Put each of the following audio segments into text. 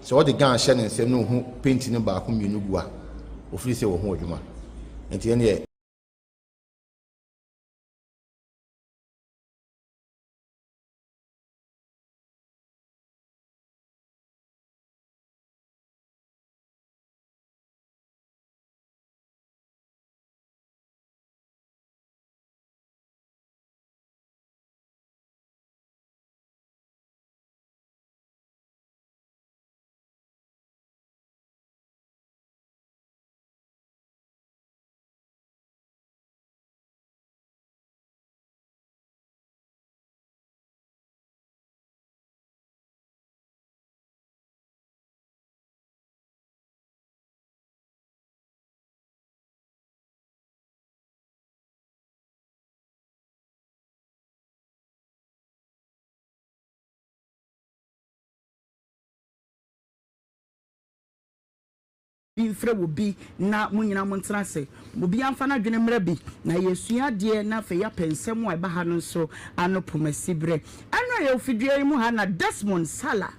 Sɛ ɔde gun hyɛ ne nsam na ohu paint no baako mmienu gu a, ofiri sɛ wahu adwuma. Nti ɛnneɛ. Bi mfrɛ wɔ bi na mo nyinaa montena ase. Obiara mfa n'adwene mmra bi na yɛsua adeɛ na afei yɛapɛ nsɛm a ɛba ha no nso ano pomasi berɛ. Ɛno a yɛwɔ fidua yi mu ha na Desmond Salah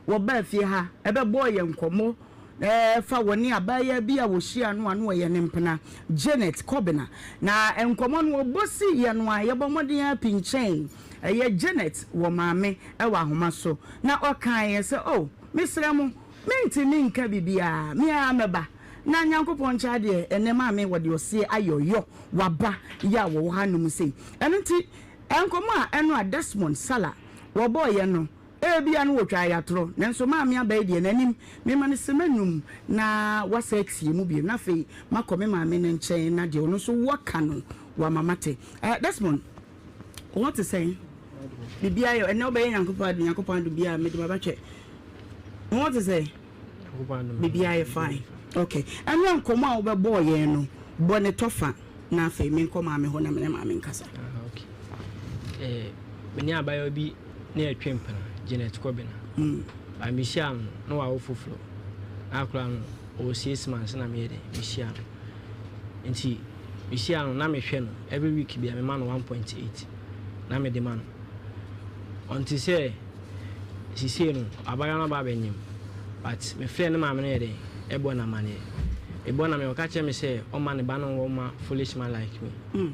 wɔbaa fie ha bɛbɔɔ yɛn nkɔmmɔ fa wɔne abaayaa bi a wɔhyiaa no a na ɔyɛ ne mpena, Janet Kobena. Na nkɔmmɔ no wɔbɔ siiɛ no a yɛbɔ mmɔden ara pinkyɛn ɛyɛ Janet wɔ maame wɔ ahoma so na ɔkaeɛ sɛ, Oh, mesrɛ mo, Mentumi nka biribiara, me ara mɛba. Na Nyankopɔn nkyɛ adeɛ, ɛnnɛ maame wɔde ɔseɛ ayɛ ɔyɔ, waba yɛ a wɔwɔ ha nom sei. Ɛno nti, nkɔmmɔ a ɛno a Desmond Salah wɔbɔeɛ no, ebia no wɔtwaa yɛ atorɔ, nanso maame aba yi deɛ n'anim, mema no sima num na wasa atie mu bio, na afei makɔ me maame no nkyɛn na deɛ ɔno nso wɔ ka no wama mate. Eh, Desmond, wo ho te sɛn? Biribiara yɛ, ɛnnɛ wobɛyɛ Nyankopɔn ade, Nyankopɔn ade biara mede maba twɛ. Wo ho te sɛn? Biribiara yɛ fine. Okay. Ɛno nkɔmmɔ a wobɛbɔɔ yɛn no, bɔ ne tɔfa na afei menkɔ maame hɔ na me ne maame nkasa. Ah, okay. Eh, me ne abayewa bi na yɛtwe mpena, Janet Kɔbena. Mm. Ba mehyia no na wawo foforɔ. Na akora no ɔwɔ 6 months na meyɛ dɛ mehyia no. Nti mehyia no na mehwɛ no every week bia mema no 1.8 na mede ma no. Ɔnte sɛ sisei no abayewa no aba abɛnyem, but mefrɛ ne maame no yɛ dɛ ɛbɔ no amanneɛ. Mebɔ no amanneɛ, ɔka kyerɛ me sɛ ɔmma ne ba no nwɔ mma foolish man like me.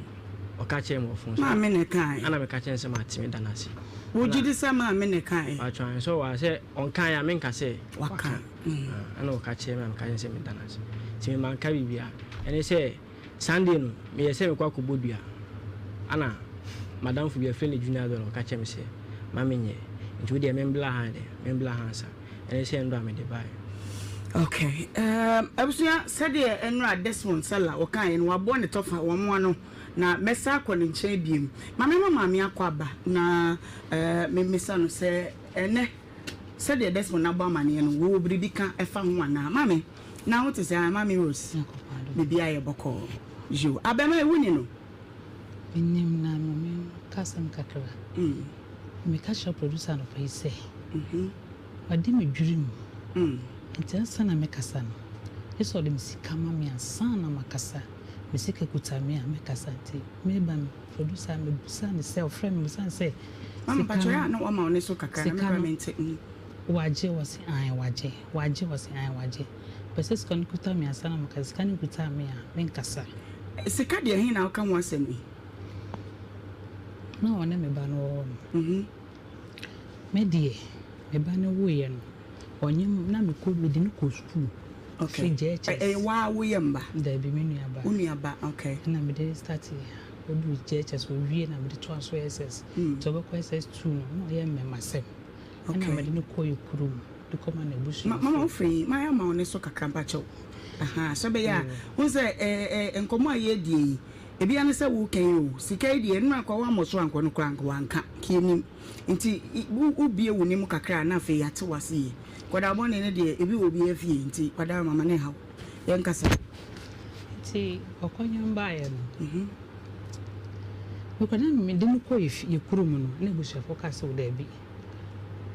Ɔka kyerɛ me wɔ phone so. Maame na ɛkaeɛ? Ɛna meka kyerɛ no sɛ mate, meda no ase. Wogye di sɛ maame na ɛkaeɛ? Patro, sɛ ɔwɔ sɛ ɔnkaeɛ a menka sɛ waka. Ɛna ɔka kyerɛ me a meka kyerɛ no sɛ meda no ase. Nti memanka biribiara. Ɛne sɛ Sunday no meyɛ sɛ mekɔ akɔbɔ dua. Ana madamfo bi yɛfrɛ no Junior Dɔla ɔka kyerɛ me sɛ ma menyɛ. Nti wo deɛ membla ha dɛ, membla ha ansa. Ɛne sɛ ndɔ a mede baeɛ. Okay. Abusua, sɛdeɛ nnora Desmond Salah ɔkaeɛ no, waboa ne tɔfa wɔn ano, na mɛsa akɔ ne nkyɛn biom. Ma mema maame akɔ aba na memmisa no sɛ ɛnnɛ sɛdeɛ Desmond abɔ amaneɛ no, wowɔ biribi ka ɛfa ho anaa? Maame, na wo te sɛ? Ah, Maame Rose, biribiara yɛ bɔkɔɔ. Yo, abɛma yi, wonni no? Menim na ma menka asɛm kakra. Meka kyerɛ producer anɔpa yi sɛ, wade me dwiri mu. Nti ansa na mɛkasa no, gye sɛ ɔde me sika ma me ansa na makasa. Me sika kuta me a mɛkasa. Nti meba no, producer mebusa no sɛ, ɔfrɛ me mebusa no sɛ, Mama patro yɛ a na wama wo ne so kakra na me kora mente. Wagye? Ɔse ae wagye. Wagye? Ɔse ae wagye. Pɛ sɛ sika no kuta me ansa na makasa. Sika no nkuta me a, menkasa. Sika deɛ he na woka ho asɛm yi? Na ɔne me ba no wɔ hɔ no. Me deɛ, me ba no wuiɛ no, ɔnyem na mekɔ mede no kɔ sukuu. Okay. Firi JHS. Ɛyɛ waa woyɛ mba? Dabi, me nua ba. Wo nua ba, okay. Ɛna mede start ɔduru JHS owie na mede toa so SS. Nti ɔbɛkɔ SS2 no, na ɔyɛ mmɛmasɛm. Ɛna mede no kɔ yɛ kurom de kɔma n'abusuafoɔ. Mama wo firi yi, mayɛ ama wo ne so kakra mpakyɛw. Aha, sɛ bɛyɛ a, wohu sɛ ɛɛ nkɔmmɔ a yɛredie yi, ebia ne sɛ woka yi o, sika yi deɛ, ɛno anka woammɔ so ankɔ no koraa anka wanka, nka yɛnim. Nti wobue wo ne mu kakra a na afei yɛate wo ase yie. Nkwadaa bɔne no deɛ, ebi wɔ obiara fie, nti kwadaa mama ne nhaw. Yɛnkasa. Nti ɔkɔnyam baeɛ no, mekɔ na mede no kɔ yɛ kurom no, na abusuafoɔ kaa sɛ o daabi.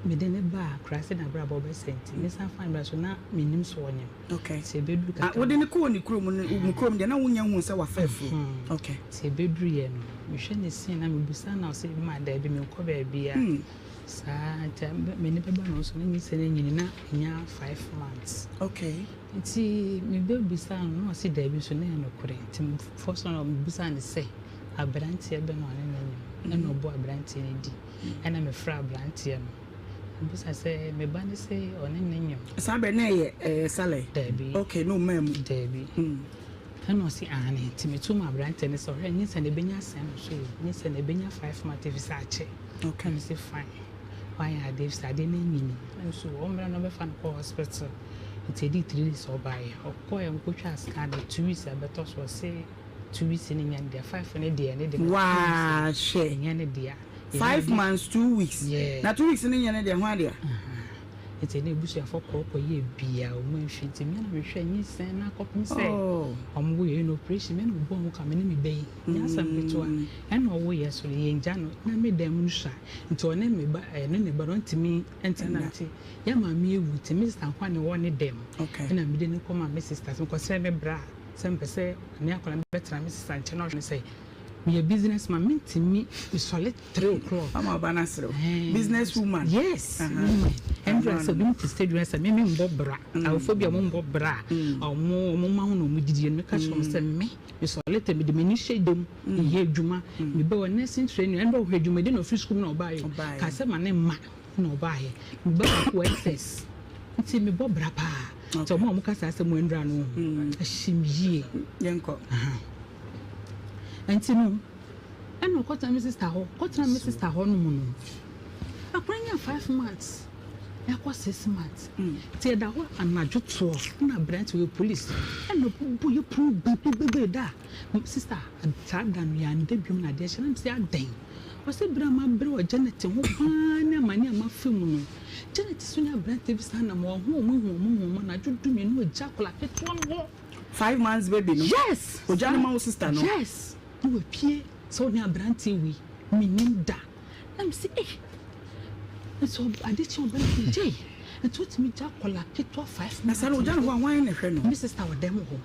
Mede no baa akuraase na abrabɔ bɛsɛe nti, mesan faa no baa so na mennim sɛ ɔnyem. Okay. Nti ɛbɛduru Ah, kakra wode no. no kɔɔ ne kurom no, mo kurom deɛ na wonnya nhuu sɛ wafa afuro. Okay. Nti ɛbɛduruiɛ no, mehwɛ ne scene na mebisa no na ɔse ma daabi menkɔ baabiara. Saa nti m'ani bɛba ne ho so na nyinsɛn no anyini na ɛnya 5 months. Nti mebɛbisaa no na ɔse daabi nso na ɛyɛ nokorɛ. Nti mefɔ so na mebisaa no sɛ aberanteɛ bɛn na ɔne no anyem ɛna ɔbɔɔ aberanteɛ no din. Ɛna mefrɛɛ aberanteɛ no. Mebisa sɛ me ba no se ɔne no nyem. Saa berɛ na ɛyɛ ɛɛ Saleh? Daabi. Okay, na ɔmaa mu. Daabi. Ɛna ɔse aane. Nti meto maa aberanteɛ no sɛ ɔhwɛ nyinsɛn no ɛbɛnya sɛn no so o, nyinsɛn no ɛbɛnya 5 months ɛfiri sɛ akyɛ. Na mese fine, wayɛ adeɛ ɛfiri sɛ adeɛ no anyini. Na mese ɔmmra na ɔbɛfa no kɔ hospital. Nti ɛdii 3 days ɔbaeɛ. Ɔkɔeɛ ɔkɔtwaa scan no 2 weeks ɛbɛtɔ so ɔse 2 weeks no nyɛ ne dea, 5 no deɛ ne dea but 2 weeks no Waa hwɛ. ɛnyɛ ne dea. 5 months 2 weeks. Yeah. Na 2 weeks no nyɛ ne deɛ ho adeɛ. Nti ne abusuafoɔ kɔɔ kɔyɛɛ bia ɔmo amfi nti me na mehwɛ nyinsɛn na akɔpem sɛ ɔmo yɛ no operation, me na ɔbɔ ho ka, me ne me ba yi nyɛ asɛm ketewa. Ɛna ɔwo yɛ so no yɛngya no na me dan mu no sua nti ɔne me ba, ɛne ne ba no ɔntumi ntena nti yɛ maame ewu nti me sister nkoa na ɛwɔ ne dan mu. Ɛna mede no kɔma me sister sɛ mekɔsrɛ me bra sɛ mpɛ sɛ ne akwadaa no bɛtena me sister nkyɛn na ɔhwɛ no sɛ meyɛ business man, mentumi mesɔre 3 o'clock. Ama ɔba no aserew. Business woman. Yes, woman. Ɛndura sɛ obi te stadium sɛ me mbɔ bra. Awofo bi a ɔmo mbɔ bra a ɔmo ma ho na ɔmo didi no, meka kyerɛ ɔmo sɛ me mesɔre tɛ, mede m'ani hyɛ dam meyɛ adwuma, mebɛ wɔ nursing training. Ɛndura ɔhwɛ adwumadi na ɔfiri sukuu mu na ɔbaayɛ ka sɛ ma ne mma na ɔbaayɛ meba baako wɔ SS nti mebɔ bra paa. Nti ɔmo a ɔmo ka saa asɛm wɔ ɛndura no ɛhyɛ me yie. Yɛnkɔ. Nti no ɛna ɔkɔtena me sister hɔ, kɔtena me sister hɔ nom no, akora nya 5 months ɛkɔ 6 months nti ɛda hɔ anadwo toɔ na aberante wɔ police ɛna ɔbubu yɛ pono gbegbegbegbe da a sister saa da no yɛanda biom na adeɛ hyɛ na mesɛ adɛn. Ɔsɛ berɛ a mabrɛ wɔ Janet ho paa ne amane a mafa mu no, Janet so ne aberante bi saa nam ɔho ɔmo hu ɔmo hu ɔmo anadwo 12 ɔgya akwadaa ketewa no hɔ. 5 months baby no? Yes. Ogya no ma wo sister no? Yes, na wapue sɛ ɔne aberanteɛ wei menim da na mese eh nso ade kye ɔbɛn sɛ gye nti wotumi gya akwadaa ketewa 5 Na saa no ogya no hɔ a, hwan na ɛhwɛ no? Me sister wɔ dɛm hɔ.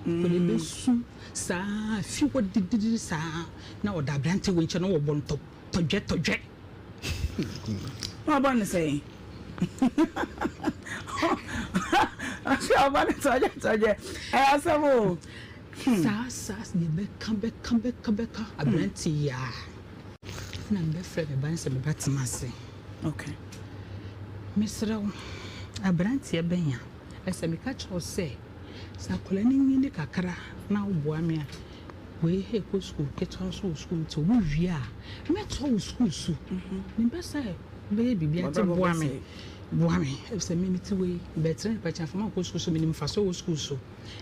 Kɔla bɛsu saa fi hɔ dididi saa na ɔda aberanteɛ wei nkyɛn na wɔbɔ no tɔ tɔdwɛ tɔdwɛ. Na ɔbɔ no sɛn? Ɔsɛ ɔbɔ no tɔdwɛ tɔdwɛ. Ɛyɛ asɛm o. Saa saa yɛbɛka bɛka bɛka bɛka aberante yi a na mebɛfrɛ me ba no sɛ me ba tena ase. Mesrɛ wo, aberanteɛ bɛn a ɛsɛ meka kyerɛ wo sɛ sɛ akwadaa no nyini kakra na woboa me a, wei ɛkɔ sukuu, ketewa nso wɔ sukuu nti wowie a mɛtoa wo sukuu so. Mempɛ sɛ wobɛyɛ biribi nti boa me, boa me ɛfisɛ me mete wei bɛtena nipa kyɛn fa mankɔ sukuu so, menim mfasoɔ wɔ sukuu so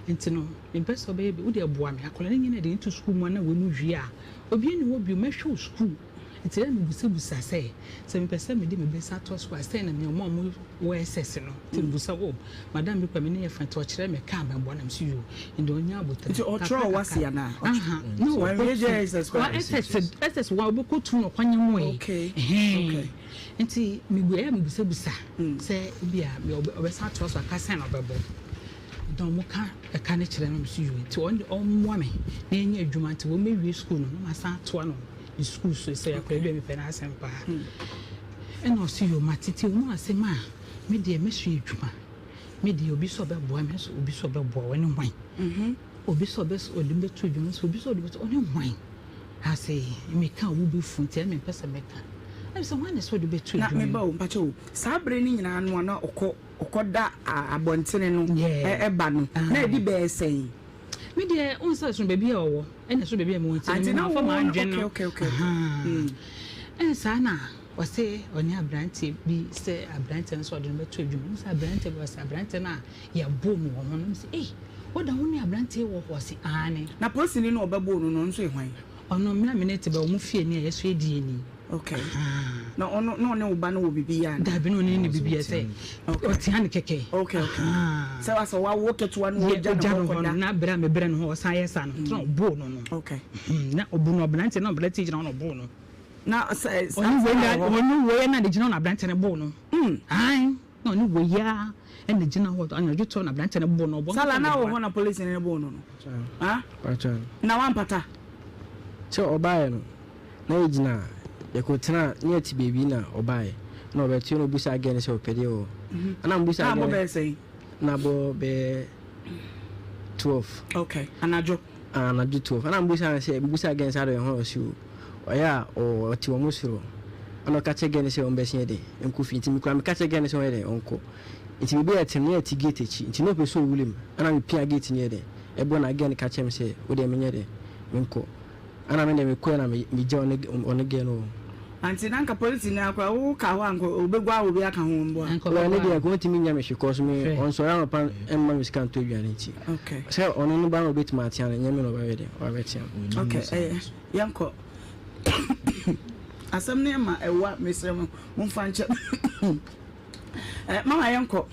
nti no mempɛ sɛ wobɛyɛ bi, wodeɛ boa me akwadaa no nyini a de no to sukuu mu a na wei mu wie a obiara nni hɔ bio, mɛhwɛ wo sukuu. Nti na mebusabusa sɛ, sɛ mepɛ sɛ mede me bɛsa toa sukuu a, sɛn na me ɔmo a ɔmo wɔ SS no, nti mebusa o, madam bi koraa me ne yɛ fa nti ɔkyerɛ me kaa mɛbɔ na mese yoo, nti ɔnya abotire. Nti ɔkyerɛ wo wase anaa? Aha, na Wanwie ɔkɔ JSS tu, koraa? wa SS, SS wa ɔbɛkɔ tu na ɔkɔnyɛ mo yi. Okay, okay. Nti mebu ɛyɛ a mebusabusa sɛ ebi a me ɔbɛsa atoa so a ka sɛn na ɔbɛbɔ. Na ɔmo ka ɛka no kyerɛ no mese yoo, nti ɔno deɛ ɔmmoa me na yɛnyɛ adwuma nti wɔmmɛwie sukuu no na masan atoa no ne sukuu so sɛ akwadaa bi a mepɛ n'asɛm paa. Ɛna ɔse yoo mate, nti ɔmo ase ma me deɛ mɛsua adwuma, me deɛ obi sɛ ɔbɛboa me nso obi sɛ ɔbɛboa wo ɛne hwan, obi sɛ ɔbɛ ɔde me bɛto adwuma nso obi sɛ ɔde bɛto ɔne hwan ase meka a wo bɛfu nti ɛna mempɛ sɛ mɛka ɛna sɛ hwan na sɛ ɔde bɛto Na adwuma meba o, mpakyɛ o, saa berɛ no nyinaa no a na ɔkɔ ɔkɔda abɔntene no ɛba no na ɛdi bɛyɛ sɛn? Me deɛ wohu sɛ ɛsono baabi a ɔwɔ ɛna ɛsono baabi a mewɔ nti no mema fa m'adwene no ɛna saa na ɔse ɔne aberanteɛ bi sɛ aberanteɛ no sɛ ɔde no bɛto adwuma mu sɛ aberanteɛ bi ɔsɛ aberanteɛ no a yɛboo no wɔ ho no sɛ ei woda wo ne aberanteɛ wɔ hɔ ɔse aane. Na polisini no a ɔbɛboo no no ɔno nso yɛ hwan? Ɔno me a me ne te bɛ wɔn fie ni a yɛso yɛdi yɛn ni. Okay. Na ɔno na ɔne wo ba no wɔ biribi yɛ ana? Dabi, na ɔne ne biribi yɛ sɛ ɔtea ne kɛkɛ. Okay. Sɛ wasɛ wawo ketewa no wɔgya ne hɔ kɔda. Na berɛ a mebrɛ no hɔ ɔsan yɛ saa no, tena ɔboo no no. Okay. Na ɔbu no ɔbranteɛ na ɔbranteɛ gyina hɔ na ɔboo no. Na sɛ ɔne wei na ɔne wei na de gyina hɔ na aberanteɛ no boo no. Ae na ɔne wei ara na gyina hɔ anadwo tɔ na aberanteɛ no boo no ɔbɔ. Sala na wɔ hɔ na polisi no boo no no. Ah? Na wampata. Sɛ ɔbaeɛ no na yɛgyina yɛkɔtena ne yɛte baabi na ɔbaeɛ na ɔbɛto na ɔbusa girl no sɛ ɔpɛ deɛ wɔ hɔ. Ɛna mbusa girl no. Na bɔ bɛyɛ 12. Okay, anadwo. Ah, anadwo 12. Ɛna mbusa no sɛ, mbusa girl no sɛ adɔ yɛn ho ɔsi o. Ɔyɛ a ɔte wɔn soro. Ɛna ɔka kyerɛ girl no sɛ ɔmbɛsi yɛ dɛn, nkɔ fie. Nti me koraa meka kyerɛ girl no sɛ ɔnyɛ dɛn, ɔnkɔ. Nti baabi a yɛte no, na yɛte gate akyi. Nti na ɔpɛ sɛ ɔwura mu. Ɛna mepia gate no yɛ dɛn, ɛbɔ na girl no ka kyerɛ me sɛ, wo deɛ menyɛ dɛn, menkɔ. Ɛna me deɛ mekɔɛ na megya ɔne ɔne girl no wɔ hɔ. Ante na nka polisini ara koraa wo ka hɔ a nka ɔbɛgua wo bi aka ho mboa. Well ɛno deɛ nka ɔntumi nyɛ me hwee cause me ɔnsɔre anɔpa mma me sika ntɔ aduane nti sɛ ɔno no ba na ɔbɛtumi atea no nyɛ me na ɔbɛyɛ dɛn ɔbɛtea me. Okay ɛyɛ yɛnkɔ asɛm no yɛ ma ɛwa mesrɛ mo momfa nkyɛ Eh, mama yɛnkɔ.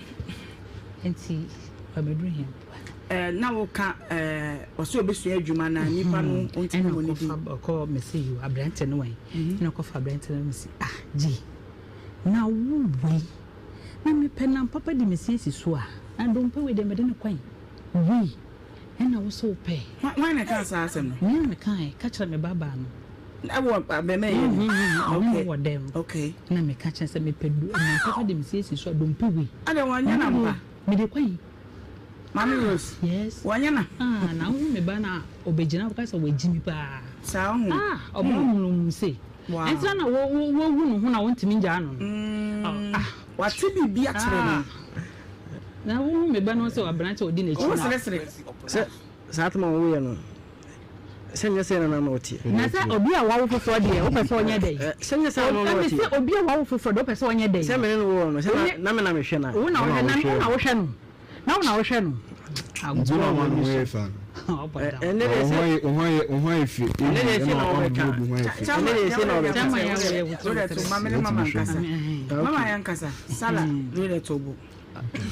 Nti wabɛduru he? Eh, na woka eh, ɔsɛ ɔbɛsua adwuma na nipa no mhm. ɔntumi mmɔ ne din. Ɛna ɔkɔ mese yo aberante no wɛn. Mhm. Ɛna ɔkɔfa aberante no mese ah gye na wo wei na mepɛ nam papa de mesi asi so a na dompe wei deɛ mede no kwan wei ɛna wo sɛ wopɛ. Hwan na ɛkaa saa asɛm no? Me na mekae ka kyerɛ me babaa no. Ɛwɔ abɛmɛ yɛ no. Okay. Wɔ dɛm. Okay. Na meka kyerɛ sɛ mepɛ do nam papa de mesiesie so a dompe wei. Ɛna wɔnyɛ na mpa. Mede kwan. Mami Rose. Yes. Wɔnyɛ na. Ah, na wohu me ba na ɔbɛgyina woka sɛ wagyi mi paa. Saa ho. Ah, ɔba munum se. Wow. Ɛntina na wo wo wohu ne ho na wontumi ngyaa no no. Ah. Wate biribi akyerɛ no. Na wohu me ba no sɛ aberante a ɔdi n'akyi na. Wo seresere. Sɛ saa toma woyɛ no. Sɛ nyɛ sɛ na na ɔteɛ. Na sɛ obi a wawo foforɔ deɛ wopɛ sɛ ɔnyɛ dɛn? Sɛ nyɛ sɛ na na ɔteɛ. Sɛ obi a wawo foforɔ deɛ wopɛ sɛ ɔnyɛ dɛn? Sɛ me ne no wɔ no, sɛ na me na mehwɛ no a. Wo na wohwɛ na wo na wohwɛ no. Na wo na wohwɛ no. Nti na ɔma ne ho yɛ fɛ no. Ɛnɛ deɛ sɛ. Wo ho ayɛ wo ho ayɛ fɛ. Ɛnɛ deɛ sɛ na ɔbɛka. Ɛnɛ deɛ sɛ na ɔbɛka. Mama ne mama nkasa. Mama yɛ nkasa. Sala rere to bo.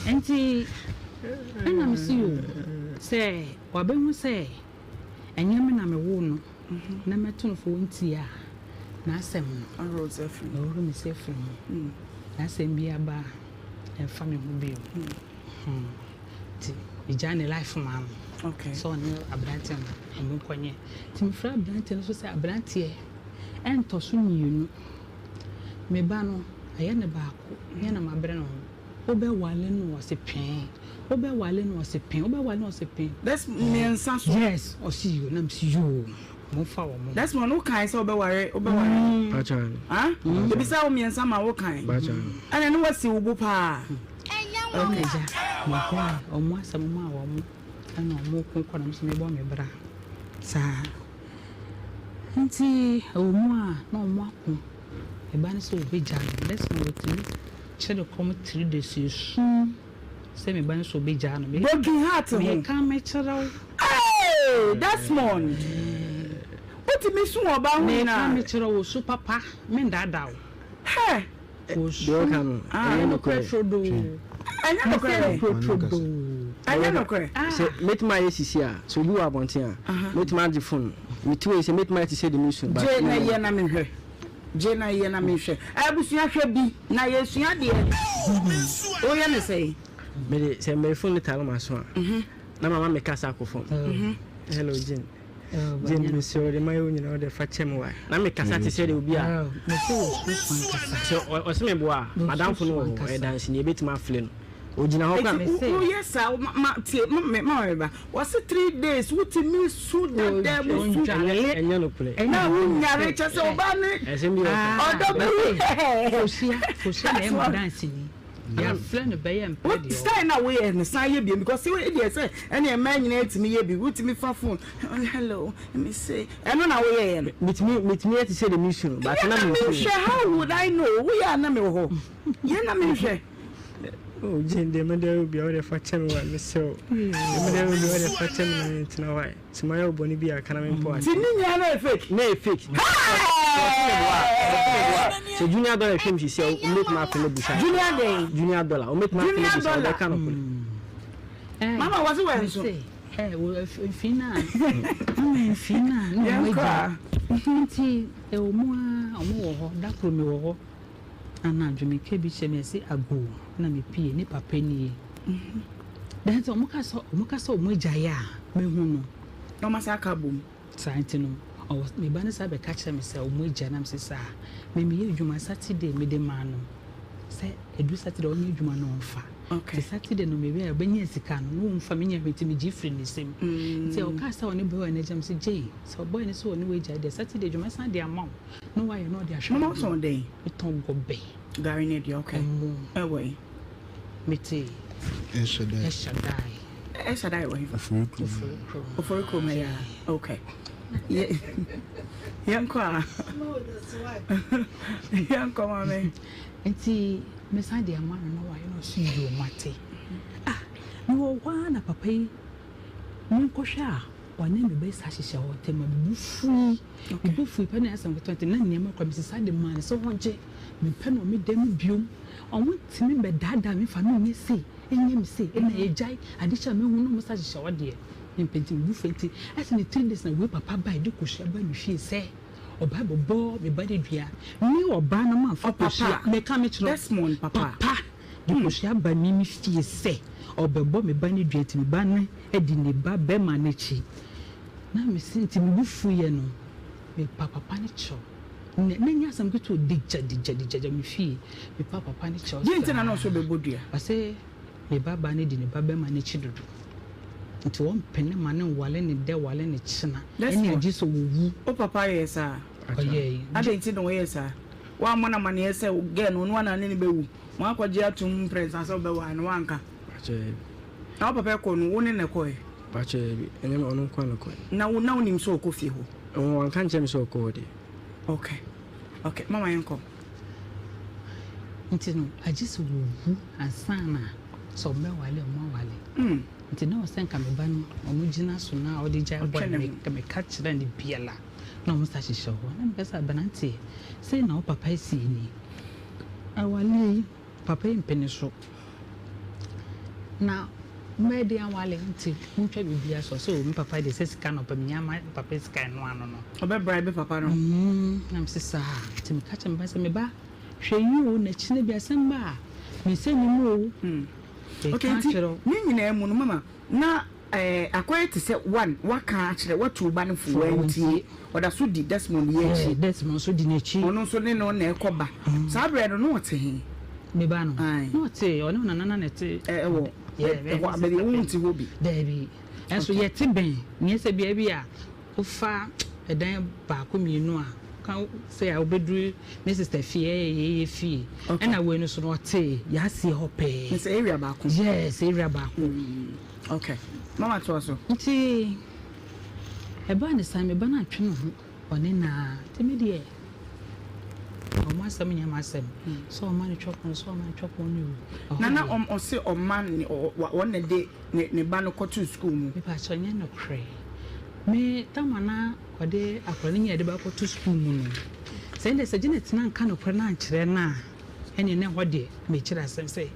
Nti ɛna me si o sɛ wabehu sɛ. Ɛnyɛ me na mewoo no na mɛto no fo nti a, n'asɛm no, ɔhoro me se afiri mu. N'asɛm bi aba a, ɛmfa me ho bio. Nti megyaa ne life maa no sɛ ɔne aberanteɛ no ɔmo nkɔnyɛ. Nti mefrɛ aberanteɛ no nso sɛ aberanteɛ ɛntɔ so mmienu, me ba no ayɛ no baako, nyɛ na mabrɛ no ho. Wobɛwale no ɔse pee. Wobɛwale no ɔse pee. Wobɛwale no ɔse pee. That's mmiɛnsa so. Yes ɔse yoo na mese yoo momfa wɔn. Desmond wo kan sɛ wobɛware wobɛware. Bacha no. Ah? Ebisa wo mmiɛnsa ma wo kan. Bacha no. Ɛna ne wasi wo bo paa. Okay. Agya megyae wɔn asɛm maa wɔn ɛna wɔn ko kɔ na me nso mebɔ me bra saa nti ɛwɔ mu a na wɔn ako. Ɛba no sɛ obegyaa no, Desmond otumi kyere kɔm tiri de si esu sɛ me ba no sɛ obegyaa no. Broken heart ho. Meka mekyerɛ wo. Hey, Desmond! Wotumi su wɔ ɔbaa ho nyinaa. Meka mekyerɛ wo, su papa, mendaadaa wo. Hɛ! Osu. Deɛ ɔka no, ɛnyɛ nokorɛ. Trodoo. Ɛnyɛ nokorɛ dɛ. Trodoo. Ɛnyɛ nokorɛ. Sɛ mɛtumi ayɛ sisi a, sɛ obi wɔ abɔnten a, mɛtumi agye phone. Mete wei sɛ mɛtumi ayɛ te sɛ deɛ mesu no. Gye na yɛ na menhwɛ. Gye na yɛ na menhwɛ. Abusua hwɛ bi na yɛsua adeɛ. Woyɛ ne sɛn? Mede sɛ mede phone no tare m'aso a, na mama me kasa akɔ fam. Hello Jane. Jane mesrɛ wo de mayɛ wo nyina wode fa kyɛ me wae. Na mekasa te sɛ deɛ obi a sɛ ɔse meboa a madamfo no wɔ hɔ ɔyɛ danseni ɛbɛtumi afle no ɔgyina hɔ kora. Eti woyɛ saa ma tie ma me ma me ba wɔse 3 days wotumi su dada mu su. Ɛnyɛ nokorɛ. Na wonyare kyɛ sɛ ɔbaa ne ɔdɔ bɛwu. Fosia Fosia na ɛyɛ mo danseni. Yɛafrɛ no bɛyɛ mpɛ deɛ. Style na woyɛ no san yɛ bio because wo deɛ sɛ ɛne mmaa nyinaa tumi yɛ bi wotumi fa phone hello me say ɛno na woyɛ yɛ no. Metumi metumi yɛ te sɛ de me su no but na me nsu. Yɛ na menhwɛ how would I know woyɛ a na mewɔ hɔ yɛ na menhwɛ. Oh Jane deɛ mede ayɛ obi a wode fa kyɛ me wa mesrɛ wo deɛ mede ayɛ obi a wode fa kyɛ me na mentena hɔ ae. Sɛ mayɛ wo bɔne bi a, ka na mempɔ ase. Ti ne nyinaa na yɛ fake. Na yɛ fake. Sɛ junior dollar hwɛ mi sisi a, ɔmbɛtumi afɛ no busa. Junior dɛn? Junior dollar, ɔmbɛtumi afɛ no busa, ɔbɛka no kore. Mama wɔse wɛn so. Ɛ wɔ mfii no a mama mfii no a na ɔmo agya nti ɛwɔ mu a ɔmo wɔ hɔ da koro mewɔ hɔ anadwo meka bi kyerɛ me ɛse ago na mepie ne papa nie dan sɛ ɔmo ka sɛ ɔmo ka sɛ ɔmo agyae a mehu no na ɔmo asa aka abom saa nti no ɔwɔ me ba no saa bɛka kyerɛ me sɛ ɔmo agya nam sɛ saa me meyɛ adwuma Saturday mede maa no sɛ ɛdu Saturday ɔnyɛ adwuma no ɔmfa Okay. Nti Saturday no mewie a ɔbɛnya sika no na ɔmfa menyɛ hwee nti megye firi ne nsam. Nti ɔkaa sɛ ɔne boy no agya me sɛ Jane sɛ boy no sɛ ɔne w'agya deɛ Saturday adwuma mɛsan de ama wo na wayɛ na ɔde ahwɛ Mama wotɔn dɛn? Metɔn gɔbɛ. Gari ne deɛ okay. Ɛmo. Ɛwɔ he? Mete. Ɛhyɛdae. Ɛhyɛdae. Ɛhyɛdae wɔ hefa? Ofori kurom. Ofori kurom. Ofori kurom ha ya. Okay. Yɛnkɔ a. Yɛnkɔ maame. Nti mesan de ama no na wayɛ na ɔse yoo mate. Ah mewɔ hɔ ara na papa yi menkɔhwɛ a ɔne me bɛsa hyehyɛ hɔ nti ma me bo fui. Me bo fui pɛ na asɛm ketewa nti na nneɛma kora mesesa de maa no sɛ ɔngye. Mempɛ no wɔ me dan mu biom. Ɔmo ntumi mbɛdaadaa me mfa me nyɛ sei nyɛ me sei ɛna yɛgyae ade kye a mehu na ɔmo sa hyehyɛ hɔ deɛ mempɛ nti me bo fui nti ɛsɛ ne 3 days na wei papa bae de kosua baa me fie sɛ Ɔbaa bɛbɔ me ba no dua. Me ɔbaa no mamfa kosua. Meka mekyerɛ wo. Desmond papa. Papa de kosua ba me me fie sɛ ɔbɛbɔ me ba no dua nti me ba no adi ne ba bɛma no akyi. Na me se nti me bo fuiɛ no me pa papa no kyɛw. Nɛ na nyɛ asɛm ketewa o digya digya digya gya me fie. Me pa papa no kyɛw Deɛ nti na na saa. ɔsɛ ɔbɛbɔ dua? Ɔse Me babaa no di ne babarima no akyi dodo, nti ɔmpene ma no nwale no dɛ wale no kyena, ɛnea gye sɛ ɔwu. Wo papa yɛɛ saa? Ɔyɛe. Adɛn nti na ɔyɛɛ saa? Woammɔ no amanneɛ sɛ girl no, ɔno ara na ne no bɛwu? Moakɔgye atom mprɛnsa sɛ wobɛware no, woanka? Na wo papa kɔ no, wo ne no kɔe? Ɛnyɛ me, ɔno nko ara na ɔkɔe. Na wo, na wonim sɛ ɔkɔ fie hɔ? Wanka nkyerɛ me sɛ ɔkɔ hɔ deɛ. Okay. Okay, mama yɛnkɔ. Nti no, agye sɛ wɔwu ansa na sɛ wɔbɛwale a wɔawale. Nti na ɔsɛ nka me ba no wɔgyina so na ɔde gyae bɔ Ɔtwe ne no ho. meka kyerɛ no biara na wɔn sa hyehyɛ hɔ. Na meka sɛ aberanteɛ, sei na wo papa asi ni. Awale yi, papa yi mpene so. Na mɛyɛ den awale nti montwa biribiara so. Ɔsɛ o me papa deɛ sɛ sika na ɔpɛ menya ma papa sika ɛno ano no. Ɔbɛ bribe papa no. Na mese saa nti meka kyerɛ me ba sɛ me ba hwɛ yie o na kyina bi asɛm ba a me nsa nni mu o. Okay Meka nti akyerɛ wo. ne nyinaa mu no mama na eh, akɔyɛ te sɛ one waka akyerɛ watu wo ba no fo Fo wantie wantie. ɔda so di Desmond yi Yeah, akyi. Desmond nso di n'akyi. Ɔno nso ne no na ɛkɔ ba. Saa berɛ no na ɔte he? Me ba no? Ae. Na ɔte, ɔne ɔnana na ɛte. Ɛ, ɛwɔ, Yeah, ɛhɔ, baabi baabi a wonte hɔ bi. Daabi. Ɛnso Okay. yɛte bɛn, nyɛ sɛ bia bi a wofa ɛdan baako mmienu a, ka sɛ a wobɛduru me sister fie, ɛyɛ yɛyɛ fie. Okay. Ɛna wei no so no ɔte yɛaseɛ hɔ pɛɛ. Ne sɛ area baako? Yes, area baako. Okay. Mama toa so. Nti ɛbaa ne saa, me ba no antwe ne ho. Ɔne no ara. Nti me deɛ, ɔmo asɛm nyɛ m'asɛm. Sɛ ɔma no twɔpɔn, sɛ ɔma no twɔpɔn no o. Ɛhɔ Na na deɛ. ɔse ɔma ne, ɔno na ɛde ne ba no kɔtoo sukuu mu. Mepakyɛw, ɛnyɛ nokorɛ. Me, tam a na ɔde akwadaa no nyinaa de ba kɔto sukuu mu no, sɛ ɛnde sɛ Janet na anka nokorɛ no ankyerɛ no a, ɛnneɛ na ɛhɔ deɛ mekyerɛ asɛm sɛ,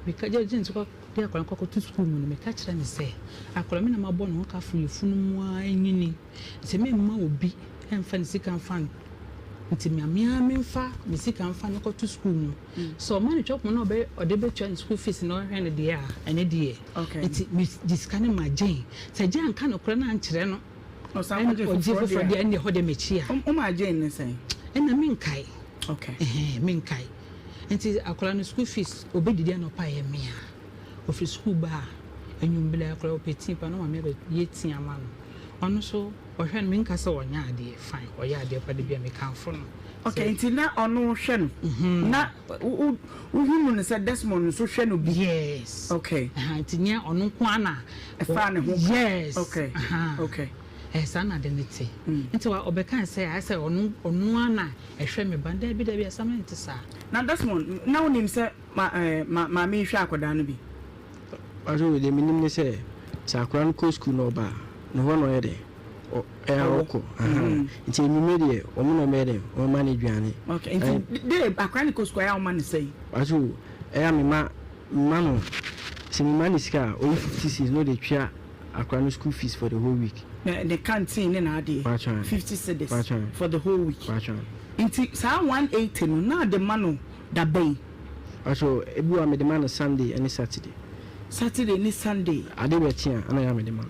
meka Janet kɔ de akwadaa no kɔto sukuu mu no, meka kyerɛ no sɛ, akwadaa me na mabɔ ne ho ka firi yafunu mu ara nyini. Nti memma obi mfa ne sika mfa no nti ma me ara memfa me sika mfa no kɔto sukuu mu. Sɛ ɔma no twɔpon na ɔbɛ ɔde bɛtua ne school fees na ɔhwɛ no deɛ a, ɛno deɛ. Nti mede sika no ma Jane. Sɛ Jane anka nokorɛ no ankyerɛ no ɛna ɔgye foforɔ deɛ ɛnneɛ ɛhɔ deɛ mɛkyi a. Womaa Jane ne sɛn? Ɛna menkae. Ɛhɛn, menkae. Nti akwadaa no school fees ɔbɛdidi anɔpa a ɛyɛ me a. Ɔfiri sukuu ba a, anwummerɛ akwadaa ɔpɛ tea pa na maame abɛyɛ tea ama no. Ɔno nso ɔhwɛ no menka sɛ ɔnyɛ adeɛ fine ɔyɛ adeɛ pa da bi a mekamfo no. Okay nti na ɔno hwɛ no na wohunu no sɛ Desmond nso hwɛ no bi? Yes. Okay. Nti nyɛ ɔno nko ara na. Ɛfaa ne ho. Yes. Okay. Okay. Ɛɛ saa na ade no te. Nti ɔbɛka sɛ ayɛ sɛ ɔno ɔno ara na ɛhwɛ me ba no dabi dabi asɛm no nte saa. Na Desmond na wonim sɛ ma ɛɛ ma maame yi hwɛ akwadaa no bi? Mpakyɛw wei deɛ menim ne sɛ, sɛ akwadaa no kɔ sukuu na ɔba a, ne hɔ na ɔyɛ dɛn? Ɔ ɛyɛ a ɔkɔ. Ahaa. Nti anwummerɛ deɛ, wɔn na wɔyɛ dɛn? Wɔma no aduane. Okay, nti de akwadaa no kɔ sukuu a, ɛyɛ a woma no sɛn? Mpakyɛw, ɛyɛ a mema mema no, sɛ mema no sika a, ɔyi 50 cedis na ɔde tua. akwadaa no school fees for the whole week. Ne ne canteen ne n'adeɛ. 50 cedis for the whole week. Nti saa 180 no na ade ma no da bɛn? Pacho, ebi wɔ a mede ma no Sunday ne Saturday. Saturday ne Sunday. Ade bɛkye a, ana yɛ a mede ma no.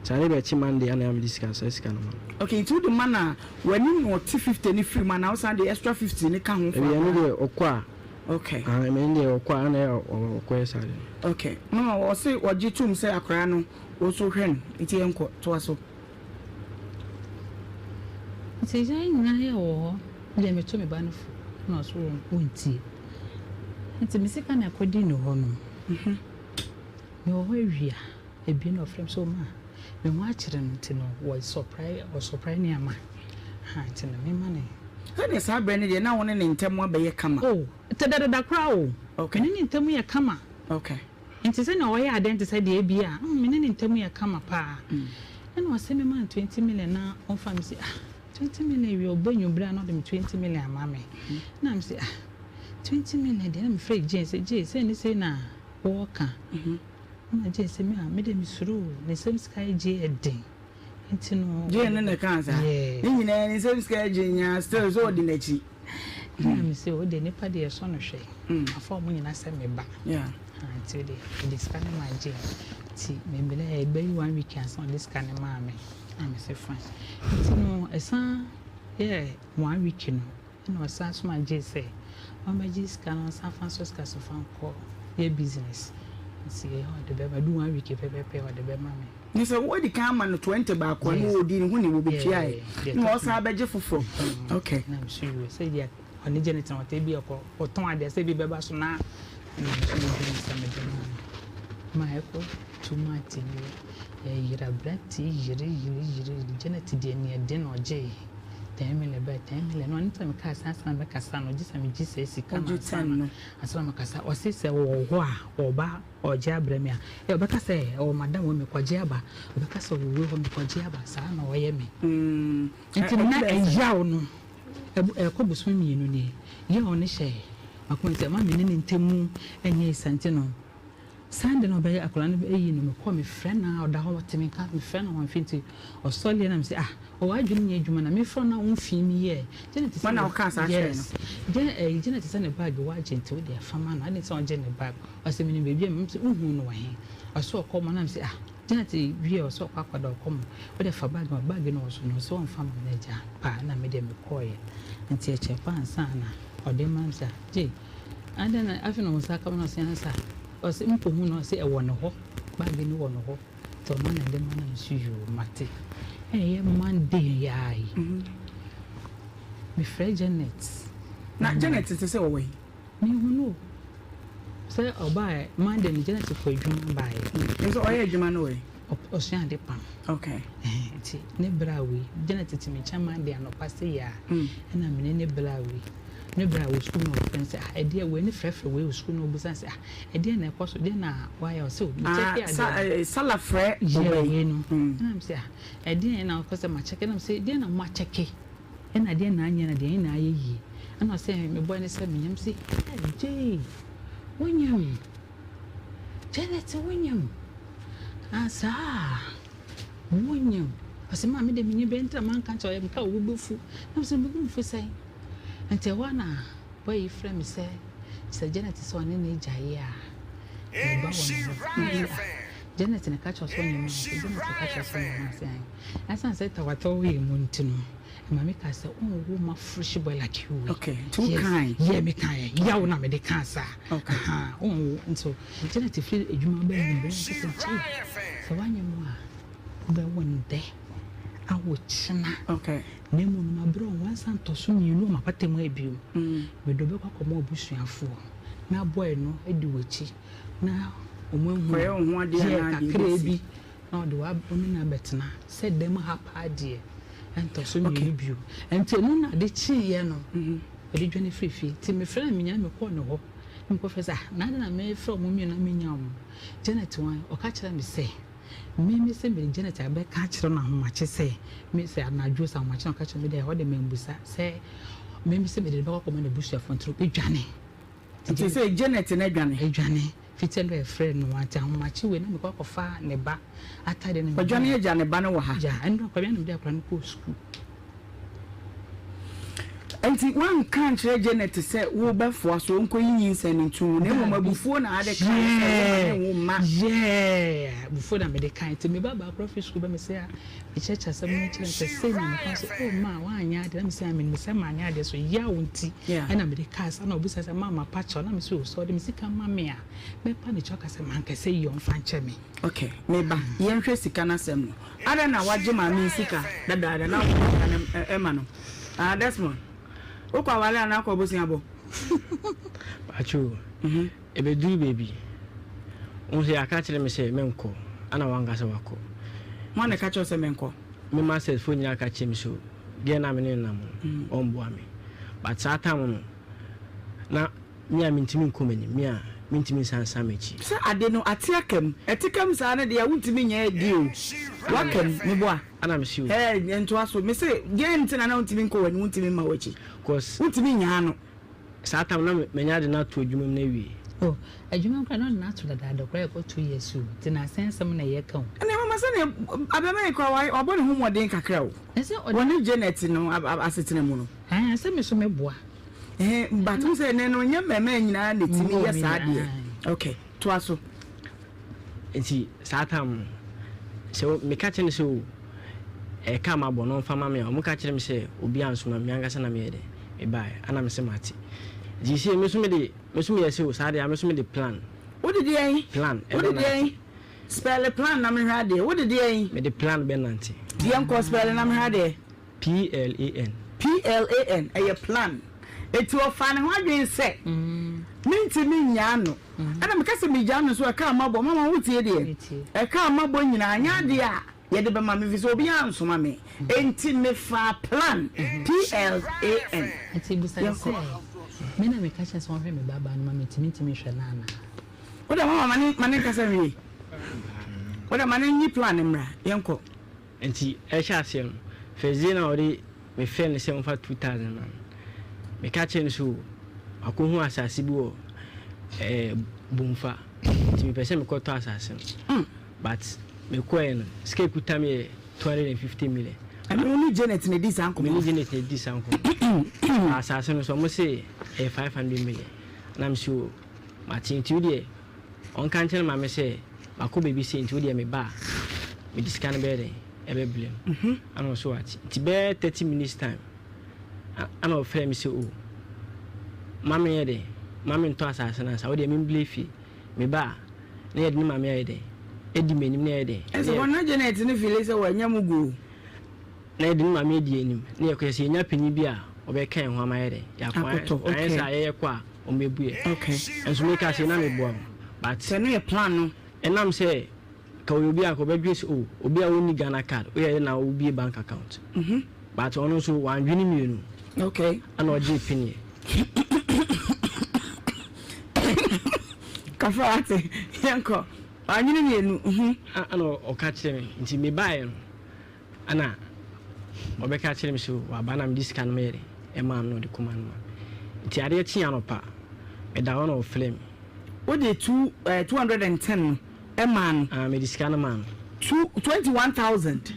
Sɛ ade bɛkye Monday ana yɛ a mede sika saa sika no ma no. Okay, nti wode ma no a, w'anim na ɔte 50 no firi mu anaa wosan de extra 50 no ka ho for Ebi ɛno deɛ ɔkɔ a. Okay. Ahaa, ɛno deɛ ɔkɔ a ana yɛ a ɔkɔyɛ saa de no. Okay, mama ɔse ɔgye tom sɛ akwadaa no wo nso hwɛ no, nti yɛnkɔ, toa so. Nti yɛn nyinaa yɛ wɔ hɔ deɛ meto me ba no fo na ɔso ɔntie nti me sika na ɛkɔdi ne hɔ no mewɔ hɔ awia ebien na ɔfrɛ me sɛ ɔma me ho akyerɛ no nti no wɔ sɔprae ɔsɔprae nneɛma ha nti no mema ne. Sɛdeɛ saa berɛ no deɛ na wo ne ne ntam abɛyɛ kama. Oh dɛdɛdɛda koraa o. Okay. Me ne ne ntam yɛ kama. Okay. Nti sɛnea ɔyɛ adeɛ no te sɛ deɛ ebia me ne ne ntam yɛ kama paa. Ɛna ɔse me ma no 20 million na ɔmfa me se ah 20 million wie ɔba anwummere a na ɔde me 20 million ama me. Na me se ah 20 million deɛ na me frɛ Jane sɛ Jane sei ne sei na wɔɔka. Ɛna Jane se me a me deɛ me suro o ne nsam sika gye yɛ den. Nti no. Jane no na ɛkaa saa. Yeah. Ne nyinaa ne nsam sika gye nyaa still sɛ ɔdi n'akyi. Ɛna me se wo deɛ nipa deɛ yɛsɔ no hwɛ. Mafa wɔn nyinaa sɛ me ba. Yeah. Nti wo deɛ mede sika no maa Jane. Nti me brɛ ɛbɛyɛ one week ansa ɔde sika no maa me. Ɛna me se fine. Nti no ɛsan yɛɛ one week no ɛna ɔsan somaa Jane sɛ ɔmmɛgye sika no ɔnsan fa nsɔ sika so fa nkɔ yɛ business. Nti ɔde bɛma ɛdu one week pɛpɛpɛ ɔde bɛma me. Ne sɛ wadi kan ama no 20 baako a, na ɔdi ne ho ni wɔbɛtuae, na ɔsan abɛgye foforɔ. Okay. Na nso yɛ sɛ deɛ ɔne Janet na ɔtɛ bi ɔkɔ ɔtɔn adeɛ sɛ bi bɛba so na na nso yɛ dwene sɛ mede ma ma ɛkɔ too much ni yɛyera brate yere yere yere Janet deɛ neɛ den na ɔgye 10 million bɛɛ 10 million no ɔne sɛ mekaa sɛ ansa na mɛkasa no gye sɛ megye sɛ sika no ansa na ansa na makasa ɔse sɛ ɔwɔ hɔ a ɔba Ɔregye abrɛ me a, eh, ɔbɛka sɛ, oh, madam wei mekɔgye aba. Ɔbɛka sɛ, oh, wei hɔ mekɔgye aba. Saa na ɔyɛ me. Nti no, na ɛyaw no, ɛkɔ bosome mmienu nie, yaw no hyɛ m'akoma nti ɛma me ne ne ntam nyɛ saa. Nti no, Sunday na ɔbɛyɛ akwadaa no ayi no, mekɔ, mefrɛ no a, ɔda hɔ, ɔte me nka, mefrɛ no a, ɔmfe. Nti ɔsɔreɛ na mese, ah, Ɔwɔ adwene nyɛ adwuma na mefrɛ no a womfii me yɛ Janet sɛ Wana wokaa saa kyerɛɛ no? Yes Jan ɛyi Janet sɛ ne bag wagye nti wode fa ma no adɛn nti na ɔgye ne bag ɔsɛ menim baabi a mese wohuu no wɔ he ɔsɛ ɔkɔ mɔ na mese ah Janet wie ɔsɛ ɔkɔ akɔda ɔkɔ mɔ wode fa bag ma bag no wɔ so no ɔsɛ ɔmfa ma me na agya paa na medeɛ mekɔɔyɛ nti ɛkyɛ paa ansa na ɔde ma mese ah Jay adɛn na afei na wo nsa aka me na ɔsɛ ansa ɔsɛ mekɔhu no ɔsɛ ɛwɔ ne hɔ bag no wɔ ne hɔ Tɔ ma na de ma na nso yoo mate. Ɛyɛ Monday yi ara yi. Me frɛ Janet. Na Janet te sɛ ɔwɔ he? Me hu no o. Sɛ ɔbaa Monday no Janet kɔ adwuma baeɛ. Nso ɔyɛ adwuma no wɔ he? Ɔsua ade pam. Okay. Nti ne bra wei Janet te me nkyɛn Monday anɔpa sei a ɛna me ne ne bra wei. Ne bra wɔ sukuu na ɔfrɛ no sɛ ah ɛdeɛ wei ne frɛfrɛ wei wɔ sukuu na ɔbisa no sɛ ah ɛdeɛ na ɛkɔ so deɛ na wayɛ ɔsɛ o mekyɛke adeɛ ah, eh, sala frɛ yɛ wei no mm. ɛna mesɛ ah ɛdeɛ na ɔkɔ sɛ makyɛke na mesɛ deɛ na moakyɛke ɛna deɛ na anyɛ na deɛ na ayɛ yie ɛna ɔsɛ mebɔ ne sɛ menyam sɛ gyee wonyam Janet wonyam ah saa wonyam ɔsɛ maa me de menye bɛ ntina manka nkyɛ ɔyɛ meka wo bɛfu na mesɛ mebɛbu mfu sɛn Nti ɛhɔ ara na boy yi frɛ me sɛ, sɛ Janet sɛ ɔne no agyae a, meba wɔ ne hɔ. Na me ah, Janet na ɛka kyerɛ wo sɛ ɔnyɛ mma wo? Sɛ Janet na ɛka kyerɛ wo sɛ ɔnyɛ mma wo sɛ ae. Ɛsiane sɛ tawatawa wɔ yɛn mu nti no, ɛma me kaa sɛ ɔnwo mma fresh boy like you wei. Okay, nti wo kae? Yes, yeah, me kaeɛ. Yaw na mede kaa saa. Okay. Ahaa, ɔnwo. Nti Janet firi adwuma ba anwummerɛ na meka sɛ, Jay, sɛ woanyɛ mo a, wobɛwo ndɛ awo kyena. Okay. Na mmom no, mabrɛ wɔn wansa ntɔ so mmienu wɔ m'apata mu ha bio. Mede wo bɛkɔ akɔma w'abusuafoɔ, na boy no adi w'akyi, na wɔahu Kɔyɛ wo ho adeɛ yɛ anaa deɛ kakraa ɛbɛsi. bi, na ɔde wo ab- wo ne no abɛtena. Sɛ dɛm ha paa deɛ, ɛntɔ so Okay. mmienu bio. Nti ɛno na ade kyeeɛ no, ɔde dwane firii fie. Nti mefrɛ no, menyaa mekɔɔ ne hɔ, na mekɔfrɛ sɛ, ah, na adɛn na mefrɛ wɔn mmienu na mennya wɔn? Janet wan? Ɔka kyerɛɛ me sɛ, Me me sɛ mede Janet abɛka akyerɛ no ahomakye sɛ me sɛ anadwo sɛ ahomakye na ɔka kyerɛ me dɛ ɛhɔ de mambusa sɛ me me sɛ mede no bɛkɔ akɔma n'abusuafoɔ nti no ɔbɛdwane. Nti sɛ Janet no adwane. Adwane. Fiti ɛno yɛfrɛ no ante ahomakye wei na mekɔ akɔfa ne ba atade no. Kwadwo agya ne ba no wɔ ha. Yeah, ɛno Kwadwo na mede akwadaa no kɔɔ sukuu. Enti woanka ankyerɛ Janet sɛ wobɛfoa so ɔnkɔyi nyinsɛn no nto ngu, na mmom Daabi. abufuo na ade kaeɛ sɛ woma ne wo mma. Yeah, abufuo na mede kae. Nti me ba baako afiri sukuu ba me sɛ a, mekyerɛkyerɛ asɛm no kyerɛ no sɛ sei na meka sɛ, oh ma woanyɛ adeɛ. Na me sɛ a menim sɛ manyɛ adeɛ so yaw nti ɛna mede kaa saa. Na ɔbisa sɛ ma mapa kyɛw. Na me sɛ oh sɛ ɔde me sika ma me a, mɛpa ne kyɛw aka sɛ mankɛsɛ yie ɔmfa nkyɛ me. Ok, me ba, yɛnhwɛ sika no asɛm no. Adɛn na wagye maame yi sika dadaada na wode sika no ma no? Ah, Desmond, wokɔ aware anaa wokɔ abosea bɔ? Pacho, ɛbɛduru baabi, wohu sɛ yɛaka kyerɛ me sɛ menkɔ, ɛna wankasa wakɔ. Hwan na ɛka kyerɛ wo sɛ menkɔ? Me masters foɔ nyinaa ka kyerɛ me sɛ girl no a me ne no nam no, ɔmboa me. But saa time no, na Me a mintumi nkɔ m'anim, me a mintumi nsan nsan m'akyi. Sɛ ade no, ate aka mu. Ɛte ka mu saa no deɛ, wontumi nyɛ adi o. Woaka mu, meboa. Ɛna mese o. Ɛɛ, ntoa so. Mese, deɛn nti na na wontumi nkɔ w'anim, wontumi mma w'akyi? Cause. Wontumi nyaa no. Saa tam na manya ade no ato adwuma mu no awie. Oh, adwuma mu koraa na ɔde no ato dadaada koraa ɛkɔ 2 years o, nti na asɛn asɛm na yɛka o. Ɛnna mama sɛdeɛ abɛma yi koraa wabɔ ne ho mmɔden kakra o. Ɛsɛ ɔde. Wɔne Janet no asetena mu no. Ɛɛ, sɛ me so meboa. Eh, but n sɛ ɛnɛ no nyɛ mmɛmɛ nyinaa na ɛtumi yɛ saa deɛ. Okay, toa so. Nti saa tam no, sɛ meka kyerɛ no sɛ o, ɛka ma bɔ no ɔmfa ma me a, ɔmo ka kyerɛ me sɛ obi ansoma me, me ankasa na meyɛ dɛ, mebaeɛ, ana me sɛ mate. Nti seesei me nso mede, me nso meyɛ sɛ o, saa deɛ a me nso mede plan. Wode deɛn? Plan Wode ɛbɛnante. deɛn? Spɛle plan na mehwɛ adeɛ. Wode deɛn? Mede plan bɛnante. Yɛnkɔ, spɛle na mehwɛ adeɛ. PLAN. PLAN, ɛyɛ plan. Enti ɔfaa ne ho adwene sɛ, Mentumi nnyaa no. Ɛna meka sɛ megyaa no nso a, ɛka a mabɔ, mama wotie deɛ? Ɛka a mabɔ nyinaa, anyɛ adeɛ a yɛde bɛma me, ɛfiri sɛ obiara ansoma me. Enti mefaa plan, P-L-A-N. Enti bisa no Yɛnkɔ. sɛ, Me na meka kyerɛ no sɛ ɔnhwɛ me babaa no ma me nti mentumi nhwɛ no anaa? Wo deɛ mama ma ne nkasa nwie. Wo deɛ ma no nyi plan no mmra. Yɛnkɔ. Ntsi ɛhyɛ aseɛ no, first day no a ɔde me frɛɛ no sɛ ɔmfa 2000 ma no, meka kyerɛɛ no sɛ o, makohu asase bi wɔ eh, Bomfa, nti mepɛ sɛ mekɔtɔ asase no. But mekɔɛ no, sika ekuta me yɛ 250 million. Ɛno wo ne Janet na ɛdii saa nkɔmmɔ Me no? ne Janet na ɛdii saa nkɔmmɔ no. Asase no nso, wɔn se ɛyɛ 500 million. Na mese o, mate, nti wo deɛ Ɔnka nkyerɛ maame sɛ makɔ baabi sei nti wodeɛ meba a mede sika no bɛyɛ dɛn ɛbɛbrɛ no. Ana ɔse wate. Nti bɛyɛ 30 minutes time ana ɔfrɛɛ me sɛ o ma menyɛ dɛn ma mentɔ asase no ansa wodeɛ membrɛ fie meba a na yɛde ne maame ayɛ dɛn adi m'anim na yɛyɛ dɛn Ɛsɛ hɔ na Janet no feeli sɛ wanya mu gu o. Na yɛde ne maame adi anim na yɛkɔ sɛ yɛnya panyin bi a ɔbɛka yɛn ho ama yɛ dɛn yɛakɔ Akɔtɔ, ayɛ okay. sɛ a yɛyɛ kɔ a wɔbɛbu yɛ. Okay. Nso meka sɛ na meboa wo but Sɛ ɛno yɛ plan no. Ɛnam sɛ ka ɔyɛ obi a nka ɔbɛdwene sɛ oh obi a ɔnni Ghana card woyɛ dɛn na wobue bank account but ɔno nso wandwene mmienu Okay. ɛna ɔgyee peneɛ. Kafra wate, yɛnkɔ. Wandwene mmienu, mhm. Ɛna ɔka kyerɛ me nti mebaeɛ no Ɛna ɔbɛka kyerɛ me sɛ waba na mede sika no meyɛ dɛn ɛmaa no na ɔde kɔma no ma nti adeɛ kyee anɔpa meda hɔ na ɔfrɛ me. Wode two eh, 210 no ɛmaa no? Ah, mede sika no maa no. Two, 21,000.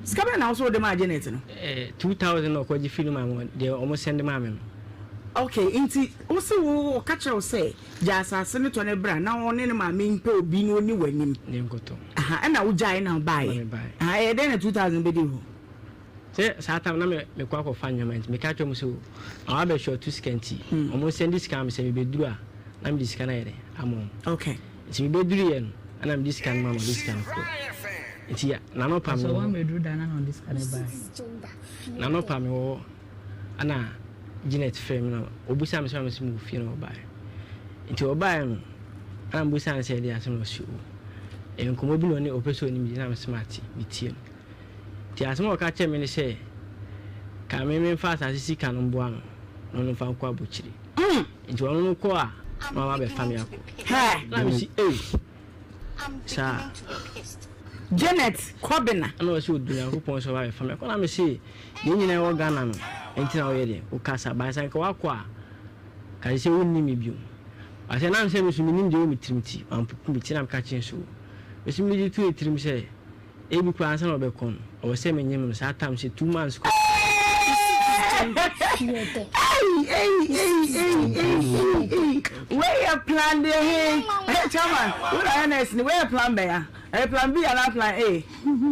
Sika bɛn na wo so wode maa Janet no? Eh, 2,000 na ɔkɔgye firi no maa me, deɛ ɔmo sɛnde maa me no. Okay, nti wo se wo ɔka kyerɛ wo sɛ gya asase no tɔ no bra na ɔne ne maame mpɛ obi na ɔni w'anim. Ne nkɔtɔ. Aha, ɛna wogyae na wobaeɛ. Na mebaeɛ. Aha, ɛyɛ dɛn na 2000 bɛdii hɔ? Sɛ saa tam na me mekɔ akɔfa nneɛma nti meka kyerɛ wɔn sɛ o ma wabɛ short sika nti wɔn sɛnde sika ma me sɛ mebɛduru a na mede sika no ayɛ dɛn ama wɔn. Okay. Nti mebɛduruiɛ no ɛna mede sika no ma no ɔde sika no kɔɛ. Nti n'anɔpa Sɛ mewɔ hɔ. woammɛduru da no na ɔde sika no baeɛ. N'anɔpa mewɔ hɔ ɛna Janet frɛɛ me na ɔbisaa me sɛ ma mese mewɔ fie na ɔbaeɛ. Nti ɔbaeɛ no ɛna mebisaa no sɛ ɛdeɛn asɛm na ɔse o ɛyɛ nkɔmmɔ bi na ɔne ɔpɛ sɛ ɔne me di na mese mate metie no. Nti asɛm a ɔka kyerɛɛ me ne sɛ ka me memfa asase sika no mboa no na ɔno mfa nkɔ abokyire. Nti ɔno no kɔ a na waba abɛfa me akɔ. Na mese ei saa. Janet Kɔbena. Ɛna ɔse ɔdɔ Nyankopɔn sɛ ɔba abɛfa me akɔ na mese deɛ nyinaa ɛwɔ Ghana no nti na woyɛ deɛ woka saa but sɛ anka woakɔ a ka sɛ wonni me bio. But ɛnam sɛ me nso menim deɛ ɛwɔ me tirim nti, mampopo me ti na meka kyerɛɛ no sɛ o, me nso mede too ne tirim sɛ ebi koraa ansa na ɔbɛkɔ no, ɛwɔ sɛ menyem no saa tam sɛ 2 months kɔ. Ei ei ei ei ei ei ei wei yɛ plan deɛ he hey chairman wo na yɛ nurse ni wei yɛ plan bɛn a ɛyɛ plan B anaa plan A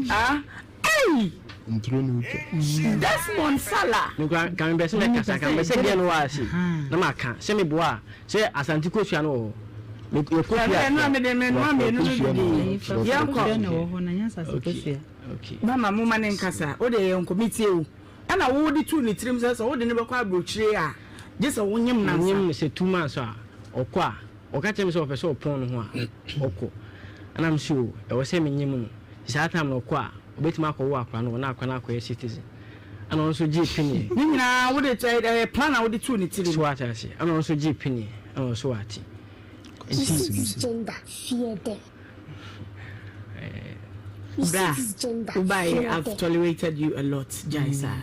ah ei Nturo ne wotwa. Desmond Salah. Me koraa nka mepɛ sɛ mɛkasa nka mepɛ sɛ deɛ no wɔ ase na maka sɛ meboa a sɛ Asante kosua no wɔ hɔ me yɛkɔ fie a. Ɛno a mede me noa mmienu no didi yɛnkɔ. Okay okay. Mama moma ne nkasa wo deɛ yɛnkɔ metie wo ɛna wo de tuu ne tirim sɛ sɛ wode no bɛkɔ aburokyire a gye sɛ wonyem no ansa. Menyem no sɛ 2 months a ɔkɔ a ɔka kyerɛ me sɛ ɔpɛ sɛ ɔpɔn ne ho a ɔkɔ ɛna mese o ɛwɔ sɛ menyem no nti saa time no ɔkɔ a ɔbɛtumi akɔwo akora no na akora no akɔyɛ citizen ɛna ɔno nso gyee peneɛ. Ne nyinaa wode ɛyɛ plan a wode tuu ne tirim. So wate ase ɛna ɔno nso gyee peneɛ ɛna ɔso wate nti. Bra wobaeɛ I've tolerated you a lot gyae saa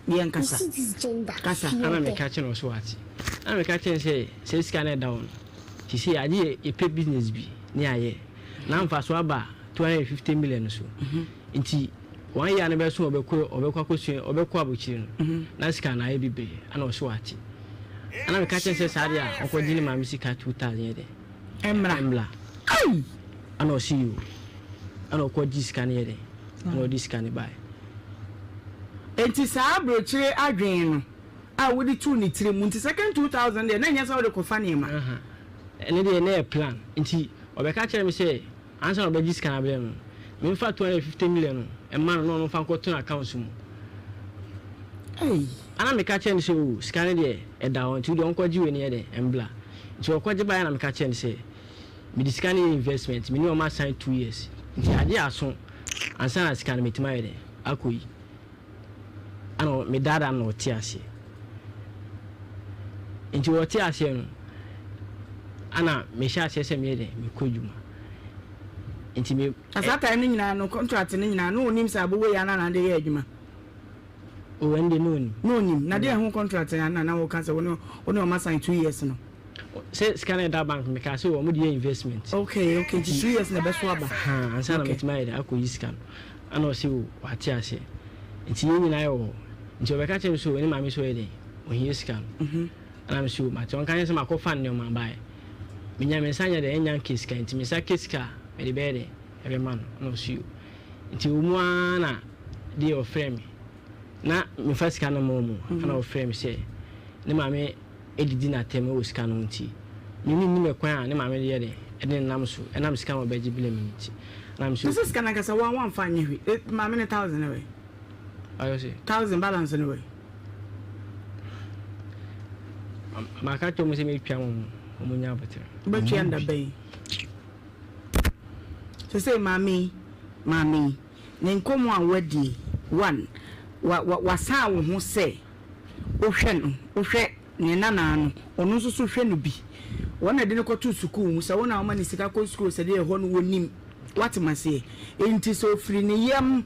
yɛn kasa kasa. Ɛna meka kyerɛ no ɔso wate ɛna meka kyerɛ no sɛ sɛ sika no ɛda hɔ no sisi agye yɛpɛ business bi ne ayɛ na mfaso aba 250 million so nti wɔn yɛ no bɛso ɔbɛkɔ ɔbɛkɔ akɔsua ɔbɛkɔ abokyire no na sika no ayɛ bebree ɛna ɔso wate ɛna meka kyerɛ sɛ saa deɛ a ɔkɔgye ne maame sika 2000 yɛ dɛ Ɛmmra. Ɛmmra. Ɛna ɔse yoo. Ɛna ɔkɔ gye sika no yɛ dɛn? Ɛna ɔde sika no baeɛ. Enti saa aburokyire adwene no a wode too ne tirim nti second 2000 deɛ na ɛnyɛ sɛ wode kɔfa nneɛma. Aha. Ɛno deɛ na ɛyɛ plan. Nti ɔbɛka kyerɛɛ me sɛ ansa na ɔbɛgye sika no abrɛ me no, memfa 250 million no mma no na ɔno mfa nkɔto n'accounts mu. Ei. Ɛna meka kyerɛɛ no sɛ oh sika no deɛ ɛda hɔ nti wodeɛ ɔnkɔgye wei no yɛ dɛn ɛmbra. Nti ɔkɔgye baeɛ na meka kyerɛɛ no sɛ mede sika no yɛ investment, me ne wɔn asan 2 years nti agye aso ansa na sika no mɛtumi ayɛ dɛn akɔyi. Ɛna medaadaa no na ɔte aseɛ. Nti ɔte aseɛ no ɛna mehyɛ aseɛ sɛ meyɛ dɛn mekɔ adwuma. Nti me. Na saa time no nyinaa no contract no nyinaa na ɔnim sɛ aboɔ wei ana na ade yɛ adwuma? Oh ɛno deɛ na ɔnim. Na ɔnim. Na deɛ ɛho contract ana na woka sɛ wo ne wo ne wɔn asan 2 years no? Sɛ sika no ɛda bank mekaa sɛ wɔn de yɛ investment. Okay, nti 2 years na ɛbɛso aba. Ahaa ansa na mɛtumi ayɛ dɛ akɔyi sika no. Ɛna ɔse o wate aseɛ. Nti yɛn nyinaa yɛwɔ hɔ. Nti ɔbɛka kyerɛ me sɛ o ne maame sɛ ɔyɛ dɛn ɔhia sika no. Ɛna mese o mate ɔnka nyɛ sɛ makɔfa nneɛma baeɛ. Menya me nsa nyɛ dɛn ɛnnya nkɛ sika nti me nsa kɛ sika a mede bɛyɛ dɛn ɛbɛma no. Ɛna ɔse o. Nti ɛwɔ mu ara na deɛ ɔfrɛɛ me na memfa sika no mma wɔn o. Ɛna ɔfrɛɛ me sɛ ne maame didi no atɛm wɔ sika no ho nti me mennim ɛkwan a ne maame de yɛ dɛn ɛde ne nam so ɛnam sika no a ɔbɛgye brɛ me no nti. Ɛna mese Na sɛ sika no ankasa wo a woamfa anyɛ hwee maame no thousand no wɛ? Ayɔ se. Thousand balance no wɛ? Maka kyerɛ wɔn sɛ mɛtwa wɔn wɔn nya aboterɛ. Wobɛtua no da bɛn? Sesei maame yi, maame yi, ne nkɔmmɔ a woadie, one, wa, wa, wasan wo ho sɛ wohwɛ no, wohwɛ ne nanaa no, ɔno nso so hwɛ no bi. Wɔn na ɛde no kɔto sukuu mu, sɛ wo na woma no sika kɔ sukuu sɛ deɛ ɛhɔ no wɔnim. Woate m'aseɛ? Enti sɛ ɔfiri ne yam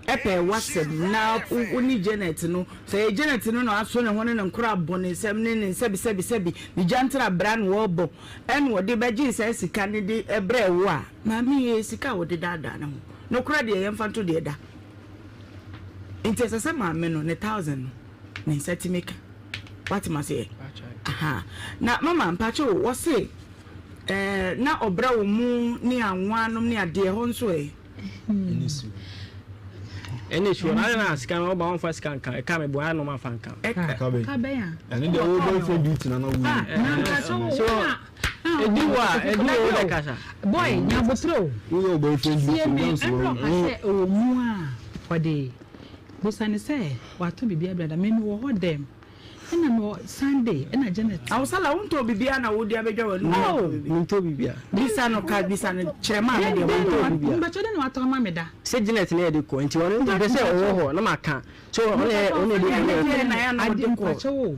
pɛ w'asɛm na wo ne Janet no, sɛ ɛyɛ Janet no na aso ne ho ne ne nkora abɔ ne nsam ne ne sɛbisɛbisɛbi, ne gyantra bra na ɔrebɔ, ɛna ɔde bɛgyee saa sika no de brɛɛ wo a, maame yi, ɛyɛ sika a ɔde daadaa ne ho. Nokorɛ deɛ, yɛmfa nto deɛ ɛda. Nti ɛsɛ sɛ maame no, ne thousand no, ne nsa tumi ka. Wate m'aseɛ? Aha. Na mama, mpakyɛ o, wɔse eh, na ɔbrɛ wo mo ne anwa nom ne adeɛ hɔ nso ɛ? Ɛne suo na na sika no ɔba wɔnfa sika nka ɛka me boa na ɔma fa nka. Ɛka bɛn? Ɛne deɛ wo boyfriend duty na na wo. Ah, na nka sɛ wo na. Ɛdi wo a ɛdi wo bɛ kasa. Boy, nyabotrɛ o. Wo yɛ boyfriend duty. Tie me, ɛbrɛ ɔka sɛ ɛwɔ mu a ɔde bisa ne sɛ watɔ biribi abrɛ da. Me mewɔ hɔ dɛm. Ɛna mewɔ Sunday ɛna Janet. Awosala wontɔ biribiara na wode abɛdwa w'anum. Oh! Mentɔ biribiara. Bisa no ka bisa no kyerɛ maame deɛ wontɔ biribiara. Mpakyɛ dɛn na watɔ ama me da? Sɛ Janet na yɛde kɔ nti ɔno mpɛ sɛ ɔwɔ hɔ na maka so ɔno yɛ ɔno yɛ de kɔ. Na yɛ na ɔde kɔ. Mpakyɛ o.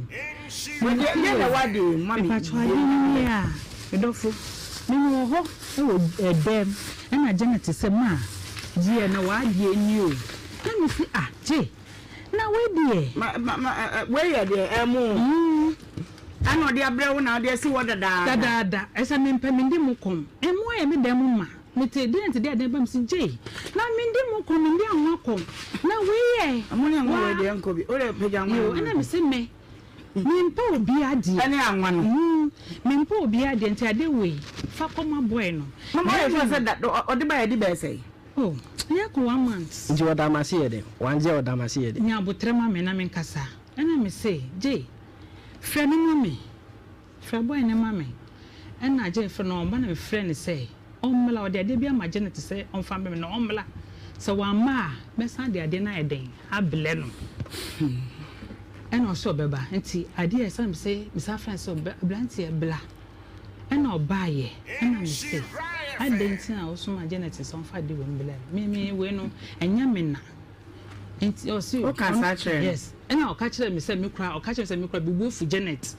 Yɛ na wade mami. Mpakyɛ ade ni a medɔfo me wɔ hɔ wɔ ɛdɛm ɛna Janet sɛ ma gyeɛ na w'adeɛ ni o na me si ah gye na wei deɛ. Ma ma ma wei yɛ deɛ ɛmo. Ɛna ɔde abrɛ wo na ɔde asi hɔ dadaada. Dadaada. Ɛsɛ mempɛ mende mo kɔm. Ɛmo ayɛ me dan mu ma. Mete deɛ nti deɛ adeɛ ba me si gyei. Na mende mo kɔm mende anwa kɔm. Na wei yɛ. Ɛmo ne anwa wei deɛ nkɔ bi. Wode pagya anwa. Yoo ɛna mese me. Mempɛ obi adeɛ. Ɛne anwa no. Mm, mempɛ obi adeɛ nti adeɛ wei fa kɔma boy no. Mama ɔyɛ sure sɛ da ɔde ba yɛ de bɛyɛ sɛn? Oh, ɛyɛ kɔ one month. Nti ɔda m'ase yɛ dɛn? Wangye a ɔda m'ase yɛ dɛn? Nya aboterɛ ma me na menkasa. Ɛna mese, Jay, frɛ no ma me. Frɛ boy no ma me. Ɛna Jay frɛ no, ɔmba na mefrɛɛ no sɛ ɔmmra. Ɔde adeɛ bi ama Janet sɛ ɔmfa mbrɛ me na ɔmmra. Sɛ wamma a, mɛsan de adeɛ no ayɛ dɛn abrɛ no. Ɛna ɔse ɔbɛba. Nti adeɛ a ɛsan mese, mesan frɛ no sɛ abranteɛ bra. Ɛna ɔbaeɛ. Ɛna mese, adɛn nti na wosomaa Janet sɛ ɔmfa adeɛ wei mbrɛ me? Me, me wei no, ɛnyɛ me na. Nti ɔse Woka saa kyerɛɛ no? Yes. Ɛna ɔka kyerɛɛ me sɛ me koraa, ɔka kyerɛɛ me sɛ me koraa me bo afu Janet.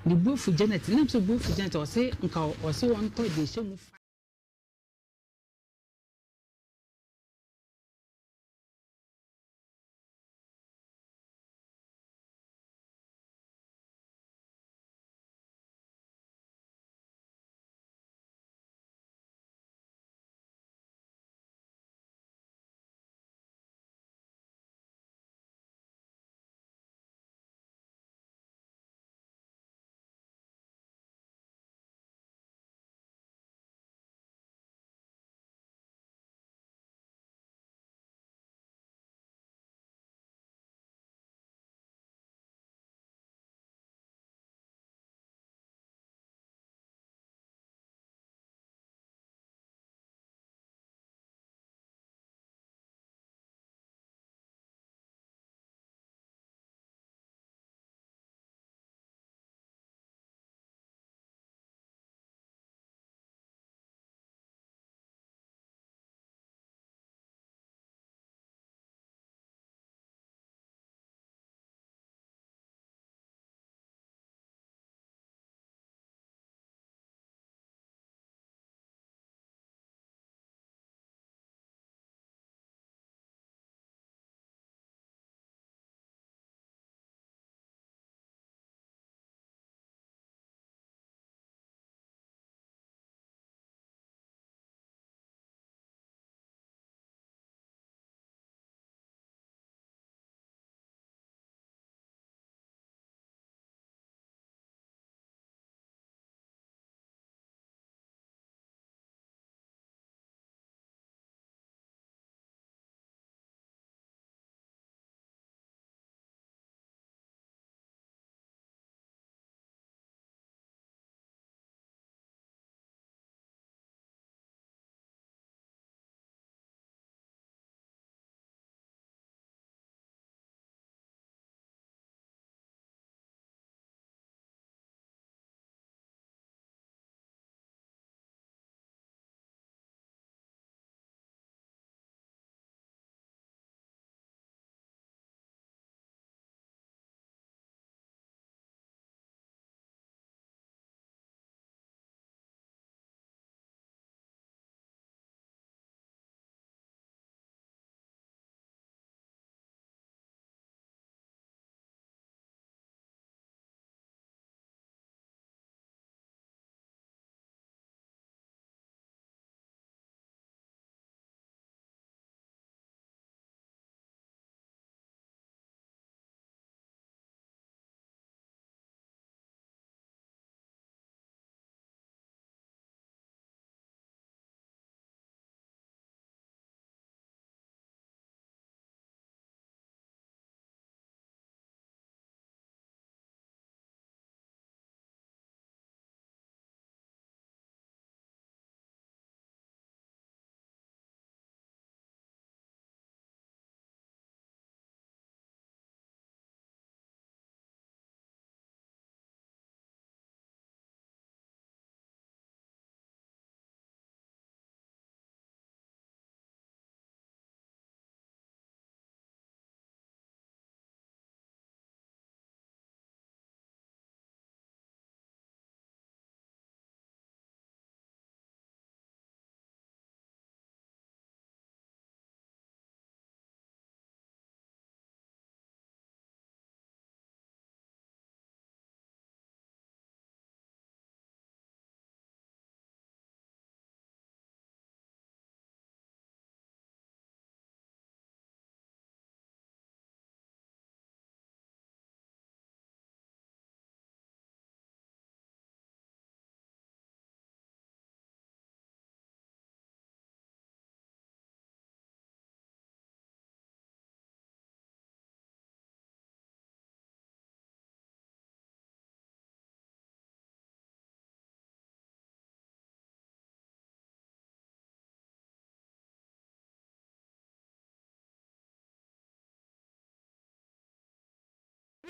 Ne bo afu Janet. Na mesɛ bo afu Janet a, ɔse nka ɔse ɔntɔ deɛ ɛhyɛ mu fa.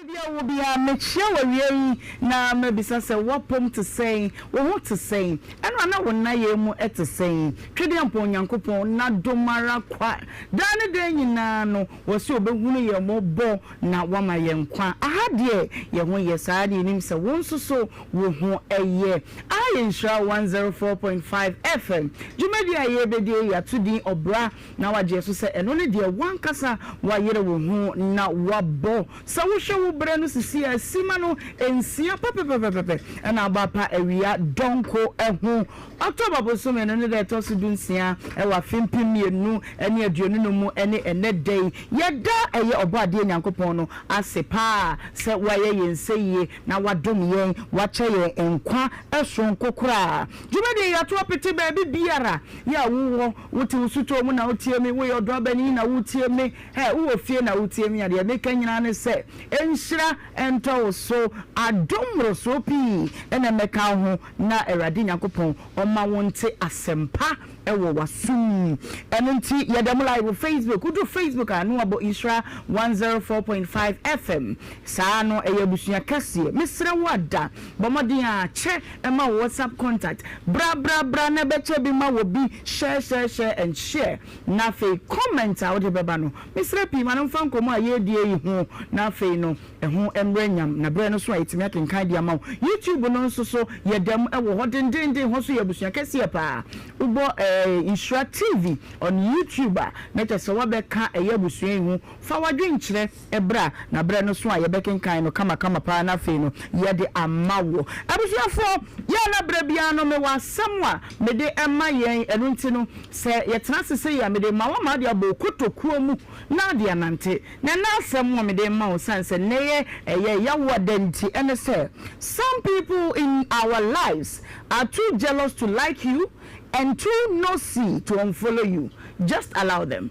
Baabi a wowɔ biara, mekyia wo awia yi na mabisa sɛ w'apɔm te sɛn, wo ho te sɛn, ɛno a na wo nnayɛɛ mu te sɛn? Twedeampɔn Onyankopɔn n'adom ara kwa, daa ne daa nyinaa no, wɔse ɔbɛhunu yɛn mmɔbɔ na wama yɛn nkwa. Aha deɛ yɛn ho yɛ saa na yɛnim sɛ wo nso so wo ho yɛ. Aha yɛ Nhyira 104.5 FM. Dwumadie a yɛrebɛdie yi yɛato din Ɔbra na wagye so sɛ ɛno ne deɛ w'ankasa woayere wo ho na woabɔ. Sɛ wohwɛ wo berɛ no sisi a, simma no nsia pɛpɛpɛpɛpɛ na abɔ apa awia dɔnko ho. October bosome no ne da ɛtɔ so dunsia wɔ afe 2025 mu ne ɛnnɛ da yi. Yɛda ɛyɛ Ɔbɔadeɛ Nyankopɔn no ase paa sɛ wayɛ yɛn sɛyie na wadom yɛn, wakyɛ yɛn nkwa soronko koraa. Dwumadie yi yɛato apete baabi biara yɛ a wowɔ, wote wo sotɔɔ mu na wotie me, woyɛ ɔdɔabani na wotie me, hɛ, wowɔ fie na wotie me a, deɛ meka nyinaa ne sɛ, nhyira ntɔ wo so, adom mmorosoɔ pii na ɛmmɛka wo ho, na Awurade Nyankopɔn ɔmma wo nte asɛmpa wɔ w'asom mu. Ɛno nti yɛda mu live wɔ Facebook. Woduru Facebook a na wabɔ Nhyira 104.5 FM. Saa no ɛyɛ abusua kɛseɛ. Mesrɛ wo ada, bɔ mmɔden a kyɛ ma wo WhatsApp contact. Bra bra bra na bɛkyɛ bi ma wɔ bi. Share share share and share. Na afei comment a wode bɛba no, mesrɛ pii ma no mfa nkɔmmɔ a yɛredie yi ho na afei no Ɛho mmrɛ nyam, na berɛ no so a yɛtumi akenkan de ama wo. YouTube no nso so, yɛda mu wɔ hɔ dendeenden, hɔ nso yɛ abusua kɛseɛ paa. Wobɔ eh, Nhyira TV on YouTube a, na kyerɛ sɛ woabɛka ɛyɛ abusua yi ho. Fa w'adwenkyerɛ bra, na berɛ no so a yɛbɛkenkan no kamakama paa na afei no yɛde ama wo. Abusuafoɔ, yɛ a na berɛ biara no mewɔ asɛm a mede ma yɛn, ɛno nti no sɛ yɛtena ase sei a, mede ma wo ama wode abɔ wo kotokuo mu na wode anante. Na ɛnnɛ asɛm a mede rema wo sane sɛ nnɛ yɛ ɛyɛ yawoa da nti ɛne sɛ, Some people in our lives are too jealous to like you and too nosy to unfollow you, just allow them.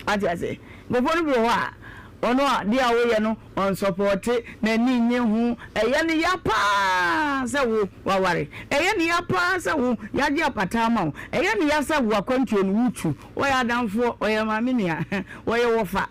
Wate ase? Nkurɔfoɔ no bi wɔ hɔ a, ɔno a deɛ a woyɛ no ɔnsɔpɔɔte, n'ani nnye ho, ɛyɛ no ya paa sɛ wo waware, ɛyɛ no ya paa sɛ wo yɛagye apata ama wo, ɛyɛ no ya sɛ wo akwantuo no wotu, Wɔyɛ adamfoɔ, ɔyɛ maame nua, wɔyɛ wɔfa.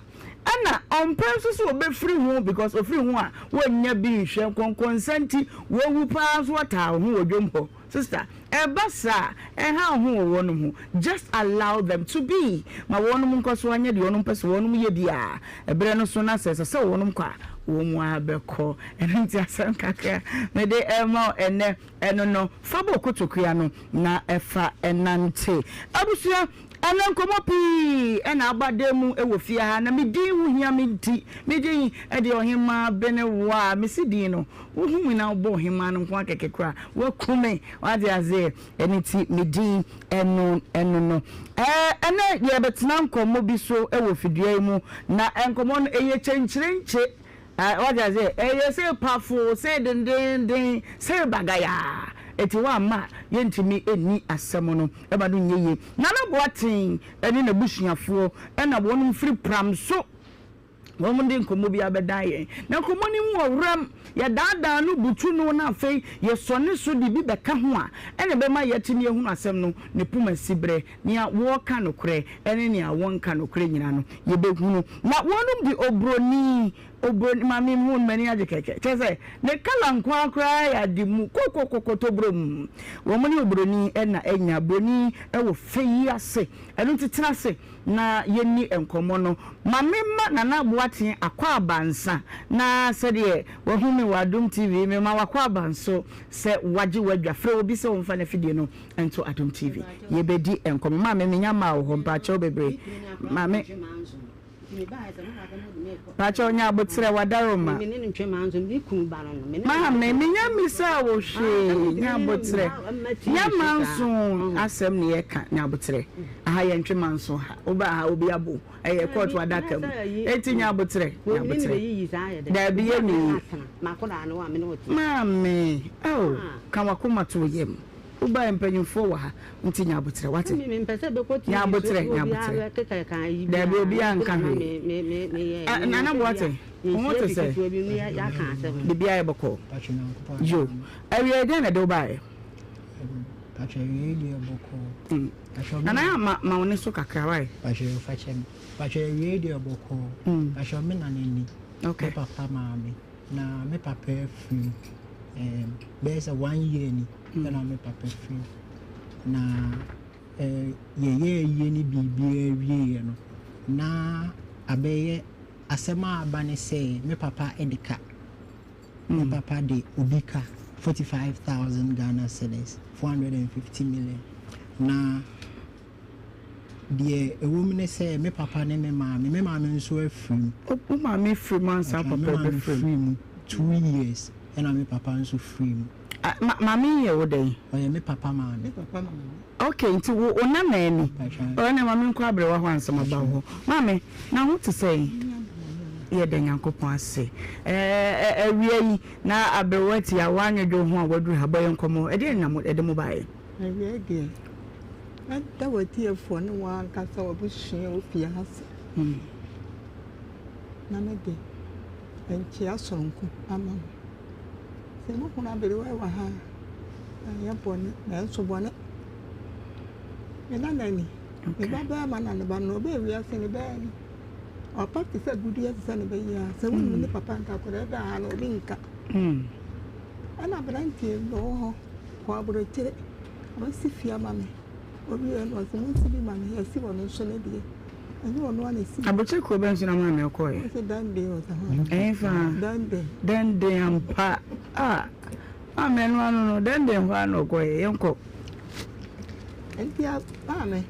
Ɛna ɔmpɛ nso sɛ ɔbɛfiri ho because ɔfiri ho a wɔnnya bi nhwɛ. Nkɔnkɔnsa nti wawu paa nso wɔtaa wo ho wɔ dwom hɔ. Sister, ɛba saa a, ɛnha wo ho wɔ wɔnom ho. Just allow them to be. Ma wɔnom nkɔ so anyɛ deɛ wɔnom pɛ sɛ wɔnom yɛ biara. Ɛberɛ no so na sɛ ɛsɛ sɛ wɔnom kɔ a, wɔn ara bɛkɔ. Ɛno nti asɛm kakra mede rema wo ɛnnɛ. Ɛno no, fa bɔ kotokua no na fa nante. Abusua, ɛnnɛ nkɔmmɔ pii na aba dan mu wɔ fie ha, na me din ho hia me nti, me din de Ɔhemmaa Benewaa. Mese din no, wohu me na wobɔ Ɔhemmaa no nko ara kɛkɛ koraa a, woaku me. Woate aseɛ? Ɛno nti, me din ɛno ɛno no. Ɛɛ, ɛnnɛ yɛrebɛtena nkɔmmɔ bi so wɔ fidua yi mu, na nkɔmmɔ no, ɛyɛ kyenkyerenkye. Wate aseɛ? Ɛyɛ sei pafoo, sei dendeenden, sei bagayaa. Enti woamma a, yɛntumi nni asɛm no. Ɛma no nyɛ yie. Nana Boateng ne n'abusuafoɔ na wɔnom firi Pramso. Wɔn de nkɔmmɔ bi abɛdan yɛn. Na nkɔmmɔ no mu ɔwerɛm, yɛdaadaa no, butu no, na afei yɛsɔ ne so de bi bɛka ho a, ɛna ɛbɛma yɛatumi ahunu asɛm no ne poma siberɛ. Nea wɔka nokorɛ ne nea wɔnka nokorɛ nyinaa no, yɛbɛhunu. Na wɔnom de obroni, obroni, ma me hu no m'ani agye kɛkɛ. Kyerɛ sɛ, ne kala nko ara koraa yɛ ade mu kokokokotobrom. Wɔn ne obroni na anya. Broni wɔ fɛ yi ase. Ɛno nti tena ase na yɛnni nkɔmmɔ no. Ma me mma Nana Boateng akwaaba nsa, na sɛdeɛ wahu me wɔ Adom TV, mema w'akwaaba nso sɛ wagye w'adwa. Frɛ obi sɛ ɔmfa n'afidie no nto Adom TV. Yɛbɛdi nkɔmmɔ. Maame, menya mmaa wɔ hɔ, mpaakyɛw bebree. Maame, mpaakyɛw nya aboterɛ, wadaroma. Maame, menya mmisaa wo hwee, nya aboterɛ. Nya manso asɛm ne yɛka, nya aboterɛ. Aha yɛntwe manso ha, woba ha obi abo. Ɛyɛ kɔɔto adaka mu. Eti nya aboterɛ, nya aboterɛ. Daabi yɛ nyɛ yi. Maame, oh, ka wakoma to yam. Wobae mpanyimfoɔ wɔ ha nti nya aboterɛ wate. Nya aboterɛ, nya aboterɛ. Daabi obiara nka hwee. Ah, Nana Boate, wo ho te sɛ? Biribiara yɛ bɔkɔɔ. Yo, awiei dɛn na ɛde wo baeɛ? Pacho awiei deɛ bɔkɔɔ. Pacho me. Nana yɛ ma ma wo ne so kakra why? Pacho yo fakyɛ me. Pacho awiei deɛ bɔkɔɔ. Pacho me nana ni. Okay. Me papa maame. Na me papa afiri mu. Um, bɛyɛ sɛ one year ni ɛna me papa firi mu. Na eh, yɛyɛ ayie ne biribiara wieɛ no, na abɛyɛ asɛm a aba ne sɛ me papa de ka. Me papa de obi ka 45,000 Ghana cedis, 450 million. Na Deɛ ɛwɔ mu ne sɛ me papa ne me maame, me maame nso afiri mu. Wo maame firi mu ansa wo papa bɛfiri mu? Me maame firi mu 2 years ɛna me papa nso firi mu. Maame yi yɛ wo dɛn? Ɔyɛ me papa maame. Okay, nti wo wo nana ni? Ɔyɛ na maame nkɔ aberewa hɔ ansa ma ba wo hɔ. Maame, na ho te sɛn? Yɛda Nyankopɔn ase. Ɛɛ awia yi na aberewa ti a woanwodwo ho a waduru ha bɔ yɛn nkɔmmɔ. Ɛdeɛn na ɛde mo baeɛ? Awiei deɛ, mɛda w'atiefoɔ ne wɔn ankasa w'abusua a wɔfie ha ase, na mede nkyea sononko ama mo. Sɛ mohunu aberewa yi wɔ ha a, ɛnyɛ bɔne, nanso bɔne. Me nana ni, me ba barima na ne ba no, ɔbɛɛ wiase ne bɛɛ ni. Ɔpa te sɛ agudeɛ te sɛ ne bɛ yi ara. Sɛ wonim ne papa nka akwadaa bi a ha no obi nka. Ɛna aberanteɛ bi ɔwɔ hɔ. Kɔ aburokyire, ɔbɛsi fie ama me. Ɔwieɛ no ɔse monsi bi ma me, yɛasi ɔno nso ne deɛ. Ɛnyɛ ɔno ara na ɛsi. Aburokyire kuro bɛn so na maame kɔɛ? Ɔse Dundee ɔse hɔ. Ɛhefa? Dundee. Dundee ampa. Ah, maame ɛno ano no, Dundee hɔ ara na ɔkɔɛ, yɛnkɔ. Nti maame,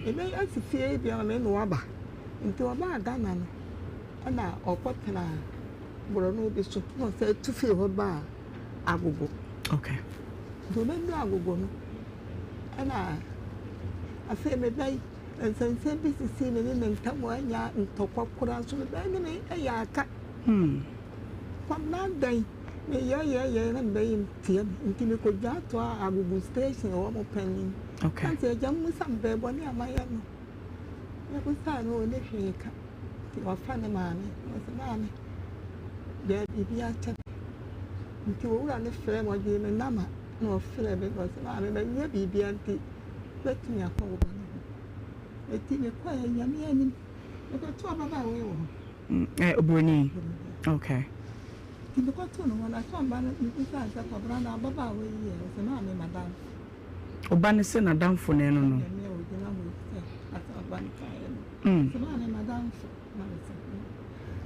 ebe asi fie bi ama me na waba. Nti ɔbaa Ghana no, ɛna ɔkɔtenaa borɔno bi so na ɔsan tu fii hɔ baa Agogo. Okay. Nti ɔbɛduru Agogo no, ɛna afei me ba yi, nsɛnsɛm bi sisii me ne ne ntam anya ntɔkwa koraa nso me ba yi ne me yɛ aka. Kwabena dɛn, meyɛyɛyɛ na me ba yi ntie me nti mekɔgyaa toa Agogo station hɔ mo panin. Okay. Na nti agya mmusa me bɛɛ bɔne a mayɛ no. Mebisaa no ɔnni hwee ka. Nti wafa ne maame. Ɔse maame, gyaa biribi akyɛ me. Nti owura no frɛɛ me, ɔgyee me nama na ɔfrɛɛ me na ɔse maame mawie biribiara nti mɛtumi akɔ wo ba no hɔ. Nti mekɔɛ Nyame anim, mekɔtoo ababaawa yi wɔ hɔ. Ɛ oburoni? Okay. Nti mekɔtoo no hɔ no, asɔmba no mebisaa no sɛ Kwabena na ababaawa yi yɛ? Ɔse maame madamfo. Ɔba no sɛ n'adamfo na ɛno no.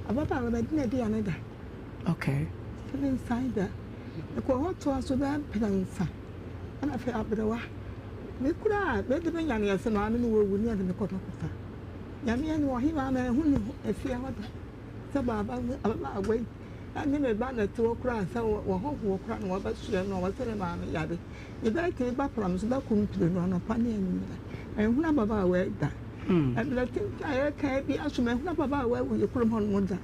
Ababaawa bɛdi n'aduane da. Okay. Ne nsan da. Mekɔ hɔ toa so bɛyɛ mprɛnsa. Ɛna afei aberewa. Me koraa mede me nyane ɛsɛ maame no wɔwu ne ɛde me kɔ dɔkota. Nyame ani ɔhemaa ma ɛho ne efie hɔ da. Sɛ baaba ababaawa yi ɛne me ba na ɛte hɔ koraa sɛ wɔhɔhoɔ koraa na wɔbɛsoɛ no a wɔsɛ ne maame yare. Me ba tumi ba pra me so bɛko mprenu anɔpa ne anwummerɛ. Manhunu ababaawa yi da. Ɛberɛ tenten a yɛreka yi biara so manhunu ababaawa yi wɔ yɛn kurom hɔnom da.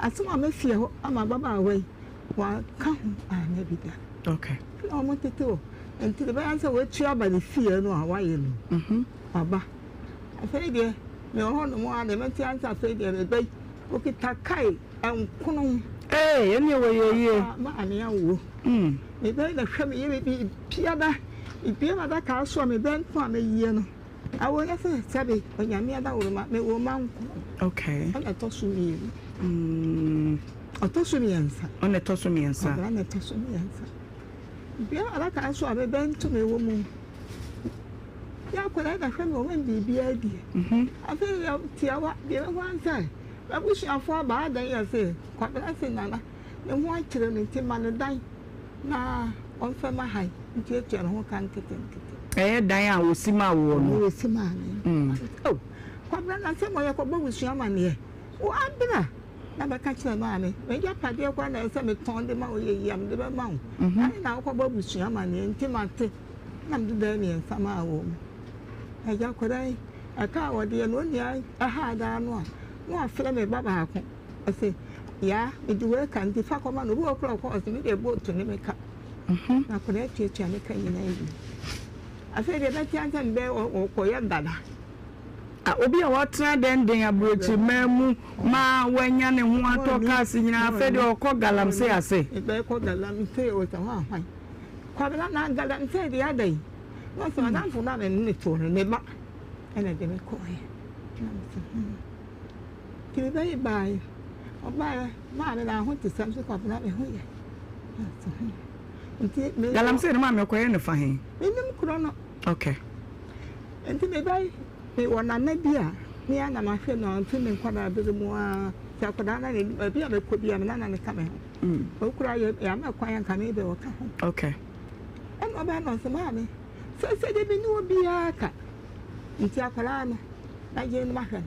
Asɛm a mafie hɔ ama ababaawa yi wanka ho anyɛ bi da. Okay. Ɛna wɔn tete o. Nti de bɛyɛ sɛ wɔatu aba ne fie no a wayɛ no. Aba. Afei deɛ mewɔ hɔnom a deɛ mɛte ase afei deɛ me ba yi okita kae nkono. Ee, ɛnneɛ wɔyɛ yie. Maame awo. Me ba yi na hwɛ me yɛ me biribiara. Mebue m'adaka so a me ba nko a meyie no. Awo nyɛ sɛ sɛbe Onyame adaworoma mewɔ mma nko. Okay. Ɔna ɛtɔ so mmienu. Ɔtɔ so mmiɛnsa. Ɔna ɛtɔ so mmiɛnsa. Ɔbra na ɛtɔ so mmiɛnsa. Mebue m'adaka so a me ba nto me wɔ mu. Yɛ akwadaa na hwɛ me ɔma me biribiara die. Afei yɛ tiawa deɛ ɛbɛhɔ ara sɛ m'abusuafoɔ aba adɛn yɛ se Kwabena se nana ne ho akyerɛ no nti ma no dan na ɔmfa ma han ntuatua ne ho ka nketenkete. Ɛyɛ dan a wɔsi maa woɔ no? Wɔsi maa me. Oh, Kwabena na sɛ mɔyɛ kɔbɔ abusua amaneɛ. Wo abena na bɛka kyerɛ maame m'agyapadeɛ koraa na ɛsɛ sɛ metɔn de ma wo yɛ yie a mede bɛma wo. Ɛne na wokɔbɔ abusua amaneɛ nti mate na mede dan mmiɛnsa maa wɔn. Agya akwadaa yi, ɛka a wɔde yɛ no onua ɛha daa no a na wafrɛ me ba baako. Ɔse, Yaa, mede wei ka nti fa kɔma no. Obi wɔ hɔ koraa ɔkɔ ɔse me deɛ boat ne me ka. Na akwadaa tuatua ne ka nyinaa wie. Afei deɛ ɛbɛte ansa mbɛ ɔkɔyɛ dada. Obi a watena dɛnden aburokyiman mu ma wanya ne ho atɔ cars nyinaa afei deɛ ɔkɔ galamsey ase. Ɛbɛkɔ galamsey ɔsɛ ho ahwan. Kwabena na galamsey deɛ adɛn? Na ɔsɛ madamfo no a me ne no too no ne ba ɛna ɛde me kɔɔeɛ. Na mesɛ hmm. Nti me ba yi baeɛ. Ɔbaeɛ, maame na ho te sɛ? Mese Kwabena me ho yɛ. Ɔse hmm. Nti me. Galamsey no maame ɔkɔyɛ no fa he? Menim kuro no. Okay. Nti me ba yi, me wɔ nana bi a, me ara na mahwɛ no mfiri me nkwadaa bere mu ara. Nti akwadaa no na baabi a mɛkɔ biara me nana no ka me ho. Ɔkura yɛ yɛama kwan a nka mebɛ ɔka ho. Okay. Ɛna ɔbaa na ɔse maame, seesei deɛ me ne obiara ka. Nti akwadaa no, magye no mahwɛ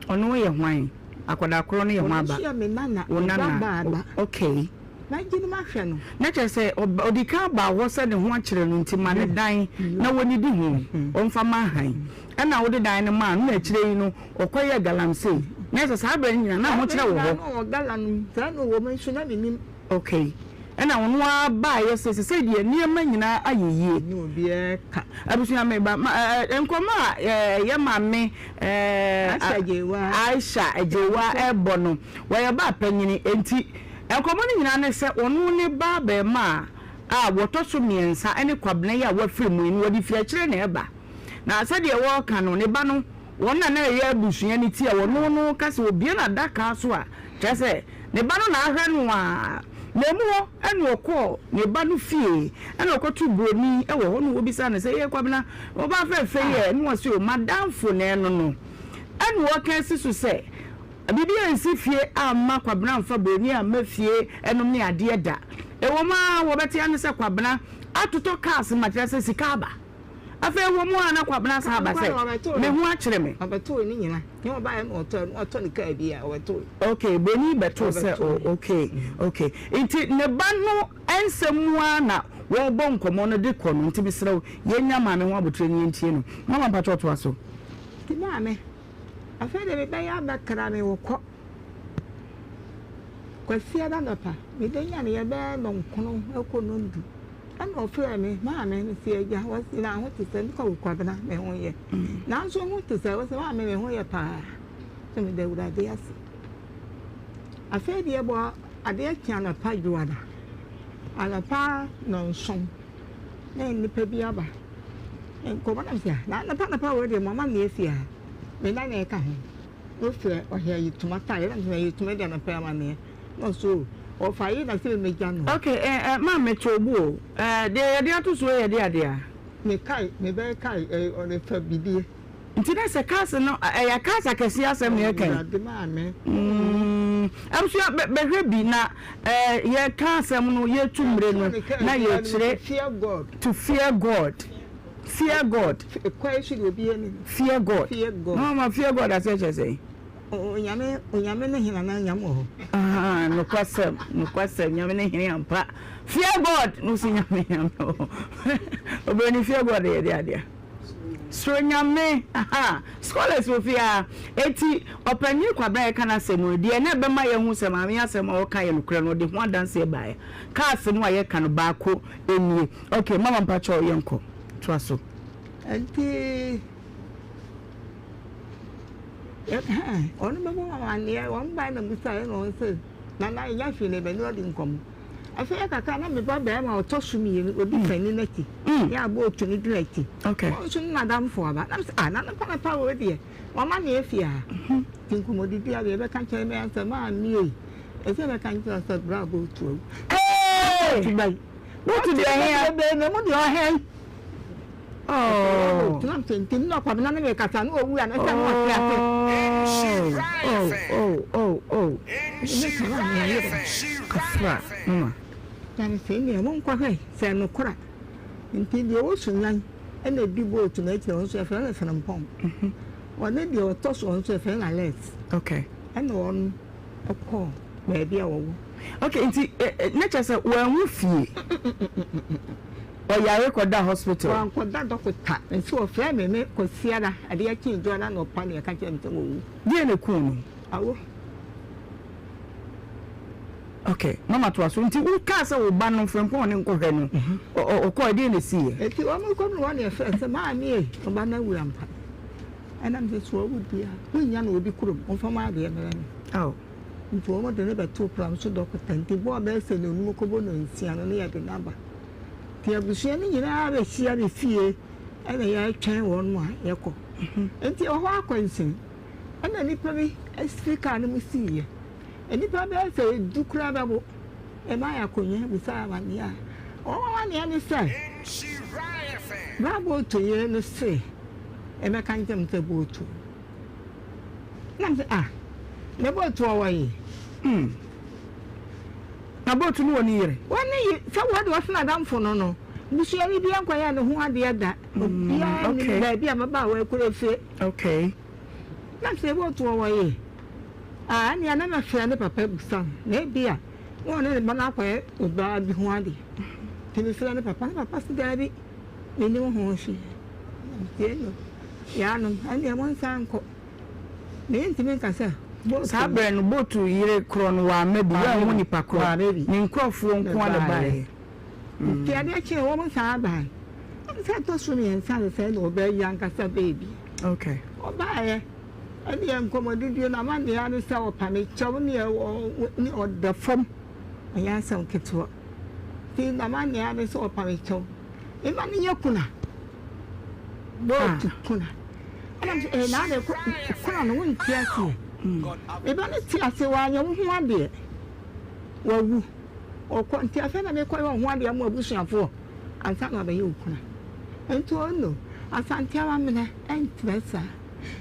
no. Ɔno yɛ hwan? Akwadaa korɔ no yɛ hwan ba? Ɔno nso yɛ me nana, Wo me ba nana. baa ba. Okay. Magye no mahwɛ no. Na kyerɛ sɛ ɔdi kan baa hɔ sɛ ne ho akyere no nti ma no dan na wɔnnidi ho, ɔmfa ma han. Ɛna wode dan no maa no na akyire yi no ɔkɔyɛɛ galamsey. Na ɛsɛ saa berɛ no nyinaa na ahokyerɛ wɔ hɔ. Saa berɛ nyinaa na ɔwɔ gala no mu. Saa na ɔwɔ mu nso na mennim. Okay. Ɛna ɔno ara baeɛ sɛ sesei deɛ nneɛma nyinaa ayɛ yie. Ne obiara ka. Abusua me ba ma ɛɛ nkɔmɔ a ɛɛ yɛ maame ɛɛ Aisha Agyeiwaa. Aisha Agyeiwaa ɛɛbɔ no wɔyɛ ba panyini enti nkɔmɔ no nyinaa ne sɛ ɔno ne ba abɛɛmaa a wɔtɔ so mmiɛnsa ɛne Kwabena yi a wafiri mu yi no wɔde firi akyire na ɛba na sɛdeɛ wɔɔka no ne ba no wɔn na na ɛyɛ abusua no ti a wɔno no ka sɛ obue n'adaka so a kyerɛ sɛ Ne ba no na ahwɛ no a, na emu hɔ na ɔkɔɔ ne ba no fie na ɔkɔtoo buroni wɔ hɔ na ɔbisaa no sɛ, Ee Kwabena, wo ba fɛfɛ yi ɛ? Na ɔse, O m'adamfo na ɛno no. Ɛna ɔka asi so sɛ, Biribi ansi fie amma Kwabena amfa buroni amma fie nom ne adeɛ da. Ɛwom ara wɔbɛte ara ne sɛ Kwabena atotɔ cars ma kyerɛ sɛ sika aba. Afei wɔ mu a na Kwabena san aba sɛ, Me ho akyere me. Ɔbɛtoo ne nyina. Ne ɔbaeɛ na ɔtɔɛ na ɔtɔ ne kaa bi a ɔbɛtoo. Okay, Broni bɛtoo sɛ o okay okay. Nti ne ba no nsɛm mu ara na wɔrebɔ nkɔmmɔ no de kɔ no nti mesrɛ wo yɛnnya maame ho aboterɛ na yɛntie no. Mama mpakyɛw toa so. Nti maame, afei deɛ mebɛyɛ abɛkra me wɔ kɔ. Kwasiada anɔpa, mebɛnyaneɛ bɛyɛ nnɔnkono kɔ nnɔndu. Ɛna ɔfrɛɛ me, Maame, mese agya, ɔse na ho te sɛ? Mekɔ wo Kwabena, me ho yɛ. Nanso ho te sɛ? Ɔse maame me ho yɛ paa. Sɛ meda Awurade ase. Afei deɛ bɔ adeɛ kye anɔpa dwoada, anɔpa nɔnson, na nnipa bi aba. Nkɔmɔ na mesɛ, na anɔpa anɔpa wei deɛ mama me afie ha. Me na na ɛka ho. Wofrɛ ɔhɛ ayitoma tae na mesɛ ayitoma deɛ anɔpa yi amaneɛ. Na so ɔfa yi na sɛ megya no. Ok eh eh ma me to bo o eh deɛ yɛde ato soɔ yɛ de adeɛ a. Me kae me bɛyɛ kae eh ɔde fa bidie. Nti na sɛ cars no ɛyɛ cars akɛseɛ asɛm na yɛka yi. Awurade maame. Mm abusua bɛ bɛhwɛ bi na eh yɛka asɛm no yɛtu mmire no na yɛkyerɛ. Fear God. To fear God fear God. Kwan so deɛ obiara nim. Fear God. Fear God. Mama fear God aseɛ kyerɛ sɛn? Onyame, Onyame ne hene anaa Nyame wɔ hɔ? Ahaa, nokwasɛm, nokwasɛm, Nyame ne hene ampa. Fear God, no si Nyame, Nyame wɔ hɔ. Obroni fear God yɛ de adeɛ. Suro Nyame, aha, scholars wɔ fie ha. Eti, ɔpanyin Kwabena yɛka n'asɛm no, deɛ na ɛbɛma yɛahu sɛ maame yi asɛm a ɔka yɛ nokorɛ no, ɔde ho adanseɛ baeɛ. Cars no a yɛka no, baako nie. Okay, mama mpakyɛw yɛnkɔ, toa so. Enti. Ɔno bɛbɔ wɔn amanneɛ, wɔn bae na bisaeɛ na wɔn se, Nana yɛnya hwee na yɛbɛne adi nkɔmmɔ. Afei yɛ kakra na me ba barima a ɔtɔ so mmienu, ɔdi panin no akyi, yɛ abɔ otu no di n'akyi. Wɔn nso ne n'adamfo aba. Na mesɛ, ah, Nana Panapa wei deɛ, wama me afi ha. Nti nkɔmmɔdidi a deɛ yɛbɛka kyerɛ me sɛ, maame ei, ɛsɛ yɛbɛka nkyerɛ sɛ bra abɔ otu awu. Hey! Wotu deɛ hea? Bebree na mu deɛ ɔhɛn. Oh. Oh, oh, oh, oh. Kafra, mama. Na ne sɛ nea monkɔhwɛ sɛ nokora nti deɛ ɔwɔ Sunyani ɛna ɛdi boat no akyire ɔno nso yɛfrɛ no Frimpong ɔne deɛ ɔtɔ so ɔno nso yɛfrɛ no Alex okay ɛna ɔno kɔɔ baabi a wɔwɔ. Ok nti ne kyerɛ sɛ wanwu fie? Ɔyare kɔda hospital? Wankɔda dɔkota nti wɔfrɛɛ me me Kwasiada adeɛ kyee Dwoada anɔpa na yɛka kyerɛɛ me sɛ wawu. Deɛn na ɛkuu no? Awo. Ok mama toa so nti wo kaa sɛ wo ba no Frimpong ne nkɔhwɛ no ɔkɔɔ ɛdeɛn na ɛsiiɛ? Nti wɔn kɔ no hɔ na yɛfrɛ sɛ maame ei wo ba no awu ampa. Ɛna mese so wawu deɛ a wonnya no obi kurom ɔmfa m'adeɛ mmrɛ me. Ao. Nti wɔn de no bɛtoo pram so dɔkota nti bɔɔ bɛyɛ sɛ nnɔnum kɔbɔ nnɔnsia no na yɛde no aba. Nti abusua no nyinaa bɛhyia me fie ɛna yɛretwɛn wɔn a yɛkɔ. Nti ɛhɔ akwansin ɛna nnipa bi firi kaa no mu siiɛ. Nnipa bɛyɛ sɛ du koraa bɛbo. Ɛmaa yɛn akonnwa bisaa amanneɛ a wɔn amanneɛ ne sɛ, Bra bootu yere no se ɛmmɛka nkyerɛ me sɛ bootu. Na me sɛ, ah, na bootu ɔwɔ ye? Hmm. Na bootu no wɔ ne yere? Wɔ ne yere, sɛ wɔde ɔsena adamfo no no, busuani biara nkɔyɛɛ ne ho adeɛ da. Obiara nnim baabi a mmabaawa yi kura fire. Okay. Na me sɛ bootu ɔwɔ ye? Ah, ɛnneɛ na mɛfrɛ ne papa abisa no, na ebia na ɔne ne ba no akɔyɛ ɔbaa bi ho adeɛ. Nti mefrɛɛ ne papa, ne papa se daabi, mennim ho hwee. Na mese no, yaanom, ɛnneɛ monsan nkɔ. Mentumi nka sɛ bootu. Saa berɛ no, bootu yere korɔ no wamma bi, wanhu nipa korɔ, ne nkurɔfoɔ nko ara na ɛbaeɛ. Nti adeɛ kyee wɔn san baeɛ. Ɛne sɛ ɛtɔ so mmiɛnsa no sɛɛ na ɔbaa yi ankasa baa bi. Okay. Ɔbaeɛ. Ɛneɛ nkɔmmɔdidie no amanneɛ ara ne sɛ ɔpa me kyɛw ne ne ɔda fam. Ɛnyɛ asɛm ketewa. Nti n'amanneɛ ara ne sɛ ɔpa me kyɛw. Mma no nyɛ kuna. Bootu kuna. Ɛna me sɛ ee na adɛ kuna no wonte aseɛ. Me ba no te aseɛ wanyɛ wo ho adeɛ. Wawu. Ɔkɔ nti afei na mekɔyɛ wo ho adeɛ ama abusuafoɔ ansa na wabɛyɛ wo kuna. Nti ɔno Asante amammerɛ ɛnkyerɛ saa.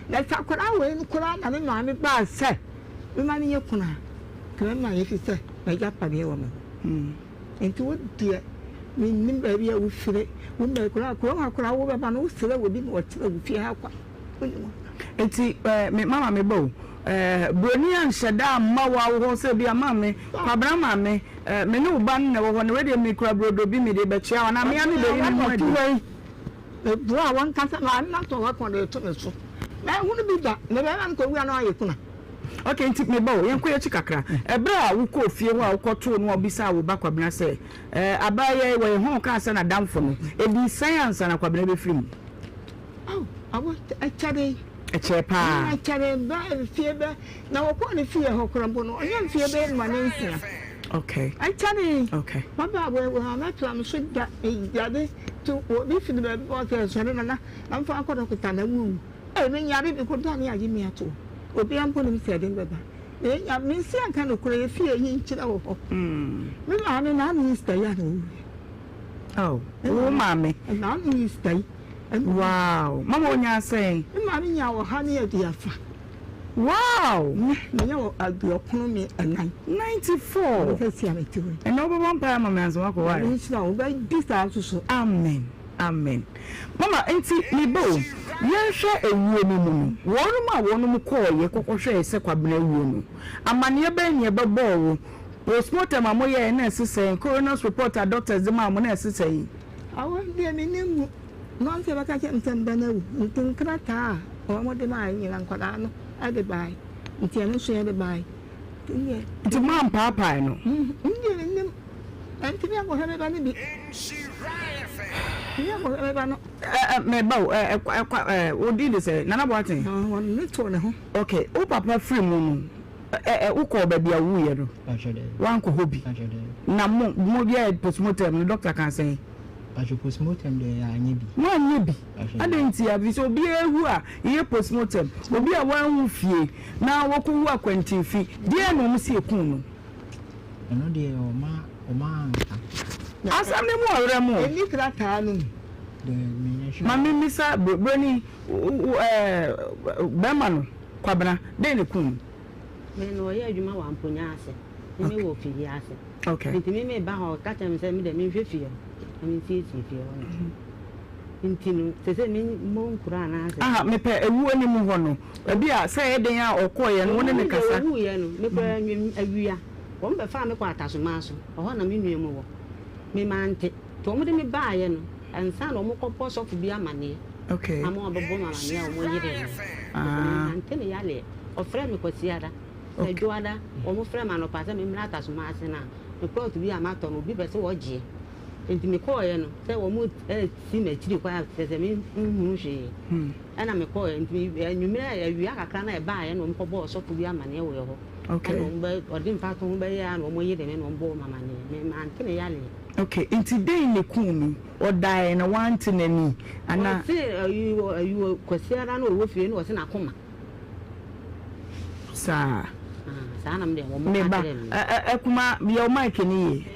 Na sɛ akwadaa wei no koraa na ne maame baa sɛ mema no nyɛ kunu a, nka mɛma no ɛfiri sɛ m'agyapadeɛ wɔ me hɔ. Nti wo deɛ, mennim baabi a wofire, wo mma koraa, kurom ha koraa wobɛba no, wosrɛ obi ma ɔkyerɛ wo fie ha kwan. Wonnim hɔ. Nti eh, me mama me ba o, eh, buroni anhyɛ da amma wo awo hɔ sɛ bi a maame, Kwabena maame, eh, me ne wo ba no na ɛwɔ hɔ, na wei deɛ mekura brodo bi mede bɛkyea wo anaa me ara mebɛyi me ho adi. Meboaa wɔn ankasa maa nna tɔ wɔn kɔn de reto me so. Manhunu bi da, na bɛrima no kɔwu a na wayɛ kuna. Ok, nti me ba o, yɛnkɔ yɛn akyi kakra. Ɛberɛ a wokɔɔ fie hɔ a wokɔtoo no a wobisaa wo ba Kwabena sɛ, eh, abaayewa yi wɔyɛ hwan? Ɔkaa sɛ n'adamfo no. Ɛdii sɛn ansa na Kwabena bɛfiri mu? Ao, awo, ɛkyɛree. Ɛkyɛɛ paa. Mm, ɛkyɛree bɛɛ mfie bɛ, na wɔkɔɔ ne fie hɔ koraa mpo no, ɔnyɛ mfie bɛyɛ num anaa nsia. Okay. Ɛkyɛree. Okay. Mmabaawa yi, wɔammɛtoa me so da, meyare nti obi firi baabi ba ɔsɛ sɔre nana na mfa nkɔ dɔkota na wuwu. Ei, menyare bi kodaa ne agye me ato hɔ. Obiara mpo nim sɛ ɛde me bɛba. Menya, mensi anka nokorɛ, yɛ fie yi nkyerɛ wɔ hɔ. Me maame, naano Easter yi a na ɔwuiɛ. Oh, wo maame? Naano Easter yi. Wow, mama onyaa sɛn? Me maame nyaa 130. Wow! Me, menya wɔ aduɔkono me ɛnan. 94. Sɛ sia me ti hɔ. Ɛnna wobɛbɔ mpaeɛ ama me ansa wakɔ wae. Nyame nhyira wo, wobɛdi saa nso so. Amen, amen. Mama, nti me ba o, yɛnhwɛ awuo no mu no, wɔnom a wɔnom kɔɔeɛ kɔkɔhwɛɛ sɛ Kwabena awuo no, amaneɛ bɛn na ɛbɛbɔɔ wo? Postmortem a moyɛeɛ na ɛse sɛn? Coroner's report a doctors de maa mo na ɛse sɛn? Awo deɛ mennim mu. Nanso wɔbɛka kyerɛ me sɛ me ba no awu. Nti nkrataa a wɔde maeɛ nyinaa nkwadaa no de baeɛ. Nti ɛno nso yɛde baeɛ. Nti me deɛ. Nti moampaapae no? Me deɛ mennim. Mantumi ankɔhwɛ me ba no bi. Mentumi ankɔhwɛ me ba no. Ɛ ɛ me ba o, ɛ ɛ kwa ɛ wo din de sɛn? Nana Boateng? Wɔde ne too ne ho. Okay, wo papa firi mu no, ɛ ɛ wokɔɔ baabi a ɔwuiɛ no? Woankɔ hɔ bi? Na mo mo yɛɛ postmortem no, doctor kaa sɛn? Pacho postmortem deɛ yɛanyɛ bi. Moanyɛ bi? Adɛn ntia? Ɛfiri sɛ obiara wu a, yɛyɛ postmortem. Obi a wanwu fie na wakɔwu akwantinfi, deɛn na wɔn si ɛkuu no? Ɛno deɛ wɔma wɔma anka. Asɛm no mu ɔwerɛ mo. Ɛnni krataa no mu. Deɛ menyɛ sure. Ma memmisa broni, bɛrima no, Kwabena, dɛn na ɛkuu no? Me no ɔyɛ adwuma wɔ Amponya ase, me me wɔ fie ase. Okay. Nti me me ba hɔ ɔka kyerɛ me sɛ me deɛ menhwɛ fie hɔ na mensiesie fie hɔ no. Nti no sɛ sɛ me mmɔ nkuro anaasɛ. Aha mepɛ ewuo no mu hɔ no ebi a sɛ ɛyɛ den a ɔkɔɔyɛ no wo ne no kasa. Owuiɛ no mekɔ anwum awia wɔn bɛfaa me kɔ Atasomaa so ɛhɔ na me nua mu wɔ me mante nti wɔn de me baayɛ no ansa na wɔn kɔbɔ sɔfo bi amaneɛ Okay. ama wɔabɛbɔ me amaneɛ a wɔn yeree me Ah. mante ne yareɛ ɔfrɛ me Kwasiada. Sɛ Dwoada, wɔfrɛɛ me anɔpa sɛ memmra Atasoma ase no a, me plɔt bi a matɔ no, obi pɛ sɛ ɔgyeɛ. Enti mekɔeɛ no, sɛ wɔresi m'akyiri kwan a, kyerɛ sɛ menhunu hwee. Ɛnna mekɔeɛ. Nti anwummerɛ, awia kakra na ɛbaeɛ na wɔkɔbɔɔ ɔsɔfo bi amanneɛ wɔ yɛn hɔ. Ɛnna wɔbɛ, ɔde mfatoho bɛyɛɛ a na wɔyeree me na wɔbɔɔ me amanneɛ. Me, mante ne yareɛ. Okay, nti dɛn na ɛkuu no? Ɔdaeɛ na wante n'ani anaa? Ɔse ayi, ayi, Kwasiada na ɔwɔ fie na ɔse n'akoma. Saa. Saa na me deɛ wɔn Me ka ba, kyerɛɛ me. ɛ ɛ Akuma, yɛ wo mic no yie.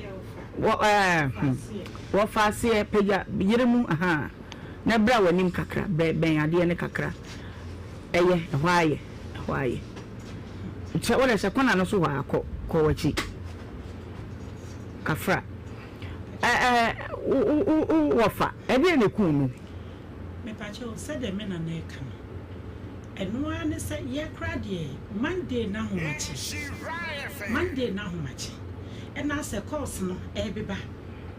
Wɔ ɛɛ hmm. Wɔfa aseɛ, pagya, yere mu, ahaa. Na bra w'anim kakra, brɛ, bɛn adeɛ no kakra. Ɛyɛ, ɛhɔ ara yɛ, ɛhɔ ara yɛ. Kyɛ, wo deɛ hyɛ kɔna no so hɔ ara, kɔ, kɔ w'akyi. Kafra. Ɛ ɛ wo wo wo wɔfa, ɛdeɛn na ɛkuu no? Mepakyɛw, sɛdeɛ me nana reka no, ɛno ara ne sɛ yɛ koraa deɛ Monday no ahomakye, Monday no ahomakye, ɛna asɛ calls no ɛrebeba,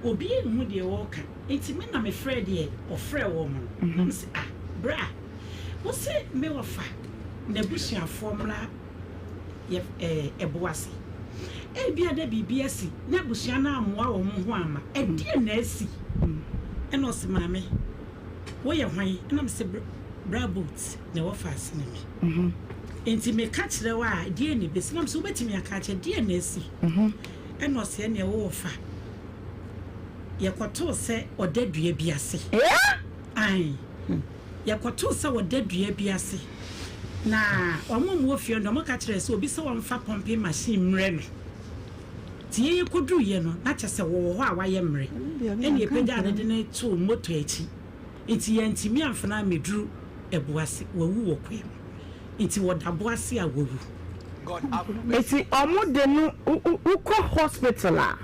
obi nhu deɛ ɔreka, nti me na mefrɛɛ deɛ ɔfrɛɛ wɔn no, na mese ah bra, wose me wɔfa n'abusuafoɔ mmra yɛ ɛɛ ɛbo ase, ebia na biribi asi na abusua no ammoa wɔn ho amma, ɛdeɛn na asi? Ɛna ɔse maame woyɛ hwan? Ɛna mese bra boat na ɛwɔ faase ne me. Nti meka kyerɛ wo a deɛn na ɛbɛsi? Na mese wobɛtumi aka akyerɛ deɛn na asi? Ɛna ɔse ɛneɛ wowɔ fa. Yɛkɔtoo sɛ ɔda dua bi ase. Ae. Yɛkɔtoo sɛ ɔda dua bi ase. Na wɔn a wɔwɔ fie no deɛ wɔka kyerɛɛ sɛ obi sɛ ɔmfa pumping machine mmrɛ no. Nti yɛn yɛkɔduruiɛ no, na kyerɛ sɛ wɔwɔ hɔ a wayɛ mmerɛ. Ɛnna yɛpagyaa no de no too moto akyi. Nti yɛantumi amfa no ammɛduru Ɛboase. Wawu wɔ kwan mu. Nti wɔda Boase a wawu. Nti ɔmo de no wo kɔ hospital a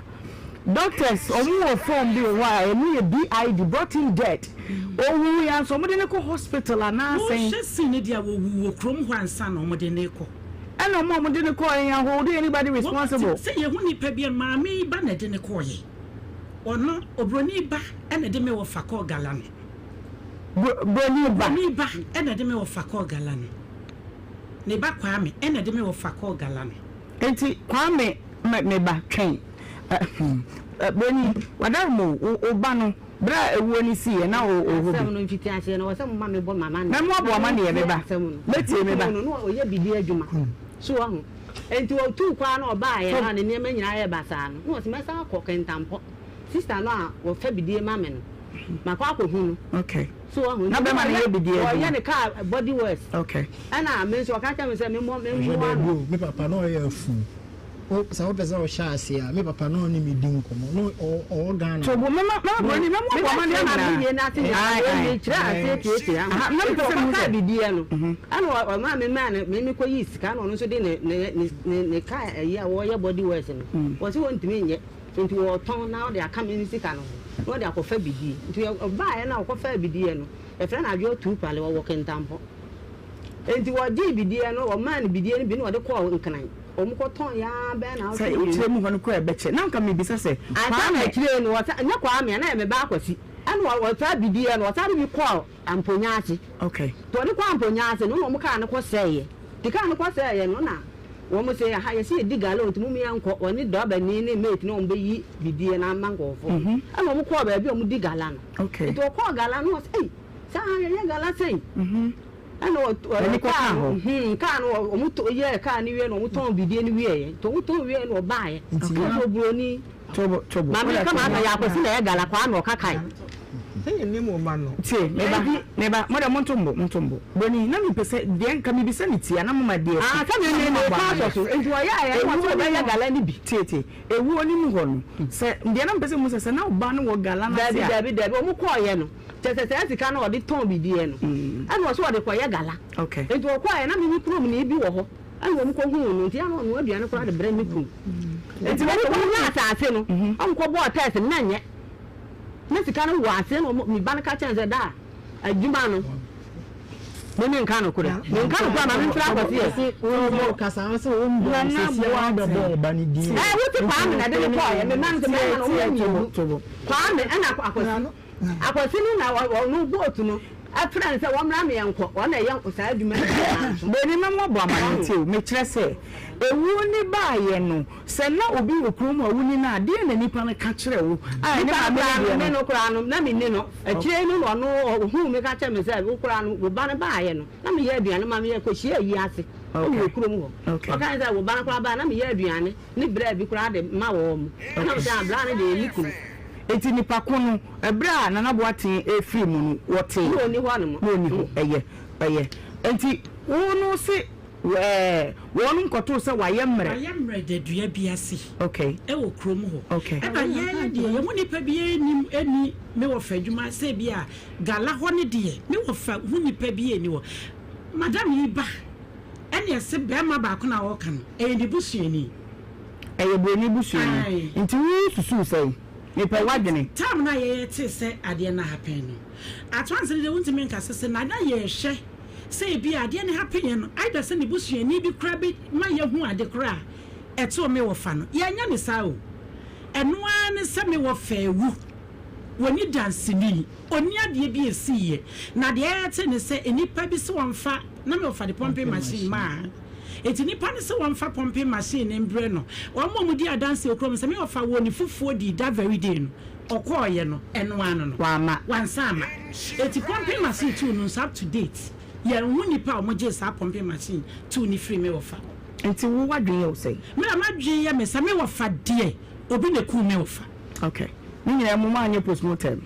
doctors ɔmo wɔ form bi wɔ hɔ a ɛno yɛ BID brought in dead owu yɛ ansa ɔmo de no kɔ hospital anaa sɛn. Wohwɛ scene no deɛ a wɔwu wɔ kurom hɔ ansa na ɔmo de no rekɔ. Ɛna ɔmo a ɔmo de no kɔɔ yɛ hold anybody responsible. Wɔn sɛ yɛhu nipa bi a maame yi ba na ɛde no kɔɔ yɛ ɔno obroni ba ɛna ɛde me wɔfa kɔɔ gala no. Broni ba. Broni ba ɛna ɛde me wɔfa kɔɔ gala no. Ne ba Kwame ɛna ɛde me wɔfa kɔɔ gala no. Enti Kwame me me ba twɛn eh Broni wadaroma o wo ba no berɛ a awuo no siiɛ na ɔwɔ hɔ bi. Asɛm no mfitiaseɛ no, ɛwɔ sɛ moma mebɔ m'amanneɛ. Mɛmoaboa Na m'amanneɛ me mentie ba asɛm no. Mɛtie me ba. Mekunu no, na ɔyɛ biribi adwuma. So woahu? Enti ɔtuu kwan na ɔbaeɛ no a ne nneɛma nyinaa yɛɛ basaa no, na ɔse, Mɛsan akɔ Kintampo. Sista no a ɔfa bidie ma me no, makɔ akɔhu no. Okay. So wahu? Na Nti bɛrima no ɔyɛ yɛ bidie adwuma? ɔyɛ ne car body works. Okay. Ɛna me nso ɔka kyerɛ me sɛ memmɔ Hwɛ memmoa daabi no. o, me papa na ɔyɛ afu. Wo sɛ wopɛ sɛ ɔhyɛ ase a, me papa na ɔne me di nkɔmmɔ. Na ɔwɔ Ghana. To bo mɛma mɛma buroni mɛma Me ɔbɔ bɛkyerɛ amaneɛ maame nyinaa. wie no ase nyinaa Ae wei ae. mekyerɛ aseɛ tiatia ho. Aha na Nti mepɛ sɛ mehu ɔkɔkaa sɛ. bidiɛ no ɛna ɔmaa me maa no me mekɔyii sika ɛna ɔno nso de ne ne ne ne car ayi a wɔyɛ body works no ɔse ɔntumi nyɛ. Nti ɔɔtɔn na ɔde aka me ne sika no ho na ɔde akɔfa bidie. Nti ɔbaeɛ no a ɔkɔfaa bidie no, yɛfrɛ no Adwoa Tuupale, ɔwɔ Kintampo. Nti ɔgyee bidie no, ɔmaa no bidie no bi na ɔde kɔɔ Nkran. Wɔn kɔtɔn ara bɛyɛ naawɔtwe Sɛ mmienu. wokyerɛ mu hɔ no koraa ɛbɛkyɛ. Na anka mebisa sɛ, Ansa na Kwame. akyire no, ɔsa, nyɛ Kwame a, na ɛyɛ me ba Akwasi. Ɛna ɔsaa bidie no, ɔsan de bi kɔɔ Amponyaase. Okay. Nti ɔde kɔɔ Amponyaase no, na wɔn kaa no kɔsɛeɛ. Nti kaa no kɔsɛeɛ no, na Wɔn se, Aha, yɛse yɛdi gala o, nti mom yɛnkɔ. Wɔne drɔbani ne mate no wɔn bɛyi bidie no ama nkurɔfoɔ. Ɛna wɔn kɔɔ baabi a wɔn di gala no. Okay. Nti wɔkɔɔ gala no, wɔse, ei, saa ha yɛyɛ gala sei. Ɛna wɔ, N'ani kaa kɔkaa no, hɔ. kaa no, wɔn tɔ, yɛɛ kaa no wie no, wɔn tɔn bidie no wieɛ. Nti wɔn tɔn wieɛ no wɔbaeɛ. Nti Ɛna na. ɔsɛ oburoni. Tobo, tobo. Maame Wode kama ato aka hɔ. yɛ akwasi na ɛyɛ gala, Kwame ɔkakae. Sɛ yɛnim wo ma no. Tie, me ba, me ba, mo deɛ monto mbo, monto mbo. Broni, na mepɛ sɛ, deɛ nka mebisa no tia, na moma deɛ Ah, si, sɛ me na me moma me bɔ ka amanneɛ. asɔ so. Nti ɔyɛ a ɛyɛ na Ewuo ɔsɛ no ɔbɛyɛ mu, gala no bi. tie, tie, ewuo no mu hɔ no, sɛ, deɛ na mepɛ sɛ mehu sɛ, sɛ na wo ba no wɔ gala no ase Dabi, a. dabi, dabi, wɔn kɔɔeɛ no, kyerɛ sɛ saa sika no a ɔde tɔn bidiɛ no, ɛna ɔsɛ ɔde kɔyɛ gala. Okay. Nti ɔkɔɔeɛ na me me kurom ni bi wɔ hɔ, ɛna wɔn kɔhuu no, nti ɛna ɔnoa aduane koraa de brɛ me kunu. Nti wɔn kɔ nya asaase no, wɔn kɔ bɔɔ tɛs no, na nyɛ. Na sika no wɔ aseɛ na ɔmo me ba no ka kyerɛ no sɛ daa adwuma no me me nka nokorɛ me nka nokorɛ ma me mfiri akɔse yɛ. Nana Boateng. Ɛɛ wote Kwame na ɛde ne kɔɔyɛ me ma no sɛ mɛma no ɔmo yɛ mmienu Kwame ɛna Akwasi Akwasi no na ɔno boat no ɛfrɛ no sɛ wɔmmra me yɛnkɔ ɔno na ɛyɛ saa adwuma no nyinaa nso. Bɛni na moabɔ amanneɛ tie o mekyerɛ sɛ ewuo ne baayɛ no Sɛ na obi wɔ kurom a wunni no a, deɛn na nipa no ka kyerɛ wo a ɛne Nipa no maame no koraa no, deɛ me no? no koraa no, na menni no. Akyire yi no na ɔno ɔhuu me ka kyerɛɛ me sɛ, Wo koraa no, wo ba no baeɛ no, na meyɛ aduane ma me yɛkɔhyiaa ayi ase wɔ kurom hɔ. Ɔkae sɛ, Wo ba no koraa baeɛ na meyɛ aduane ne braa bi koraa de ma wɔn. Ɛna mesɛ, Ah, braa no deɛ ɛyɛ me kunu. Enti nipa ko no, ɛberɛ a Nana Boateng refiri mu no, wɔtee? Na ɔnni hɔ nom. Na ɔnni hɔ. Ɛyɛ, ɛyɛ. Enti wo no se. Wɛɛ, wɔnom kɔtoo sɛ wayɛ mmerɛ. Wayɛ mmerɛ da dua bi ase. Okay. Ɛwɔ kurom hɔ. Okay. Ɛna yɛn deɛ, yɛn mu nipa biara nnim, ɛnni me wɔfa adwuma sɛ ebi a gala hɔ no deɛ, me wɔfa ho nipa biara nni hɔ. Madam yi ba, ɛna ɛse barima baako no a ɔreka no, ɛyɛ ne busuani. Ɛyɛ buroni busuani. Ae. Nti wo susuu sɛn? Mepɛ w'adwene. Time no a yɛyɛ tee sɛ adeɛ no happen no, at once no deɛ wontumi nka sɛ sɛ na na yɛrehwɛ sɛ ebia adeɛ no happen yɛ no either sɛ ne busuani bi koraa bɛ ma yɛahu ade koraa a ɛtoo me wɔfa no. Yɛanyɛ no saa o. Ɛno ara ne sɛ me wɔfa awu. Wɔnni danseni. Ɔnni adeɛ bi a ɛsiiɛ. Na deɛ yɛte ne sɛ nnipa bi sɛ wɔmfa, na me wɔfa de pumping machine maa. Enti nnipa no sɛ wɔmfa pumping machine no mbrɛ no. Wɔn a wɔdi adanseɛ wɔ kurom sɛ me wɔfa wɔ ne fufuo dii that very day no, ɔkɔeɛ no, ɛno ara no no, Wamma. wansan amma. Enti pumping machine tuu no nso up to date, yɛnhu nnipa a wɔgyee saa pumping machine tuu no firii me wɔfa hɔ. Nti wo w'adwene yɛ wo sɛn? Me na m'adwene yɛ me sɛ me wɔfa deɛ, obi na ɛkuu me wɔfa. Ok. Ne nyinaa mu moanyɛ postmortem?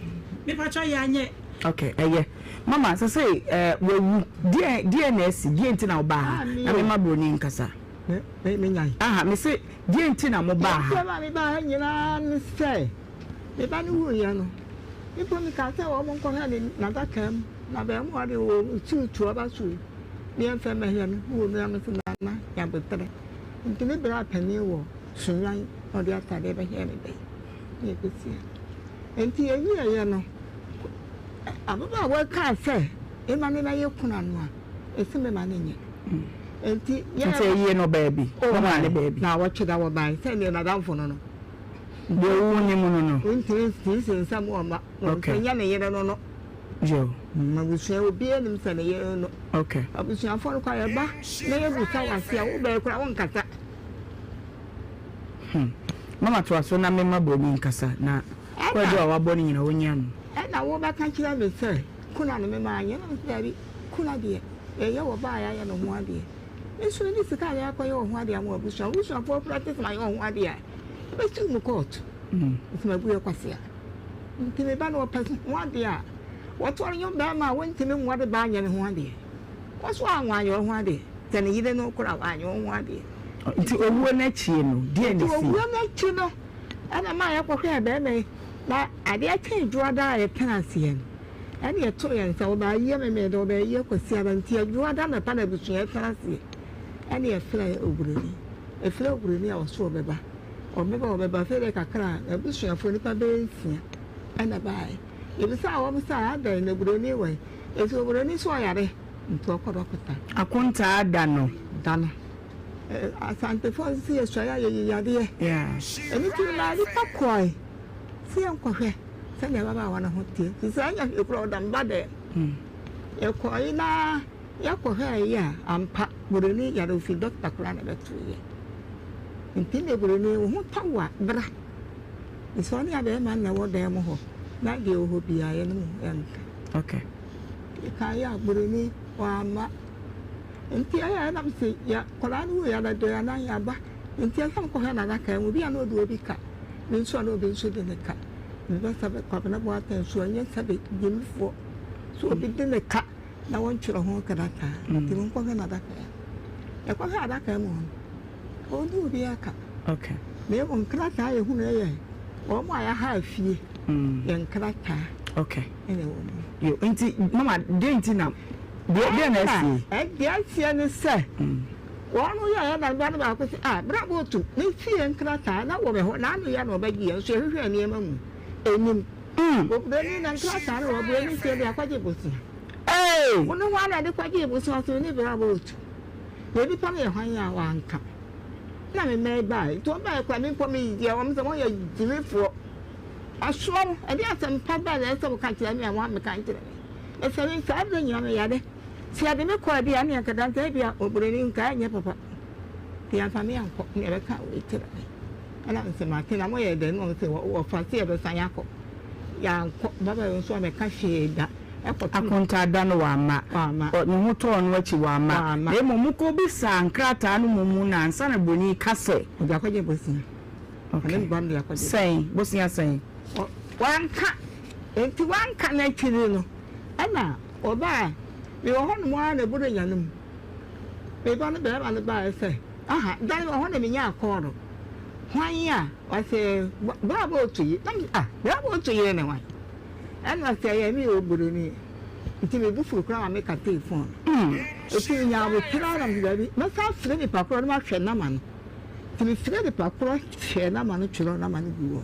Mepakyɛw yɛanyɛ. Ok, ɛyɛ. Mama, sɛsɛi eh, wawu. Deɛn, deɛn na asi? Deɛn nti na wobaa ha? Na mema broni nkasa. Me, me, menyae. Aha, mese, deɛn nti na mobaa ha? Deɛ nti a ɛma mebaa ha nyinaa ne sɛ, me ba no wuiɛ no, me mpo mekaa sɛ wɔn nkɔhwɛ no n'adaka mu, na abarimaa de wɔ suutu aba so yi, ne yɛmfa mmɛhwɛ no. Wɔ mu a, mese, Nana, nya aboterɛ. Nti me bra panin wɔ Sunnwan na ɔde atadeɛ bɛhwɛɛ me ba yi, na yɛkɔsiee no. Enti yɛwieeɛ no, ababaawa yi kaa sɛ, Mma me mɛyɛ kuna no a, ɛsi me ma no nyɛ. Enti yɛ. Nti ɛyie no baabi? Wɔmaa no baabi? Naawɔtwe da wɔbae sɛ neɛ n'adamfo no no. Deɛ wo nim no no. Wontumi nsi nsɛm wɔ mma. Okay. Nyɛ ne yere no no. Yo. Abusua obiara nim sɛ ne yere no. Okay. Abusuafoɔ no koraa yɛba na yɛbusa wo ase a wobɛyɛ koraa wonkasa. Hmm. Mama toa so na mema Broni nkasa na kwadu a wabɔ no nyina ɔnyi ano. Ɛna wobɛka kyerɛ me sɛ kuna no mema anyɛ na mese daabi kuna deɛ yɛyɛ wɔ baa yɛayɛ no ho adeɛ me nso mede sika a yɛakɔyɛ wɔ ho adeɛ ama wabusua wabusuafoɔ koraa te sɛ mayɛ wɔ ho adeɛ a ɛbɛsiw me kɔɔto nti mabu yɛ kwasea nti me ba no ɔpɛ ho adeɛ a wɔtoɔ no nyɛ bɛrima a wɔntumi nware baa nyɛ ne ho adeɛ Kɔ so a wanyɛ wo ho adeɛ. Sɛ ne yere no koraa wanyɛ wo ho adeɛ. Nti owuo no akyi no, deɛn na Nti ɛsii? owuo no akyi no, ɛna maa yɛkɔhwɛɛ barima yi. Na adeɛ kyee Dwoada a yɛtenaa aseɛ no, ɛna yɛtoo yɛn nsa, wɔbɛayɛ Memeneda, wɔbɛayɛ Kwasiada. Nti Dwoada anɔpa na abusua yi tena aseɛ. Ɛna yɛfrɛɛ oburoni. Yɛfrɛɛ oburoni a ɔse ɔbɛba. Ɔbɛba, ɔbɛba. Afei deɛ kakra a, n'abusuafoɔ nnipa bɛyɛ nsia ɛna ɛbaeɛ. Yɛbisaa wɔn sɛ, Adɛn, na oburoni wɔ he? Enti oburoni so ɔyare nti ɔkɔ dɔkota. Akontaa da no. Da no. Asantefoɔ nso sɛ yɛsuaeɛ a yɛyi yadeɛ. Ɛno nti memaa nnipa kɔe sɛ yɛnkɔhwɛ sɛdeɛ ababaawa no ho teɛ. Nti sɛ anyɛ hwee koraa ɔda me ba dɛm. Yɛkɔe na yɛkɔhwɛeɛ a ampa buroni yare ofi dɔkota koraa na ɛbɛtoeɛ. Nti na buroni wo ho tɔ wo a bra. Nti ɔne abɛɛma no na ɛwɔ dan mu hɔ na deɛ ɛwɔ hɔ biara yɛne mo nka. Okay. Mekaeɛ a buroni wamma. Nti ɛyɛ a na mese yɛ akwadaa no wuiɛ anadwo yi anaa yɛaba. Nti ɛsɛ sɛ mekɔhwɛ n'adaka mu. Bi a na ɔde obi ka. Me nso a na obi nso de ne ka. Mebɛ sɛ Kwabena Boateng nso ɛnyɛ sɛbe gyimifoɔ. So obi de ne ka na wɔntwerɛ ho krataa. Nti monkɔhwɛ n'adaka mu. Yɛkɔhwɛ adaka mu hɔ no, Ɔnni obiara ka. Okay. Na mmom nkrataa a yɛhunu yɛ wɔn a yɛaha afie, yɛn nkrataa. Okay. Ɛna ɛwɔ mu. Yo, nti mama deɛ nti na deɛ deɛ na asie. Deɛ asie ne sɛ wɔn yɛ yɛ na ba no baako sɛ ah bra bootu ne fie nkrataa na wɔ me hɔ na ano yɛ na ɔbɛgye yɛn nso yɛhwehwɛ nneɛma mu enim. Oburoni na nkrataa no wɔ oburoni fie de akɔgye bosea. Ee. Wo ne hwan na de kɔgye bosea so ne bra bootu. Na nipa no yɛ hwan a wanka? Na me mma yi bae. Nti wɔn bae koraa, me mpo meyɛɛ wɔn sɛ wɔyɛ gyimifoɔ. Asoa wo, ɛdeɛn asɛm pa bɛn na ɛsɛ sɛ woka kyerɛ me a woammɛka ankyerɛ me? Na sɛ me saa berɛ nyinaa meyare, sɛ yɛde me kɔ a bi a ɛnneɛ anka dansa ebia oburoni nka ɛnyɛ papa. Nti yɛamfa me ankɔ na yɛbɛka wei kyerɛ me. Ɛna mese mate na moyɛ dɛn? Na wɔn se wɔfa sɛ yɛbɛsan akɔ. Yɛankɔ, babaa yi nso ammɛka hwee da. Akontaa da no wamma. Ne ho tɔɔ no akyi wamma. Na mmom mokɔbisaa nkrataa no mmom na ansa na buroni ka sɛ. Ɔde akɔgye bosea. Okay. Sɛn? Bosea sɛn? Wanka. Enti wanka no akyiri no, ɛna ɔbaa. Mewɔ hɔnom ara na Buronya no mu. Me ba no barima no baeɛ sɛ, Aha, dan wɔ hɔ na menyaa kɔɔl. Hwan a? Ɔse, Bra bɔɔto yi. Na mese, Ah, bra bɔɔto yere ne hwan? Ɛna ɔse, Ɛyɛ me o, buroni. Nti me bo fuu koraa ma mekatee fon no. Nti menyaa aboterɛ ara na mese, Daabi, mɛsan afrɛ nipa korɔ na mahwɛ nama no. Nti mefrɛɛ nipa korɔ hwɛɛ nama no twerɛɛ nama no guu hɔ.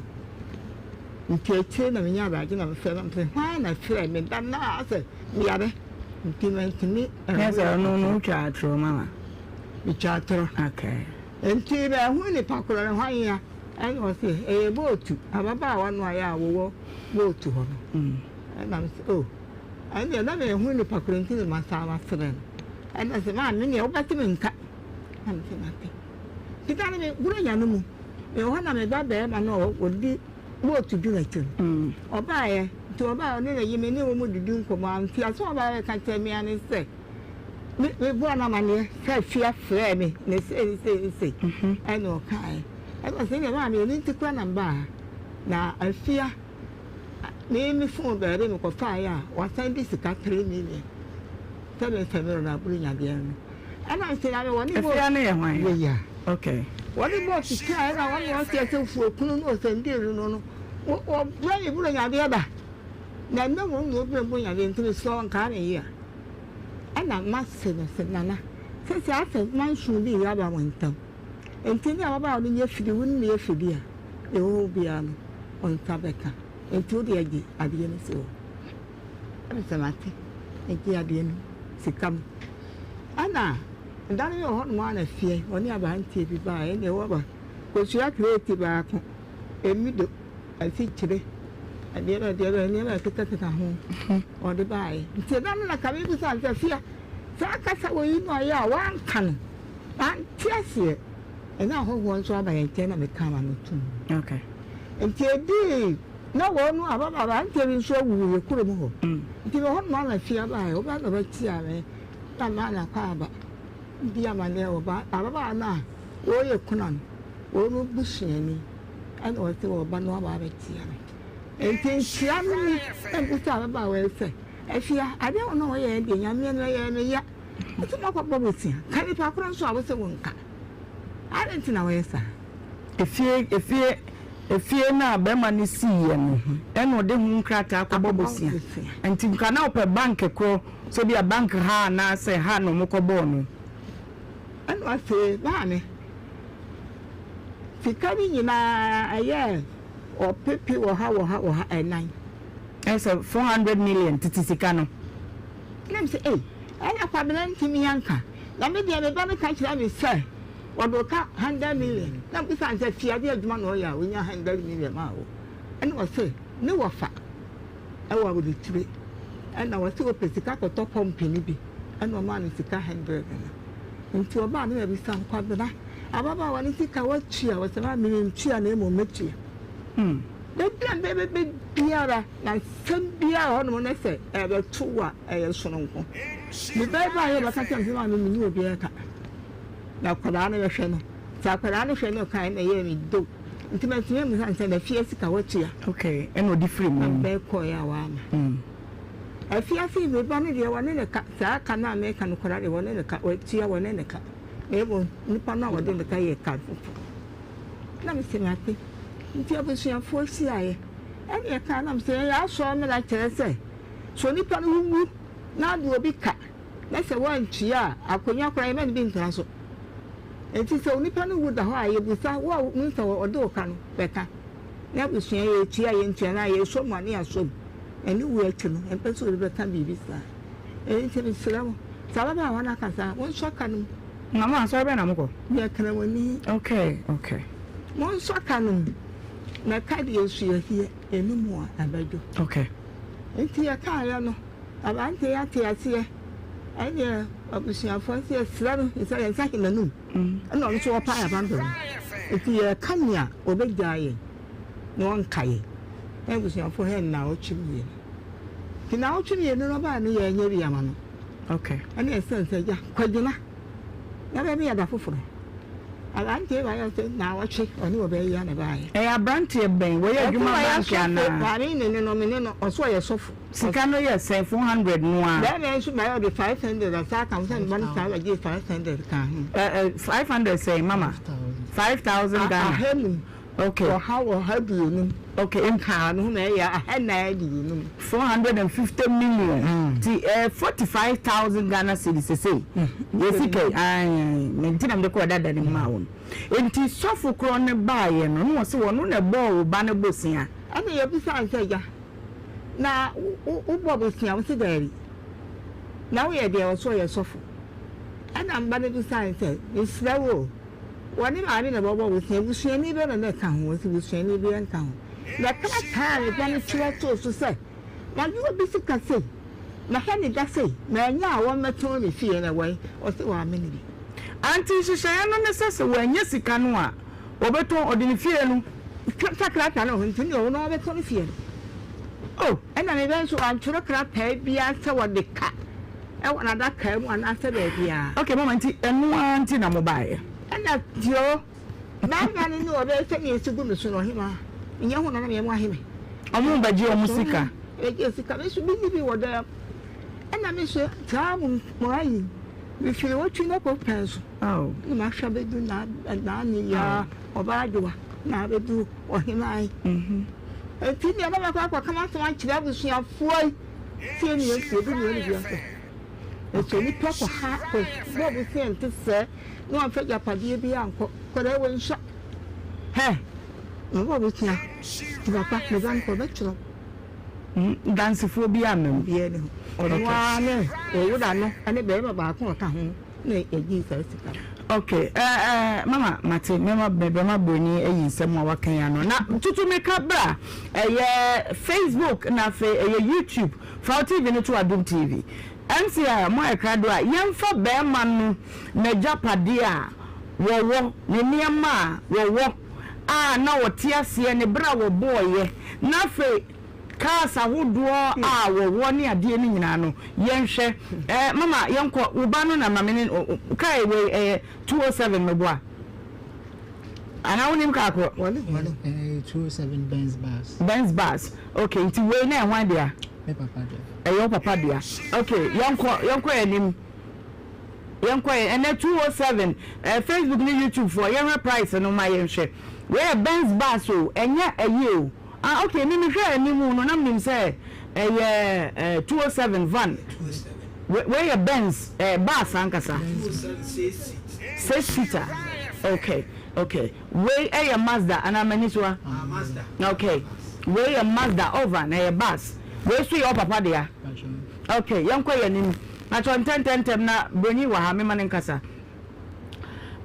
Nti akyire na menyaa adagye na mefrɛɛ na mese, Hwan na ɛfrɛɛ me da no a asɛ meyare nti mantumi anhu Nyɛ sɛ nipa ɔno no korɔ. wotwaa atorɔ mama? Metwaa atorɔ. Okay. Nti manhu nipa korɔ no, hwan a? Ɛna ɔse, ɛyɛ bootu, ababaawa no a yɛ a wɔwɔ bootu hɔ no. Ɛna mese, oh, ɛndeɛ na manhu nipa korɔ nti na masan mafrɛ no. Ɛna ɔse, maame neɛ wobɛte me nka. Na mese, mate. Nti da no me Buronya no mu, mewɔ hɔ na me ba barima no a ɔdi bootu di n'akyi no, ɔbaeɛ. Nti ɔbaeɛ ɔne ne yere, me ne wɔn didi nkɔmmɔ a, nti asɛm a ɔbaeɛ bɛka kyerɛɛ me ara ne sɛ, me mebɔɔ no amanneɛ sɛ Afia frɛɛ me ne sei ne sei ne sei ɛna ɔkaeɛ. Ɛna ɔse ɛnneɛ maame ɛno nti koraa na mebaa ha. Na Afia Me me phone baabi me kɔ faeɛ a wasan de sika 3 million sɛ me nfa mi na aburo nyadeɛ no ɛna nse na me wɔne bɔ Efia no yɛ hwan? Yɛ ya. Okay. Wɔne bɔ sika ɛna wɔne wɔn sɛ sɛ fuo kunu no ɔsɛn di no no wɔ brɛ me buro nyadeɛ da na ɛnɛ wɔn na ɔbrɛ buro nyadeɛ nti me srɛ nkaa me yia ɛna ma se no sɛ nana sɛ sɛ asɛ manso bi yɛ aba wɔn ntam nti ne ababaawa no nyɛ fidi wo ne yɛ fidi a Deɛ ɔwɔ biara no, wo nsa bɛka. Enti wo deɛ gye adeɛ no si hɔ. Ɛna sɛ mate, megye adeɛ no, sika no. Ɛna da no yɛ hɔ nom ara na fie, ɔne aberanteɛ bi baeɛ, ɛna ɛwɔ ba kosua kreti baako, emido, asikyire, ɛdeɛ bɛ ɛdeɛ bɛ nneɛma ɛkekakeka ho, ɔde baeɛ. Nti ɛda no na ka mebisa no sɛ, Fia, saa kasa wɔ yi no ayɛ a woanka no, mante aseɛ. Ɛna ahɔhoɔ nso aba yɛn nkyɛn na mekaa m'ano toom. Okay. Nti edii na wɔn no ababaawa aberanteɛ bi nso awu wɔ yɛn kurom hɔ. Nti mewɔ hɔ nom na fie abaeɛ, ɔbaa na ɔbɛkyeaa me na maa no akwaaba di amaneɛ wɔ ba ababaawa no a wɔyɛ kuna no wɔn no busuani ɛna ɔse ɔba no aba abɛkyea me. Nti nkyea no mu na mebisa ababaawa yi sɛ, Afia, adeɛ wɔ no a wɔyɛɛ deɛ Nyame no ɛyɛɛ me ya. Wose moakɔbɔ bosea, ka nipa korɔ nso a wose wonka. Adɛn nti na woyɛ saa? Efie, efie, efie no a bɛrima no siiɛ no, ɛna ɔde ho nkrataa kɔbɔ bosea. Nti nka na ɔpɛ bank korɔ, sɛ bi a bank ha anaasɛ ha na wɔkɔbɔɔ no. Ɛna ɔse, Maame, sika no nyinaa ɛyɛɛ ɔpepe ɔha ɔha ɔha ɛnan. Ɛyɛ sɛ 400 million tete sika no. Ɛna mese, Ei, ɛna Kwabena ntumi anka. Na me deɛ me ba no ka kyerɛ me sɛ wɔde wo ka hundred million. Na mebisa no sɛ fiade adwuma na ɔyɛ a ɔnya hundred million maa wo? Ɛna ɔse ne wɔfa ɛwɔ aburokyire ɛna ɔse ɔpɛ sika kɔtɔ kɔmpini bi ɛna ɔmaa no sika hundred no. Nti ɔbaa no na mebisa no Kwabena ababaawa no sika watua? Ɔse maame mentua na mmom mɛtua. Baabi a mebɛba biara na asɛm biara wɔ hɔnom na sɛ ɛbɛto wo a, ɛyɛ sononko. Me ba yi baeɛ bɛka kyerɛ me sɛ maame menni obiara ka na akwadaa no bɛhwɛ no. Nti akwadaa no hwɛ no kae na ɛyɛɛ me dope. Nti mantumi ammisa no sɛ na fie sika watua. Okay, ɛna ɔde firi mu. Na mebɛɛ kɔeɛ a wamma. Afiase me ba no deɛ wɔne no ka, saa ka no a meka no koraa deɛ wɔne no ka, watua wɔne no ka. Na mmom nipa no a wɔde no ka yɛ ka foforɔ. Na mese mate. Nti abusuafoɔ hyiaeɛ ɛne ɛkaa na mese yɛyɛ asɔre mmara kyerɛ sɛ sɛ onipa no wu na ade obi ka na sɛ wantua a akonnwa koraa yɛma no bi ntena so. Nti sɛ onipa no wu da hɔ a yɛbusa wo a wonim sɛ ɔde wo ka no bɛka na abusua yɛtua yɛntua na yɛsɔ mu a ne yɛasɔ mu. Na ne wu akyi no yɛmpɛ sɛ obi bɛka biribi saa. Enti mesrɛ mo sɛ ababaawa no aka saa a monsɔ ka no mu. Na mo asɔre bɛn na mokɔ? Meyɛ Kramoni. Okay, okay. Monsɔ ka no mu, na ka deɛ nso yɛhia, ɛno mu a ɛbɛdwo. Okay. Nti yɛkaeɛ no, aberanteɛ yi ate aseɛ, ɛneɛ abusuafoɔ nso yɛsrɛ no, sɛ yɛn nsa hye n'anum, ɛna ɔno nso ɔpae abambam. Nti yɛka nea ɔbɛgyaa yɛn na ɔnka yɛn, na abusuafoɔ hɛ nnawɔtwe mmienu. Nti nnawɔtwe mmienu no ɔbaa no yɛnyɛ bi ama no. Okay. Ɛne ɛsɛn sɛ agya, kɔgyina. Na bɛbi yɛ da foforɔ. Aberanteɛ baeɛ ɔsɛ naawɔtwe ɔne ɔbaa yi a na ɛbaeɛ. Ɛyɛ aberanteɛ bɛn? Wɔyɛ adwuma bank anaa? Maame ne ne no me ne no ɔsɛ ɔyɛ sɔfo. Sika no yɛ sɛn 400 no ara? Bɛɛma yi nso baeɛ ɔde 500 asa aka ho sɛ ne ba no saa bɛgyee 500 kaa ho. Ɛ ɛ 500 sɛn mama? 5000 Ghana. Ahanum. Okay. Ɔha ɔha aduonum. Okay. Nkaa no ho na ɛyɛ 450. 450 million. Ti 45,000 Ghana cedis sesei. Yɛ sika yi. Ae ae. Nti na mede kɔɔ dada no mu maa wo no. Nti sɔfo korɔ no baeɛ no na ɔse ɔno na ɛbɔɔ wo ba no bosea. Ɛna yɛbisaa no sɛ, Agya, na wobɔ bosea? Ɔse, Daabi. Na woyɛ deɛ? Ɔse ɔyɛ sɔfo. Ɛna mma no bisaa no sɛ, Mesrɛ wo o, wɔne maame na ɛbɔbɔ bosea, busuani bɛn na na ɛka ho? Ɔse, Busuani biara nka ho. Na krataa a me ba no twerɛ too so sɛ, Magye obi sika sei, mahwɛ ne da sei, manya a wɔmmɛtɔn me fie no wɔ he? Ɔse wammene bi. Ante nhyehyɛeɛ no ne sɛ sɛ wannya sika no a, wɔbɛtɔn, ɔde ne fie no. Twa krataa no wɔ hɔ nti ne ɔno ɔbɛtɔn ne fie no. Oh! Ɛna me ba nso wantwerɛ krataa biara sɛ wɔde ka wɔ n'adakaa mu anaasɛ baabiara. Okay mama nti ɛno ara nti na mobaeɛ? Ɛna tio, barima no ne ɔbɛyɛ sɛdeɛ ɛsi gu me so no, ɔhemaa, menyɛ ho na na meyɛ mo ahene. Ɔmo bɛgye ɔmo sika. Bɛgye sika, me nso menni bi wɔ dan mu. Ɛna me nso saa mo mo ayi, mefiri Otwi no kɔ pɛn so. Na mahwɛ abɛdu naane yi ara, ɔbaa Adwoa na abɛdu ɔhemaa yi. Nti deɛ na mɛkɔ akɔka m'asɛm akyerɛ abusuafoɔ yi, sie ne yɛn sie bi ne yɛn bi asɛ. Nso nipa kɔ ha kɔ bɔ bosea nte sɛ na wamfa agyapadeɛ bi ankɔ kɔdɛ wɔ nhyɛ. Hɛ! Mebɔ bosea nti papa me ba no kɔ ɔbɛkyerɛ wo. Dansefoɔ biara mma mu. Obiara nni hɔ. Ɔno ara ne owura no ne barima baako a ɔka ho na yɛgyee saa sika no. Ok eh eh mama mate mɛma mɛbɛma broni ayi nsɛm a waka yi ano na tutu mirika bra ɛyɛ Facebook na afei ɛyɛ YouTube fa wo TV no to Adom TV MCR mo ayɛ krado a yɛmfa bɛɛma no n'agyapadeɛ a wɔwɔ ne nneɛma a wɔwɔ a na ɔte aseɛ ne berɛ a wɔbɔɔyɛ na afei Cars ahodoɔ a wɔwɔ ne adeɛ no nyinaa no yɛnhwɛ eh mama yɛnkɔ wo ba no na ma me ne car wei ɛyɛ 207 meboa anaa wonim car korɔ? Ɛyɛ 207 Benz bus. Benz bus okay nti wei na ɛhwan dea? Me papa dea. Ɛyɛ wo papa dea okay yɛnkɔ yɛnkɔ yɛn anim yɛnkɔ yɛn ɛnɛ 207 eh, Facebook ne YouTube foɔ yɛnhwɛ price no ma yɛnhwɛ wei yɛ Benz bus o ɛnyɛ ɛyi o. Ah ok me mehwɛɛ anim no na menim sɛ ɛyɛ eh, 207 van. Wei yɛ Benz eh, bus ankasa. Six seater. Ok ok wei ɛyɛ Mazda anaa m'ani so a? Ok wei yɛ Mazda Ovan ɛyɛ bus. Wei nso yɛ wo papa dea? Ok yɛnkɔ yɛn anim. Pakyɛ ntɛntɛntɛm na broni wɔ ha mema no nkasa.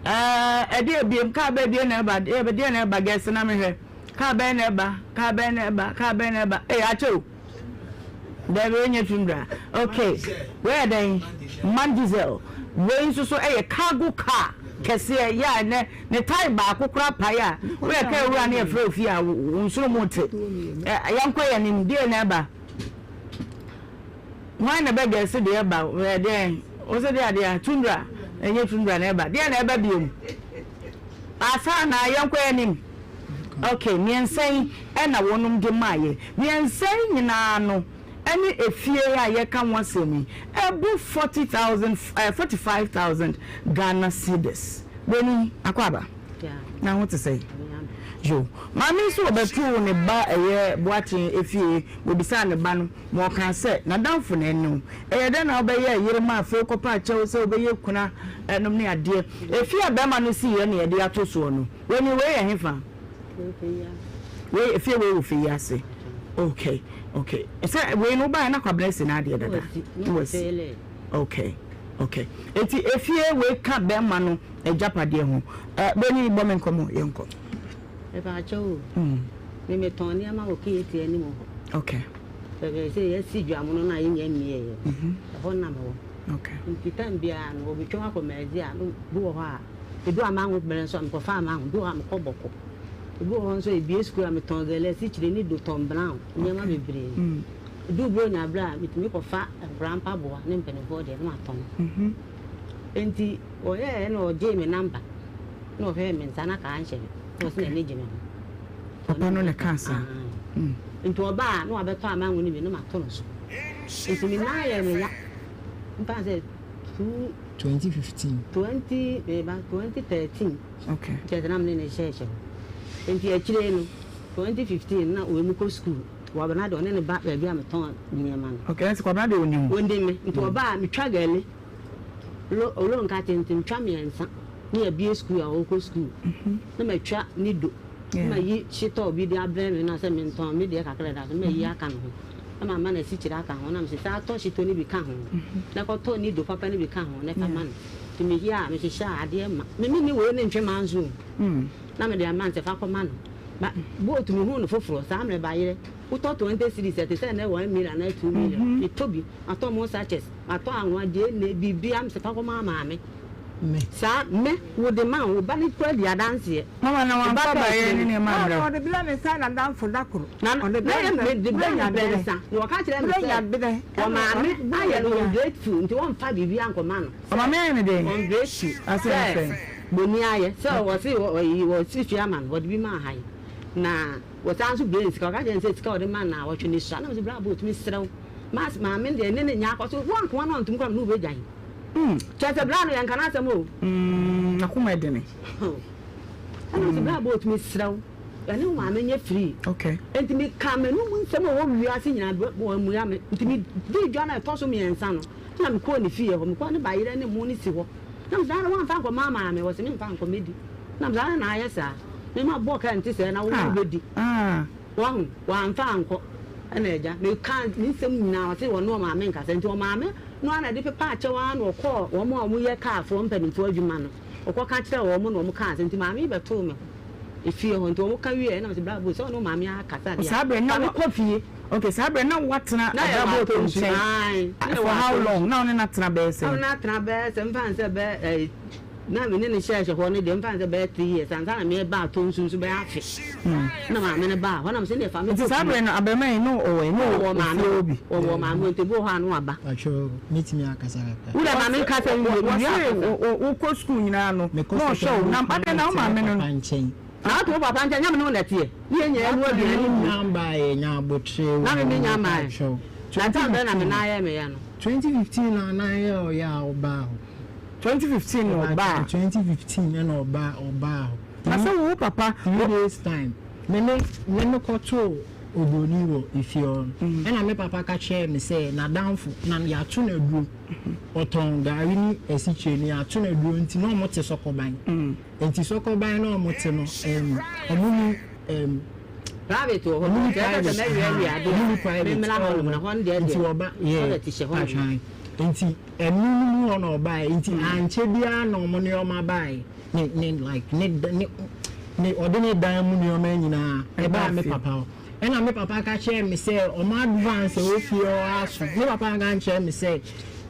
Ɛɛ ɛdeɛ ebiem kaa bɛɛ deɛ na ɛba deɛ na ɛba gɛs na mehwɛ. Car bɛn na ɛba? Car bɛn na ɛba? Car bɛn na ɛba? Ee, akyɛ o. Dabi, wei nyɛ Tundra. Okay, wei yɛ dɛn? Man diesel. Wei nso so yɛ cargo car kɛseɛ yɛ a ɛnɛ ne tae baako koraa pae a woyɛ car wura ne yɛfrɛ ofie a wo nsono mu te. Yɛnkɔ yɛn anim, deɛ na ɛba? Hwan na ɛbɛ gɛse deɛ ɛba ɛdeɛn wo se deɛ adeɛ tundra ɛnyɛ tundra na ɛba deɛ na ɛba biom asa na yɛnkɔ anim ok mmiɛnsa yi ɛna wɔnom de maayɛ mmiɛnsa yi nyinaa no ɛne efie a yɛka ho asɛm yi ɛbu 40,000 45,000 Ghana cedis wani akɔ aba na ho te sɛ yo maame nso wɔbɛtoo ne ba ɛyɛ Boakye efie wɔbisaa ne ba no Ma ɔkaa sɛ, N'adamfo na ɛne wo. Ɛyɛ dɛn na wobɛyɛɛ yere ma afei wokɔpa akyɛw sɛ wobɛyɛ kuna nom ne adeɛ? Efie a barima no siiɛ na yɛde ato soɔ no. Wei ni, wei yɛ hefa? Wei, efie wei wɔ fie yi ase. Okay, okay. Sɛ wei no wobaeɛ na Kwabena asi n'adeɛ dada? Na wasi. Okay, okay. Enti efie wei ka barima no agyapadeɛ ho. Eh, Boni, bɔ me nkɔmmɔ, yɛnkɔ. Mepaakyɛw o, me metɔn nneɛma wɔ KAT anim hɔ. Okay. Baabi a sɛ yɛasi dwamono no a yɛnnya mmieeɛ no, ɛhɔ na mewɔ. Okay. Nti time biara no, wɔbɛtwam akɔ Maadzi a, no bi wɔ hɔ a, ɛdu amango berɛ nso a, mekɔfa amango, bi wɔ hɔ a mekɔ Bɔkɔ. Ebi wɔ hɔ nso a, ɛbue sukuu a, metɔn gɛlɛ, asikyire ne do, tɔn brown, nneɛma bebree. Ɛdu Buronya berɛ a, metumi kɔfa nkwadaa mpaboa ne mpanimfoɔ deɛ na matɔn. Nti wɔyɛeɛ na wɔgyee me number. Na ɔhwɛɛ me nsa na kaa nhyɛ me. Na ɔse n'ani gye me ho. Papa no na ɛkaa saa. Nti ɔbaa a na wabɛtɔ amango no bi na mato no so. Nti me nan yɛɛ me ya. Mfa sɛ two. 2015. 20 meba 2013. Okay. Kyerɛ sɛ na me ne no hyɛɛhyɛ hɔ. Nti akyire no 2015 na wei mu kɔ sukuu. Kwabena deɛ ɔne ne ba baabi a metɔn nneɛma no. Okay, ɛnti Kwabena deɛ ɔnim wo? Ɔnim me. Nti ɔba a metwa gari, lo olo nkate nti metwa mmiɛnsa ne yɛabue sukuu a ɔrekɔ sukuu. Na matwa nido, na mayi hyetɔɔ bi de abrɛ me na sɛ mentɔn me deɛ kakra da so na mayi aka ne ho. Na mama no asikyire aka ho na mese saa tɔ hyetɔ no bi ka ho na kɔtɔ nido papa no bi ka ho na fa ma no. Nti meyɛ a mehyehyɛ a adeɛ ma me menni wei ne ntwe manso o. Na mede ama no sɛ fa kɔma no. Ba boat mehuu no foforɔ saa mmerɛ bayerɛ wotɔ 20 cedis ɛte sɛ nnɛ 1 million anaa 2 million metɔ bi matɔ mo sachets matɔ anwa gyeene biribia mesɛ fa kɔma maame saa me wode ma wo ba no kora di adanseɛ. Mama na wamfa bayerɛ ne nneɛma ammrɛ wo. Ɔde brɛ me sɛ n'adamfo da koro. Na Ɔde brɛ me sɛ mede brɛ no mprɛnsa na ɔka kyerɛ me sɛ ɔmaame ayɛ no ungrateful nti ɔmfa biribiara nkɔma no. Ɔmaame ayɛ no dɛn? Ungrateful sɛ Boni ayɛ sɛ ɔse ɔyi ɔsi fie ama no ɔde bi maa ha yi na wɔsan nso brɛ no sika ɔka kyerɛ no sɛ sika ɔde ma no naawɔtwe no sua na mese bra boat mesrɛ wo mas maame no deɛ ne ne nyɛ akɔ so wo ankoa no ɔntom kora me ne wo bɛgyan kyerɛ sɛ bra no yɛnka n'asɛm o nakoma ɛdene ɛna mese bra boat mesrɛ wo ɛne wo maame nyɛ free okay nti meka m'anum nsɛm a ɛwɔ wiase nyinaa wɔammua me nti medi dwa no a ɛtɔ so mmiɛnsa no na mekɔɔ ne fie hɔ mekɔɔ ne bayerɛ ne mo ne si hɔ Na me sɛ, Adɛn woamfa ankɔma maame? Ɔse, Memfa nkɔ, mɛdi. Na me sɛ, Adɛn na ayɛ saa? Me ma bɔɔ ka nte sɛɛ na wo wobɛdi. Wahu? Wamfa ankɔ. Ɛna agya, meka me nsɛm nyinaa, ɔse ɔne ɔmaame nkasa. Nti ɔmaame no ara na ɛde pepaa kyɛw ara na ɔkɔɔ wɔn a wɔyɛ kaafoɔ mpanimfoɔ adwuma no, ɔkɔka kyerɛɛ wɔn na wɔn kaa sɛ, nti maame yi bɛtoo me hɔ efie hɔ. Nti wɔn ka wieɛ na me sɛ, Bra Bo, sɛ ɔne wo maame akasa deɛ a, fa me kɔ fie. Okay, saa berɛ na woatena Abrabɔ nkyɛn for how long? Na wo ne no atena bɛyɛ sɛn? Na me ne no atena bɛyɛ sɛ mfa no sɛ bɛyɛ ɛɛ na me ne no hyɛɛhyɛ hɔ no deɛ mfa no sɛ bɛyɛ 3 years ansa na meba atɔ nsu nso bɛyɛ afe. Na maame no baa hɔ na mesɛ ne fa me kɔ fie. Nti saa berɛ no abarimaa yi na ɔwɔ he? Na ɔwɔ maame hɔ bi? Ɔwɔ maame hɔ nti ebi wɔ hɔ a na waba. Patrɔ mɛtumi akasa kakra? Wo deɛ ma me nkasa nwie, mewie akasa. Wɔse wokɔ sukuu nyinaa no na ɔhwɛ wo na adɛn na wo maame no. Na wote wo papa nkyɛn, nyɛ me ne wo na ɛteɛ, ne yɛn nyinaa mu aduane nni. Nya mbaeɛ, nya aboterɛ Na me menya mmaeɛ. Na time bɛn na me nan yɛɛ me ya no? 2015 na nan yɛɛ ɔya a ɔbaa hɔ. 2015 na ɔbaa. 2015 ɛna ɔbaa ɔbaa hɔ. Na sɛ wo papa. 3 days time me ne me me kɔtoo obroni wɔ efie hɔ no ɛna me papa ka kyerɛɛ me sɛ n'adamfo na yɛato no aduro ɔtɔn gari ne asikyire no yɛato no aduro nti na wɔte sɔkɔban. Nti sɔkɔban na ɔmo te no ɛɛm ɔmo ni ɛɛm. Private wɔ hɔ Ɔmo ni nti ɛsɛ sɛ private mɛwiawia ahaa adeɛ ɔmo ni a private memmra ɛwɔ hɔnom na hɔ hɔ no deɛ nti deɛ ɔba yɛ toilet hyɛ hɔnom. patwan nti ɛno no mu hɔ na ɔbaeɛ nti ankyɛ biara na ɔmo nneɛma baeɛ ne ne like ne ne ne ɔde ne dan mu nneɛma nyinaa ɛbaa me papa hɔ ɛna me papa ka kyerɛɛ me sɛ ɔmo advance ɛwɔ fie hɔ aso me papa anka ankyerɛ me sɛ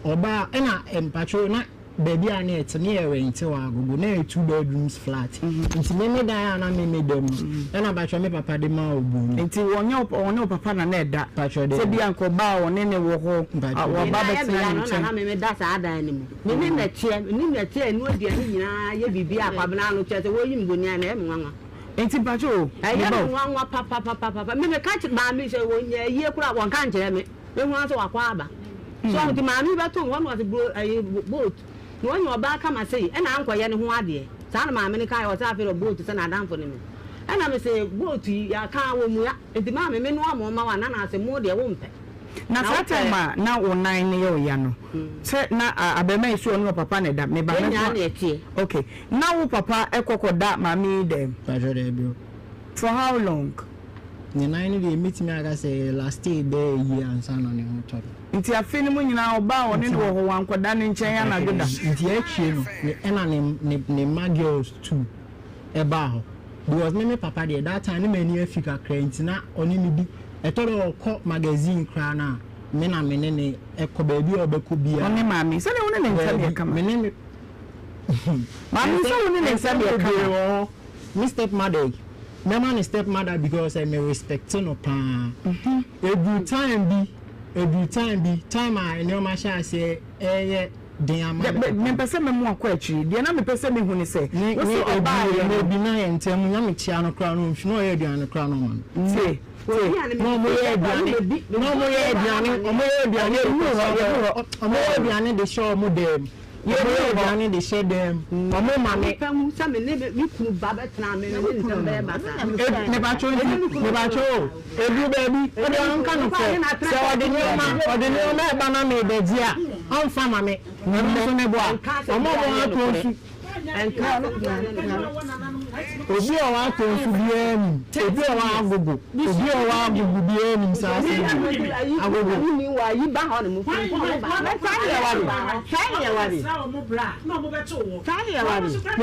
ɔbaa ɛna mpatwo na Baabi a na yɛte no yɛ rɛnte wɔ Agogo, na ɛyɛ two bedrooms flat. Nti me me dan a na me me da mu no, ɛna mpakyɛw me papa de maa oburoni. Nti wɔnyɛ wo ɔne wo papa na na ɛda? Mpakyɛw Sɛ daabi. bi a nka ɔba a ɔne ne wɔ hɔ, Mpakyɛw a daabi. waba Me nan yɛ abɛtena me ya ne no na nkyɛn. na me meda saa dan no mu. Me ne nnɛteɛ, me ne nnɛteɛ ɛnoa aduane nyinaa yɛ biribiara Kwabena ano kyerɛ sɛ wɔyi me bonniayɛ no ɛyɛ me nwanwa. Nti mpakyɛw o, Ɛyɛ me ba me o. nwanwa papapapapa. Me meka kyerɛ maame sɛ wɔnyɛ ayie koraa a wɔnka nkyerɛ me. Mehu ara sɛ wakɔ aba. So ɔho nti maame yi bɛtoo hɔ na ɔse bro ɛyi boat na wanya ɔbaa kama sei ɛna ankɔyɛ ne ho adeɛ. Saa na maame no kaeɛ ɔse afei deɛ boat sɛ n'adamfo ne me. Ɛna mese boat yi yɛaka a wɔmmua nti maame menoa mo mma wo anaa na ase mo deɛ wompɛ. Na Na saa wopɛ. time a na wo nan no yɛ wo ya no sɛ na abarimaa yi so ɔne ɔpapa na ɛda meba Yɛn mɛto nyinaa a na ɛteɛ. ok na wo papa ɛkɔ kɔ da maame yi dɛm? Mpakyɛw daabi o. For how long? Ne nan no deɛ mɛtumi aka sɛ ɛyɛ lastee bɛyɛ yie ansa na ne ho tɔ no. Nti afe no mu nyinaa ɔbaa a ɔne no wɔ hɔ wankɔda ne nkyɛn anadwo da. Nti akyire no ne ɛna ne ne ne mma girls two ɛbaa hɔ because me me papa deɛ that time ne m'ani afi kakra nti na ɔne me di ɛtɔ da ɔkɔ magazine koraa no a me na me ne ne ɛkɔ baabi a ɔbɛkɔ biara. Ɔne maame sɛdeɛ wo ne ne nsɛm yɛ kama. Me ne me maame sɛ wo ne ne nsɛm yɛ kama. Me step mother yi mɛma no step mother because me respect no paa ɛduru time bi ɛduru time bi time a nneɛma hyɛ aseɛ ɛyɛ. den ama me papa. Mempɛ sɛ mɛmo akɔ akyiri. Deɛ na mepɛ sɛ mehu ne sɛ, wo se ɔbaeɛ no. Ne ebi na yɛ ntɛm na mekyia no koraa no ɔmfi na ɔyɛ aduane koraa na ɔma me. Tie, tie. Na ɔmo yɛ aduane, na ɔmo yɛ aduane, ɔmo yɛ aduane Yɛnnuru hɔ, yɛnnuru hɔ. Ɔmo yɛ aduane de hyɛ ɔmo dan mu. Ɔmo yɛ aduane de hyɛ dan mu. Ɔmo ma me. Mepɛ hu sɛ me ne me kunu ba bɛtena me ne ne nsɛm bɛyɛ basaa. Mepakyɛw nti, mepakyɛw o, eduru baabi, wo deɛ ɔnka nokorɛ, sɛ ɔde nneɛma, ɔde nneɛma ɛba na merebɛgye a, ɔmfa ma me, na me nso meboa. Ɔmo a ɔmo atɔ nsu. Obi a watɔ nsu biara nim, obi a ɔwɔ agogo, obi a ɔwɔ agogo biara nim saa asɛm yi. Agogo. Na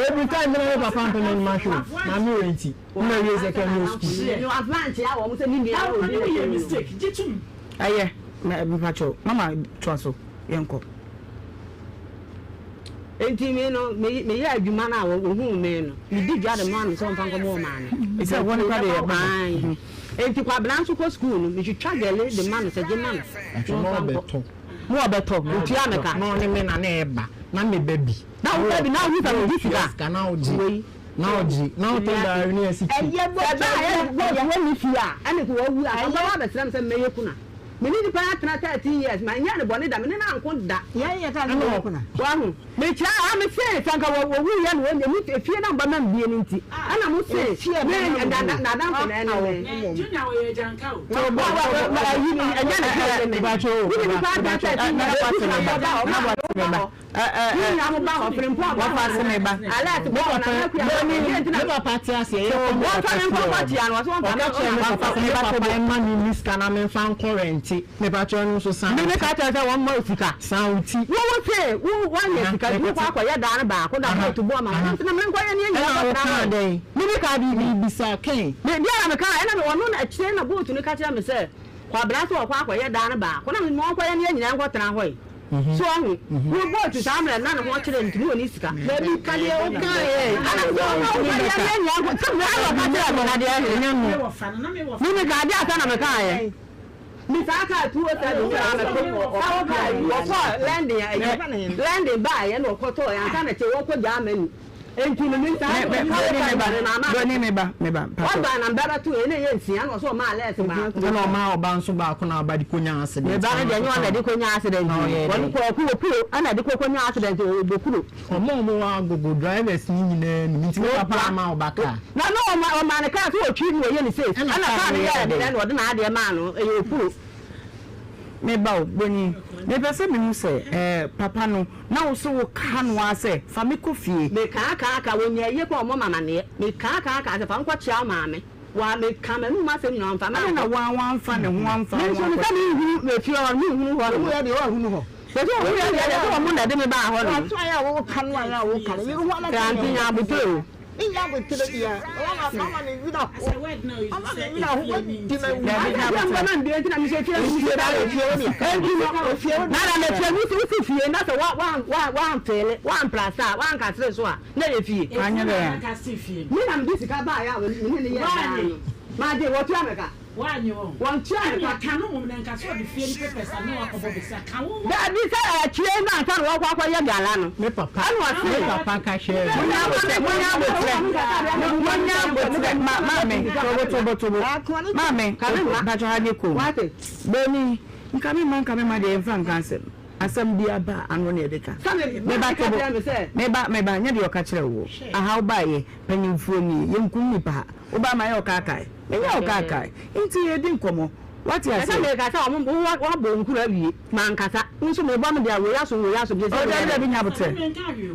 every time na me papa mpɛ m'anim ahwɛ o, maame wei nti, nna wie secondary school. Ɛyɛ, mepakyɛw, mama toa so, yɛnkɔ. Enti me no, meyɛɛ adwuma no a wɔhuu me no, medi dwa de maa no sɛ ɔmfa nkɔma ɔmaame. Ɛsɛ ɛhɔ no koraa deɛ yɛba hɔ. Enti Kwabena nso kɔ sukuu no, metwitwa gɛle de ma no sɛ gye ma no na ɔmfa nkɔ. Na ɔbɛtɔ, ɔtua me ka. Na ɔne me na na ɛba, na meba bi. Na woba bi, na wohu sɛ megye sika. Na ɔgye, na ɔgye, na ɔtɔ gari ne asi ti. Ɛyɛ bɔ, ɛyɛ bɔ, wɔ ne fie a, ɛne sɛ wawu a, ɔbɛba abɛsrɛ me sɛ mɛyɛ kuna. Me ne nipa yi atena 13 years, manyɛ no bɔne da, me ne no anko da. Wahu? Mekyerɛ a, me se, sɛ anka wɔwuiɛ na wɔn emu efie na mba mambie no nti, ɛna mo se, me n'adamfo na ɛne me. Ɛnyɛ ne fie ne me. Wo ne nipa atena 13 years, obi na ɔba hɔ, ɔma wo ba hɔ. Me papa te aseɛ yɛ kɔ me papa fie hɔ no ɔka kyerɛ me papa sɛ me papa mma me nni sika na memfa nkɔ rɛnte mepa kyɛw no nso san wo ti san wo ti ɛna wo kaa dɛn mebisa kɛn. Kwabena sɛ ɔkɔ akɔyɛ daa no baako na mema ɔnkɔyɛ ne yɛn nyinaa nkɔtena hɔ yi. So wahu? Wo boat saa mmerɛ no na ne ho kyere no nti na ɔnni sika. Dabi ka deɛ wo kaeɛ. Ɛna me sɛ ɔma wo kɔ yɛ ne yɛn nyinaa nkɔ sɛ mmerɛ na ɔka kyerɛ me na deɛ Ɛnyɛ no. Me me ka adeɛ asa na me kaeɛ. Me saa kaa 207 nyinaa me to wɔkɔ London ayi London baeɛ na ɔkɔtɔɔ ansa na kyɛ wɔkɔ Germany. Enti no me saa Broni me ba me ba mpakyɛw. Ɔba na mba bɛto yɛn na ɛyɛ nsia na ɔsɛ ɔmaa lɛs baako. Ɛna ɔmaa ɔba nso baako na ɔba de kɔnya accident. Me ba no deɛ nyɛ ɔna de kɔnya accident Na ɔyɛɛ wɔn dɛn? kɔ ɔko wɔ kuro ɛna de kɔ kɔnya accident wɔ Bokuro. Ɔmo a ɔmo wɔ agogo drivers no nyinaa nim nti me papa ama ɔba car. Na na ɔma ɔmaa no car sɛ ɔtwi na ɔyɛ ne safe Ɛna ɛna car car no no yɛɛ yɛɛ dɛn? dɛn na ɔde n'adeɛ maa no ɛyɛ okuro. Me ba o, Broni, mepɛ sɛ mehu sɛ eh, papa no, na wo so wo ka no ara sɛ, fa me kɔ fie. Me kaa kaa kaa, wɔnyaa yie koraa wɔmmɔ me amaneɛ. Me kaa kaa kaa sɛ fa me kɔ kyea wo maame. Wa, me kaa m'anum asɛm nyinaa wɔmfa me Adɛn na ankɔ. wo ara woamfa ne ho amfa Me wo nso ho no sɛ ankɔkyea menhunu efie hɔ no, menhunu hɔ nom. Woyɛ deɛ woahunu hɔ. Sɛ sɛ wɔhunu deɛ deɛ sɛ wɔn na ɛde me baa hɔ nom. Wato ayɛ a woka no ayɛ a woka no. Yere ho ana Sɛ ante nya abotire o. Menya abotire deɛ ama me werɛ ho ama me werɛ ho wadi ma wu. Dabi nya abotire. Nana na fie wusi wusi fie na sɛ wa wa wa wamfeele wamplasta wankasere so a na yɛ fie. Anyɛ dɛ. Me na mede sika baeɛ a me ne ne yɛɛ daa no magye wɔtua me ka. Woannye wɔn? Wɔntua me ka. Ɛnneɛ ka no mmom na nka sɛ ɔde fie no papers a ne wakɔbɔ bosea. Ka wo ho. Dabi, sɛ akyire no ansa na wɔkɔ akɔyɛ gala no. Me papa, Ɛna ɔse. me papa ka kyerɛɛ me. Monya aboterɛ, monya aboterɛ, monya aboterɛ, ma, maame, tobo, tobo, tobo, maame, mpakyɛ ha nye kom. Wate? Boni, nka me mma, nka me mma deɛ yɛmfa nka asɛm. Asɛm bi aba a, ano na yɛde ka. Sɛ me ba Meba, ka tobo, kyerɛ me sɛ. meba, meba, nyɛ deɛ ɔka kyerɛ wo. Aha wobaeɛ, panyimfoɔ nie, yɛnkum nnipa ha. Woba ma yɛ ɔkaakae. Menyɛ ɔkaakae. Nti yɛredi nkɔmmɔ. Woate Ɛsɛ aseɛ? meka sɛ ɔmo wo wabɔ nkuro awie. Mankasa. Wo nso mebɔ me deɛ wei aso wei aso. Oh dabi dabi nya aboterɛ.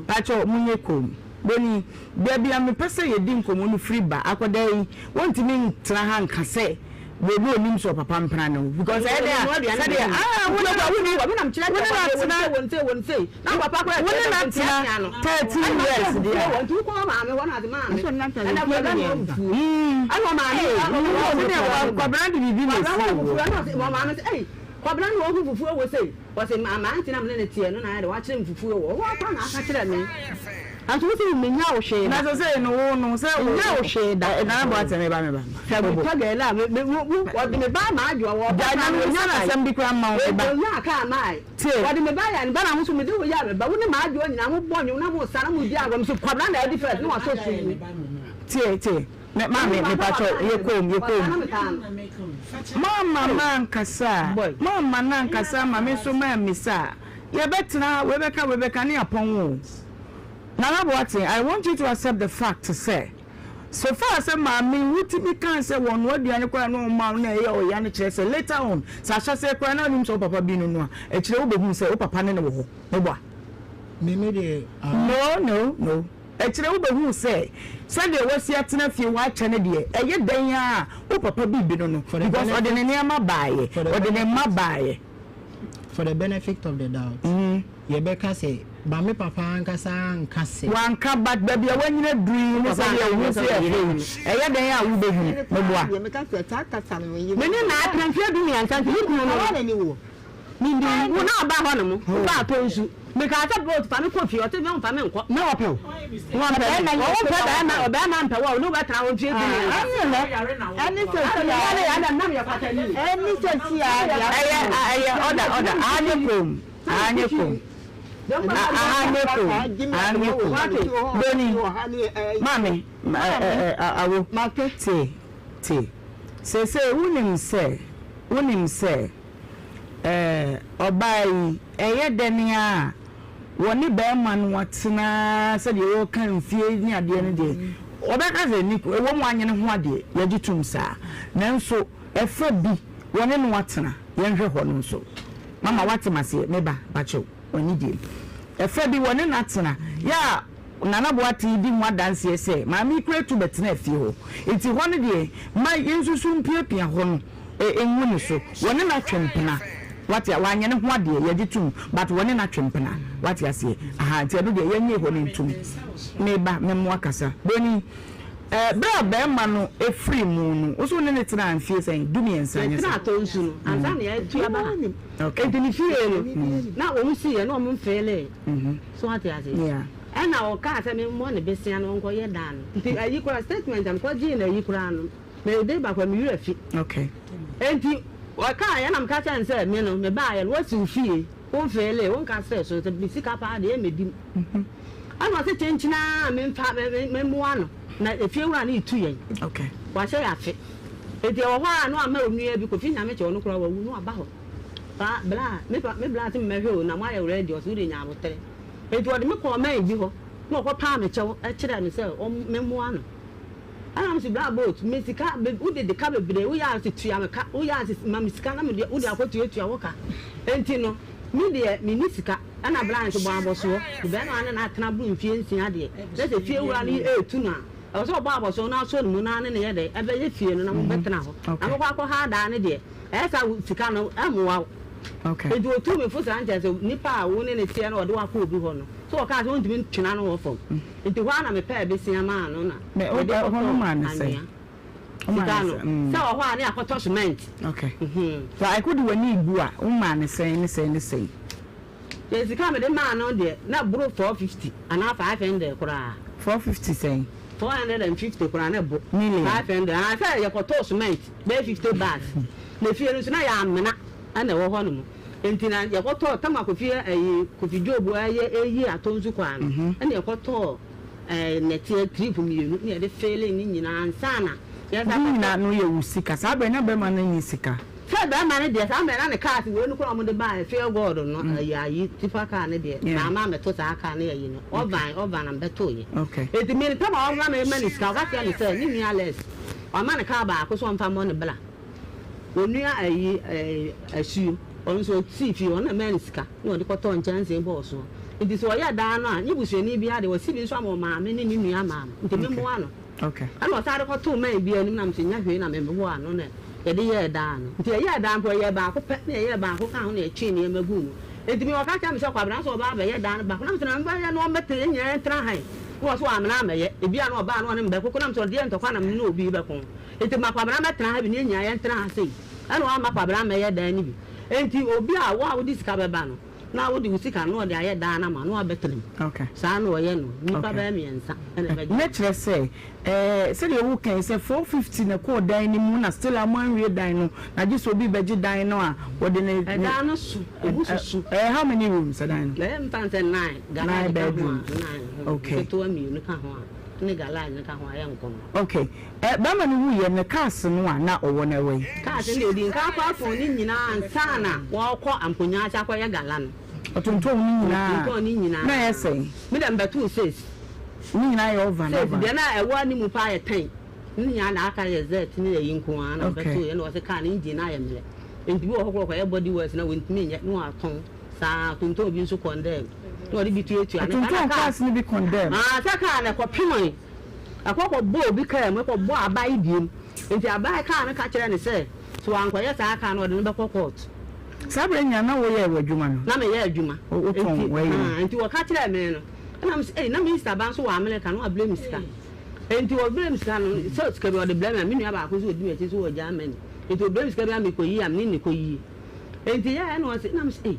Pakyɛw monyɛ komm. Boni, baabi a mepɛ sɛ yɛdi nkɔmmɔ no firi ba, akwadaa yi, wontumi ntena ha nka sɛ baabi a ɔnim sɛ ɔpapa mpena ne ho because ɛyɛ dɛn a sɛdeɛ ah wo ne wo ne wo ne no atena wo ne no atena 13 years deɛ a. Mm. Kwabena de biribi na esi wo. Kwabena na ɔhu fufuo wɔ sei ɔse mante na mene ne teɛ no na ayɛ dɛ wakyerɛ me fufuo wɔ hɔ akora na aka kyerɛ me. Nanso wo se mennya wo hwee da. Na sesei no wo no sɛ wo. Mennya wo hwee da. Nana Boateng meba meba. Sɛ metɔ gɛɛla a me me wo wo wɔde me ba ama adwoa wɔ Gyae na mensa no asɛm bi koraa mma wo meba. Ɔnyaa kaa mae. Tie. Wɔde me ba yɛ ne ba na mo nso mede wo yɛ me ba wo ne m'adwoa nyinaa mo bɔ nnwom na mo sa na mo di agorɔ me so Kwabena na adi first na wasɔ sum mu. Tie tie me maame mepakyɛw yɛ koom yɛ koom. Moamma mankasa a moamma no ankasa ama me nso mammisa a yɛbɛtena ha wei bɛka wei bɛka ne yɛapɔn o. Nana Boateng I want you to accept the fact sɛ so far sɛ maame yi wotumi kaa sɛ wɔnoa aduane koraa na ɔma wo na ɛyɛ ɔya no kyerɛ sɛ later on sɛ ahyɛseɛ koraa na wonim sɛ wo papa bi no no a akyire wobɛhunu sɛ wo papa ne no wɔ hɔ meboa? Me me deɛ ah. No no no akyire wobɛhunu sɛ sɛdeɛ wasi atena fie hɔ akyɛ no deɛ ɛyɛ dɛn ara a wo papa bi bi no no because ɔde ne nneɛma baeɛ ɔde ne mma baeɛ. For the benefit of the doubt, yɛbɛka sɛ, but me papa ankasa anka sɛ. Wanka but baabi a wanyini aduru yi ne sɛdeɛ wo ho si yɛ fɛ yi, ɛyɛ dɛn a wobɛhunu? Meboa. Me ne no atena mfeɛ 13 nti me kunu no no. Menim wo na ɔbaa hɔ nom, wobaa atɔ nsu. Mekaa sɛ Bolt fa me kɔ fie, ɔse me ɔmfa me nkɔ. Na ɔpɛ wo? Ɔmpɛ me. Ɔmpɛ bɛɛma, ɔbɛɛma mpɛ wo a, ɔne wo bɛtena hɔ mfeɛ 13. Ɛyɛ ɛyɛ ɔda ɔda aha nyɛ koom aha nyɛ koom aha nyɛ koom aha nyɛ koom Doni maame awo tie tie seesei wonim sɛ wonim sɛ. Ɛɛ, ɔbaa yi, ɛyɛ dɛn ara a, wɔne barima no atena sɛdeɛ wɔreka mfie ne adeɛ no deɛ, ɔbɛka sɛ ne kunu, ɛwom wanyɛ ne ho adeɛ, yɛgye tom saa. Nanso ɛfa bi, wɔne no atena, yɛnhwɛ hɔ no nso. Mama woate m'aseɛ, me ba, pakyɛw, w'ani die. Ɛfa bi, wɔne no atena, yɛ a Nana Boateng di ho adanseɛ sɛ maame yi koraa tu bɛtenaa fie hɔ. Nti hɔ no deɛ, ma yɛnsusu mpiapia hɔ no ngu ne so. Wɔne no atwe mpena. Wate a? Wanyɛ ne ho adeɛ, yɛgye tom, but wɔne no atwe mpena. Wate aseɛ? Ahaa, nti ɛno deɛ yɛnyɛ hɔ no ntom. Me ba, me mmoa kasa. Broni, eh, berɛ a barima no firii mu no, wo nso wo ne no tenaa mfie sɛn? 13, anyɛ saa? Yɛtenaa Tonsu no, ansa na yɛatu aba ha. Okay. Nti ne fie no, na wɔn siiɛ na wɔn mfeelee. So wate aseɛ? Yeah. Ɛna ɔkaa sɛ memmɔ ne besea na ɔnkɔyɛ dan no. Nti ayi koraa, statement a mekɔgyee no ayi koraa no, Mede ba koraa me werɛ fi. Okay. Enti ɔkaeɛ ɛna meka kyerɛɛ no sɛ me no mebaeɛ no woasi wo fie, wo mfeelee, wo nka srɛ so sɛ me sika paa deɛ ɛmmɛdi mu. Ɛna ɔse kyenkyen ara memfa memmoa no na efie wura no retu yɛn. Okay. Wahyɛ yɛn afe. Enti ɛwɔ hɔ a na wama onua bi Kofi Nyamekyɛ ɔno koraa wawu na waba hɔ. Paa bla me pa me bla se memmɛhwɛ o na moayɛ ready ɔse wode nya aboterɛ. Enti ɔde me kɔɔ man bi hɔ na ɔkɔpaa me kyɛw kyerɛɛ me sɛ memmoa no. Ɛna mese bra boat me sika wo de de ka bebree wo yɛ ase tua me ka wo yɛ ase ma me sika na me de wo de akɔ tuatua wo ka enti no me deɛ me ni sika ɛna bra nso bɔ abɔsoɔ de bɛrima ne na atena boro mfie nsia deɛ na sɛ fie wura no etu no a ɛwɔ sɛ ɔbɔ abɔsoɔ na asɔ ne mu na ne ne yɛ dɛ ɛbɛyɛ fie no na mo bɛtena hɔ na mokɔ akɔ ha daa ne deɛ ɛyɛ sa sika no ɛmmoa wo enti otu me fo saa nkyɛn sɛ nipa a wo ne ne teɛ no ɔde wakɔ obi hɔ no so ɔkaa sɛ wontumi ntwena no wɔ fam. Nti hɔ ara na mepɛɛ besia maa no na mede kɔtɔɔ anwea. Sika no, sɛ wɔ hɔ a ne yɛakɔtɔ cement. Okay. Like wode w'ani gu a, womaa no sɛn ne sɛn ne sɛn? Yɛn sika a mede maa no deɛ, na ɛboro 450 anaa 500 koraa. 450 sɛn? 450 koraa na ɛbo. Million? 500, aa sɛ yɛkɔtɔɔ cement bɛyɛ 50 bags. Na efie no nso na yɛ amena na ɛwɔ hɔ nom. Nti na yɛkɔtɔɔ tam a Kofi ɛyi Kofi Job ɛyɛ ɛyi atɔ nsu kwaa no ɛna yɛkɔtɔɔ ɛɛ nɛteɛ trip mmienu na yɛde feeling ne nyinaa ansa na yɛsan Ne kɔtɔ. nyinaa no yɛ wo sika saa berɛ na bɛrima no nni sika. Sɛ bɛrima no deɛ saa mmerɛ na ne cars wei no koraa wɔde baeɛ fear God no ɛyi ayi tifa car no deɛ mamma ammɛto saa car no ayi no ɔvan ɔvan na mebɛtoeɛ nti me tam a ɔma me ma ne sika ɔka kyerɛ me sɛ ne nua Les wama no car baako sɛ ɔmfa mmɔ ne bra. Onua ayi ɛɛ asuo, ɔno nso ɔsii fie, ɔno na ɛmaa no sika na ɔde kɔtɔɔ nkyɛnsee bɔɔ soɔ. Nti sɛ ɔyɛ daa no a, ne busuani biara deɛ, wasi bi nso ama ɔmaame ne ne nua maame, nti memmoa no. Ɛna ɔsan de kɔtoo man bi anim na mese nyɛ hwee na memmoa no na yɛde yɛɛ daa no. Nti yɛyɛɛ daa mpo, ɛyɛɛ baako pɛ na yɛyɛɛ baako kaa ho na yɛtwee nneɛma guu mu. Nti me ɔka kyerɛɛ me sɛ Kwabena sɛ ɔba abɛyɛ daa no baako na mese na mebɛyɛ na ɔmmɛtena yɛn nyinaa yɛntena ha yi. Na ɔse wamena ammɛyɛ, ebia na ɔbaa na ɔne me bɛkoko na mese ɔdeɛ ntɔkwa na me ne obi bɛko. Enti ma Kwabena mmɛtena ha bi na yɛn nyinaa yɛntena ha sei. Ɛna wamma Kwabena ammɛyɛ dan no bi. Enti obi a wo a wode sika bɛba no, Na wode wo sika no na ɔde ayɛ dan no ama wo na woabɛtena mu. Saa na ɔyɛ no. Nnipa bɛyɛ mmiɛnsa na ɛbɛgye. Na kyerɛ sɛ ɛɛ sɛdeɛ woka yi sɛ 450 na ɛkɔɔ dan no mu na still a moanwie dan no na gye sɛ obi bɛgye dan no a wɔde ne. Ɛdan no so, ɛmu soso. Ɛyɛ how many rooms ɛdan no? Ɛyɛ mfa no sɛ nine, garage ka ho a nine, nketewa mmienu ka ho a ne garage no ka ho a ɛyɛ nkron. Okay. Ɛ, barima no wuiɛ no, cars no a na ɔwɔ no ɛwɔ he? Cars no deɛ, ɔdii nkan akɔ atɔn ne nyinaa ansa na wɔrekɔ Amponyaase akɔyɛ gala no. Ɔtontɔn ne nyinaa? Ɔtontɔn ne nyinaa. Na ɛyɛ sɛn? Me deɛ mebɛtoo six. Ne nyinaa yɛ over na over? Six deɛ na ɛwɔ anim paa yɛ ten. Ne nyinaa na aka yɛ zet ne ayi nko ara na mebɛtooeɛ na ɔse car no engine no ayɛ mmerɛ. Nti bi wɔ hɔ koraa ɔkɔyɛ body works na wɔntumi nyɛ na watɔn. Saa ara, ɔtontɔn bi nso condemn na ɔde bi tuatua ne ka. Ɔtontɔn cars no bi condemn? Ah, sɛ car no ɛkɔpemee. Ɛkɔ kɔbɔɔ obi kaa mu, ɛkɔbɔɔ abae bio. Enti abae kaa no ka kyerɛɛ no sɛ, sɛ wankɔyɛ saa kaa no, ɔde no bɛkɔ kɔɔto. Saa berɛ nyinaa na woyɛ w'adwuma no? Na meyɛ adwuma. Wotɔn w'ayi no? Enti wɔka kyerɛɛ me no, ɛna mese, ei, na minista ba nso wɔ Amerika na wabrɛ me sika. Enti ɔbrɛɛ me sika no, sɛ sika bi a ɔde brɛ me a, me nua baako nso ɔdi m'akyi nso wɔ Germany. Enti ɔbrɛɛ me sika bi a mekɔyi a, me ne no kɔyie. Enti yɛɛ ɛna ɔse, ɛna mese, ei,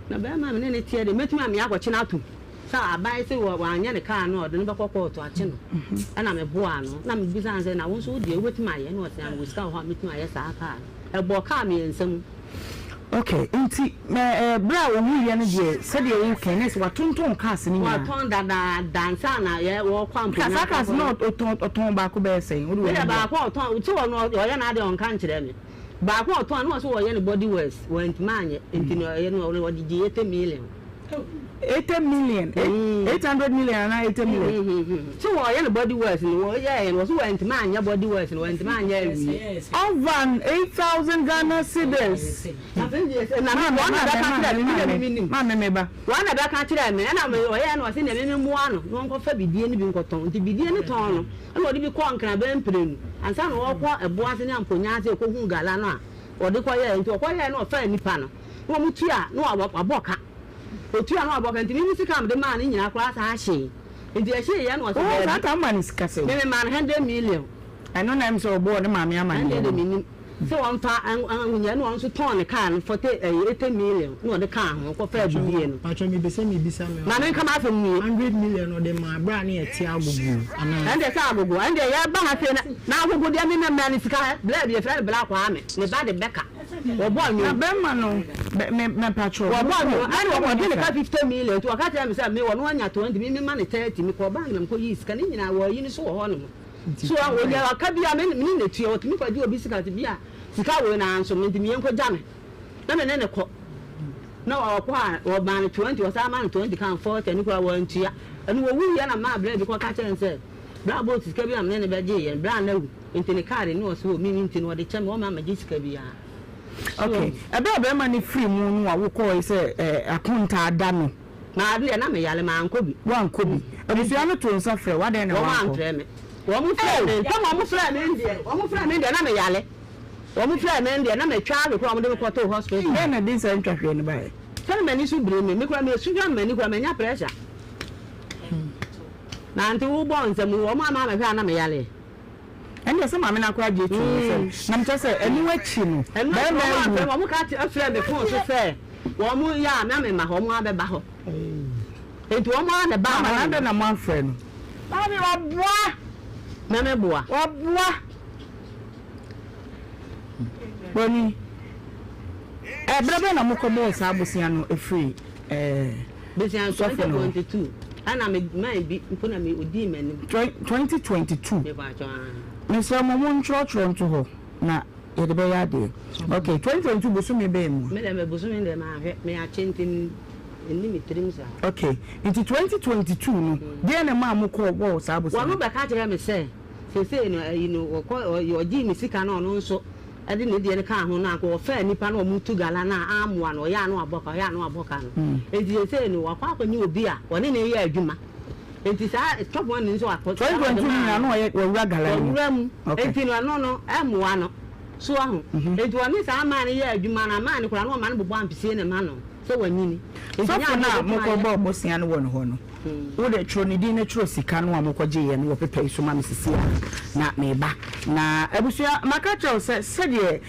na barima a me ne no teɛ deɛ, mɛtumi a meakɔkye no atom. Sɛ aban se wanyɛ ne kaa no a ɔde no bɛkɔ kɔɔto akye no ɛna me boaa no na me bisa no sɛ na wo nso wo deɛ wobɛtumi ayɛ ɛna ɔse mewɔ sika wɔ hɔ a mɛtumi ayɛ saa kaa no ɛbɔɔ kaa mmiɛnsa mu. Ok nti mɛ berɛ a ɔwuiɛ no deɛ sɛdeɛ wo kɛn na ɛsɛ watontɔn cars no nyinaa. Watɔn dadaada ansa na yɛ wɔkɔ amponyaa. Saa cars no ɔtɔn ɔtɔn baako bɛyɛ sɛn wode w'ani bua. Baako a ɔtɔn sɛ ɔno ɔyɛ n'adeɛ ɔnka nkyerɛ me baako a ɔtɔn na ɔse ɔyɛ no body works wantumi anyɛ nti no ɔyɛ no ɔde gye 80 million. 80 million, 800 million anaa 80 million. So wɔyɛ no body works no wɔyɛɛ no wɔso wɔantumi anyɛ body works no wɔantumi anyɛ awie. Over 8000 Ghana cedis. Na me wɔn na bɛka kyerɛ me me na me nim. Maame me ba. Wɔn na bɛka kyerɛ me ɛna me ɔyɛɛ no ɔse nea me me mmoa no na ɔnkɔfa bidie no bi nkɔtɔn nti bidie no tɔn no ɛna ɔde bi kɔɔ Nkrabɛn mprenu ansa na ɔrekɔ Ɛboase ne Amponyaase ɛkɔhuu gala no a ɔde kɔyɛɛ nti ɔkɔyɛɛ no ɔfaa nipa no. Na wɔn tua na wabɔ ka. Otua na wabɔ ka nti me me sika a mede maa no nyinaa koraa saa hyee. Nti ɛhyee yɛ na ɔse Oh daabi. saa ta woma no sika sɛn? Me me maa no 100 million. Ɛno na ɛm sɛ ɔbɔɔ ne maame amaneɛ Ɛndeɛ no. deɛ mennim. Sɛ wɔmfa nyɛ na ɔno nso tɔn ne kaa no forty ɛyi 80 million na ɔde kaa ho kɔ faa bibie no. Patrɔ me pɛ sɛ me bisa me. Ma me nka m'asɛm nwie. 100 million ɔde maa berɛ a ne yɛte agogo anaa? Ɛndeɛ sɛ agogo ɛndeɛ yɛba ha sei na na agogo deɛ me mɛmaa no sika hɛ bla bi yɛfrɛ no bla Kwame ne ba de bɛka. Wɔbɔɔ nnwom. Na bɛrima no, bɛ, me, mɛpakyɛw. Wɔbɔɔ nnwom. Ɛna wɔkɔgye ne ka 50 million. Nti wɔka kyerɛɛ me sɛ me, ɔno anya 20, me mema no 30. Mekɔɔ bank na mekɔyii sika. Ne nyinaa wɔayi no so wɔ hɔnom. So ɔnya ɔka bi a, me, me ne no tua. Ɔtumi kɔgye obi sika nti bi a sika wei na anso me nti me yɛnkɔgya me. Na me ne no kɔ. Na ɔkɔ a, wɔmaa no 20, wɔsan maa no 20 ka ho, 40, ɛno koraa wantua. Ɛno wɔwuiɛ na maa bra bi kɔka kyerɛɛ no sɛ, bra bɔɔ sika bi a me ne no bɛgyeeɛ no, bra no awu. Nti ne card no ɔse wɔ me nti no ɔde kyɛ me ɔma megye sika biaa. Ok ɛberɛ a bɛrima no firi mu no a wokɔɔe sɛ eh akontaa da no. Maa deɛ na me yare mankɔ bi. Woankɔ bi. Abusua no too nsa frɛ wo adɛn na Wɔn woankɔ? amfrɛ me. Wɔn frɛɛ me ntɛm wɔn frɛɛ me ndeɛ wɔn frɛɛ me ndeɛ na me yare wɔn frɛɛ me ndeɛ na matwa ahwe koraa wɔn de me kɔtoo hospital. Dɛn na ɛde saa ntwahweɛ no baeɛ? Sɛne m'ani so biri me me koraa mesu hwɛ m'ani koraa manya pressure. Na nti wobɔɔ nsam wɔn ama amɛhwɛ a na me yare. Ɛndeɛ sɛ maame no akora gye to mu sɛ na mekyerɛ sɛ ɛno akyi no Ɛno akyi bɛrima wɔn awu. amfrɛ wɔn ka kyerɛ me phone so sɛ wɔn yɛ a na me ma hɔ wɔn abɛba hɔ nti wɔn ara na ɛbaa Mama hɔ na adɛn na mo amfrɛ no. Maame waboa. Na me boa. Waboa. Boni ɛberɛ bɛn na mokɔ bɔɔ saa bosea no ɛfiri ɛɛ. Bosea no Sɔfo no. 2022 ɛna me man bi mpo na me odii m'anim. 2022. Mepakyɛw aa. Mesrɛ mo mo ntwerɛtwerɛ nto hɔ na yɛde bɛyɛ adeɛ. Ok 2022 bosome bɛn mu a? Me deɛ me bosome deɛ manhwɛ me akye nti ɛnni me tirim saa. Ok nti 2022 no deɛn na ɛmaa mo kɔɔ bɔɔ saa bosea no? Wɔn bɛka kyerɛɛ me sɛ seesei no ayi no wɔkɔ ɔgyee me sika na ɔno nso de ne deɛ no kaa ho no anka ɔfaa nnipa na wɔretu gala no a ammoa no ɔyɛ a na wabɔ ka ɔyɛ a na wabɔ ka no nti seesei no wakɔ akɔnya obi a ɔne no reyɛ adwuma nti saa chop money no nso wakɔ 2022 no nyinaa na ɔyɛ wawura gala no mu wawura mu okay. nti no ɛno no ɛmmoa no so aho nti ɔne saa man no yɛ adwuma no a man no koraa na ɔma no bobɔ ampesie na ɛma no. Sɛ wanyini. Nti nyɛ Sɔfo adeɛ no a a obetumi ayɛ. mokɔbɔɔ bosea no wɔ ne hɔ no, wo de, twerɛ ne din na twerɛ sika no a mokɔgyeeɛ no wɔ pepa yi so ma me seesei ara, na mereba. Na abusua, maka akyerɛ wo sɛ, sɛdeɛ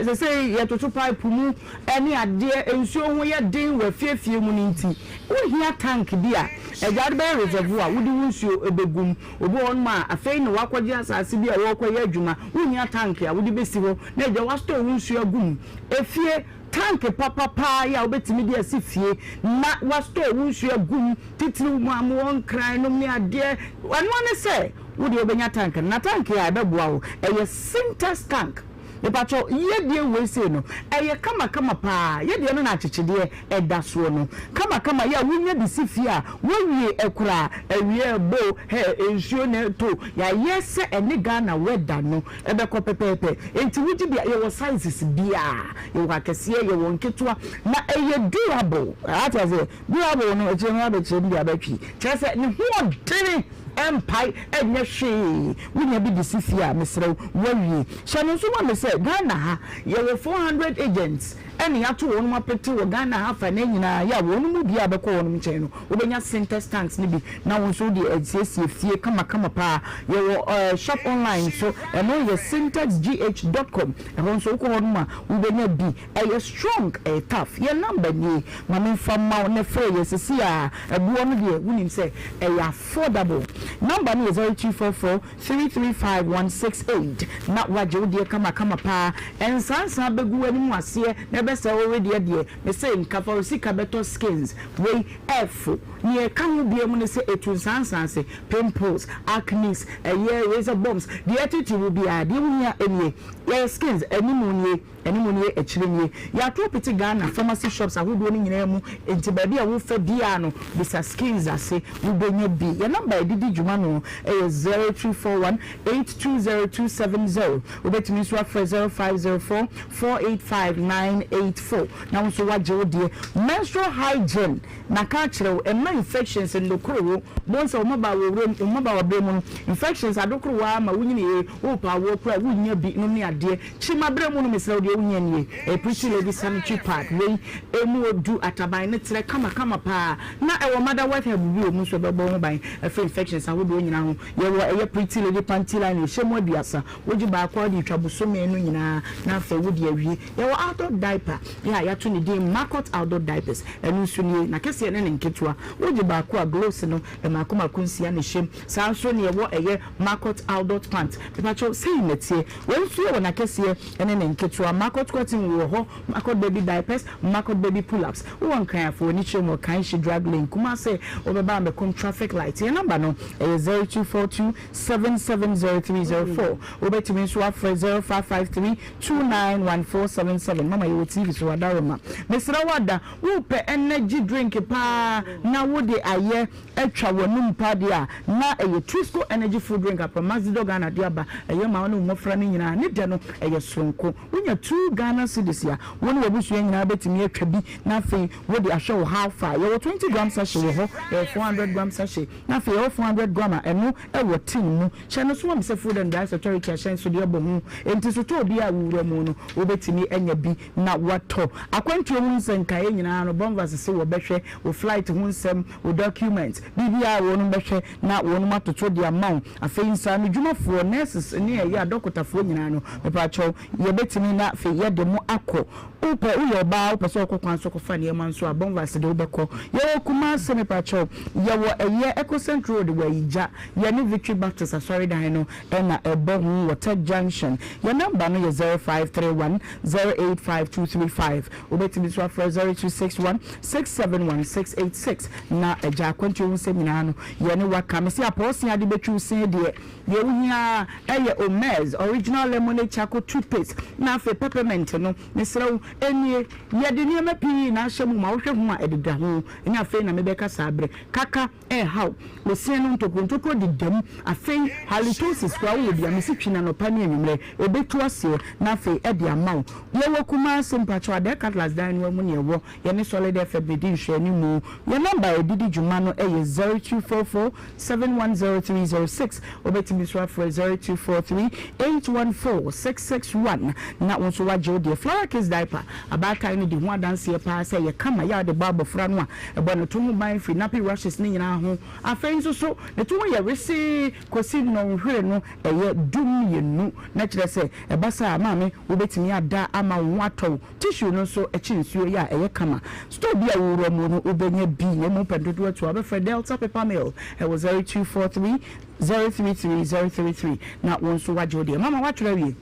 seesei yɛtoto pipe mu ne adeɛ, nsuo ho yɛ den wɔ afiefie mu no nti, wohia tank bi a agya wode bɛyɛ reservoir a wode wo nsuo bɛgu mu. Obi wɔ hɔnom a, afei na wakɔgye asase bi a ɔrekɔyɛ adwuma, wohia tank a wode bɛsi hɔ na agya woastore wo nsuo agu mu. Efie. Tank papa paa yi a wobɛtumi de asi fie na woastore wo nsuo agu mu, titiriw mo a mowɔ nkran nom ne adeɛ, ɛno ara ne sɛ wo deɛ wobɛnya tank no. Na tank a ɛbɛboa wo, ɛyɛ Sintex tank. Mepakyɛw, yɛdeɛ wei sei no, ɛyɛ kamakama paa. Yɛdeɛ no na akyekyedeɛ ɛda soɔ no. Kamakama yɛ a wonya de si fie a, woawie koraa, awia ɛbɔ o, hɛ, nsuo na ɛtɔ o, yɛayɛ sɛ ɛne Ghana weather no ɛbɛkɔ pɛpɛɛpɛ. Enti wogye di a, yɛwɔ sizes biara. Yɛwɔ akɛseɛ, yɛwɔ nketewa, na ɛyɛ durable. Ate aseɛ? Durable no, akyire no abɛkyerɛ mu de abɛtwe. Kyerɛ sɛ, ne ho ɔdene, ɛmpae, ɛnyɛ hwee. Wonya bi de si fie a, mesrɛ wo, woawie. Hyɛ no nso ma me sɛ, Ghana ha, yɛwɔ 400 agents ɛna yɛato wɔnom apete wɔ Ghana ha afa nan nyinaa, yɛ a wɔnom mu biara a bɛkɔ wɔnom nkyɛn no, wobɛnya Sintex tanks no bi na wo nso wode asiesie fie kamakama paa. Yɛwɔ shop online nso, ɛno yɛ sintexgh dot com, ɛhɔ nso wokɔ hɔ nom a wobɛnya bi. Ɛyɛ strong, ɛyɛ tough. Yɛn number nie, ma memfa mma wo na frɛ yɛn seesei ara. Ɛboɔ no deɛ wonim sɛ ɛyɛ affordable. Number no yɛ 0244 335 168 na woagye wo deɛ kamakama paa. Nsansa bɛgu w'anim aseɛ na ɛbɛsɛe wo wedeɛ deɛ, mese nka fa wo sika bɛtɔ skins. Wei ɛfo. Nea ɛka ho biom ne sɛ ɛtu nsansa ase, pimples, acnes, ɛyɛ razor bumps, deɛ ɛtete wo biara, deɛ wohia nie. Yɛyɛ skins, anim nie, anim nie, akyire nie. Yɛato apete Ghana pharmacy shops ahodoɔ no nyinaa mu, enti baabi a wofa biara no, bisa skins ase, wobɛnya bi. Yɛn number a yɛde di dwuma no yɛ 0241 820270. Wobɛtumi nso afrɛ 0504 485 984 na wo nso woagye wo deɛ. Menstrual hygiene, maka akyerɛ wo, mma infections nnokoro wo. Bohu sɛ wo mmabaa wɔ wuram, wo mmabaawa berɛ mu no, infections adokoro wo ara ma wonyini ee, wopɛ awoɔ koraa a wonnya bi nom ne adeɛ. Kyima berɛ mu no, mesrɛ wo deɛ wohia nie, ɛyɛ Pretty Lady Sanitary Pad. Wei, ɛmu ɔdu, ataban no trɛ kamakama paa, na ɛwɔ motherwort herb bi wɔ mu nso a ɛbɛbɔ wo ho ban afiri infections ahodoɔ nyinaa ho. Yɛwɔ ɛyɛ Pretty Lady Panty Liner, ɛhyɛ mu aduasa, wogye baako a wode retwa bosome no nyinaa na afei wode awie. Yɛwɔ adult diaper yɛ a yɛato ne din Marcot Adult Diapers. Ɛno nso nie, n'akɛseɛ ne ne nketewa. Wogye baako a, gloves no mmaako mmaako nsia na ɛhyɛ mu. Saa ara nso na yɛwɔ ɛyɛ Marcot Adult Pant. Mepakyɛw, sei na ɛteɛ. Wei nso yɛwɔ n'akɛseɛ ne ne nketewa. Marcot Cotton wɔ hɔ, Marcot Baby Diapers, Marcot Baby Pull-ups. Wowɔ Nkran a, fa w'ani kyerɛ mu wɔ Kanshi Drug Lane, Kumase. Wobɛba Amekom Traffic Light. Yɛn nɔmba no yɛ 0242 770304. Wobɛtumi nso afrɛ 0553 291477. Mama yɛwɔ TV so Adaroma. Mesrɛ wo Ada, wopɛ energy drink paa na wode ayɛ atwa w'anum paa deɛ a, na ɛyɛ Trisco energy food drink a Promaxidor Ghana de aba. Ɛyɛ ma wo ne wo mmɔfra no nyinaa. Ne dɛ no, ɛyɛ soronko. Wonya two Ghana cedis a, wo ne w'abusua nyinaa bɛtumi atwa bi na afei wode ahwɛ wo how far. Yɛwɔ 20 gram sachet wɔ hɔ, yɛwɔ 400 gram sachet, na afei yɛwɔ 400 gram a ɛno wɔ tin mu. Hyɛ no so ma me sɛ Food and Drugs Authority ahyɛnsodeɛ bɔ ho, enti sotɔɔ biara a wowura mu no, wobɛtumi anya bi na woatɔ. Akwantuo ho nsɛnkaeɛ nyinaa no, Bonvas se wɔbɛhwɛ, wo flight ho nsɛm, wo documents, biribiara wɔnom bɛhwɛ na wɔnom atoto de ama wo. Afei nsaanodwumafoɔ, nurses ne ɛyɛ adɔkotafoɔ nyinaa no, mepaakyɛw, yɛbɛtumi na afei yɛde mo akɔ. Wopɛ, woyɛ ɔbaa wopɛ sɛ wokɔ kwan so kɔfa nneɛma nso a, Bonvas de wobɛkɔ. Yɛwɔ Kumasi, mepaakyɛw, yɛwɔ ɛyɛ Ecocent Road wɔ Ayigya. Yɛne Victory Baptist Asɔredan no na ɛbɔ ho wɔ Tech Junction. Yɛn nɔmba no yɛ 0531 085 235. Wobɛtumi nso afrɛ 0261 671 686. Na Agya akwantuo ho nsɛm nyinaa no, yɛne wo aka. Mese apɔɔse ade bɛtwi wo se deɛ, deɛ wohia ara yɛ Omez Original Lemonade Charcoal Toothpaste na afei peppermint no. Mesrɛ wo, ɛnnie, yɛde nneɛma pii na ahyɛ mu ma wohwɛ ho a ɛdeda ho. Ɛnyɛ afei na mebɛka saa berɛ. Kaka. Ɛrehaw wo se no ntokuro ntokuro deda mu afei halitosis koraa wowɔ bi a mese twi no anɔpa ne anwummerɛ ɛbɛtu aseɛ na afei ɛde ama wo. Yɛwɔ Kumasi mpakyɛw Adɛɛ Cutlass dan no ara mu na yɛwɔ yɛne Solid FM bɛdi nhwɛanimu. Yɛn number a yɛde di dwuma no yɛ 0244 710306 wobɛtumi nso afrɛ 0243 814 661 na wo nso woagye wo deɛ. Flower Kids Diaper. Paper. Abaatan no di ho adanseɛ paa sɛ ɛyɛ kama yɛ a wode bɔ abɔfra no a, ɛbɔ ne to ho ban firi nappy rashes no nyinaa ho. Afei nso so, ne to ho yɛ wesee kɔsi nnɔnhwere no ɛyɛ du-mmienu. Na kyerɛ sɛ, ɛba saa a, maame, wobɛtumi ada ama wo ho atɔ wo. Tissue no nso kye nsuo yɛ a ɛyɛ kama. Store bi a wowura mu no wobɛnya bi na mmom pɛ dodoɔ atu a wobɛfrɛ Delta Paper Mill ɛwɔ 0243 033 033 na wo nso woagye wo deɛ. Mama woatwerɛ awie?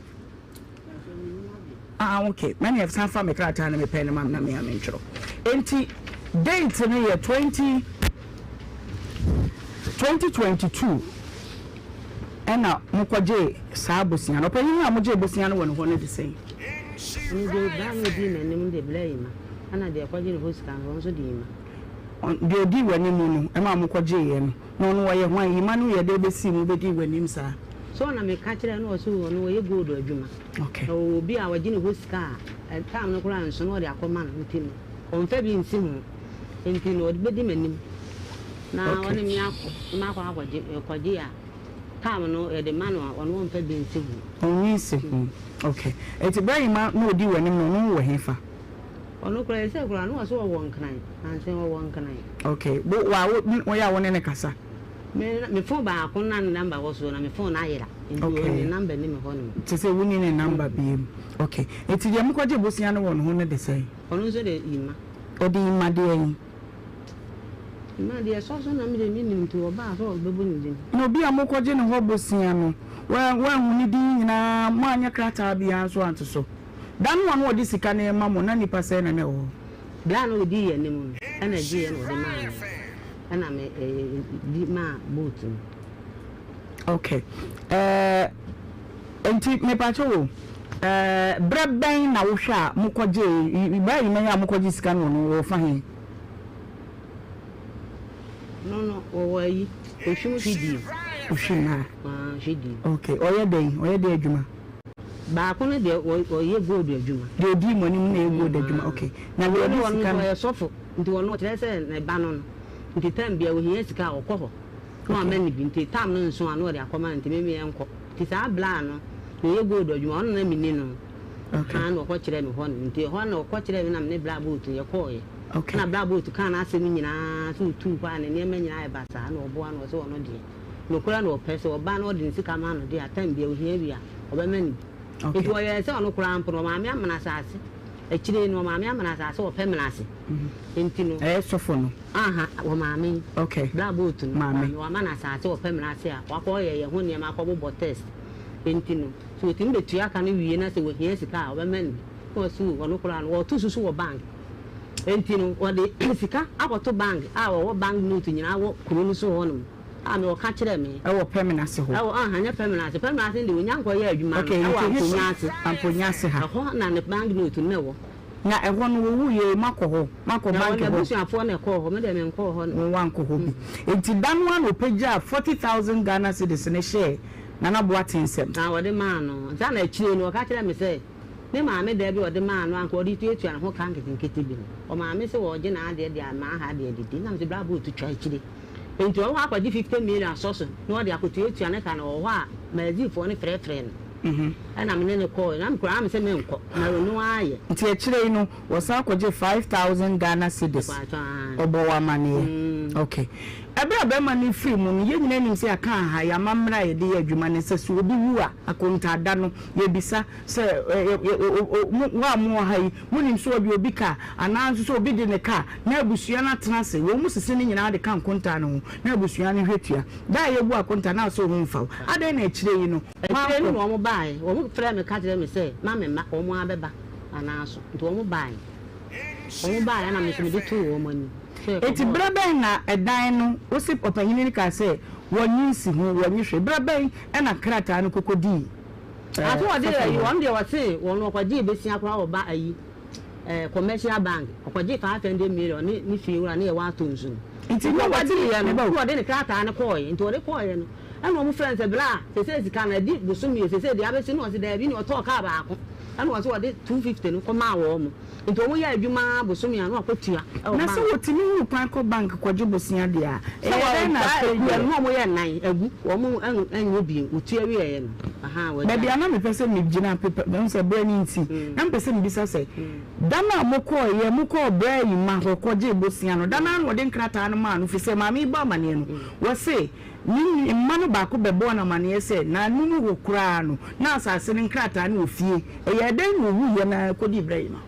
Ah ok, mɛneɛ san fa me krataa ne me pɛn no ma me na me a mentwerɛ. Enti date no yɛ 20 2022 ɛna mokɔgyee saa bosea no. Ɔpanyin a mogyee bosea no wɔ ne hɔ no de sɛn? Ɔno deɛ bra na ɔdii m'anim no de brɛɛ Emma, ɛna deɛ ɔkɔgyee ne hɔ sika nso, ɔno nso de Emma. Deɛ ɔdii w'anim no ma mokɔgyeeɛ no, na ɔno ɔyɛ hwan? Emma no yɛ dɛn bɛsii mu bɛdii w'anim saa? So ɔna meka kyerɛɛ no, ɔse ɔno ɔyɛ gold adwuma, na ɔwɔ obi a ɔgye ne hɔ sika a, time no koraa nso na ɔde akɔma no, nti no ɔmfa bi nsi ho, nti no ɔde bɛdi m'anim na ɔne me akɔ, na makɔ akɔgye, mekɔgye a. Palm no yɛde ma no a ɔno ɔnfa bi nsi ho. Ɔnyi nsi ho ok nti Brahima na odi w'anim no ɔno wɔ hefa? Ɔno koraa ɛsɛ koraa na ɔse ɔwɔ nkran nansa ɔwɔ nkran. Ok wo wa wo woyɛ a wo ne no kasa? Me me phone baako na ne number wɔ so na me phone no ayera nti Ok ne number nni me hɔ nom. Te sɛ wonni ne number biom ok nti deɛ mokɔgye bosea no wɔ ne ho no de sɛn? Ɔno nso de yima. Ɔde yima deɛn? Na deɛ ɛsɔ so na me deɛ mennim nti ɔbaa sɛ ɔbɛbɔ ne din. Na obi a mokɔgye ne hɔ bosea no, woanhu ne din nyinaa, moanyɛ krataa biara nso anto so. Da no a na ɔde sika no rema mo, na nnipa sɛn na na ɛwɔ hɔ? Berɛ a na ɔdii yɛn anim no, ɛna ɛgyeeɛ na ɔde maa me, ɛna me di maa boat no. Ok, eh, enti mepakyɛ wo, eh, berɛ bɛn na wohwɛ a mokɔgyee, berɛ a yima yi a mokɔgye sika no wɔ no, wɔfa he? No no wɔwɔ ayi ohwim hwidie. Ohwim a. Ah hwidie. Okay ɔyɛ dɛn ɔyɛ dɛn adwuma. Baako no deɛ ɔyɛ gold adwuma. Deɛ odi mo anim no yɛ gold adwuma okay na deɛ ɔde sika no. Ɔno ɔyɛ sɔfo nti ɔno ɔkyerɛ sɛ ne ba no no nti time bia ohia sika a ɔkɔ hɔ na wama no bi nti time no nso a na ɔde akɔma no nti me me yɛnkɔ nti saa bla no deɛ ɔyɛ gold adwuma ɔno na menni no. Okay. Haa na ɔkɔ kyerɛɛ me hɔ nom nti ɛhɔ na ɔkɔ kyerɛɛ me na me ne bra boat no yɛkɔɔeɛ. Okay. Ɛna bra boat kaa n'asɛm nyinaa sɛ ɔtuu hɔ a ne nneɛma nyinaa ayɛ basaa na ɔboa no ɔsɛ ɔno deɛ nokorɛ na ɔpɛ sɛ ɔba na ɔde ne sika ma no deɛ a time biara ɔhia bi a ɔbɛma no bi. Okay. Nti ɔyɛɛ sɛ ɔno koraa mpo no ɔmaa me amena asaase akyire no ɔmaa me amena asaase wɔ Pɛmena ase nti no. Ɛyɛ sɔfo no. Aha ɔmaa me. Okay. Bra boat no. Maame. Wama no asaase wɔ Pɛmena ase a wakɔ yɛ yɛn ho nneɛma akɔbobɔ test nti no. Sɛ otumi betua ka no wie na sɛ ohia sika a, ɔbɛma no bi. Na ɔse o, ɔno koraa no, ɔɔto susu wɔ bank. Enti no, ɔde sika akɔto bank a ɔwɔ bank note nyinaa wɔ kuro no so hɔ nom a me ɔka kyerɛɛ me. Ɛwɔ Pɛmena ase hɔ? Ɛwɔ, aha, nyɛ Pɛmena ase. Pɛmena ase no deɛ, onya nkɔyɛɛ adwuma no. Okay, Ɛwɔ nti he Amponya ase. Amponya ase ha. Ɛhɔ na ne bank note no na ɛwɔ. Na ɛhɔ no, wɔwuiɛ yi, moakɔ hɔ? Moakɔ Na bank wɔn hɔ? abusuafoɔ na ɛkɔɔ hɔ, me deɛ menkɔɔ hɔ nom. Wo woankɔ hɔ bi. Enti da no ara na ɔpagyaa 40,000 Ghana cedis no hyɛɛ Nana Boateng nsam. Na wɔde maa no. Ansa na akyire no, ɔka kyerɛɛ me sɛ, ne maame da bi a ɔde maa no a anka ɔde tuatua ne ho ka nketenkete bi no, ɔmaa me sɛ ɔregye n'adeɛ de ama ha de adidi. Na mese, Bra Bootu, twa akyire. Enti ɔwɔ hɔ akɔgye 50 million asɔ so na ɔde akɔtuatua ne ka no. Ɔwɔ hɔ a, Maazifoɔ no frɛfrɛɛ no. Ɛnna me ne no kɔeɛ. Na me koraa, na mese menkɔ, na ɔno ara yɛ. Nti akyire yi no, wɔsan kɔgyee 5,000 Ghana cedis. Ɔbɔɔ wo amanneɛ? Okay. Ɛberɛ a barima no refiri mu no, yɛn nyinaa nim sɛ yɛaka ha, yɛn amammerɛ a yɛde yɛ adwuma ne sɛ, sɛ obi wu a, akontaa da no, yɛbisa sɛ, mo a mowɔ ha yi, monim sɛ ɔde obi ka anaa nso sɛ obi de ne ka a, na abusua no atena ase. Wɔn mu sese no nyinaa de ka nkontaa no ho, na abusua no hwɛ tua. Da a yɛbu akontaa no, na sɛ wo ho mfa wo. Adɛn na akyire yi no, Akyire no woankɔ? na wɔbaeɛ. Wɔfrɛɛ me ka kyerɛɛ me sɛ ma memma, wɔn ara bɛba anaa so. Nti wɔbaeɛ. Wɔbaeɛ na me nso mede too wɔn anim. Sɛ Enti yɛkɔbɔɔ. berɛ bɛn na ɛdan no, wo se ɔpanyini no kaa sɛ wɔnye nsi ho, wɔnye hwee, berɛ bɛn na krataa no kɔkɔdii Aso wɔde sɔfo ayi, hɔ? wɔn deɛ wɔse wɔn wɔkɔgyee besia koraa wɔ ba ayi eh, commercial bank, ɔkɔgyee 500 million ne ne fie wura ne yɛwɔ atɔ nsu no. Nti Nti na wɔte, ɔkɔgyeeɛ no, meba o. na ɔde ne krataa no kɔɔeɛ, nti ɔde kɔɔeɛ no, ɛna wɔn frɛ no sɛ bra, sesei sika no adi bosome o, sesei deɛ abɛsi no, ɔse daabi, na ɔtɔɔ kaa baako, ɛna ɔse ɔde 250 no kɔmaa wɔn. Nti wɔn yɛ adwuma ara bosome a na wakɔtua wɔ Na bank. sɛ wɔtumi hunu kwan kɔ bank kɔgye bosea deɛ a, Sɛ ɛyɛ wɔ dɛn na saa afei akuo deɛ. no na wɔn yɛ nnan agu, wɔn nyɛ bio, wɔtua wieɛ no. Ahaa wagyae. Baabi a na mepɛ sɛ megyina pepɛ, mahu sɛ berɛ no nti, na mepɛ sɛ mebisa sɛ, da no a mokɔeɛ, mokɔɔ Brɛɛyima hɔ kɔgyee bosea no, da no ara na wɔde nkrataa no maa no? Firi sɛ maame yi bɔ amaneɛ no, wɔse ne mma no baako bɛbɔɔ no amaneɛ sɛ n'anom hɔ koraa no, na asase no nkrataa no wɔ fie. Ɛyɛɛ dɛn na ɔwuiɛ no ara kɔdii Brɛɛyima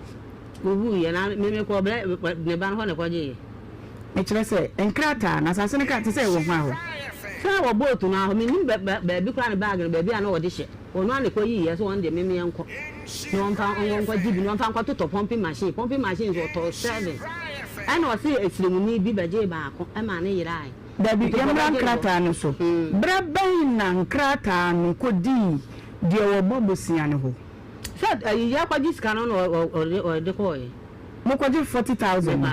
hɔ? Ɔwuiɛ no ara, me mekɔɔ Brɛ, ne ba no hɔ na ɛkɔgyeeɛ. Mekyerɛ sɛ, nkrataa no, asase no krataa, te sɛ ɛwɔ hwan hɔ? Sɛ wɔ boat no ara hɔ, mennim bɛ, bɛ, baabi koraa ne bag no, baabi a na wɔde hyɛ. Ɔno ara na ɛkɔyiiɛ sɛ ɔno deɛ me meɛnkɔ na ɔmfa, ɔnkɔ nkɔgye bi na ɔmfa nkɔtotɔ pumping machine. Pumping machine nso ɔtɔɔ seven. Ɛna ɔse ɛsiremuni bi bɛgyee baako maa no yeraae. Dabi, Nti yɛmmra ɔkɔbɛgyee no hɔ. nkrataa no so. Berɛ bɛn na nkrataa no kɔdii deɛ wɔbɔ bosea no hɔ? Sɛ ayi, yɛrekɔgye sika no na ɔ, ɔ, ɔde, ɔde kɔeɛ. Mokɔgye 40,000 no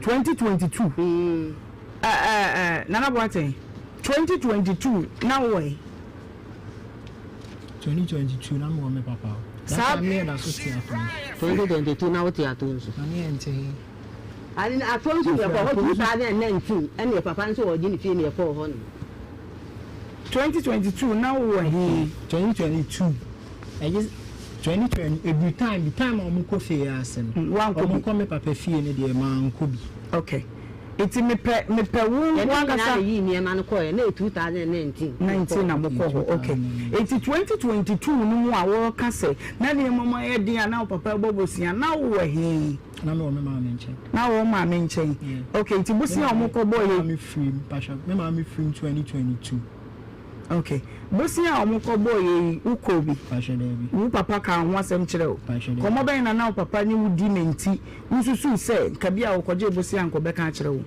2022 eh Nana Boateng 2022 na wowɔ he? 2022 na mewɔ me papa hɔ. That time ne yɛda so te ato nso. 2022 na wote ato nso. Na ne yɛnte he. Ane ato nso ne yɛkɔɔ hɔ 2019 ɛne yɛ papa nso ɔgye ne fie ne yɛkɔɔ hɔ nom. 2022 na wowɔ he? 2022 Ɛgye 2020 ɛduru time bi time a wɔn kɔ fie ase no Wankɔ bi. wɔn kɔ me papa fie no deɛ mankɔ bi. Okay nti mepɛ mepɛ wo Yɛne wankasa. nyinaa na yii nneɛma no kɔeɛ na ɛyɛ 2019 na 19 yɛkɔɔ na hɔ. mokɔ hɔ okay nti 2022 no mu a wɔreka sɛ na nneɛma mu ayɛ den a na wo papa rebɔ bosea na wowɔ he? Na mewɔ me maame nkyɛn. Na wɔ wo maame nkyɛn Yeah. okay nti Me bosea a maame wɔkɔ bɔɔ me yɛ. maame firim mpakyɛw me maame firim 2022. Ok. Bosea a wɔkɔ bɔɔ yɛ yi, wo kɔɔ bi? Pakyɛ daabi. Wo papa kaa ho asɛm kyerɛɛ wo? Pakyɛ daabi. Nkɔmmɔ bɛn na na wo papa ne wo di ma nti wo susuu sɛ nka bi a wɔkɔgyee bosea anka ɔbɛka akyerɛ wo?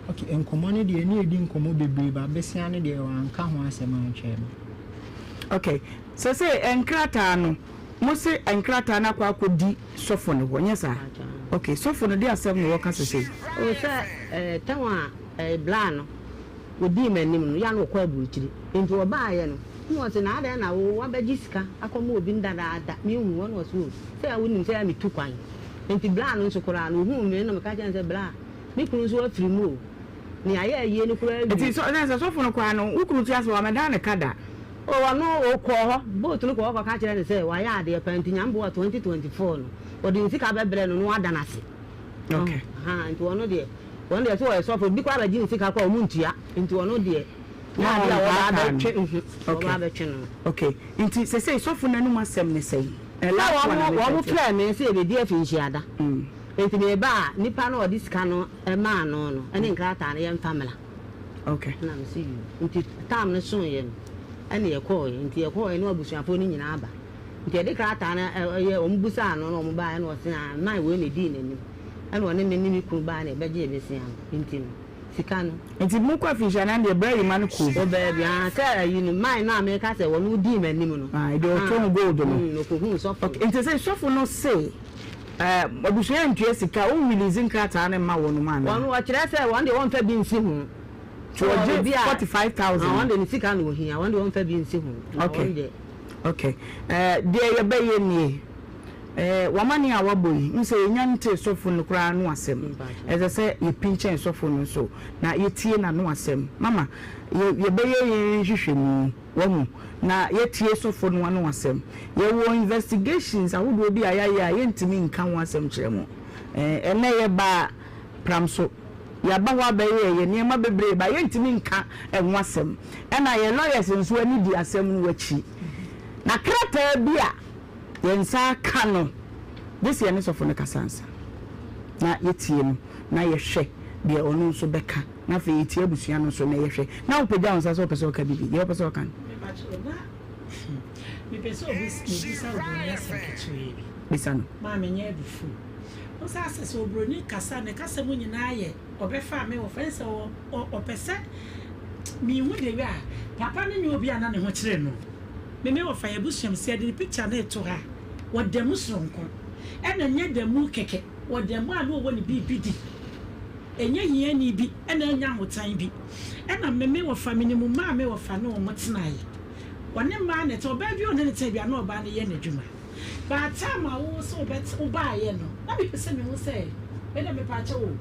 Ok, nkɔmmɔ no deɛ ne yɛdi nkɔmmɔ bebree but bosea no deɛ wanka ho asɛm ankyerɛ me. Ok. Sɛsei nkrataa no, mo se nkrataa no akɔ akɔdi sɔfo no hɔ, nyɛ saa? Ok, sɔfo no de asɛm na wɔka sɛsei? O sɛ ɛɛ tɛn a ɛɛ bla no. Wɔdii m'anim no, yɛ a na wɔkɔ aburokyire. Enti wɔbaeɛ no, na wɔse, Na adɛn na wo, woabɛgye sika akɔma obi no dadaada? Menhuu hɔ. Na wɔse, O, sɛ wonim sɛ metu kwan. Enti bra no nso koraa no, ɔhuu me no, na meka kyerɛɛ no sɛ, Bra, me kunu nso afiri mu o. Nea ayɛ ayie no koraa awie. Enti sɛ, na sɛ sɔfo no koraa no, wo kunu te ase, wammɛdan ne ka da? O, ɔno, ɔkɔɔ hɔ, boat no kɔɔ hɔ kɔka kyerɛɛ no sɛ wayɛ adeɛ pa nti Nyame boa 2024 no, ɔde ne sika bɛbrɛ no na wada no ase. Okay. Ahaa, nti ɔno deɛ, wɔn deɛ sɛ ɔyɛ sɔfo, bi koraa bɛgye ne sika koraa ɔmo ntua, nti ɔno deɛ, nyɛ adeɛ a wɔba abɛtwe, mhm, wɔba abɛtwe no. Okay, nti sesei sɔfo no anum asɛm ne sɛn? Sɛ wɔn, wɔn frɛɛ me sɛ yɛbɛdi afinhyiada, nti meba a, nipa no a ɔde sika no maa no no, ɛne nkrataa no yɛmfa mmra. Okay. Ɛna mese yoo, nti time no soeɛ no, ɛna yɛkɔɔɛ, nti yɛkɔɔɛ na abusuafoɔ no nyinaa aba. Nti yɛde krataa no yɛ, wɔn bisaa no na wɔn baeɛ na ɔse ah man wei na ɛdii n'anim ɛna ɔne me ne me kunu baeɛ na yɛbɛgyee besia no nti no sika no. Nti mokɔ afinhyia no deɛ berɛ yima no kɔɔ bi? Ɔbaa bi ah sɛ ayi no man no a meka sɛ ɔno dii m'anim no. Ah deɛ ɔtɔn gold no. Mm ɔkɔhuu sɔfo no. Okay nti sɛ sɔfo no se ɛɛ abusua ntua sika ɔn release nkrataa no mma wɔnom anaa? Ɔno ɔkyerɛ sɛ wɔn deɛ wɔnfa bi nsi ho. Nti ɔgye 45,000. Ah wɔn deɛ ne sika na ɔhia wɔn deɛ wɔnfa bi nsi ho. Okay. Wɔn deɛ. Ok eh, deɛ yɛbɛyɛ nie eh, w'amane a wabɔ yi, wohu sɛ yɛnnya ntee sɔfo no koraa ano asɛm. Ɛsɛ sɛ yɛpinkyɛn sɔfo no nso na yɛtie n'ano asɛm. Mama, yɛ, yɛbɛyɛ yɛn nhwehwɛmu, wahu, na yɛatie sɔfo no ano asɛm. Yɛwɔ investigations ahodoɔ bi a yɛayɛ a yɛntumi nka ho asɛm kyerɛ mo. Eh, ɛnnɛ yɛbaa Pram so. Yɛaba hɔ abɛyɛ yɛn nneɛma bebree but yɛntumi nka ɛho asɛm. Ɛna yɛn lawyers nso ani di asɛm no akyi. Na krataa bi a yɛn nsa aka no, gye sɛ yɛne sɔfo no kasa ansa. Na yɛtie no na yɛhwɛ deɛ ɔno nso bɛka. Na afei yɛtie abusua no nso na yɛhwɛ. Na wopagya wo nsa sɛ wopɛ sɛ woka biribi. Deɛ wopɛ sɛ woka no. Mepakyɛw, na mepɛ sɛ mebisa oburoni asɛm ketewaa bi. Bisa no. Maame nyɛ abufuo. Wo sɛ asɛ sɛ obroni kasa ne kasa mu nyinaa yɛ ɔbɛfa me wɔfrɛ no sɛ ɔpɛ sɛ menhu the way a papa no nyɛ obi a na ne ho kyere no me me wɔfa yɛ abusua mu sɛ yɛde ne picture no reto ha wɔda mu soronko ɛna nyɛ da mu kɛkɛ wɔda mu a na ɔwɔ ne biribi di ɛnyɛ hiani bi ɛna ɛnyɛ ahotan bi ɛna me me wɔfa menim mmaa a me wɔfa ne wɔn tenaeɛ wɔne mmaa na ɛte ɔbaa bi a ɔne ne tena bi a na ɔbaa no yɛ n'adwuma. By time a wo sɛ wobɛte wobaeɛ no na mepɛ sɛ mehu sɛ Me de mepa kyɛw o.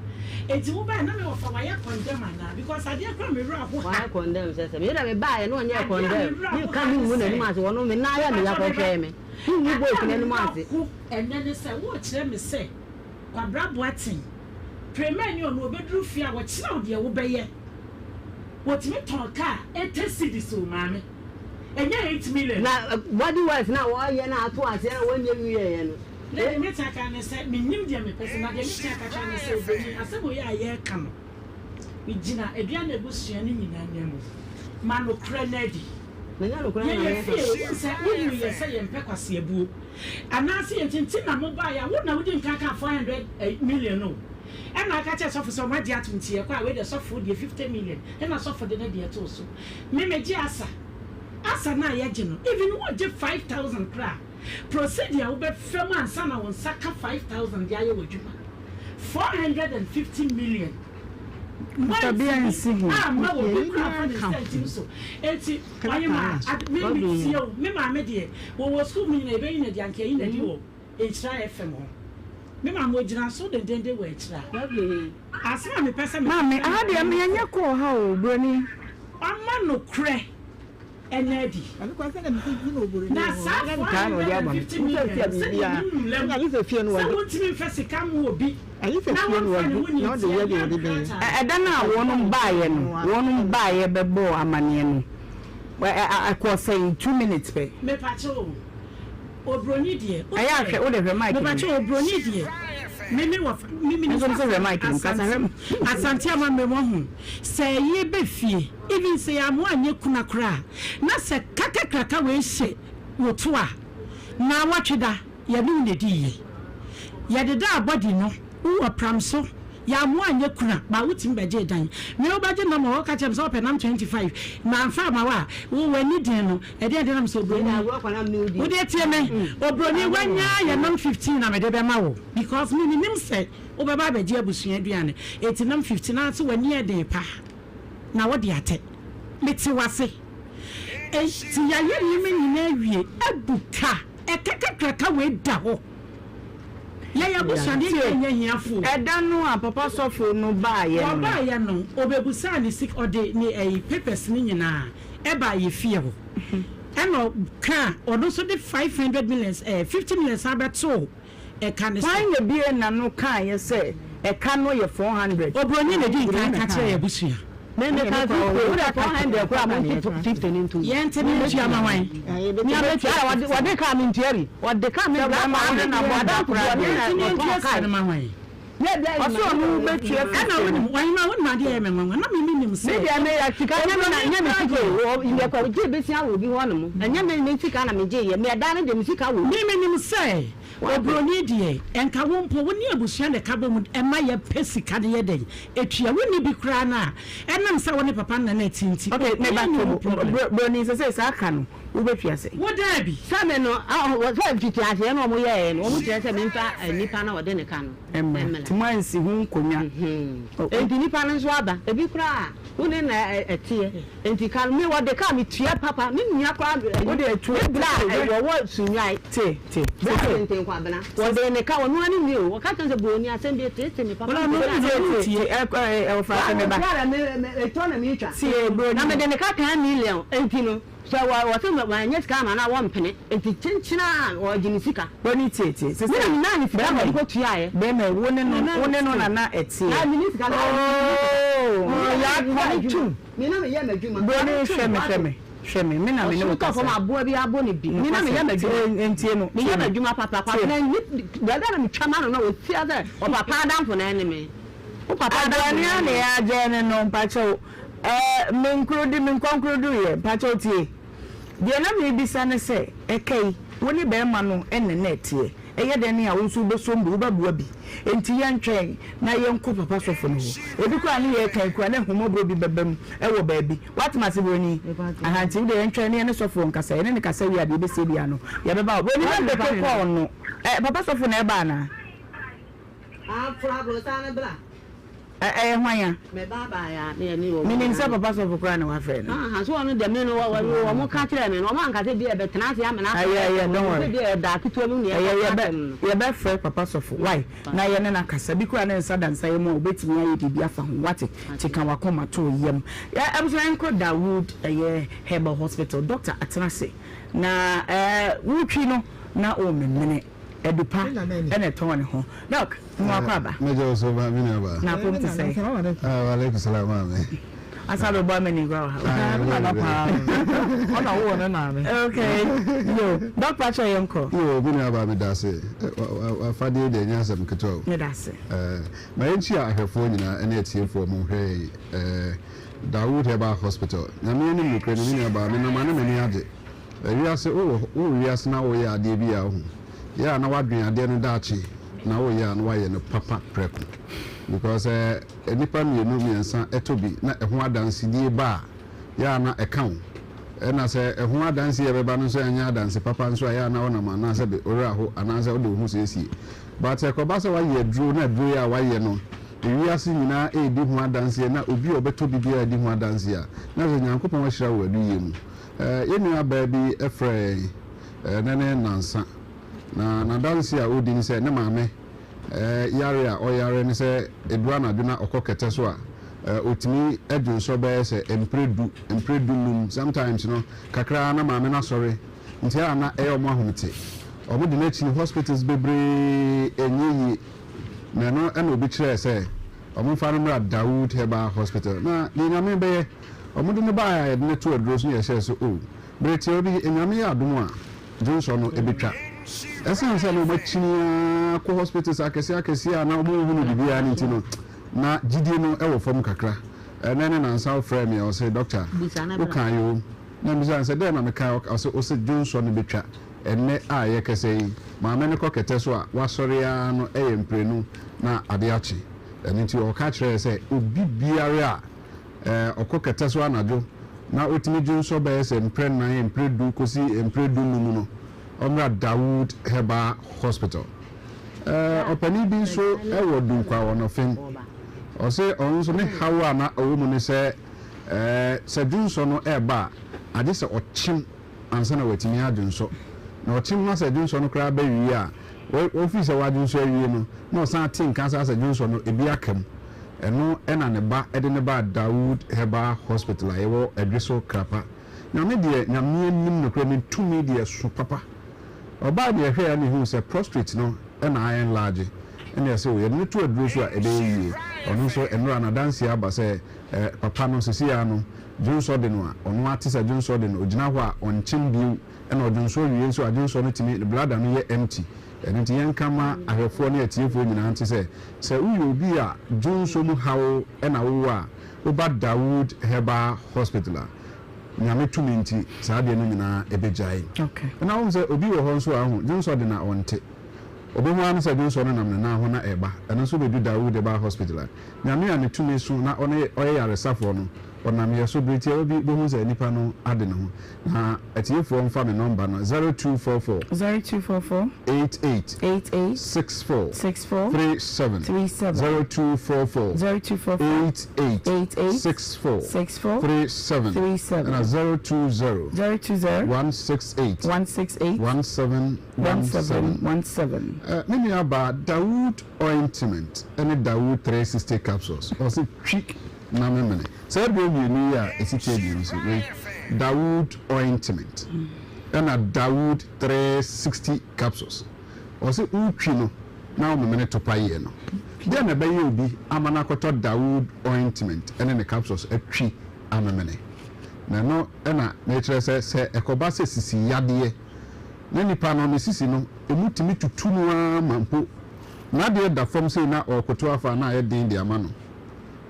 Enti wo bae na me wɔfa wayɛ condemn anaa? Because adeɛ koraa me werɛ aho ha. Wayɛ condemn sɛ sɛ. Me de me baeɛ na ɔnyɛɛ Adeɛ a me condemn. werɛ Me aho ka ha me ne ngu sɛ. n'anim ase ɔno me nan yɛ me ya Mepakyɛw me ba. kɔhwɛɛ me. Me ngu Adeɛ a boat me n'anim werɛ ase. aho ɛnnɛ ne sɛ worekyerɛ me sɛ Kwabra Boateng, Premani ɔno ɔbɛduru fie a wɔkyerɛ wo deɛ wobɛyɛ. Wɔtumi tɔn car 80 cedis o maame. Ɛnyɛ 8 million. Na body works no a wɔyɛ no a ato aseɛ na wɔnyɛ nwieɛ no. Na deɛ mɛtumi aka ne sɛ, mennim deɛ mepɛ sɛ, na deɛ mɛtumi aka kyerɛ ne sɛ, Obroni, asɛm wei a yɛreka no, megyina Aduana abusua no nyinaa nan mu, ma nokorɛ no adi. Menya nokorɛ na Yɛyɛ meka. fie, wohu sɛ wohunu yɛn sɛ yɛmpɛ kwaseabuo, anaasɛ yɛn nti na mobaeɛ a, wo na wodi nkan kaa 400 million o, ɛna aka kyerɛ sɔfo sɛ wɔagye atom nti yɛkɔ a, wei deɛ sɔfo deɛ 50 million, ɛna sɔfo de ne deɛ too so. Me megye asa, asa no a yɛgye no, even wogye 5000 koraa a, Procedure a wobɛfa mu ansa na wo nsa ka 5000 de ayɛ w'adwuma, 450 million, woantumi amma obi koraa amfa ne nsa antim so. Enti ɔhemaa, ade, me, metie wo, me maame deɛ, wɔwɔ sukuu mu nyinaa, yɛbɛyi no adi, anka yɛayi no adi wɔ Nhyira FM hɔ. Me maame, ɔgyina so dendenden wɔ akyire a. Asɛm a mepɛ sɛ meka Maame, kyerɛ aha no deɛ ne yɛnyɛ sɛ. kɔɔ ha o, buroni. Ɔmma nokorɛ ɛna adi. Na saa 450 million no, sɛdeɛ menim mmara mu sɛ wontumi mfa sika mma obi na wɔmfa ne ho nni ntia yɛ nkrataa no. Ɛda no a wɔnom baeɛ no, wɔnom baeɛ bɛbɔɔ amaneɛ no, ɛkɔɔ sɛn? 2 minutes pɛ. Mepakyɛw o, Obroni deɛ, wo Ɛyɛ a hwɛ, wode hwɛ mic no mu. Mepakyɛw, obroni deɛ, me me wɔ, me me Nso nso hwɛ mic no mu, kasa hwɛ mu. Asante amammerɛ mu ɔho, sɛ ayie bɛ fie, even sɛ yɛamoa anyɛ kuna koraa, na sɛ ka kakraka wei hyɛ wo to a, naawɔtwe da, yɛne wo na ɛdi yie. Yɛdedaa body no, wo wɔ pram so, yɛamoa anyɛ kuna, but wotumi bɛgyee dan. Me wobɛgye nam a, wɔka kyerɛ me sɛ wɔpɛ nam 25, mamfa amma wo a, wo w'ani den no, Ɛdeɛn nti na mesɛ obroni wodeɛ tie me obroni wanya yɛ nam 15 na mede bɛma wo because me menim sɛ wobɛba abɛgye abusua aduane enti nam 15 ase w'ani yɛ den pa na wode atɛ mete wase enti yɛayɛ nneɛma nyinaa wie abu ka ɛka kakraka wei da hɔ yɛyɛ abusua deɛ nyɛ nyɛ hiafo. Ɛda no a papa sɔfo no baayɛ no. Ɔbaayɛ no ɔbɛbusaa ne sika ɔde ne ɛyi papers no nyinaa. Ɛbaa yɛ fie hɔ ɛna ɔkaa ɔno nso de 500 million ɛɛ 50 million san bɛtoo ɛka no so. Hwan na ebiee n'ano kaeɛ sɛ ɛka no yɛ 400? Obroni na edii nkan ka kyerɛɛ yɛn abusua. Me me ka 50 wo deɛ 400 koraa mo nte 50 no ntom. Yɛn nte ne ntua ma hwan? Me abɛtua ara wɔde wɔde kaa me ntua bi wɔde kaa me bra Sɛ kwame bɛrima wo ne no abɔ da adamfo bi koraa ɔne deɛ. na Yɛn nte ne ɔtɔn ntua sika kae. no ma hwan? Ɔse ɔno wo bɛtua Ɛna 50 wonim no. ɔhema wonim adeɛ ɛyɛ me nwanwa na me menim sɛ. Me deɛ me yɛ sika nyɛ me na nyɛ me sika o yɛ kɔ gye besia wɔ obi hɔ nom ɛnyɛ me me sika na me gye yɛ me ɛda no deɛ me sika wɔ mu. Me menim sɛ obroni deɛ ɛnka wo mpo wo ne abusua na ɛka bɔ mu ɛma yɛ pɛ sika no yɛ dɛn ɛtua wo nni bi koraa no a ɛnam sɛ wo ne papa no na na ɛte nti Okay me ba obiara nni ho problem. broni sɛsɛ saa ka no wo bɛtua sɛn? Wo daabi. Sɛ me no sɛ mfitiaseɛ no wɔn yɛɛ no wɔn kyerɛ sɛ me nfa nipa na ɔde ne ka no. Mmra. Nti moansi ho nkonnwa. Enti nipa no nso aba. Ebi koraa a, wo ne na ɛteɛ. Enti ka no, me wɔde ka a metua papa. Me nua koraa, Wo deɛ tua. Me bra a wɔwɔ Sunyai. Te, te, Bra tenten Kwabena. Wɔde ne ka, ɔno ara ne nua o. Wɔka kyerɛ no sɛ Buroni asɛm bi eteetee me papa. Tie, tie, tie, ɛ, ɛ, ɔfa sɛ me ba. Bra me, me, etɔ na metwa. Tie, Buroni. Na mede ne ka 10 million. Enti no. Sɛ wɔ wɔse wɔanyɛ sika ama no a wɔmpene, nti kyenkyene a wɔgye ne sika. Bɔne tietie, sese Me na menyaa ne sika na bɛrima ɔde yi, kɔtuaeɛ. bɛrima yi, wo ne no, wo ne no na na ɛteɛ. Ah, menni sika na Oh, menni yɛaka sika. no tum. Me na meyɛ m'adwuma. Broni, hwɛ me, hwɛ me, hwɛ me, me na me ne wo Ɔsoro tɔ kasa. fam aboa bi abɔ ne bi. Me na meyɛ Nokwasɛm, m'adwuma. tie, ntie no, Meyɛ tie no, m'adwuma papa. tie. Kwabena nni, baabi a na metwa ma no no, ɔtia sɛ ɔpapa adamfo na ɛne me. Wo papa adamfo Aduane na a ɛne na me. yɛagyɛ ne no, mpakyɛw, ɛɛ, me nkurodi, me nkɔnkorodu yɛ, mpakyɛw tie. Deɛ na merebisa ne sɛ, ɛka yi, wo ne barima no na na ɛteɛ? Ɛyɛ dɛn a wo nso wobɛsom bi, wobɛboa bi? Enti yɛntwɛn na yɛnkɔ papa sɔfo no hɔ. Ebi koraa ne yɛreka yi koraa na ahummɔborɔ bi bɛba mu wɔ baabi. Woate m'ase, Buroni? Aha, nti wo deɛ yɛntwɛn na yɛne sɔfoɔ nkasa. Yɛne no kasa wie a, deɛ ɛbɛsie biara no, yɛbɛba hɔ. Buroni, mɛmpeke kɔɔ no. Ɛ, papa sɔfo na ɛreba anaa? Afra abrɔsan no bra. Ɛyɛ hwan a? Me ba baeɛ a, me ne wɔn. Menim sɛ papa sɔfo koraa na wafrɛ no. Aha, so ɔno deɛ me no wɔ wɔ wɔn ka kyerɛɛ me no, wɔn anka sɛ bi a ɛbɛtena ase ama no aka Ɛyɛ ɛyɛ, don't worry. Sɛ bi a ɛda ketewa bi na Ɛyɛ yɛka yɛbɛ asɛm no. yɛbɛfrɛ papa sɔfo, why? Na yɛne no akasa. Bi koraa ne nsa da nsa yam a, obetumi ayɛ biribi afa ho, wate? Nti ka w'akoma to wo yam. Yɛ abusua yɛnkɔ Dawood ɛyɛ Herbal Hospital, doctor atena ase na ɛɛ wotwi no na ɔrememene. Adupa na ɛtɔn ne ho. Doc, mema wakɔ aba. Mɛgye wo so ba, me nua baa. Na apom te sɛn? Ah, wa alaikum salam maame. Asa bɛbɔ amani kora wɔ ha. Ah, ne nana paa. Ɔna wowɔ ne maame. Okay. Yo, Doc pakyɛ yɛn kɔ. Yo, me nua baa meda ase. Wafadeɛ deɛ ɛnyɛ asɛm ketewa o. Meda ase. Eh, ma yɛnkyia ahwɛfoɔ nyinaa ɛne atiefoɔ mo hwɛ eh, Dawood Herbal Hospital. Nyame anim nokorɛ ni me nua baa, menam a na m'ani agye. Wiase, wowɔ wowɔ wiase na woyɛ adeɛ bi a wohu, yɛ a na woadwen adeɛ no daakye na woyɛ a na woayɛ no papa prɛko because sɛ nnipa mmienu mmiɛnsa tɔ bi na ɛho adansedie ba a, yɛ a na ɛka wo. Ɛna sɛ ɛho adanseɛ a ɛbɛba no nso anyɛ adanse papa nso a, yɛ a na wonam anaasɛ de wo werɛ aho anaasɛ wode wo ho siesie. But ɛkɔba sɛ woayɛ aduro na aduro yi a woayɛ no ewiase nyinaa redi ho adanseɛ na obi a ɔbɛtɔ bi biara redi ho adanseɛ a, na kyerɛ sɛ Nyankopɔn ahyira wo aduyie mu. Yɛn nuabaa bi frɛɛ yɛn nnɛ ne nnansa, na n'adanse a ɔredi ne sɛ ne maame yare a ɔyare ne sɛ ɛduru anadwo na ɔkɔ kɛtɛ so a, ɔtumi dwonsɔ bɛyɛ sɛ mprɛ du, mprɛ du num, sometimes no kakra ara na maame no asɔre, nti a na ɛyɛ wɔn ahomete. Wɔde no akyini hospitals bebree ɛnyɛ yie, na ɛno na obi kyerɛɛ sɛ wɔmfa no mmra Dawood Herbal Hospital, na deɛ Nyame bɛyɛ. Wɔde no baeɛ a yɛde no too aduro so na yɛhyɛɛ sɛ oh, berɛ tiawa bi Nyame yɛ adom a dwonsɔ no bɛtwa. Ɛsiane sɛ na wɔakyini ara kɔ hospitals akɛseɛ akɛseɛ a na wɔnhunu biribiara no nti no, na gyidie no wɔ fam kakra. Ɛnnɛ ne nansa ɔfrɛɛ me a ɔse, Doctor, wokaeɛ o. Na mebisaa no sɛ, dɛn na mekaeɛ? Ɔse, wose dwonsɔ no bɛtwa. Ɛnnɛ a yɛrekasa yi, maame no kɔ kɛtɛ so a wasɔre ara no yɛ mprenu na adeɛ akye. Ɛno nti ɔka kyerɛɛ sɛ obi biara a ɔkɔ kɛtɛ so anadwo na otumi dwonsɔ bɛyɛ sɛ mprɛ nnan, mprɛ du kosi mprɛ du num no, ɔmmra Dawood Herbal Hospital. Ɔpanin bi nso wɔ Dunkwa wɔ Nɔfem. Ɔse ɔno nso ne haw a na ɔwɔ mu ne sɛ, sɛ dwonsɔ no reba a, agye sɛ ɔkyem ansa na watumi adwonsɔ. Na ɔkyem na sɛ dwonsɔ no koraa ba wie a, ofiri sɛ wadwonsɔ awie no, na ɔsan te nka saa sɛ dwonsɔ no ebi aka mu. Ɛno na ne ba de no baa Dawood Herbal Hospital a ɛwɔ Adweso Krapa. Nyame deɛ, Nyame anim nokorɛ ne tumi deɛ so papa. Ɔbaa deɛ ɛhwɛɛ na ehuu sɛ prostrate no na a enlarge. Ɛna ɛsɛ o, yɛde no to aduro so a ɛbɛyɛ yie. Ɔno nso nnora n'adanseɛ aba sɛ eh, papa no seesei ara no dwonsɔ de no a, ɔno ara te sɛ dwonsɔ de no, ɔgyina hɔ a ɔnkyem bio, ɛna ɔdwonsɔ wie nso a dwonsɔ no tumi, ne bladder no yɛ empty. Ɛno nti yɛnka mma ahwɛfoɔ ne atiefoɔ nyinaa nte sɛ, sɛ woyɛ obi a dwonsɔ mu haw na wowɔ a, woba Dawood Herbal Hospital a, Nyame tumi nti saa adeɛ no nyinaa ɛbɛgyae. Ɛna wohu sɛ obi wɔ hɔ nso a, wohu, dwonsɔ de no a ɔnte. Ɔbɛhu ara ne sɛ dwonsɔ no nam ne nan ho na ɛreba. Ɛno nso wobɛdu Dawood Herbal Hospital a, Nyame a ne tumi so na ɔno ɔyɛ yaresafoɔ no, ɔnam yɛ so bere tiawa bi bɛhu sɛ nipa no ade ne ho. Na atiefoɔ mfa me nɔmba no, 0244. 0244. 88. 88. 64. 64. 37. 37. 0244. 0244. 88. 88. 64. 64. 37. 37. Ɛna 020. 020. 168. 168. 1717. 1717. Me nua baa Dawood ointment ne Dawood 360 capsules ɔse twi na memene. Saa aduro mmienu yi a ɛsi table no so wei, Dawood ointment ɛna Dawood 360 capsules. Ɔse wotwi no na womemene topa yie no. Deɛ na ɛbɛyɛ obi ama no akɔtɔ Dawood ointment ɛne ne capsules atwi amemene? Na ɛno na mekyerɛ sɛ sɛ ɛkɔba sɛ sisi yadeɛ na nipa no ne sisi no ɛmu tumi tutu no ara ma mpo n'adeɛ da fam sei na ɔrekoto afa a na ayɛ den de ama no.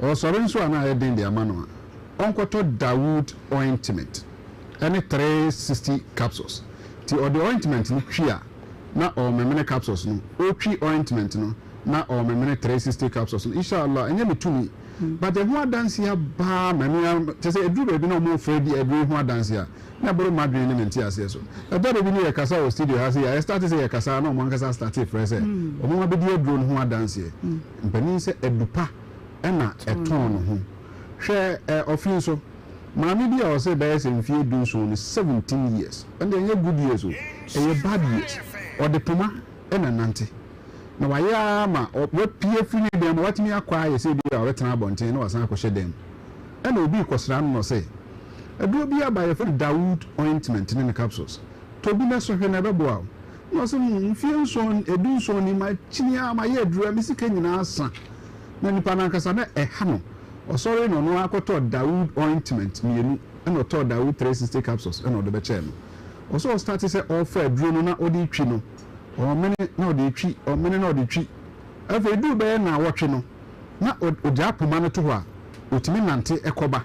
Ɔresɔre nso a na ayɛ den de ama no a, ɔnkɔtɔ Dawood ointment ne 360 capsules. Nti ɔde ointment no twi a, na ɔrememene capsules no. Ɔretwi ointment no, na ɔrememene 360 capsules no. Insha Allah, ɛnyɛ me tumi, but ɛho adanseɛ aba ma me ara, kyerɛ sɛ ɛduru baabi na wɔrefrɛ di aduro yi ho adanseɛ a, na ɛboro m'adwene ne me nteaseɛ so. Ɛda da bi ne yɛkasa wɔ studio ha sei a, yɛstarte sɛ yɛkasa a na wɔn ankasa starte frɛ sɛ wɔn abɛdi aduro no ho adanseɛ. Mpanin sɛ adu pa. na ɛtɔn ne ho. Hwɛ ɛ, ɔfe nso, maame bi a ɔse bɛyɛ sɛ mfeɛ dunson no, 17 years, ɛno deɛ ɛnyɛ good years o, ɛyɛ bad years, ɔde poma na ɛnante. Na wayɛ ara ma wapue afiri ne dan mu, watumi akɔ ayɛ sɛ ebia ɔbɛtena abɔnten na wasan akɔhyɛ dan mu. Ɛna obi rekɔsra no na ɔse, aduro bi aba yɛfrɛ no Dawood ointment ne ne capsules, tɔ bi na sɔ hwɛ na ɛbɛboa wo. Na ɔse, hmm, mfeɛ nson, dunson ni, makyini ara, mayɛ aduro a me sika nyinaa asa. Na nipa no ankasa na ɛha no. Ɔsɔree na ɔno ara kɔtɔɔ Dawood ointment mienu ɛna ɔtɔɔ Dawood 360 capsules ɛna ɔde bɛkyɛɛ no. Ɔsɛ ɔstarte sɛ ɔrefa aduro no na ɔde retwi no, ɔremene na ɔde retwi, ɔremene na ɔde retwi. Afei duru bɛyɛ naawɔtwe no, na ɔgyaa poma no to hɔ a, ɔtumi nante kɔba.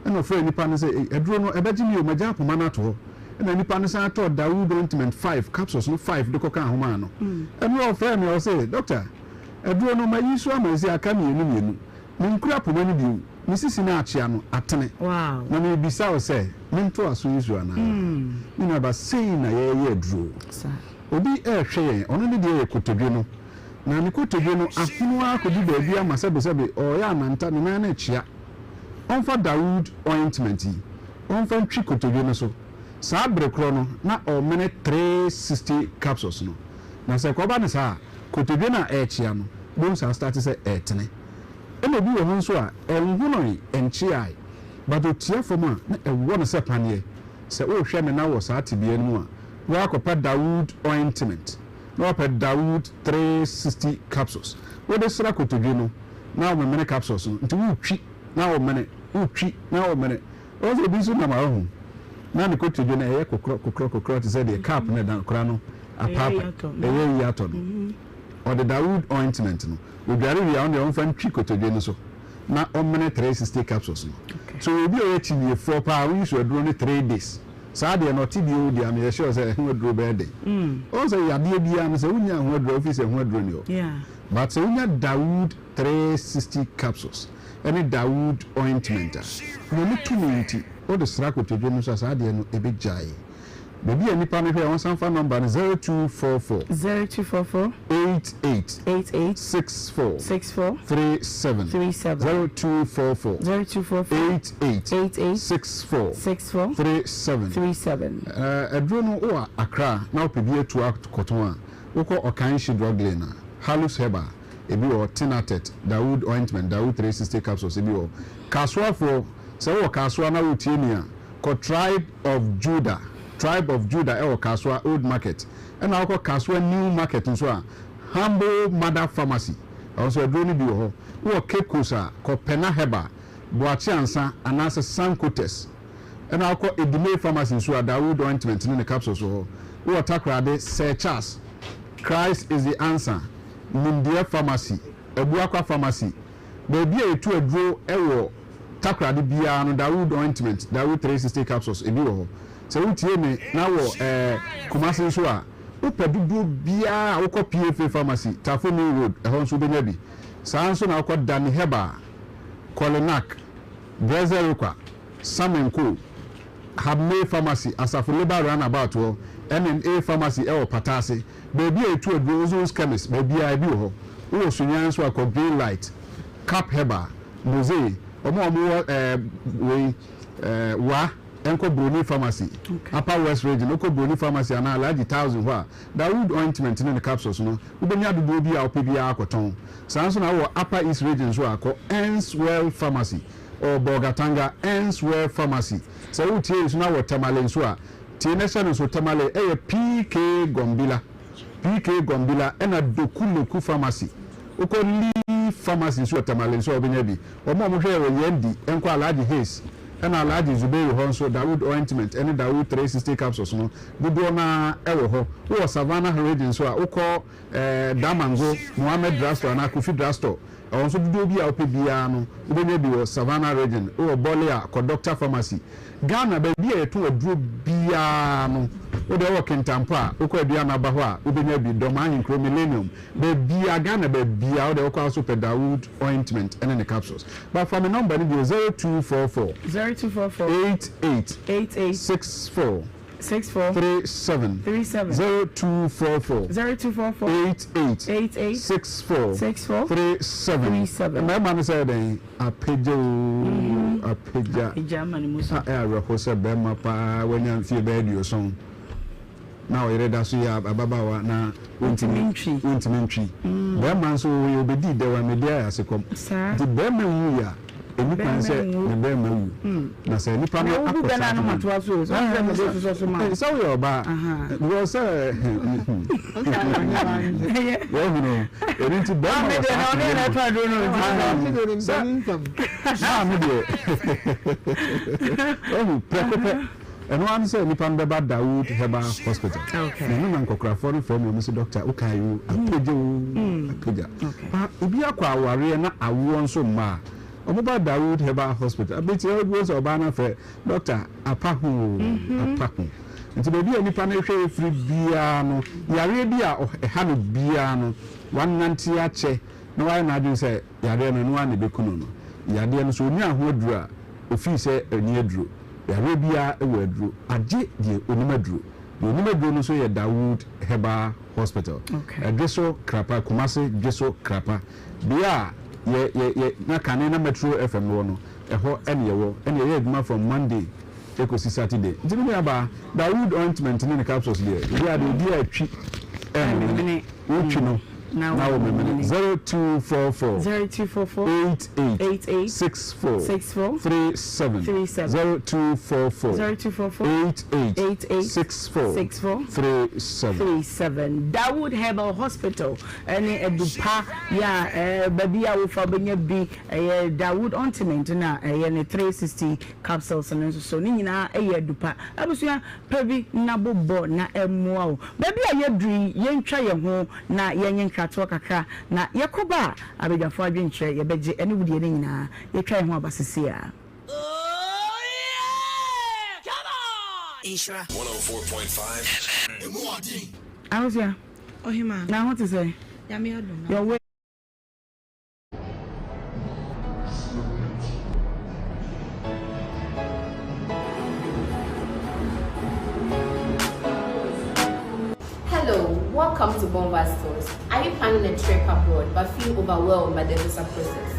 Ɛna ɔfrɛɛ nipa no sɛ, Ei, aduro no, ɛbɛgye me o, magyaa poma no ato hɔ. Ɛna nipa no san tɔɔ Dawood ointment five, capsules no five de kɔkaa ho maa no. Ɛno ɔfrɛɛ me, ɔse, Doctor, Aduro no, mayi so ama ɛsei aka mienu mienu. Menkura poma no bio. Me sisi no akyea no, atene. Na merebisa wo sɛ, mentoa so nsu anaa? Me nuaba, sei na yɛyɛ aduro. Obi rehwɛ yɛn, ɔno ne deɛ yɛ kotodwe no. Na ne kotodwe no ahono ara kɔdu baabi ama sɛbesɛbe ɔreyɛ ananta, ne nan no rekyea. Ɔmfa Dawood ointment yi, ɔmfa ntwi kotodwe no so. Saa bere korɔ no, na ɔremene 360 capsules no. Na sɛ ɛkɔba no saa a, kotodwe no a ɛrekyea no, bohu sɛ astarte sɛ ɛretene. Ɛna obi wɔ hɔ nso a, ɛnhonoe, ɛnkyeae, but otia fam a, na ɛwɔ no sɛ paneɛ. Sɛ worehwɛ me na wɔ saa tebea no mu a, woakɔpɛ Dawood ointment, na woapɛ Dawood 360 capsules. Wode sra kotodwe no, na womemene capsules no. Nti woretwi na womene, wotwi na womene. Wohu sɛ obi nso nam a, wohu, na ne kotodwe no ɛyɛ kokorɔ kokorɔ kokorɔ te sɛ deɛ cup no ɛda kora no apaapae, ɛyɛ yi atɔ no. Ɔde Dawood ointment no, odware wie a, ɔno deɛ ɔmfa ntwi kotodwe no so na ɔmene 360 capsules no. So obi a ɔyɛ kyinniefoɔ paa, woyi so aduro no 3 days, saa deɛ no ɔte bio deɛ a, meyɛ sure sɛ ɛho aduro bɛyɛ den. Wohu sɛ yadeɛ biara no, sɛ wonnya ho aduro a, wofii sɛ ɛho aduro nni hɔ. But sɛ wonya Dawood 360 capsules ne Dawood ointment a, Nyame tumi nti, wode sra kotodwe no so a, saa adeɛ no ɛbɛgyae. Baabi a nnipa no hwɛ a, wɔnsan fa nɔmba no 0244. 0244. 88. 88. 64. 64. 37. 37. 0244. 0244. 88. 88. 64. 64. 37. 37. Aduro no wowɔ Accra na wopɛ bi atu akɔtɔn a, wokɔ Okainshi Drug Lane a, Halus Herbal, ebi wɔ hɔ, Tinatet, Dawood Ointment, Dawood 360 Capsules, ebi wɔ hɔ. Kasoafoɔ, sɛ wowɔ Kasoa na woretie me a, kɔ Tribe of Judah, Tribe of Judah ɛwɔ Kasoa Old Market. Ɛna wokɔ Kasoa New Market nso a, Humble Mother Pharmacy, ɛhɔ nso aduro no bi wɔ hɔ. Wowɔ Cape Coast a, kɔ Pena Herbal, Boakye Ansa anaasɛ Sankotes. Ɛna wokɔ Edime Pharmacy nso a, Dawood Ointment ne ne capsules wɔ hɔ. Wowɔ Takoradi, Sir Charles, Christ is the Answer, Nimdeɛ Pharmacy, Abuakwa Pharmacy, baabi a yɛtu aduro wɔ Takoradi biara no, Dawood Ointment, Dawood 360 Capsules, ebi wɔ hɔ. Sɛ wotie me na wɔ eh, Kumasi nso a, wopɛ dodoɔ biara a, wokɔ PFA Pharmacy, Tafo New Road, ɛhɔ nso wobɛnya bi. Saa ara nso na wokɔ Danny Herbal, Kolinak, Brezerikwa, Sam and Co, Habmay Pharmacy, Asafo Labour Roundabout hɔ, NNA Pharmacy ɛwɔ Pataase, baabi a yɛtu aduro, Ozone's Chemist, baabiara ebi wɔ hɔ. Wowɔ Sunyani nso a, kɔ Green Light, Cap Herbal, Mosey, wɔn a wɔwɔ ɛɛ wei ɛɛ Wa nkɔ Broni Pharmacy, Upper West Region, wokɔ Broni Pharmacy anaa Alhaji Thousand hɔ a, Dawood Ointment ne ne capsules no, wobɛnya dodoɔ bi a wopɛ biara akɔtɔn. Saa nso na wowɔ Upper East Region nso a, kɔ Ernstwell Pharmacy, ɔwɔ Bolgatanga, Ernstwell Pharmacy. Sɛ woretie nso na wɔ Tamale nso a, tie na hyɛ no nso, Tamale ɛyɛ PK Gombila, PK Gombila ɛna Doku Loku Pharmacy. Wokɔ Lee Pharmacy nso wɔ Tamale nso a wobɛnya bi. Wɔn a wɔhwɛ yɛ wɔ Yendi nkɔ Alhaji Hayes ɛna Alhaji Zubairu hɔ nso Dawood Ointment ɛne Dawood 360 Capsules no dodoɔ no ara ɛwɔ hɔ. Wowɔ Savannah Region nso a, wokɔ eh, Damango, Mohammed Drugstore anaa Kofi Drugstore. Ɛhɔ nso dodoɔ bi a wopɛ biara no, wobɛnya bi wɔ Savannah Region. Wowɔ Bole a, kɔ Doctor Pharmacy. Ghana, baabi a yɛtɔn aduro biara no, wo deɛ wowɔ Kintampo a, wokɔ Aduanaba hɔ a, wobɛnya bi. Dɔm Ahenkuro, Millennium, baabiara, Ghana baabiara, wo deɛ wokɔ a, wo nso pɛ Dawood Ointment ne ne capsules. But fa me number no bio, 0244 0244 88 88 64. 64. 37. 37. 0244. 0244. 88. 88. 64. 64. 37. 37. Mmarima no sɛ dɛn? Apagya oo, apagya. Apagya ama ne mu so. A ɛyɛ awerɛho sɛ barima paa wanya mfeɛ bɛyɛ 70 na ɔyere da so yɛ ababaawa na ɔntumi ɔntumi ntwi. Barima nso ɔyɛ ɔbɛdii dɛw a medi ayɛ asekɔm. Nti barima nwui a, ɛnni kwan sɛ ne barima wu. Na sɛ nipa no akɔ saa tebea no, sɛ woyɛ ɔbaa, because sɛ wahunu, ɛno nti barima wɔ saa tebea no mu. Sɛ maame deɛ, wahu, prɛko pɛ. Ɛno ara ne sɛ nipa no bɛba Dawood Herbal Hospital. Na ɛno na nkɔkorafoɔ no frɛ me, wɔn se doctor wokae o, apagya o, apagya. Pa, obi akɔ awareɛ na awoɔ nso mma a, wɔn ba Dawood Herbal Hospital. Abɛti hɔ bi sɛ ɔbaa no afrɛ, doctor apa ho o, apa ho. Nti baabi a nipa no hwɛ firi biara no, yareɛ bi a ɛha no biara no, wanante akyɛ na wayɛ n'adwene sɛ yareɛ no ɛno ara na ɛbɛku no no. Yadeɛ no sɛ ɔnyaa ho aduro a, ofii sɛ ɛnni aduro. Yareɛ biara wɔ aduro, agye deɛ ɔnim aduro. Deɛ ɔnim aduro no nso yɛ Dawood Herbal Hospital. Dweso Krapa, Kumasi Dweso Krapa. Bea a yɛ, yɛ, yɛ, na kane na Metro FM no wɔ no, ɛhɔ ɛne yɛwɔ. Ɛne yɛyɛ adwuma from Monday ɛkɔsi Saturday. Nti me nuabaa, Dawood ointment ne ne capsules deɛ, obiara deɛ, obiara twi ɛmemene. Wotwi no na womemene. 0244 88 64 37 0244 88 64 37. Dawood Herbal Hospital ne Adupa yɛ a baabi a wofa wobɛnya bi ɛyɛ Dawood Ointment na ɛyɛ ne 360 capsules no nso so ne nyinaa ɛyɛ Adupa. Abusua Pɛ bi na bobɔ na ɛmmoa wo. Baabi a yɛaduru yi, yɛntwa yɛn ho na yɛnyɛ nkratoɔ kakra na yɛkɔba a, abadwafoɔ adwenkyerɛ yɛbɛgye ɛne wo deɛ no nyinaa. Yɛtwa yɛn ho aba seesei ara. Nhyira 104.5 FM. Ahosia, na ho te sɛn? Nyame adom. Your way. Hello, welcome to Bonva Stores. Are you planning a trip abroad but feel overwhelmed by the visa process?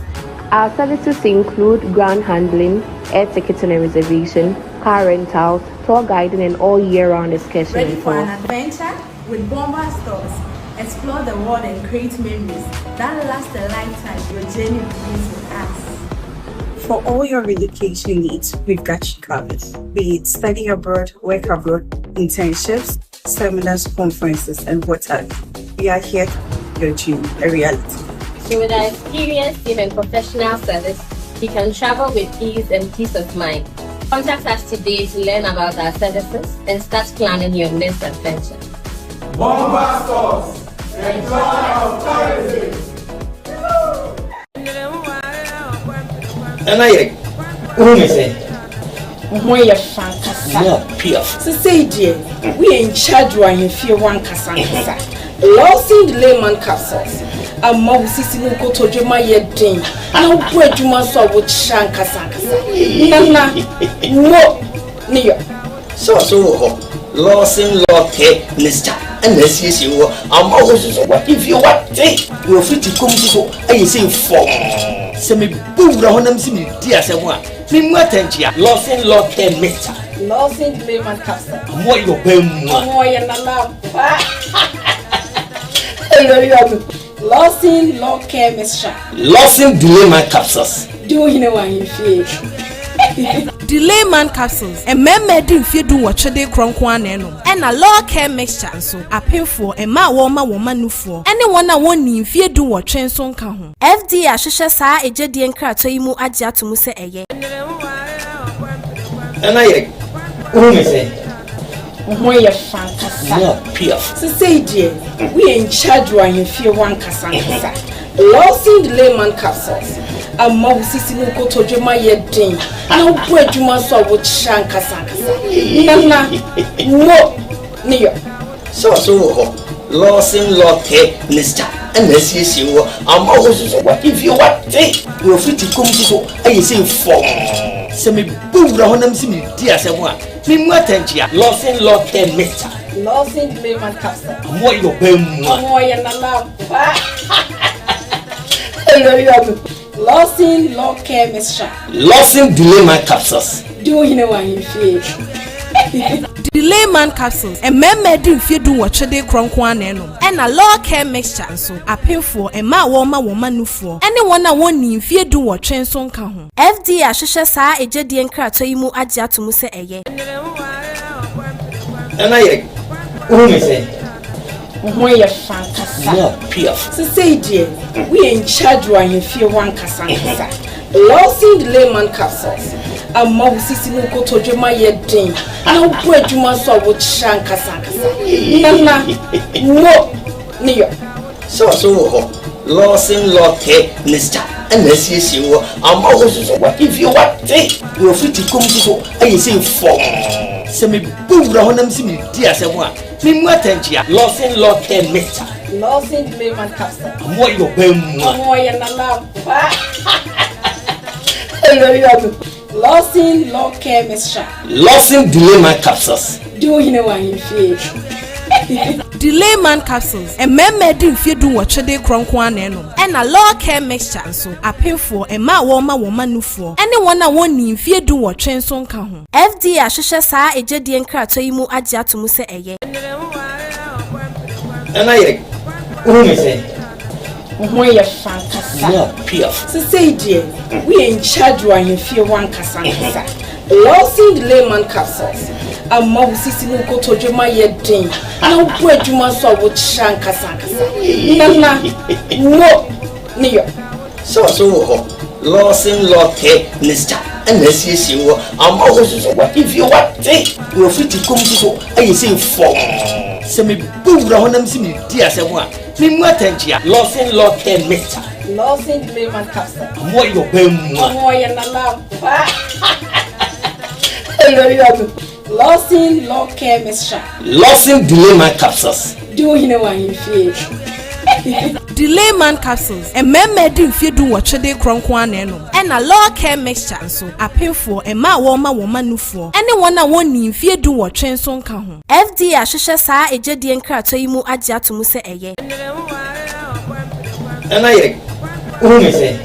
Our services include ground handling, air ticketing and reservation, car rentals, tour guiding, and all year-round excursion Ready for an adventure? With Bomba Stores, explore the world and create memories that last a lifetime. Your journey begins with us. For all your relocation needs, we've got you covered. Be it study abroad, work abroad, internships, seminars, conferences, and what have you. We are here to make your dream a reality. So with our experienced team and professional service, you can travel with ease and peace of mind. Contact us today to learn about our services and start planning your next adventure. Bomba Stores, the joy of tourism. Nana yɛ wohu me sɛ Wo ho yɛ fa ankasa. More piaf. Sesei deɛ, woyɛ in charge wɔ ahemfie hɔ ankasa ankasa. Lawson Layman capsules ama wo sisi ne wo kotodwe ma yɛ den na wobɔ adwuma nso a wokyerɛ ankasa ankasa. Nana, mo ne yɔ. Sɛ ɔso wɔ hɔ, Lawson Law Care Mixture ɛna asiesie wɔ ama wo soso w'ahemfie wate na ofiti kɔm soso ayɛ sɛ fɔm. Sɛ mebɔ wura hɔ na mesi medi asɛm a, memu atɛnkyea. Lawson Law Care Mixture. Lawson Layman capsule. Ɔmo ayɛ ɔbaa mu a. Ɔmo ɔyɛ nana ampa. Lawson Law Care Mixture. Lawson Delayman capsules. Di wo hene wɔ ahemfie. Delayman capsules, mmarima adi mfeɛ 18 de rekorɔ nko ara na ɛnom. Ɛna Law Care Mixture nso, apemfoɔ, mmaa a wɔrema wɔn mma nufoɔ, ne wɔn a wɔnnii mfeɛ 18 nso nka ho. FDA ahwehwɛ saa egyedie nkratoɔ yi mu agye ato mu sɛ ɛyɛ. Nana yɛ wohu me sɛ. Wo ho yɛ fa ankasa. More piaf. Sesei deɛ woyɛ in charge wɔ ahemfie hɔ ankasa ankasa. Lawson Layman capsules ama wo sisi ne wo kotodwe ma yɛ den na wobɔ adwuma nso a wokyerɛ ankasa ankasa. Nana mo ne yɔ. Sɛ ɔso wɔ hɔ, Lawson Law Care Mixture ɛna asiesie wɔ ama wo soso w'ahemfie wate na ofiti kɔm soso ayɛ sɛ fɔm. Sɛ mebɔ wura hɔ na mesi medi asɛm a, memu atɛnkyea. Lawson Law Care Mixture. Lawson Layman Capsule. Ɔmo yɛ ɔbaa mua. Ɔmo yɛ nana ampa. Lawson Law Care Mixture. Lawson Delayman Capsules. Di wo hene wɔ ahemfie. Delayman Capsules, mmarima adi mfeɛ dunwɔtwe de rekorɔ nko ara na ɛnom. Ɛna Law Care Mixture nso, apemfoɔ, mmaa a wɔrema wɔn mma nufoɔ, ne wɔn a wɔnnii mfeɛ dunwɔtwe nso nka ho. FDA ahwehwɛ saa agyadie nkratoɔ yi mu agye ato mu sɛ ɛyɛ. Nana yɛ wohu me sɛn? Wo ho yɛ fɛ ankasa. More piaf. Sesei deɛ woyɛ in charge wɔ ahemfie hɔ ankasa ankasa. Lawson Layman capsules ama wo sisi ne wo kotodwe ma yɛ den na wobɔ adwuma nso a wokyerɛ ankasa ankasa. Nana, mo ne yɔ. Sɛ ɔso wɔ hɔ Lawson Law Care Mixture ɛna asiesie wɔ ama wo nso so w'ahemfie wate na wafiti kɔm nso so ayɛ sei fɔmm. Sɛ mebɔ wura hɔ na mese medi asɛm a Me mu atɛnkyea. Lawson Law Care Mixture. Lawson Layman Capsule. Ɔmo yɛ ɔbaa mua. Ɔmo yɛ nana ampa. Lawson Law Care Mixture. Lawson Delayman Capsules. Di wo hene wɔ ahemfie. Delayman Capsules, mmarima adi mfeɛ dunwɔtwe de rekorɔ nko ara na ɛnom. Ɛna Law Care Mixture nso, apemfoɔ, mmaa a wɔrema wɔn mma nufoɔ, ne wɔn a wɔnnii mfeɛ dunwɔtwe nso nka ho. FDA ahwehwɛ saa agyadie nkratoɔ yi mu agye ato mu sɛ ɛyɛ. Nana yɛ wohu me sɛn? Wo ho yɛ fɛ ankasa. More piaf. Sesei deɛ woyɛ in charge wɔ ahemfie hɔ ankasa ankasa. Lawson Layman capsules ama wo sisi ne wo kotodwe ma yɛ den na wobɔ adwuma nso a wokyerɛ ankasa ankasa. Nana, mo ne yɔ. Sɛ ɔso wɔ hɔ Lawson Law Care Mixture ɛna asiesie wɔ ama wo nso so w'ahemfie wate na wafiti kɔm nso so ayɛ sei fɔmm sɛ mebɔ wura hɔ na mese medi asɛm a memu atɛnkyea Lawson Law Care Mixture. Lawson Layman Capsule. Ɔmo yɛ ɔbaa mua. Ɔmo yɛ nana ampa. Lawson Law Care Mixture. Lawson Delayman Capsules. Di wo hene wɔ ahemfie. Delayman Capsules, mmarima adi mfeɛ dunwɔtwe de rekorɔ nko ara na ɛnom. Ɛna Law Care Mixture nso, apemfoɔ, mmaa a wɔrema wɔn mma nufoɔ, ne wɔn a wɔnnii mfeɛ dunwɔtwe nso nka ho. FDA ahwehwɛ saa agyadie nkratoɔ yi mu agye ato mu sɛ ɛyɛ. Nana yɛ wohu me sɛn?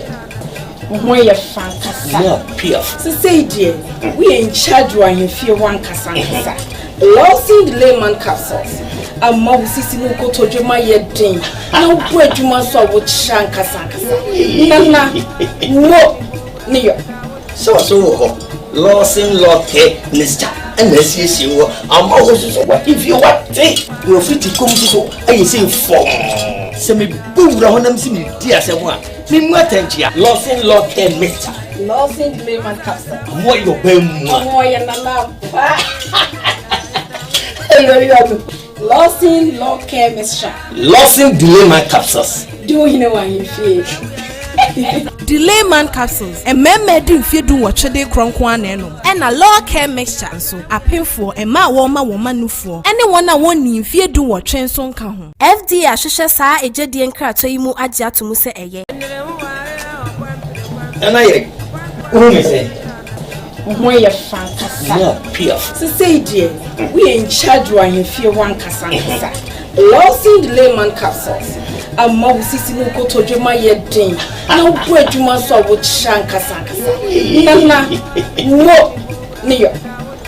Wo ho yɛ fɛ ankasa. More piaf. Sesei deɛ woyɛ in charge wɔ ahemfie hɔ ankasa ankasa. Lawson Layman Capsules ama wo sisi ne wo kotodwe ma yɛ den na wobɔ adwuma nso a wokyerɛ ankasa ankasa. Nana, mo ne yɔ. Sɛ ɔso wɔ hɔ Lawson Law Care Mixture ɛna asiesie wɔ ama wo nso so w'ahemfie wate na wafiti kɔm nso so ayɛ sei fɔmm sɛ mebɔ wura hɔ na mese medi asɛm a Memu atɛnkyea. Lawson Law Care Mixture. Lawson Layman Capsule. Ɔmo yɛ ɔbaa mua. Ɔmo yɛ nana ampa. Lawson Law Care Mixture. Lawson Delayman Capsules. Di wo hene wɔ ahemfie. Delayman Capsules, mmarima adi mfeɛ dunwɔtwe de rekorɔ nko ara na ɛnom. Ɛna Law Care Mixture nso, apemfoɔ, mmaa a wɔrema wɔn mma nufoɔ, ne wɔn a wɔnnii mfeɛ dunwɔtwe nso nka ho. FDA ahwehwɛ saa agyadie nkratoɔ yi mu agye ato mu sɛ ɛyɛ. Nana yɛ wohu me sɛn? Wo ho yɛ fɛ ankasa. More piaf. Sesei deɛ woyɛ in charge wɔ ahemfie hɔ ankasa ankasa. Lawson Layman Capsules ama wo sisi ne wo kotodwe ma yɛ den na wobɔ adwuma nso a wokyerɛ ankasa ankasa. Nana, mo ne yɔ.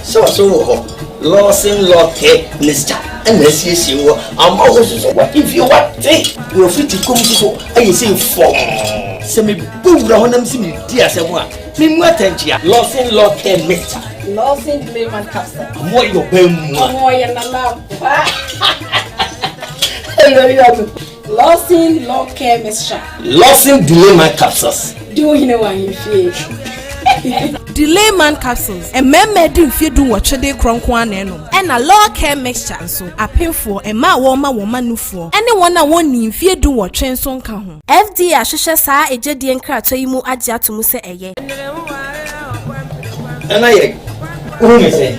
Sɛ ɔso wɔ hɔ Lawson Law Care Mixture ɛna asiesie wɔ ama wo nso so w'ahemfie wate na wafiti kɔm nso so ayɛ sei fɔmm sɛ mebɔ wura hɔ na mese medi asɛm a memu atɛnkyea Lawson Law Care Mixture. Lawson Layman Capsule. Ɔmo yɛ ɔbaa mua. Ɔmo yɛ nana ampa. Lawson Law Care Mixture. Lawson Delayman Capsules. Di wo hene wɔ ahemfie. Delayman Capsules, mmarima adi mfeɛ dunwɔtwe de rekorɔ nko ara na ɛnom. Ɛna Law Care Mixture nso, apemfoɔ, mmaa a wɔrema wɔn mma nufoɔ, ne wɔn a wɔnnii mfeɛ dunwɔtwe nso nka ho. FDA ahwehwɛ saa agyadie nkratoɔ yi mu agye ato mu sɛ ɛyɛ. Nana yɛ wohu me sɛn?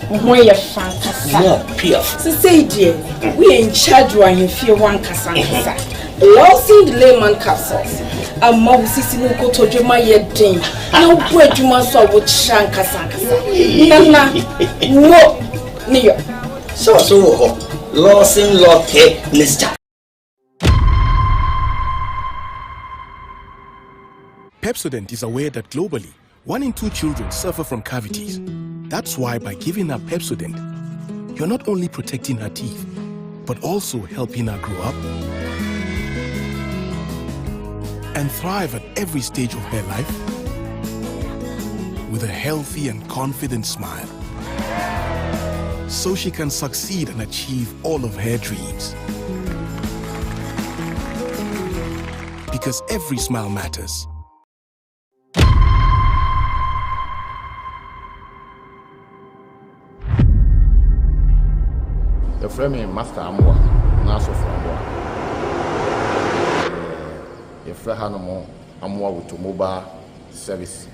Wo ho yɛ fɛ ankasa. More piaf. Sesei deɛ woyɛ in charge wɔ ahemfie hɔ ankasa ankasa. Lawson Layman Capsules. Ama wo sisi ne wo kotodwe ma yɛ den na wobɔ adwuma nso a wokyerɛ ankasa ankasa. Nana, wo ne yɔ. Sɛ ɔso wɔ hɔ, Lawson Law Care Mixture. Pepsodent is aware that globally, one in two children suffer from cavities. That's why by giving her Pepsodent, you're not only protecting her teeth, but also helping her grow up and thrive at every stage of her life with a healthy and confident smile. So she can succeed and achieve all of her dreams. Because every smile matters. Yɛfrɛ me Master Amoah anaa Asɔfo Amoah. Yɛfrɛ hanom Amoah Automobile Service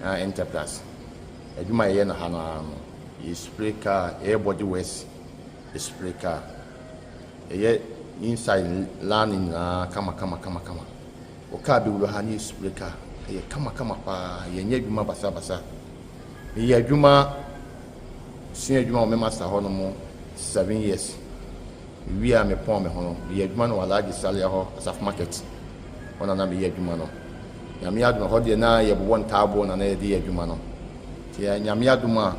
Enterprise. Adwuma a yɛyɛ no ha no ara no, yɛ spray car, yɛyɛ body works, yɛ spray car. Yɛyɛ inside line nyinaa kama kama kama kama. Wo car bɛwura ha na yɛ spray car, ɛyɛ kama kama paa. Yɛnyɛ adwuma basabasa. Meyɛ adwuma, sua adwuma wɔ me master hɔ nom 7 years. Mewie a mepɔn me ho no, meyɛ adwuma no wɔ Alhaji Salia hɔ, Asafo Market hɔ na na meyɛ adwuma no. Nyame adom, ɛhɔ deɛ na yɛbobɔ ntaaboɔ na na yɛde yɛ adwuma no. Nti Nyame adom a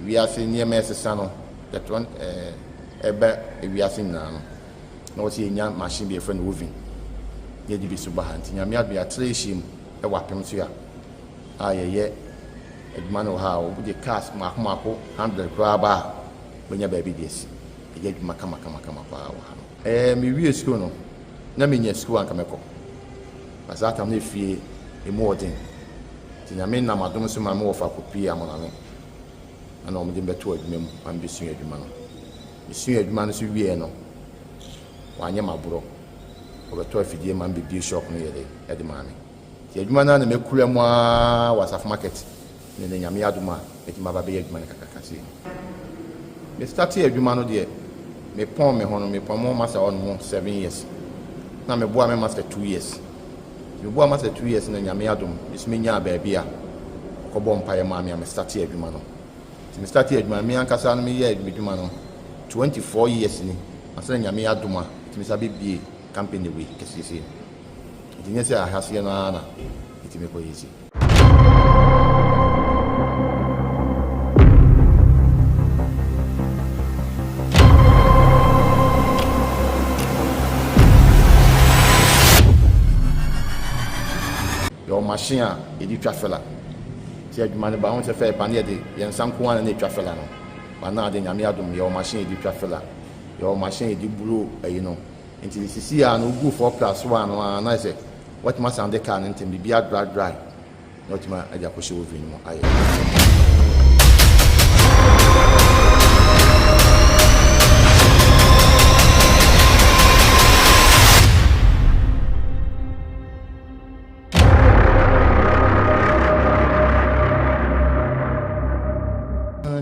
wiase nneɛma ɛsesa no, yɛtɔ ɛba wiase nyinaa no, na wɔsɛ yɛnya machine bi yɛfrɛ no oven na yɛde bi so ba ha. Nti Nyame adom yɛatra ahyia mu wɔ apem so a a yɛyɛ adwuma no wɔ ha a wɔde cars mmaako mmaako 100 koraa ba a wobɛnya baabi de asi. Ɛyɛ adwuma kama kama kama paa wɔ ha no. Ɛɛ mewie sukuu no, na menya sukuu anka mɛkɔ. Na saa tam no efie emu ɔden. Nti Nyame nam adom so ma me wɔfa kɔpie Amonane ɛna wɔn de me bɛtoo adwuma mu ma mebɛsua adwuma no. Mesua adwuma no so wieɛ no, wɔanyɛ m'aborɔ. Wɔbɛtɔ afidie ma me bɛbie shop no yɛde ɛde maa me. Nti adwuma no ara na makura mu ara wɔ Asafo Market ne nnɛ Nyame adom a mɛtumi aba abɛyɛ adwuma no kakraka sei no. Me startee adwuma no deɛ me pɔn me ho no me pɔn mo master hɔ nom 7 years na me boa me master 2 years. Nti me boa master 2 years na Nyame adom me so me nyaa baabi a ɔkɔ bɔɔ mpaeɛ maa me a me startee adwuma no. Nti me startee adwuma no me ankasa no me yɛɛ me dwuma no 24 years ni ansa na Nyame adom a metumi sa bɛ bie company wei kɛseɛ sei no. Nti nyɛ sɛ ahaseɛ no ara na ɛtumi kɔ yɛ sei. Yɛwɔ machine a yɛde twa fela. Sɛ adwuma no ba ho sɛ fɛ pa ne yɛde yɛn nsa nko ara na ɛtwa fela no. Ba na ade Nyame adom yɛwɔ machine yɛde twa fela. Yɛwɔ machine yɛde buro ayi no. Nti sisi a no wogu 4 plus 1 no ara na ayɛ sɛ watumi asan de car no ntɛm biribi adry dry na watumi de akɔhyɛ oven no mu ayɛ.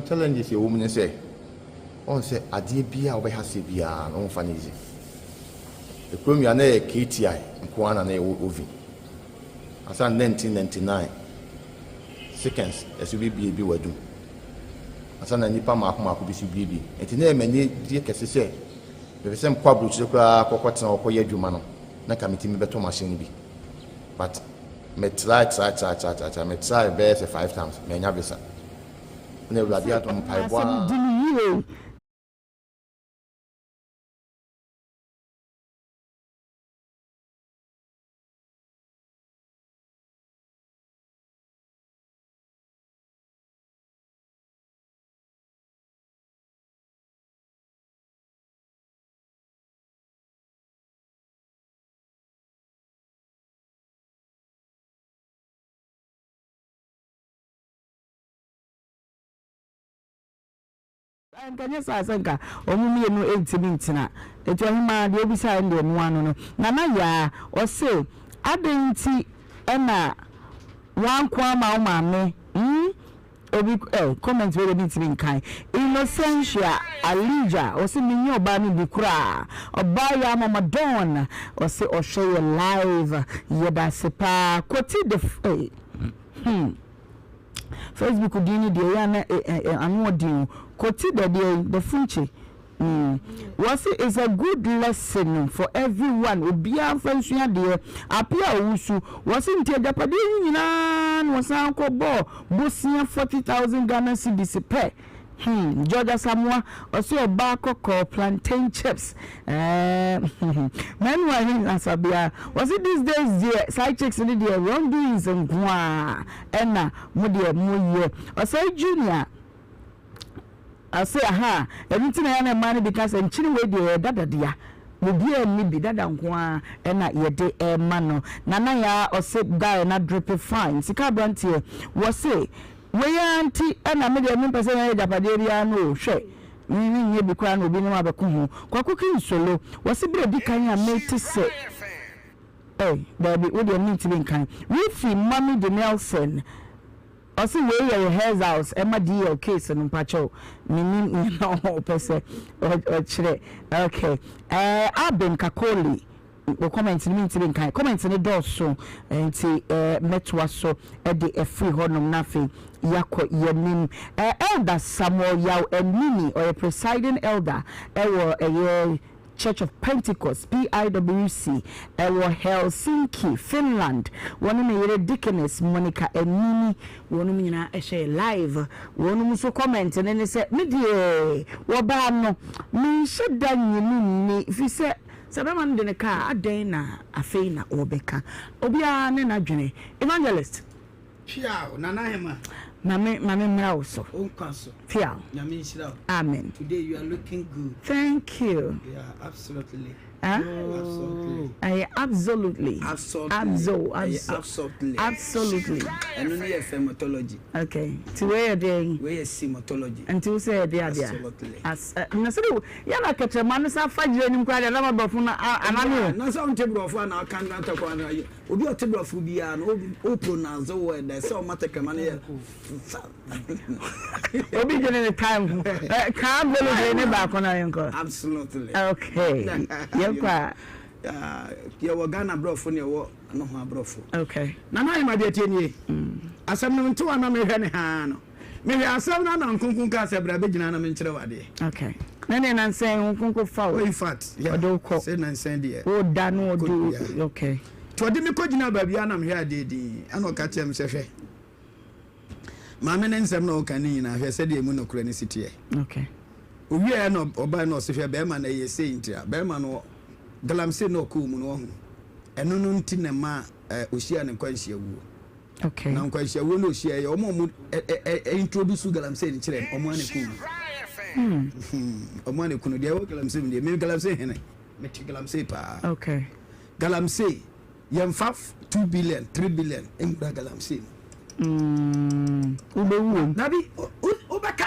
Challenges ɛwɔ mu ne sɛ ɔn sɛ adeɛ biara a wobɛha aseɛ biara no womfa no easy. Ekurom yi a na ɛyɛ KTI nko ara na na yɛwɔ oven. Ansa na 1999 seconds ɛso bebie bi wɔ adum. Ansa na nnipa mmaako mmaako bi so bie bi. Nti na ɛyɛ m'ani gye kɛse sɛ mepɛ sɛ mekɔ aburokyire koraa kɔkɔtena hɔ kɔyɛ adwuma no na nka metumi bɛtɔ machine no bi. But me try try try try try try me try bɛyɛ sɛ five times manya visa. Ɛna Awurade adom mpaebɔ Asɛm a. di no yie. Anka nyɛ saa sɛ nka wɔn mmienu ntumi ntena. Enti ɔhemaa deɛ ɔbisaeɛ no deɛ ɛno ano no. Nana Yaa, ɔse adɛn nti na woanko ama wo maame hmm? Obi eh, comment wei deɛ mentumi nkan. Innocentia Alija ɔse menye ɔbaa no bi koraa. Ɔbaa yaa mama Dawn ɔse ɔhwɛ yɛ live. Yɛdase paa. Koti de eh, hmm. Facebook din no deɛ ɛyɛ a na eh, eh, ano ɔden o. Koti de deɛ the funche. Mm. Wɔse it's a good lesson for everyone obiara mfa nsua adeɛ. Apia Owusu, wɔse nti agyapadeɛ yi nyinaa na wɔsan kɔ bɔɔ bosea 40,000 Ghana cedis pɛ. Hmm. George Asamoah, ɔse ɔbaa kɔkɔɔ plantain chips. Eh, Manu Ahin Asabea, wɔse these days deɛ side chicks no deɛ wrong doings nko ara ɛna mo deɛ moyɛ. Ɔsɛe Junior, Ɔse ahaa, ɛno nti na ɛyɛ a na mmaa no bi ka sɛ nkyene wei deɛ ɛyɛ dada dea, obiara nni bi, dada nko ara na yɛde rema no. Nana Yaa ɔse guy no adripe fine, sika abranteɛ, wɔse wei ara nti na me deɛ mempɛ sɛ mɛyɛ agyapadeɛ biara no o, hwɛ me menyɛ bi koraa na obi ne me abɛko ho. Kwaku Kinsolo, wɔse berɛ a ɛdi kan a mete sɛ, eh daabi wo deɛ mentumi nkan, Ruthie Mummy de Nelson, Ɔse wei yɛ rehearsals ɛma DL case no mpakyɛw menim nea na ɔpɛ sɛ ɔkyerɛ ok ɛɛ Albin Kakoli wo comment no mentimi nkan comment no dɔɔso nti ɛɛ mɛtoa so ɛde afiri hɔnom na afei yakɔ yanim ɛɛ Elder Samuel Yaw Anini ɔyɛ presiding elder ɛwɔ ɛyɛ Church of Pentecost, PIWC, wɔ Helsinki, Finland. Wɔne ne yere Deaconess Monica Anini, wɔnom nyinaa hyɛɛ live. Wɔnom nso comment no ne sɛ, Me deɛ wɔbaa no, menhyɛ da nnye no nni, firi sɛ, sɛ bɛrima no de no ka a, adɛn na afei na ɔrebɛka? Obiara ne n'adwene. Evangelist. Piaw, Nana Hema. Ma me ma me mmra wo so. Wo nkwa so. Piaw. Nyame nhyira wo. Amen. Today you are looking good. Thank you. Yeah, absolutely. Huh? Absolutely. Ɛyɛ absolutely. Absolutely. Abso, Ɛyɛ absolutely. Absolutely. Ɛno ne yɛ femotology. Okay. Ti wei yɛ deɛ? Wei yɛ simotology. Nti wo sɛ yɛ deɛ adeɛ? Absolutely. As, eh, na sɛ de yɛ na kɛkyɛma no sa fa gyina anim koraa deɛ na ma borɔfo no anane o. Na sɛ wonte borɔfo a na aka no atɔkɔ ana Obi a ɔte brɔfo biara no, wo pronounce word a, ɛsɛ sɛ ɔma tɛkrɛma no yɛ fa. Obi dwene ne time ho. Kaa village ne baako na yɛnkɔ. Absolutely. Okay. Yɛnkɔ a. Yɛwɔ Ghana brɔfo ne yɛwɔ nohoa brɔfo. Okay. Nana Ahima deɛ tie nie. Asɛm no ntew a na mehwɛ ne haa no. Mehwɛ asɛm no a na Nkonkon kaa sɛ bra bɛgyina ha na menkyerɛ wo adeɛ. Okay. Na deɛ nansa yi Nkonkon fa wo. Oh in fact, yeah. Ɔde wo kɔ. Sɛ nansa deɛ. Wo da no ɔde wo, okay. Nti ɔde me kɔ gyina baabi a na mehwɛ adeɛ din ɛna ɔka kyerɛ me sɛ hwɛ maame ne nsɛm na ɔka ne nyinaa hwɛ sɛdeɛ emu nokorɛ no si teɛ. Okay. Owieɛ na ɔbae na ɔse hwɛ bɛrima no ɛyɛ sei nti a bɛrima no galamsey na ɔkɔɔ mu no wahu ɛno no nti na ɛma ɔhyia ne nkwanhyia wuo. Okay. Na nkwanhyia wuo na ɔhyia yɛ ɔmo ɔmo ɛ introduce galamsey no kyerɛ ɔmo ana kunu. Ɔmo ana kunu deɛ ɛwɔ galamsey mu deɛ me galamsey hene mete galamsey paa. Okay. Galamsey yɛnfa 2 billion 3 billion nwura galamsey mu. Mm, wobɛwu wom. Dabi wobɛka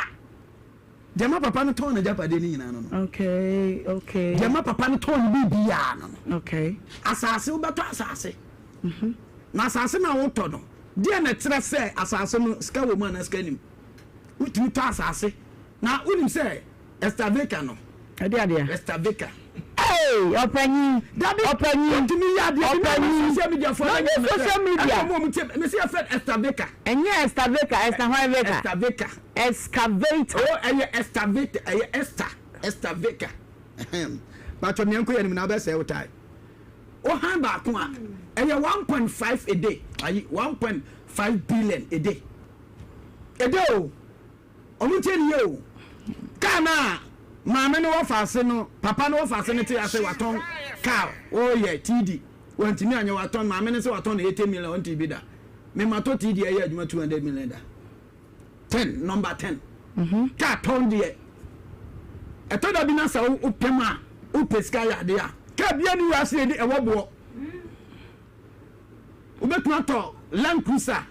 deɛ ma papa no tɔn n'agyapadeɛ no nyinaa no no. Okay, okay. Deɛ ma papa no tɔn ne biribiara no no. Okay. Asase wobɛtɔ asase. Mm -hmm. Na asase no a wotɔ no, deɛ na ɛkyerɛ sɛ asase no sika wɔ mu anaa sika nim? Wotumi tɔ asase na wonim sɛ Excavator no. Ɛde adeɛ. Excavator. Hey, ɔpanyin. Dabi. Ɔpanyin. Wotumi yɛ adeɛ bi na Ɔpanyin. social media fo. Na ɔnyɛ social media. Ɛna ɔmo ɔmo tie mesi yɛ fɛ excavator. Ɛnyɛ excavator, ɛsta hwan vator? Excavator. Excavator. Oh, ɛyɛ excavator, ɛyɛ esta, excavator. Bàtɔ nea nkɔ yɛ nim na abɛsɛ wo tae. Ohan baako a, ɛyɛ 1.5 a day, ayi 1.5 billion a day. A day o. Ɔmo ntie ne yie o. Kaa no a maame no wɔ faase no, papa no wɔ faase no te ase watɔn kaa ɔyɛ TD wantumi anyɛ watɔn maame no sɛ watɔn no 80 million ɔnte bi da. Me matɔ TD ɛyɛ adwuma 200 million da. 10 number 10. Kaa tɔn deɛ ɛtɔ da bi na sɛ wopem a wopɛ sika yɛ adeɛ a kaa bia ne wiase yɛ ɛwɔ boɔ. Wobɛtumi atɔ Land Cruiser,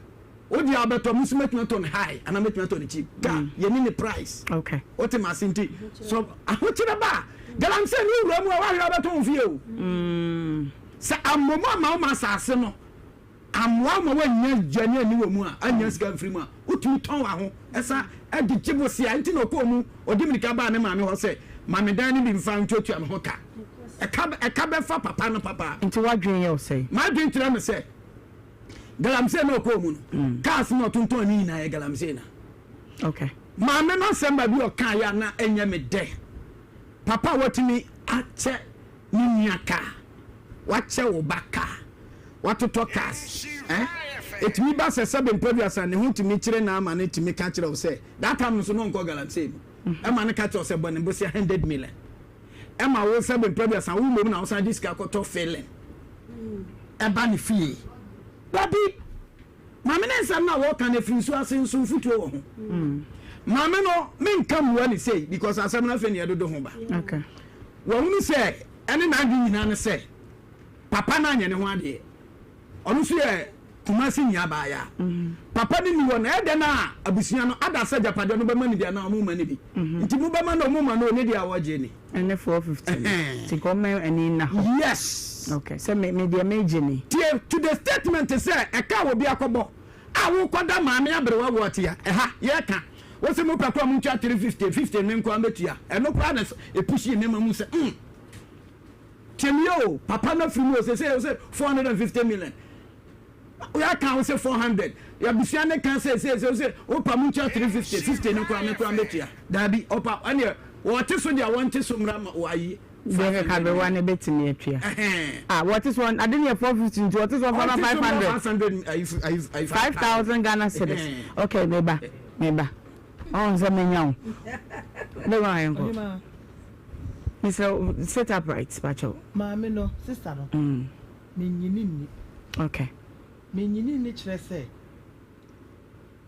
wo deɛ wobɛtɔ, me nso mɛtumi atɔ no high anaa mɛtumi atɔ no cheap. Ka mm. yɛni ne price. Okay. Wote ma ase nti, so ahokyerɛ ba a, galamsey ne wura mu a woahwɛ wobɛtɔ wo fie o. Mm. Sɛ ammɔmu ama wo ma asase no, Ammoa ma woannya aduane anni wɔ mu a, annya sika amfiri mu a, wotumi tɔn w'aho san de gye bosea. Enti na ɔkɔɔ mu, ɔde mmirika baa ne maame hɔ sɛ, Ma me dan no bi mfa ntuatua me ho ka. Ɛka, ɛka bɛfa papa no papa. Nti w'adwene yɛ wo sɛn? M'adwene kyerɛ me sɛ, galamsey na ɔkɔɔ mu no, cars na ɔtontɔn ne nyinaa yɛ galamsey na. Okay. Maame no asɛm baabi a ɔkaeɛ a na ɛnyɛ me dɛ. Papa a watumi akyɛ ne nua kaa, wakyɛ wo ba kaa, watotɔ cars eh? Ɛtumi ba sɛ sɛbe mpɛduasa ne ho tumi kyere no ama no tumi ka kyerɛ wo sɛ that time nso na ɔnkɔ galamsey mu ɛma no ka kyerɛ wo sɛ bɔ ne bosea 100 million ɛma wo sɛbe mpɛduasa wo mmom na wosan de sika kɔtɔ filling ɛba ne fie. Dabi! Maame no nsɛm no a wɔka no ɛfiri nsuo ase nso mfutuo wɔ ho. Maame no menka mmua no sei because asɛm no afei na yɛdodo ho ba. Wahunu sɛ ɛne n'adwene nyinaa ne sɛ papa no anyɛ ne ho adeɛ. Ɔno nso yɛ Kumasi ni abaayaa. Papa no ni hɔ na ɛyɛ dɛn a abusua no ada sɛ agyapadeɛ no bɛma no bi anaa wɔmma no bi. Nti mobɛma no o momma no o ne deɛ a wɔgye ni. Ɛne 450 no. Nti nka ɔmma ani nna hɔ. Yes. Okay, sɛ me me deɛ megye ni. Tie to the statement sɛ ɛka a obi akɔbɔ a wokɔda maame aberewa wɔ ɔte a ɛha yɛka wose mopɛ koraa montua 350 50 me nkoa mɛtua ɛno koraa na ɛpushii me ma mu sɛ mm tie me yɛ o papa no afiri mu o sese wose 450 million yɛaka wo sɛ 400 yɛabusua ne ka sɛ sɛ sɛ sɛ wopa mu ntua 350 50 no koraa me koraa mɛtua daabi ɔpa ɛneɛ wɔte so deɛ wɔnte so mmra ma wɔayi Deɛ kakabewa no bɛtumi atua. Ah, wɔte so ade no yɛ 450 nti wɔte so ɔfa ma 500. 5000 Ghana cedis. Okay, meba, meba. Ɔn sɛ menya wo. Bɛma ayɛ nkɔ. Mesrɛ sit upright, pakyɛw. Maame no, sister no. Menyini nni. Okay. Menyini nni kyerɛ sɛ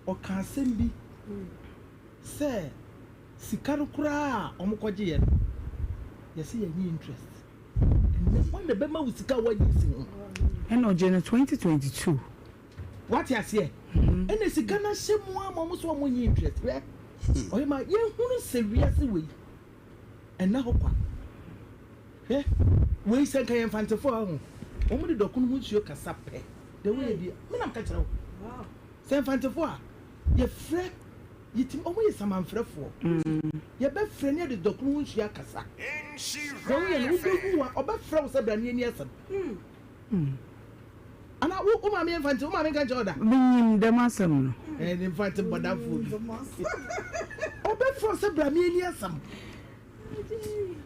ɔka asɛm bi sɛ sika no koraa a wɔkɔgyeeɛ no, yɛse yɛnnye interest. Ɛnnɛ hwan na ɛbɛma wo sika a woayi asi ho? Ɛna ɔgyee no 2022. Wate aseɛ? Ɛna sika no ahyɛ mu ara ma wɔn nso wɔnnye interest. Hwɛ, ɔhema, yɛnhunu sɛ wiase wei, ɛnna hɔ kwa. Hwɛ, wei sɛ nka yɛ Mfantefoɔ a, wahu, wɔn de dɔkono ho nsuo kasa pɛ, deɛ woyɛ bi, me na meka kyerɛ wo, sɛ Mfantefoɔ a, yɛfrɛ, yɛtumi, wɔn yɛ samanfrɛfoɔ, yɛbɛfrɛ ne yɛde dɔkono ho nsuo akasa, deɛ woyɛ no, wobɛwu a, ɔbɛfrɛ wo sɛ bra ne yɛnni asɛm. Ana wo wo maame yɛ Mfante, wo maame nka nkyerɛ wo da? Menyim dɛm asɛm no. Ɛɛ, ne Mfante bɔdamfoɔ bi. Ɔbɛfrɛ wo sɛ bra ne yɛnni asɛm.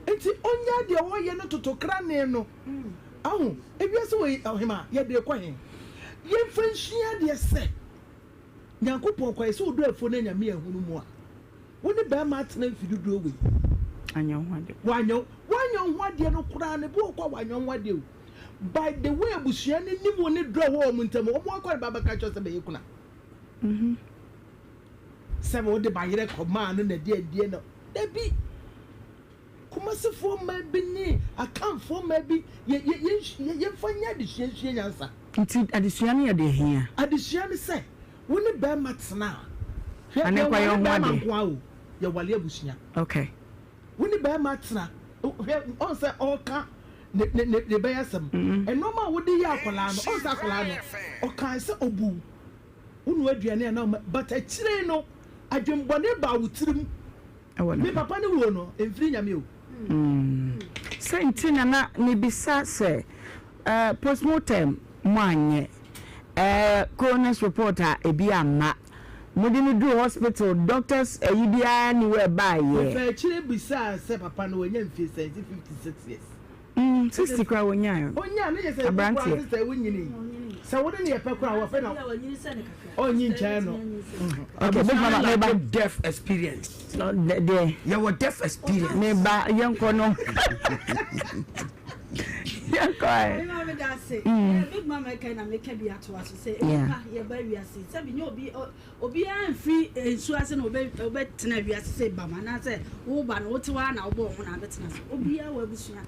Nti ɔnyaa deɛ ɔyɛ no toto krane no. Ahu, ewiase wei, ɔhema, yɛde rekɔ he? Yɛmfa nsua adeɛ sɛ, Nyankopɔn kwae sɛ ɔdɔ afuo no anyame ahunu mu a, wo ne bɛɛma atena mfe dodoɔ wei. Anyɛ wo ho adeɛ. Wanyɛ wo, wanyɛ wo ho adeɛ no koraa no, ebi wɔ hɔ koraa a wanyɛ wo ho adeɛ o. By the way abusua no nim wo ne dɔ a ɛwɔ wɔn ntam, wɔn akɔ ne ba bɛka kyerɛ wo sɛ bɛyɛ kuna. Sɛ wode bayerɛ kɔmaa no na ɛde adie no, dabi. Kumasefoɔ mmaa bi ne Akanfoɔ mmaa bi, yɛ, yɛ, yɛ, yɛmfa nyɛ adesua nsua nyansa. Nti adesua no yɛ deɛ hia? Adesua ne sɛ, wo ne barima tena a, hwɛ, Ane kɔ yɛ yɛnware ho barima adeɛ. nko ara o, yɛware abusua. Okay. Wo ne barima tena, hwɛ, ɔn sɛ ɔreka ne, ne, ne, ne bɛyɛ asɛm. Nneɛma a wode yɛ akwadaa no, ɔn sɛ akwadaa no, ɔkae sɛ ɔbu wo. Wo noa aduane a na ɔma but akyire no adwenbɔne baa wo tirim. Me papa no wuo no ɛmfiri Nyame o. Sɛ nti na na mebisa sɛ eh, postmortem mo anyɛ eh, coroner's report a ebi amma, mode no duru hospital doctors ayi biara nni hɔ ɛbaeɛ. Mefaa akyire bisaa sɛ papa no wanya mfie sɛn, se 56 years. Mm, 60 koraa wonyae. Onyaa ne yɛ sɛ Aberanteɛ. Sɛ wonyini. Sɛ wo ne ne yɛ pɛ koraa wɔfɛ na ɔnyi nkyɛn no. Okay, big mama meba. Deaf experience. No, deɛ. Yɛwɔ deaf experience. Meba yɛnkɔ no. Yɛnkɔ ɛ. Big mama da ase. Big mama ɛka na meka bi ato aso sɛ nipa yɛba wiase sɛbi nyɛ obi Obiara mfiri nsuo ase na ɔbɛtena wiase sɛ bam anaasɛ woba no wote hɔ ara na wobɔ wo ho na abɛtena so. Obiara wɔ abusua.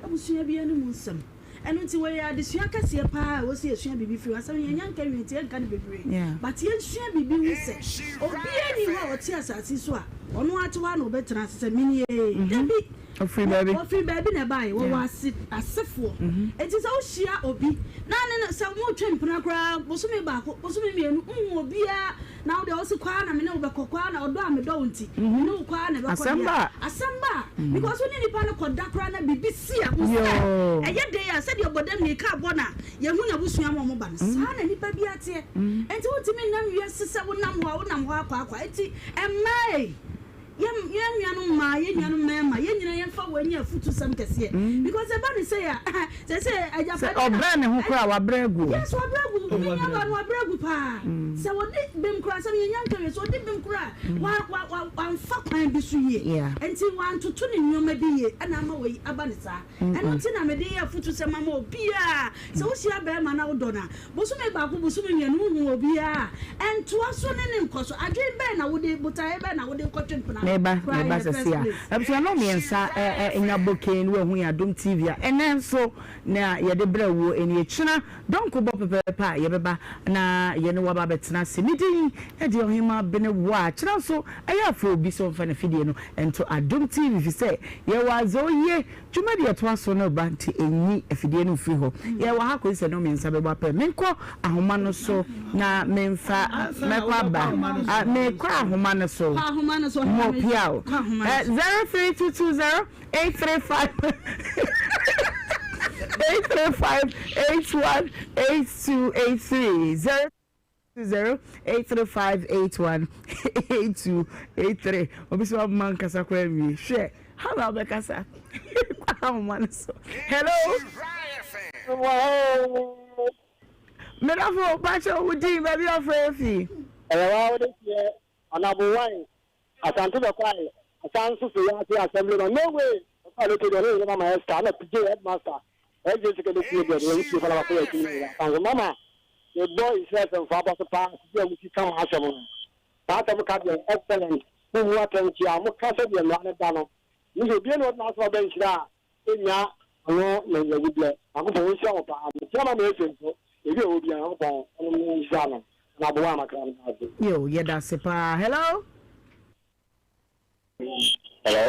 Abusua biara ne mu nsɛm. Ɛno nti wɔyɛ adesua kɛseɛ paa a ɛwɔ sɛ yɛsua biribi firi hɔ. Asɛm no yɛnnya nka nwie nti yɛnka no bebree. But yɛnsua biribi hu sɛ obiara nni hɔ a ɔte asase so a ɔno ara te hɔ ara na ɔbɛtena ase sɛ menie. Dabi! Ɔfiri baabi. Ɔfiri baabi na ɛbaeɛ. Wɔwɔ ase asefoɔ. Enti sɛ wohyia obi na ne no sɛ motwe mpena koraa bosome baako, bosome mmienu, wonhu obiara na wo deɛ wose kɔ ara na me ne wo bɛkɔ, kɔ ara na ɔdɔ a medɔ wo nti, me ne wo kɔ ara na ɛbɛkɔ Asɛm deɛ ba a, a. asɛm ba a. Because wo ne nipa no kɔda koraa na biribi si a, hu sɛ ɛyɛ den a sɛdeɛ bɔdamni kaa bɔ no a yɛhu n'abusua ma wɔba no, saa na nipa biara teɛ. Enti wontumi nnam wiase sɛ wonam hɔ a wonam hɔ ara kwaakwa. Enti mmaa ei, Yɛn yɛn nuanom mmaa, yɛn nuanom mmarima, yɛn nyinaa yɛmfa wei nyɛ afutusɛm kɛseɛ. Because ɛba ne sei a, sɛ Sɛ agyapadeɛ na. ɔbrɛ ne ho koraa a, wabrɛ agu o. Yes, wabrɛ agu. Me nuabaa no wabrɛ agu paa. Sɛ ɔdi bem koraa, sɛ yɛnya nka wie, sɛ ɔdi bem koraa a, wa wa wa wamfa kwan bi so yie. Nti wantoto ne nneɛma bi yie ɛna ama wei aba ne saa. Ɛno nti na mede yɛ afutusɛm ama obiara. Sɛ wohyia barima na wodɔ no a, Bosome baako, bosome mmienu, wonhu obiara a, ntoa so ne no nkɔ so. Adwene bɛn na wode, botaeɛ bɛn na wode rekɔtwe mpena Meba, koraa in meba the first sɛsi a. place? Abusua no mmiɛnsa ɛ ɛ nya bokee no wahu yɛn Adom TV a ɛnɛ nso nea yɛde brɛ woɔ nie. Kyena dɔnko bɔ pɛpɛɛpɛ a yɛbɛba na yɛne wo aba abɛtena ase. Me din de Ɔhemaa Benewaa. Kyena nso ɛyɛ a frɛ obi sɛ ɔmfa n'afidie no nto Adom TV fisɛ yɛwɔ adze oye Dwumadi a ɛtoa so no reba nti nyi afidie no mfiri hɔ. Yɛwɔ ha kɔsi sɛ nnɔnmiɛnsa bɛbɔ apɛ. Menkɔ ahoma no so na memfa mɛkɔ aba. Mekɔ ahoma no so. Mo piaw. 03220 835 835 81 8283 0. 0835818283 obi sɛ waboma nkasa koraa nwie hwɛ how na wobɛkasa kɔ ahoma no so hello medafo pakyɛ wo din baabi afrɛ afi ɛyɛ wa wode teɛ ɔnabo wan asante bɛkwae asan nso so yɛ ase assembly man no way ɔkɔ aloke deɛ ɔne yere mama Esther na PJ headmaster SJ secondary school deɛ deɛ wotie fana bafo yɛ adwuma nyina asan so mama mebɔ nhyira FM fo abɔ so paa sisi a musi ka mo asɛm no saa asɛm ka deɛ excellent mo mu atɛnkyea mo ka sɛ deɛ mmara no da no ne sɛ obie na ɔde n'asɛm aba nhyira a ɛnya ano na nyawu blɛ Nyankopɔn ɔnhyira mo paa mekyia mama efe nso ebi a ɔwɔ bia Nyankopɔn ɔno ne nhyira no na aboa amakra no ase. Yo, yɛda ase paa. Hello. Hello.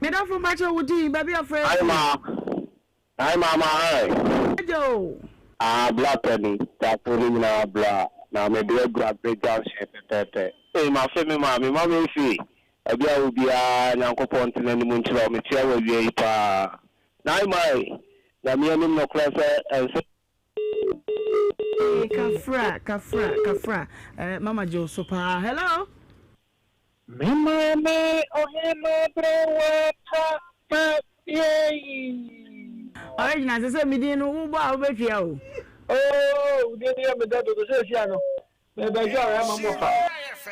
Me dɔfo mpakyɛ wo din baabi a frɛ Hi ma. Hi mama hi. Agya o. Ah bla pɛ ni tafo ne nyinaa bla na me de agu agbe junction pɛpɛɛpɛ. Ei mafe me maame mama efe baabi a wɔ biara Nyankopɔn ntena anim nkyerɛ wo mekyia wo awia yi paa. Nine my Nyame anim nokorɛ sɛ ɛnsɛ. Ee kafra kafra kafra eh mama gye wo so paa hello. Me maame ɔhema berewa pa pa yei. Original sɛ sɛ me din no wo bɔ a wo bɛ twia o. Oh wo din no yɛ me dɛ dodo seesia no me bɛ dwa ɔyɛ ama mo fa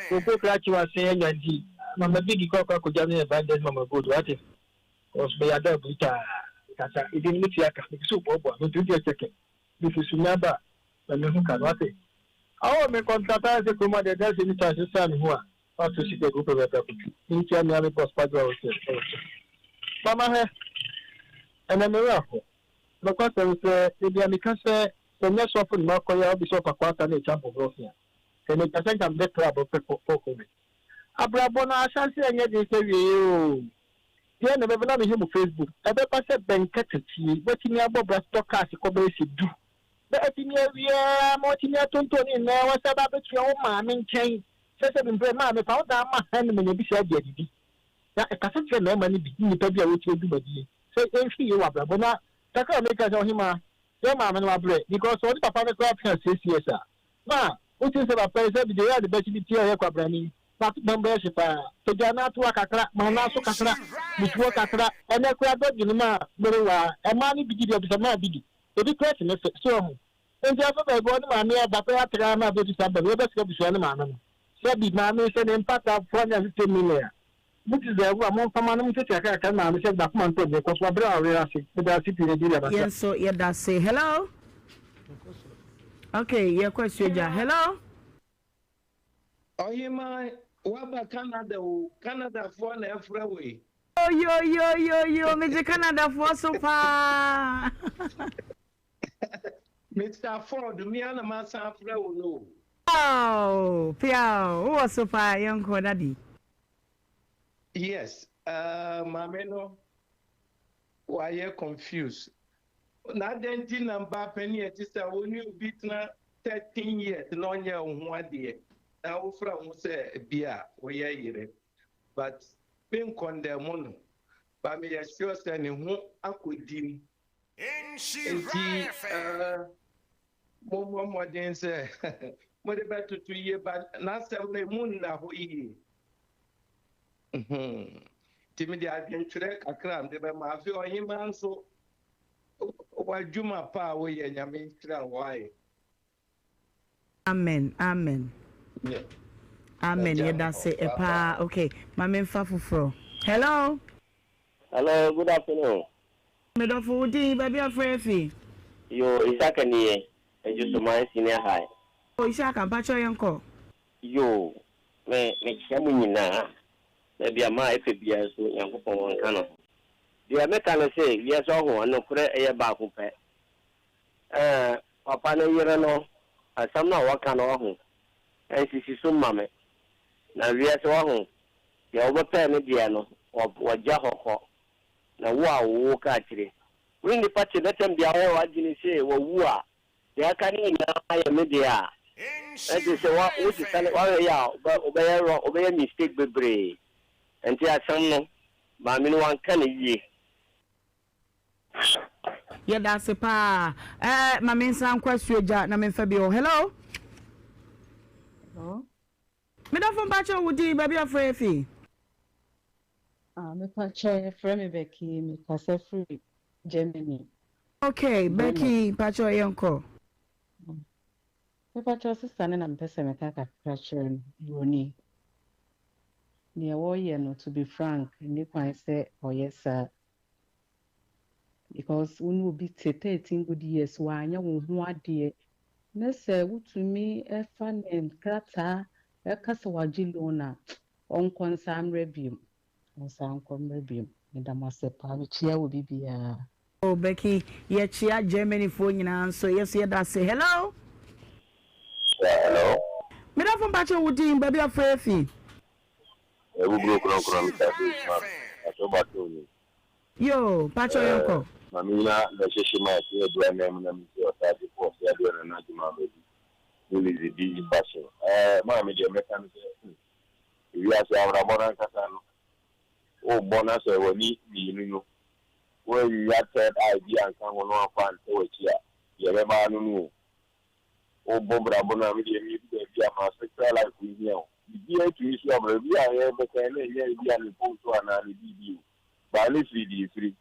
koko krakye wa sen anya nti mama biggie kɔ akɔ akɔgya ne evangelist mama gold wate cause me yada brutaa kasa edin no me tua ka me fi so boaboa me nti wo deɛ kyɛkɛ Me susu me aba na me hu ka no wate. Awɔ me kɔntrata sɛ kurom adeɛ da sɛ nipa sesa me hu a wato sika gu pɛ bɛbrɛ kotwi me ntia me ame boss kwadwo a ɔsɛ ɔwɔ kyɛ mama hɛ ɛnɛ me werɛ ho nokwasɛm sɛ ebia me ka sɛ sɛ nyɛ sɔfo ne makɔ yɛ a obi sɛ ɔfa kwata ne ɛkya mpɔborɔ fi a kɛ me ka sɛ nka mede club pɛ kɔ me abrabɔ no ahyɛse ɛnyɛ den sɛ wieɛ oo Deɛ na ɛbɛba na mehwɛ mo Facebook ɛbɛba sɛ bɛn katakyie watumi abɔ bra tɔ cars kɔ bɛyɛ sɛ du na atumi awie ara ma watumi atontɔn ne nyinaa wasan aba abɛtua wo maame nkyɛn sɛ sɛ mprɛ maame fa wo dan ma ha no manya bi sɛ adi adidi na ɛkasa kyerɛ mmarima no bi ne nnipa bi a wɔkyerɛ dwumadie sɛ yɛnhwɛ yie wɔ abrabɔ na kakra a meka sɛ ɔhemaa yɛ maame no wabrɛ because ɔne papa no koraa tena 6 years a na wote sɛ papa yi sɛ deɛ yɛ a ne bɛkyi bi tie a ɔyɛ kwabrani M'aso bɛn bɛyɛ hye paa. Pagya n'atoa kakra, ma n'aso kakra, butu hɔ kakra. Ɛnnɛ koraa dɔgye no maa merewaa. Mmaa no bi di deɛ bisa maa bi di. Ebi koraa si me fɛ. So wahu? Enti afei baabi ɔne maame aba pɛ atra ama abɛdu saa baabi. Wɔbɛsrɛ abusua ne maame no. Sɛbi, maame yi sɛ ne mpata 450 million a, mo deserve a, momfa ma no, montete kakrakra ne maame sɛ n'akoma ntɔ ne kɔ so wabrɛ a ɔwere ase. Meda ase pii, Nigeria basa. Yɛn nso yɛda ase. Hello. Okay, yɛkɔ asuagya. Hello. Ɔhemaa waba Canada o, Canada foɔ na ɛfrɛ wo yi. Oyoyoyoyo megye Canada foɔ so paa. Mister Ford me ara na masan afrɛ wo no o. Piaw piaw wowɔ so paa yɛnkɔ daddy. Yes, uh, maame no. Wayɛ confused. Na adɛn nti na mbaa panin a ɛte sɛ wo ne obi tena 13 years na ɔnyɛ wo ho adeɛ na wofrɛ wo ho sɛ bi a woyɛ yere. But me nkɔndɛmo no. But meyɛ sure sɛ ne ho akɔdi mu. Nti eh, mommɔ mmɔden sɛ mode bɛtoto yie but n'asɛm no emu nna hɔ yie. Nti mede adwentwerɛ kakra a mede bɛma. Afei ɔhemaa nso, w'adwuma pa a woyɛ Nyame nhyira wo ae. Amen amen amen yɛdase paa ok ma me nfa foforɔ hello. Hello good afternoon. Me dɔfo wo din baabi a frɛ fi. Yoo Isaka nie Adwosoman senior high. Oh Isaka mpakyɛw yɛn kɔ. Yoo me mekyia mo nyinaa baabi a maa ɛfɛ biara nso Nyankopɔn ɔnka no ho. Deɛ meka ne se wiase ɔho nokorɛ ɛyɛ baako pɛ ɛɛ papa no yere no asɛm no a waka no wahu ɛnsisi so mma me na wiase wahu deɛ wobɛpɛɛ ne deɛ no wagya hɔ kɔ na wo a wo ka akyire wo ne nipa te bɛtɛm biara woyɛ w'adwene se wawu a Deɛ aka no nyinaa yɛ me dea a, na kyerɛ sɛ wa wo sesa no wahwɛ yie a wobɛ wobɛyɛ wrong wobɛyɛ mistake bebree. Nti asɛm no maame no wanka no yie. Yɛda ase paa. Eh, ma me nsan nkɔ asuogya na memfa bi wɔ. Hello? Hello? Me dɔfo mpakyɛw wo din, baabi a frɛ fi? Ah, mepakyɛw yɛfrɛ me Becky, mekasa firi Germany. Okay, Bremen. Becky, mpakyɛw yɛnkɔ. Mepakyɛw sister no na mepɛ sɛ meka kakra kyerɛ no, Buroni. Nea wɔyɛ no to be frank, nni kwan sɛ ɔyɛ saa. Because wo ne obi te 13 good years, wanyɛ wo ho adeɛ, ne sɛ wotumi fa ne nkrataa ɛka sɛ wagye loan a, Ɔnkɔ nsan mmrɛ biom. Ɔnsan nkɔ mmrɛ biom. Meda mo ase paa. Mekyia obi biara. Oh Becky yɛkyea Germany foɔ nyinaa nso yɛso yɛda ase hello. Yeah hello. Me dɔfo mpakyɛw wo din baabi a frɛ fi. Ebuburo kronkron Mister Dave ma me mpakyɛw bato ni. Yoo mpakyɛw Eh yɛnkɔ. ma me nyina bɛ hyehye mic ne adu anan mu na me si ɔsaase fo ɔse adeɛ ɔno na adwuma aba bi ne Lizzy busy fashion eh maame deɛ mɛka ne sɛ hmm Wiase abrabɔ no ankasa no, worebɔ na sɛ w'ani mmienu no, woannya third eye bi anka ho na woamfa anhyɛ w'akyi a, deɛ ɛbɛba ara no no o. Worebɔ brabɔ no a, me deɛ medu baabi a ma spiritual life ho hia o. Biribiara tumi so abrabɔ, ebi a yɛbɛka yi na ɛnyɛ ebi a ne mfomso anaa ne biribi o, but ne firi deɛ ɛfiri.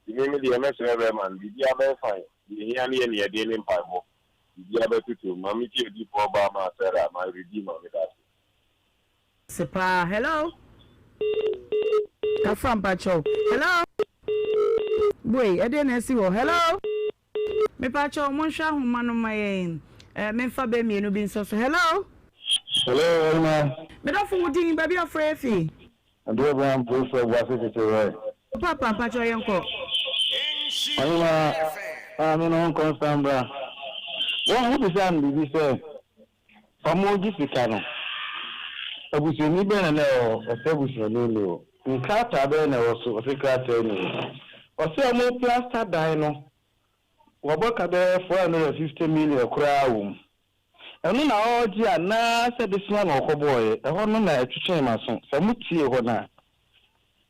Nti me me deɛ mɛsrɛ bɛrima no, biribiara bɛyɛ fine, deɛ ɛhia no yɛ aniɛden ne mpaebɔ, biribiara bɛtoto mu. Ma metie odiyifoɔ baa maa Sarah, my redeemer, meda ase. Se paa hello kafra mpakyɛw hello boy ɛdeɛ na asi hɔ hello mepakyɛw monhwɛ ahoma no ma yɛn eh, memfa bɛ mmienu bi nsɔ so hello. Hello Elma. Medɔfo wo din baabi a frɛ fi. Ade Abraham Poso Abuase tete wɛ. Papa mpakyɛw yɛnkɔ. Ɔhema maame no ho nkɔnsa mbra. Wɔn ho bisaa no biribi sɛ. Wɔregye sika no, abusuani bɛn na na ɛwɔ hɔ? Ɔse abusuani nni hɔ. Nkrataa bɛn na ɛwɔ so? Ɔse krataa nni hɔ. Ɔse wɔreplasta dan no, wɔbɔ ka bɛyɛ 450 million koraa wɔ mu. Ɛno na ɔregye anaasɛ bosea na ɔkɔbɔeɛ? Ɛhɔ no na ɛtwetwee m'aso. Sɛ motiee hɔ no a.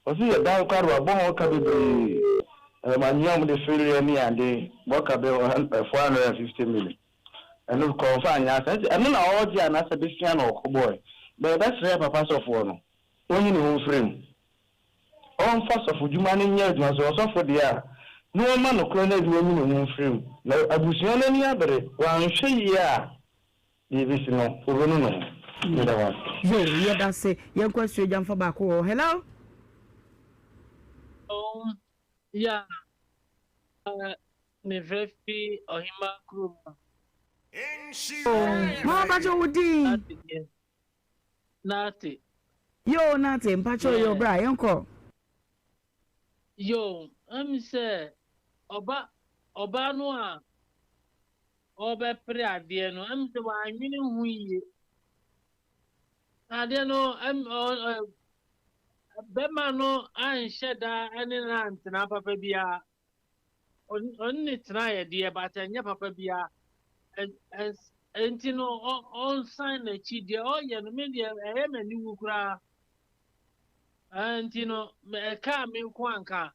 Ɔse yɛ dan koraa de wabɔ ho ka bebree. Ɛm anwea a wɔde feleɛ ne ade, bɔ ka bɛyɛ 450 million. Ɛno kɔ ɔmfa anyɛ asɛm nti ɛno na ɔregye anaasɛ besia na ɔkɔbɔe but yɛbɛsrɛ papa sɔfoɔ no ɔnyi ne ho mfiri mu ɔmfa sɔfo dwuma no nyɛ adwuma sɛ ɔsɔfo deɛ a na ɔmma nokorɛ no adi ɔnyi ne ho mfiri mu na abusua no ani abere wanhwɛ yie a deɛ ɛbɛsi no ɔbɛnu ne ho meda wo ase. Yoo yɛdase yɛnkɔ asuogya mfa baako wɔ hɔ hello. Oh yeah Me frɛ fi ɔhemmaa kurom a. Oh mama mpakyɛ wo din. Nate deɛ Nate. Yoo Nate mpakyɛ yoo bra yɛn kɔ. Yoo ɛmi sɛ ɔba ɔbaa no a ɔbɛpere adeɛ no ɛmi sɛ w'anwene ho yie adeɛ no ɛm ɔ ɛ. Bɛma no anhyɛ da ne no antena papa biara. Ɔne ne tenaeɛ deɛ but ɛnyɛ papa biara. Nti no ɔnsan n'akyi deɛ ɔyɛ no me deɛ ɛyɛ m'aniwu koraa. Nti no ɛkaa me nko anka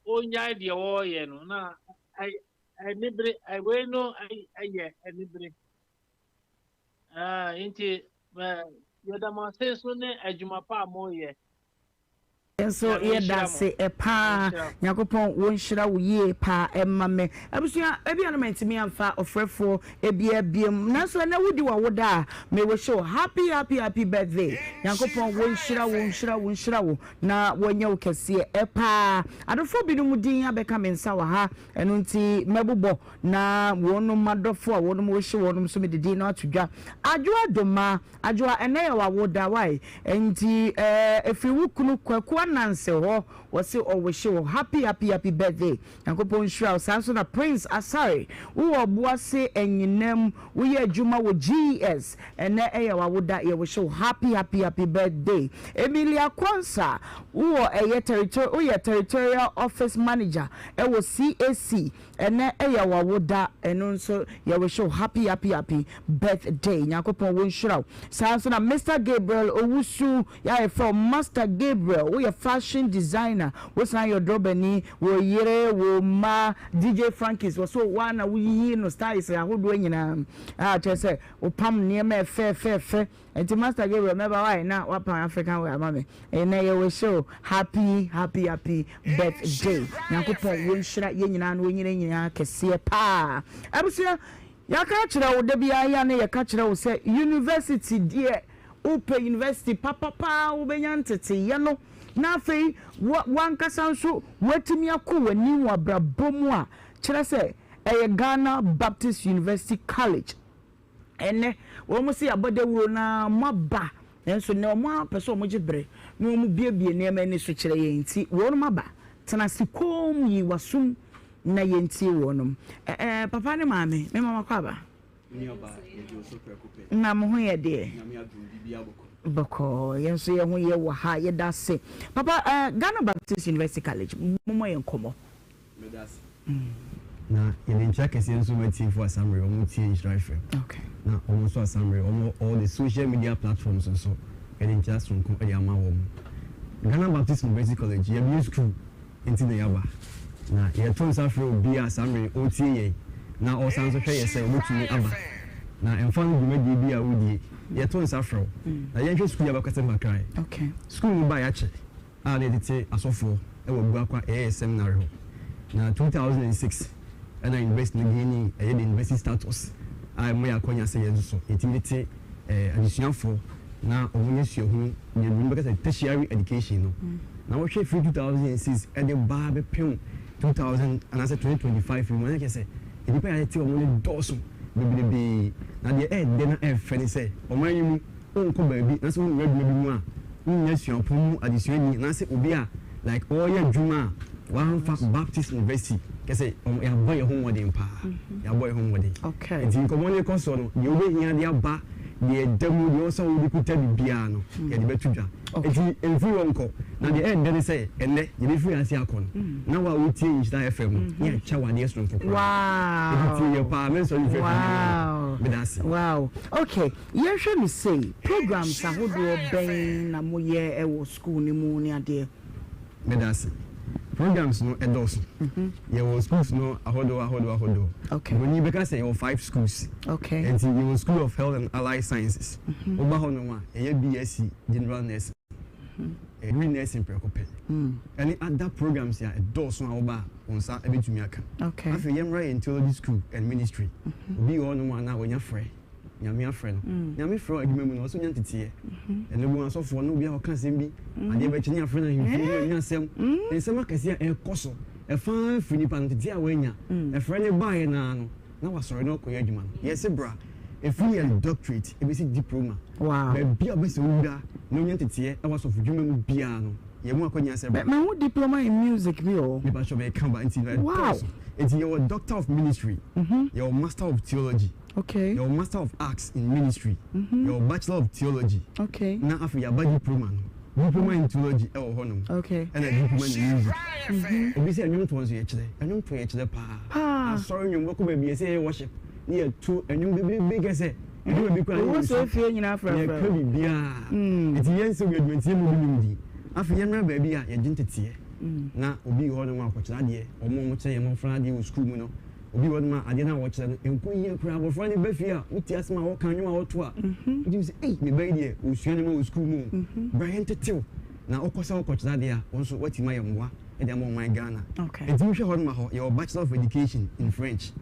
ɔnyae deɛ ɔreyɛ no na anibere wei no ɛyɛ anibere. Nti yɛda mo ase nso ne adwuma pa a moreyɛ. Yɛn nso yɛda ase paa. Nyankopɔn wɔnhyira wo yie paa ɛma me. Abusua ebia no mantumi amfa ɔfrɛfoɔ ebia biom nanso ɛnɛ wodi w'awoda a me wish wo happy happy happy birthday. Nyankopɔn wɔnhyira wo nhyira wo nhyira wo na wɔnyɛ wo kɛseɛ paa. Adɔfoɔ binom din abɛka me nsa wɔ ha ɛno nti mɛbobɔ na wɔnom adɔfo a wɔnom wohye wɔnom nso mede din no ato dwa. Adwoa Doma, Adwoa ɛnɛ yɛ w'awoda wai nti eh ɛfiri wo kunu Kwaku Ananse hɔ wɔse ɔwohye wo happy happy happy birthday Nyankopɔn nhyira wo saa nso na Prince Asare wowɔ Ɔboase Anyinam woyɛ adwuma wɔ GES ɛnɛ ɛyɛ w'awoda yɛwohye wo happy happy happy birthday Emilia Quansah wowɔ ɛyɛ territorial woyɛ territorial office manager ɛwɔ CAC Ɛnɛ yɛ wawoda ɛno nso yɛ wish wo happy happy happy birthday Nyankopɔn wo nhyira wo saa nso na Mister Gabriel Owusu yɛ a yɛfrɛ wo Master Gabriel wo yɛ fashion designer wo san yɛ ɔdrɔbani wo yere wo mma DJ Frankis wɔ so wo na wo yiyi no styles ahodoɔ nyinaa a kyerɛ sɛ wo pam nneɛma ɛfɛɛfɛɛfɛ Nti Master Gabriel mɛba wai na wapan African wear ama me Nnɛ yɛ wish wo happy happy happy birthday Nyankopɔn wɔ nhyira yɛn nyinaa na ɔnyina nyinaa kɛseɛ paa Abusua yɛaka akyerɛ wo da biara yɛ a na yɛka kyerɛ wo sɛ university deɛ wopɛ university papa paa wobɛnya nteteyɛ no na afei wankasa nso woatumi akɔ w'anim wɔ abrabɔ mu a kyerɛ sɛ ɛyɛ Ghana Baptist University College Ɛnnɛ, wɔn se yɛabɔ dawuro na moaba, nanso nnɛ wɔn ara pɛ sɛ wɔgye bere na wɔbuebue nneɛma ani so kyerɛ yɛn nti, wɔnom aba. Tena ase komm, yi w'asom na yɛntie wɔnom. Ɛɛ, papa ne maame, me ma makɔ aba. Na mo ho yɛ deɛ? Bɔkɔɔ, yɛn nso yɛn ho yɛ wɔ ha, yɛda ase. Papa, ɛɛ, Ghana Baptist University College, mommɔ yɛn nkɔmmɔ. Meda ase. Na yɛde nkyia kɛseɛ nso ma atiefoɔ Asamere, wɔn tie Nhyira FM. Na wɔn nso Asamere, wɔn wɔ all the social media platforms nso, yɛde nkyia soronko de ama wɔn. Ghana Baptist University College, yɛabue sukuu nti na yɛaba. Na yɛto nsa frɛ obiara a saa mmerɛ yi ɔretie yɛn na ɔresan nso hwɛ yɛn sɛ ɔbɛtumi aba. Na ɛmfa ho dwumadie bi a wodie, yɛto nsa frɛ wo. Na yɛnhwɛ sukuu yi abakɔsɛm kakra ɛ. Sukuu no baeɛ akyɛ. a na yɛtete asɔfoɔ wɔ Abuakwa yɛyɛ seminary hɔ. Na 2006 ɛna university no gainii ɛyɛ the university status a ɛma yɛn akwanya sɛ yɛn nso so yɛtumi tete adesuafoɔ na wɔn nya suahunu deɛ buroni bɛka sɛ tertiary education no. Na wohwɛ firi 2006 ɛde ba bɛpem 2000 anaasɛ 2025 yi mu a na kyerɛ sɛ nnipa a yɛatete wɔn no dɔɔso bebrebee. Na deɛ ɛyɛ dɛ na ɛyɛ fɛ ne sɛ ɔman yi mu wonkɔ baabi na sɛ wonwura adwuma bi mu a wonnya suapɔn mu adesuani anaasɛ obi a like ɔreyɛ adwuma a wamfa Baptist University kyerɛ sɛ yɛabɔ yɛn ho mmɔden paa yɛabɔ yɛn ho mmɔden nti nkɔmmɔ no rekɔ soɔ no deɛ wobɛhia de aba deɛ ɛda mu deɛ ɔsɛ wode kuta biribiara no yɛde bɛto dwa nti mfiri hɔ nkɔ na deɛ ɛyɛ dɛ ne sɛ ɛnnɛ yɛbɛfiri ase akɔ no na wo a wotie Nhyira FM no ne yɛakyɛ wo adeɛ sononko koraa nti tie yɛ paa mensɔre mfiri afidie no meda ase. Wow okay Yɛnhwɛ no sei, programs ahodoɔ bɛn na moyɛ wɔ sukuu no mu ne adeɛ? Meda ase. Programs no dɔɔso. Yɛwɔ schools no ahodoɔ ahodoɔ ahodoɔ. Buroni bɛka sɛ yɛwɔ five schools. Nti yɛwɔ School of Health and Allied Sciences. Woba hɔnom a, yɛyɛ BSc General Nursing. Ɛyɛ nursing prɛko pɛ. Ɛne other programs a ɛdɔɔso a woba a, wo nsa bɛtumi aka. Afei yɛmmra yɛn Theology School and Ministry. Obi wɔ hɔnom a na wanya frɛ. Nyame afrɛ no. Nyame frɛ wo adwuma mu no, ɔsɛ onya nteteɛ. Ɛno bu asɔfoɔ no, obi a ɔka asɛm bi, adeɛ bɛkye ne afrɛ no ahemfie no anya asɛm. Nsɛm akɛseɛ a ɛkɔ so, ɛfa firi nipa no nteteɛ a wanya. Ɛfrɛ no baeɛ no ara no, na wasɔre na ɔkɔyɛ adwuma no. Yɛse bra, ɛfiri yɛn doctorate ɛbɛsi diploma, baabi a wobɛsɛ wowura na wonya nteteɛ wɔ asɔfodwuma mu biara no, yɛn mu akwanya sɛ bra. Mahu diploma in music bi wɔ hɔ. Mepakyɛw meka ba nti no ɛdɔɔso. Nti yɛwɔ doctor of ministry, yɛwɔ master of theology. Okay. Yɛwɔ Master of Arts in Ministry. Mm -hmm. Yɛwɔ Bachelor of Theology. Okay. Na afei yɛaba diploma no. Diploma in Theology wɔ hɔnom. Okay. Ɛna Diploma in Music. Obi sɛ nnwomtoɔ nso yɛkyerɛ. Nnwomtoɔ yɛkyerɛ paa. Paa. Asɔre nnwom bɛkɔ baabi yɛsɛ yɛyɛ worship ne yɛto nnwom bebrebe kɛsɛ. Ɛdu baabi koraa ne Owó sɛ yɛsu. efie nyinaa frɛfrɛ. Yɛka biribiara. Nti yɛn sɛ wei adwuma nti yɛmmɔ bi nnwom di. Afei yɛmmra baabi a yɛgye nteteɛ. Na obi wɔ hɔnom a ɔkɔkyerɛ adeɛ. Wɔn a wɔkyerɛ yɛn mmɔfra adeɛ wɔ sukuu mu no, obi wɔ hɔnom a adeɛ no a wɔkyerɛ no ɛnkɔ yie koraa. Abɔfra no ba fie a, wote asɛm a ɔka, nnwom a ɔto a, wotumi sɛ, ei, me ba yi deɛ, ɔresua nneɛma wɔ sukuu mu o. Bra yɛntete wo. Na wokɔ sɛ wokɔkyerɛ adeɛ a, wo nso woatumi ayɛ mmoa de ama ɔman Ghana. Enti wohwɛ hɔnom a hɔ, yɛwɔ Bachelor of Education in French,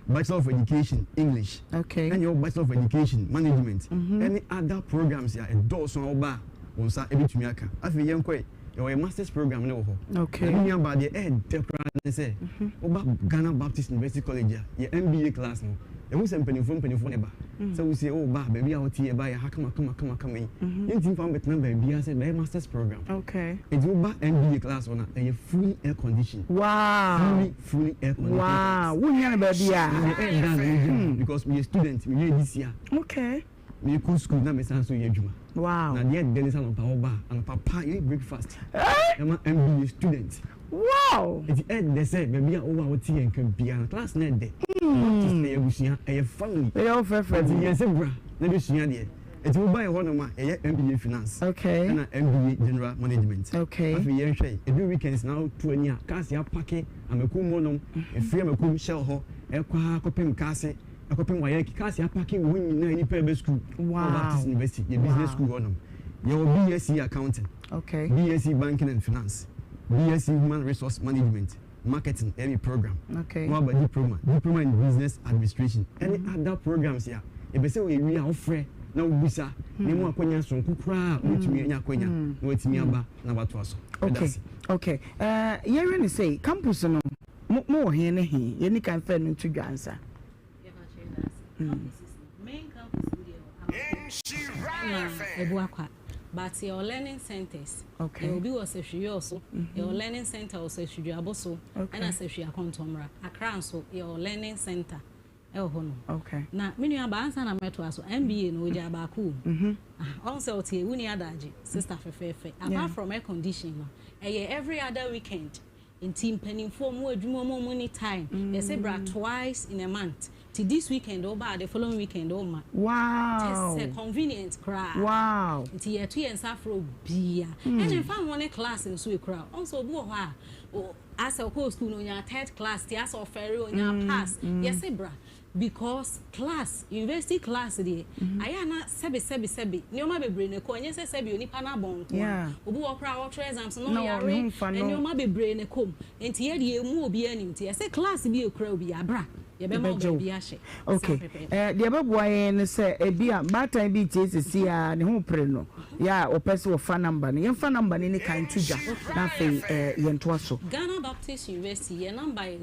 Bachelor of Education, English, ɛna yɛwɔ Bachelor of Education, Management, ɛne other programs a ɛdɔɔso a woba a, wo nsa bɛtumi aka. Afei yɛnkɔ ɛ. Yɛwɔ yɛn masters program no wɔ hɔ. Okay. Na me nua baa deɛ ɛyɛ dɛ koraa ne sɛ, woba Ghana Baptist University College a, yɛ MBA class no, yɛhu sɛ mpanimfoɔ mpanimfoɔ na ɛba. Sɛ wosie woba a, baabi a wote yɛba yɛ ha kama kama kama kama yi. Yɛntumi mfa wo mbɛtena baabiara sɛ bɛyɛ masters program. Okay. Nti woba MBA class hɔ no a, ɛyɛ fully air condition. Wow. Fully fully air condition. Wow. Wonnya no baabiara. Na deɛ ɛyɛ dɛ a na megyina hɔ because meyɛ student, mewie this year. Okay. Mekɔ sukuu na mesan nso yɛ adwuma. Wow. Na deɛ ɛdɛ ne sɛ anɔpa woba a, anɔpa pa yɛyɛ breakfast. Ɛma MBA student. Wow. Nti ɛdɛ sɛ baabi a wowɔ a wote yɛn nka biara no class no ɛdɛ. Baptist ɛyɛ abusua, ɛyɛ family. Ɛyɛ wo frɛfrɛ Nti yɛn sɛ bra na bɛsua adeɛ. Nti woba yɛ hɔnom a yɛyɛ MBA finance. Okay. Ɛna MBA general management. Okay. Afei yɛnhwɛ ɛduru weekends na wotu ani a cars yɛapake Amakum hɔnom, ɛfiri Amakum Shell hɔ ɛkɔ ara kɔpem Kaase. Ɛkɔpem WAEC cars yɛapake wɔ hɔ nyinaa nnipa ɛbɛ school wɔ Baptist University yɛ business school hɔ nom. Yɛwɔ BSc accounting, okay. BSc banking and finance, BSc human resource management, marketing ɛne program. Okay. Na waba diploma, diploma in business administration ɛne mm -hmm. other programs a yɛpɛ sɛ wɔyɛ a wofrɛ na wobisa na emu akwanya soronko koraa a wobɛtumi anya akwanya na watumi aba na watoa so. Okay, okay. Uh, yɛhwɛ ne sɛ campus no Mo mo wɔ he ne he? Yɛnni kan mfa ɛno nto dwa ansa. Main campus no deɛ wɔ Amakye ɛna Abuakwa but yɛwɔ learning centers. Okay. Yɛwɔ bi wɔ Sahwi Yɔɔso, yɛwɔ learning center wɔ Sahwi Duaboso ɛna Sahwi Akɔntɔmmra. Accra nso yɛwɔ learning center ɛwɔ hɔ nom. Okay. Na me nua baa ansa na mɛtoa so MBA no ogyaa baako wɔ mu. Ɔho sɛ ɔte ewu ni adagye sister fɛfɛɛfɛ. Apart from air condition no ɛyɛ every other weekend Nti mpaninfoɔ ɔmo adwuma mu ɔmo nni time yɛse bra twice in a month nti this weekend wo ba a the following weekend wo mma Wow. kyɛsɛ convenient koraa Wow. nti yɛto yɛn nsa frɛ obia ɛna ɛmfa ho ne class nso ekura ɔn sɛ obi wɔ hɔ a asɛ ɔkɔɔ school no onyaa third class ti asɛ ɔfɛre onyaa pass yɛse bra Because class, university class deɛ, ayɛ a na sɛbe sɛbe sɛbe, nneɛma bebree na ɛkɔ, ɛnyɛ sɛ sɛbe onipa no abɔn nko ara. Obi wɔ hɔ koraa a ɔtwerɛ exams no na ɔyare, nneɛma bebree na ɛkɔ mu. Nti yɛ deɛ yɛmmu obiara anim nti ɛsɛ class bi a ɛkura obiara, bra, yɛbɛma wo baabi ahyɛ. Saa Okay, pɛpɛɛpɛ. eh, deɛ ɛbɛboa yɛn ne sɛ ebi a baatan bi retie seesei ara, ne ho repere no, yɛ a ɔpɛ sɛ ɔfa number no, yɛmfa number no ni kan nto dwa na afei eh, yɛntoa so. Ghana Baptist University, yɛn number yɛ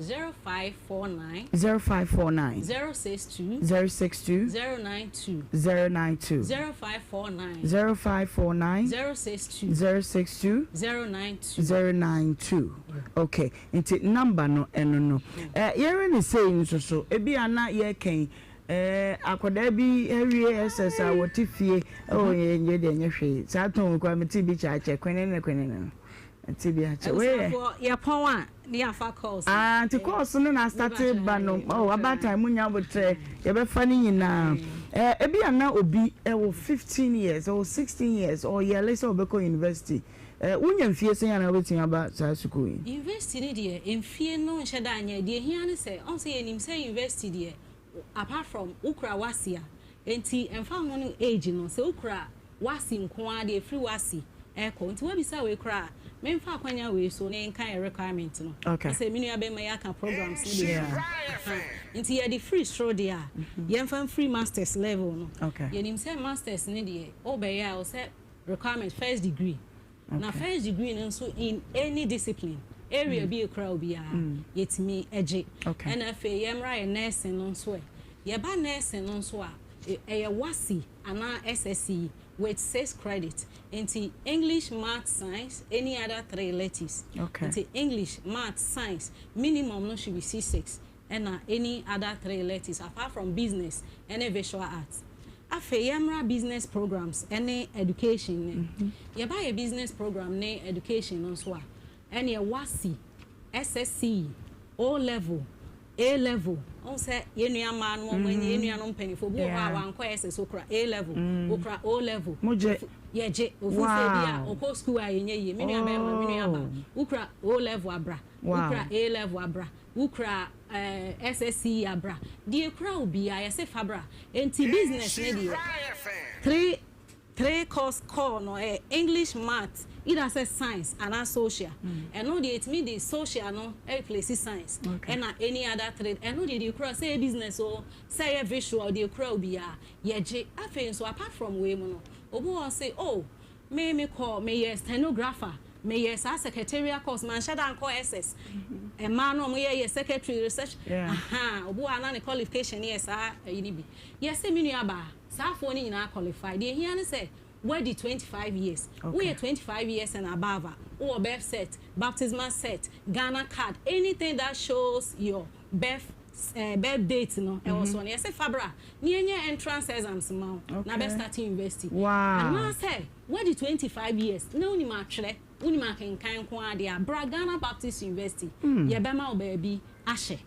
0549. 0549. 062. 062. 092. 092. 0549. 0549. 062. 062. 092. 092. Okay, nti number no ɛno no. Eh, yɛhwɛ ne sei nso so, ebi a na yɛreka yi, eh, akwadaa bi awie SS a wɔte fie, oh, yɛ yɛ deɛ nyɛ hwee. Saa tɔn koraa mete bi kyɛ akyɛ, kwenene kwenene no. Mete bi akyɛ. Wei yɛ. Abusuafoɔ, yɛpɔn a, ne yɛafa calls no. Ah, nti calls no na astate ba no. Oh, abaatan mo nya abotrɛ, yɛbɛfa ne nyinaa. Eh, ebi a na obi ɛwɔ 15 years, ɔwɔ 16 years, ɔyɛle sɛ ɔbɛkɔ university. Eh, wonya mfie sɛn a na wobɛtumi aba saa sukuu yi? University no deɛ, mfie no nhyɛ da nyɛ. Deɛ ɛhia ne sɛ, ɔhu sɛ yɛnim sɛ university deɛ, apart from wokura WASSCE a, enti ɛmfa ho ne age no, sɛ wokura WASSCE nko ara deɛ, ɛfiri WASSCE ɛrekɔ. Nti woabisa wei koraa a, memfa akwanya wei so ne nka yɛn requirement no. Okay. Sɛ me nua bɛrima yi aka programs no bebree. Yeah. Aha. Nti yɛde firi soro deɛ a, yɛmfa mfiri masters level no. Okay. Yɛnim sɛ masters no deɛ, wobɛyɛ a, ɛwɔ sɛ requirement first degree na first degree no nso in any discipline area bi ekura obiara yɛtumi gye ɛna afei yɛmmra yɛ nursing no nso ɛ yɛba nursing no nso a ɛyɛ WASSCE anaa SSCE with six credit nti English math science any other three electives nti English math science minimum no should be C6 ɛna any other three electives apart from business ɛne visual arts. Afei yɛmmra business programs ne education no. Yɛba yɛ business program ne education no nso a, ɛneɛ WASSCE, SSCE, O level, A level, wohu sɛ yɛn nua mmaa no wɔn anyi, yɛn nuanom mpanyinfoɔ, obi wɔ hɔ a wankɔ SS, okura A level, okura O level. Mogye. Yɛgye. Ofi sɛ ebi a ɔkɔ school a ɛnyɛ yie. Me nua bɛrima, me nua baa, wokura O level a bra, wokura A level a bra, wokura eh, SSCE a bra. Deɛ ekura wo biara yɛse fa bra. Enti business ne deɛ, three Three course core no ɛyɛ English, Math, either sɛ Science anaa Social. Ɛno deɛ yɛtumi de Social no replace Science ɛna any other three ɛno deɛ deɛ ɛkura sɛ ɛyɛ business oo, sɛ ɛyɛ visual deɛ ɛkura wo biara yɛgye. Afei nso apart from wei mu no, obi wɔ hɔ ɔse oh me mekɔ meyɛ stenographer, meyɛ saa secretarial course manhyɛ da ankɔ SS. Mmaa no a wɔyɛ yɛ secretary, reception, ahaa obi wɔ hɔ a na ne qualification no yɛ saa ayi no bi. Yɛse me nua baa. Saa foɔ no nyinaa qualify. Deɛ ɛhia ne sɛ woadi 25 years. Woyɛ 25 years and above a, wowɔ birth cert, baptismal cert, Ghana card, anything that shows your birth eh, birth date no ɛwɔ soɔ no, yɛse fa bra na yɛnyɛ entrance exams mma wo na bɛ start university. Anaasɛ woadi 25 years na wonim atwerɛ, wonim akenkan nko ara deɛ a, bra Ghana Baptist University, yɛbɛma wo baabi ahyɛ.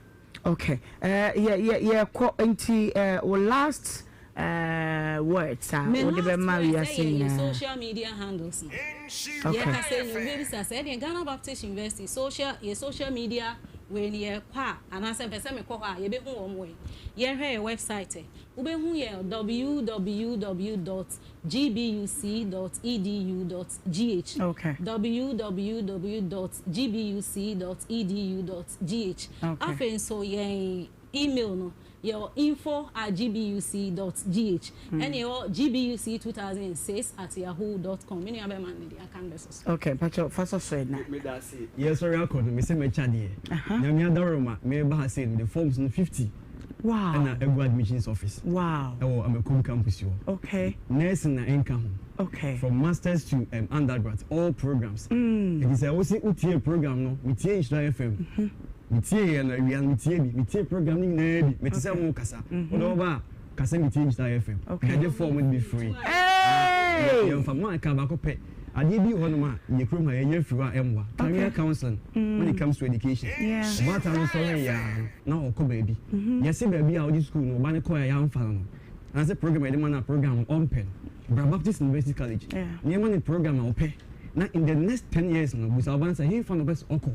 Okay eh, yɛ yɛ yɛkɔ nti eh, wo last eh, words a Me wode last bɛma words wiase ɛyɛ yɛ nyinaa. social media handles no. Okay. Yɛkasa yi no, obi bɛbisa sɛ ɛdeɛn Ghana Baptist University social yɛ social media wei no yɛkɔ a anaasɛ mpɛ sɛ mekɔ hɔ a yɛbɛhu wɔn wɔ he? Yɛnhwɛ yɛ website ɛ. Wobɛhu yɛn www dot gbuc dot edu dot gh, Okay. www dot gbuc dot edu dot gh. Okay. Afei nso yɛn email no yɛwɔ info at gbuc dot gh ɛna yɛwɔ gbuc 2006 at yahoo dot com. Me nua bɛrima no deɛ aka no bɛsɔ so. Okay, mpakyɛw fa sɔ so ɛ na. Meda ase. Yɛsɔre akɔ no, mese mɛkyɛ adeɛ. Nyame adaworoma, mereba ha sei no, mede forms no 50 Wow. ɛna agu admissions office. Wow. Ɛwɔ Amakom campus hɔ. Okay. Nursing na ɛnka ho. Okay. From masters to um, undergrad, all programs. Ɛti sɛ wose wotie program no, metie Nhyira FM. Metie yɛ no awia no, metie bi. Metie program no nyinaa bi. Mete sɛ mo kasa. Wode woba a, kasa metie Nhyira FM. Okay. Yɛgye form no bi free. Hey! Yɛmfa mo aka baako pɛ. Adeɛ bi wɔ hɔnom a, yɛ kurom ha, yɛnyɛ firi hɔ a ɛmmoa. Career counseling, when it comes to education. Yeah. Ɔbaatan no sɔre yɛ a, na ɔkɔ baabi. Yɛse baabi a ɔgye sukuu no, ɔba no kɔɛ a yɛamfa no no. Anaasɛ program a yɛde ma no a program no ɔmpɛ no. Bra Baptist University College. Na yɛma no program a ɔpɛ. Na in the next ten years no, bisa ɔba no sɛ hefa na ɔpɛ sɛ ɔkɔ.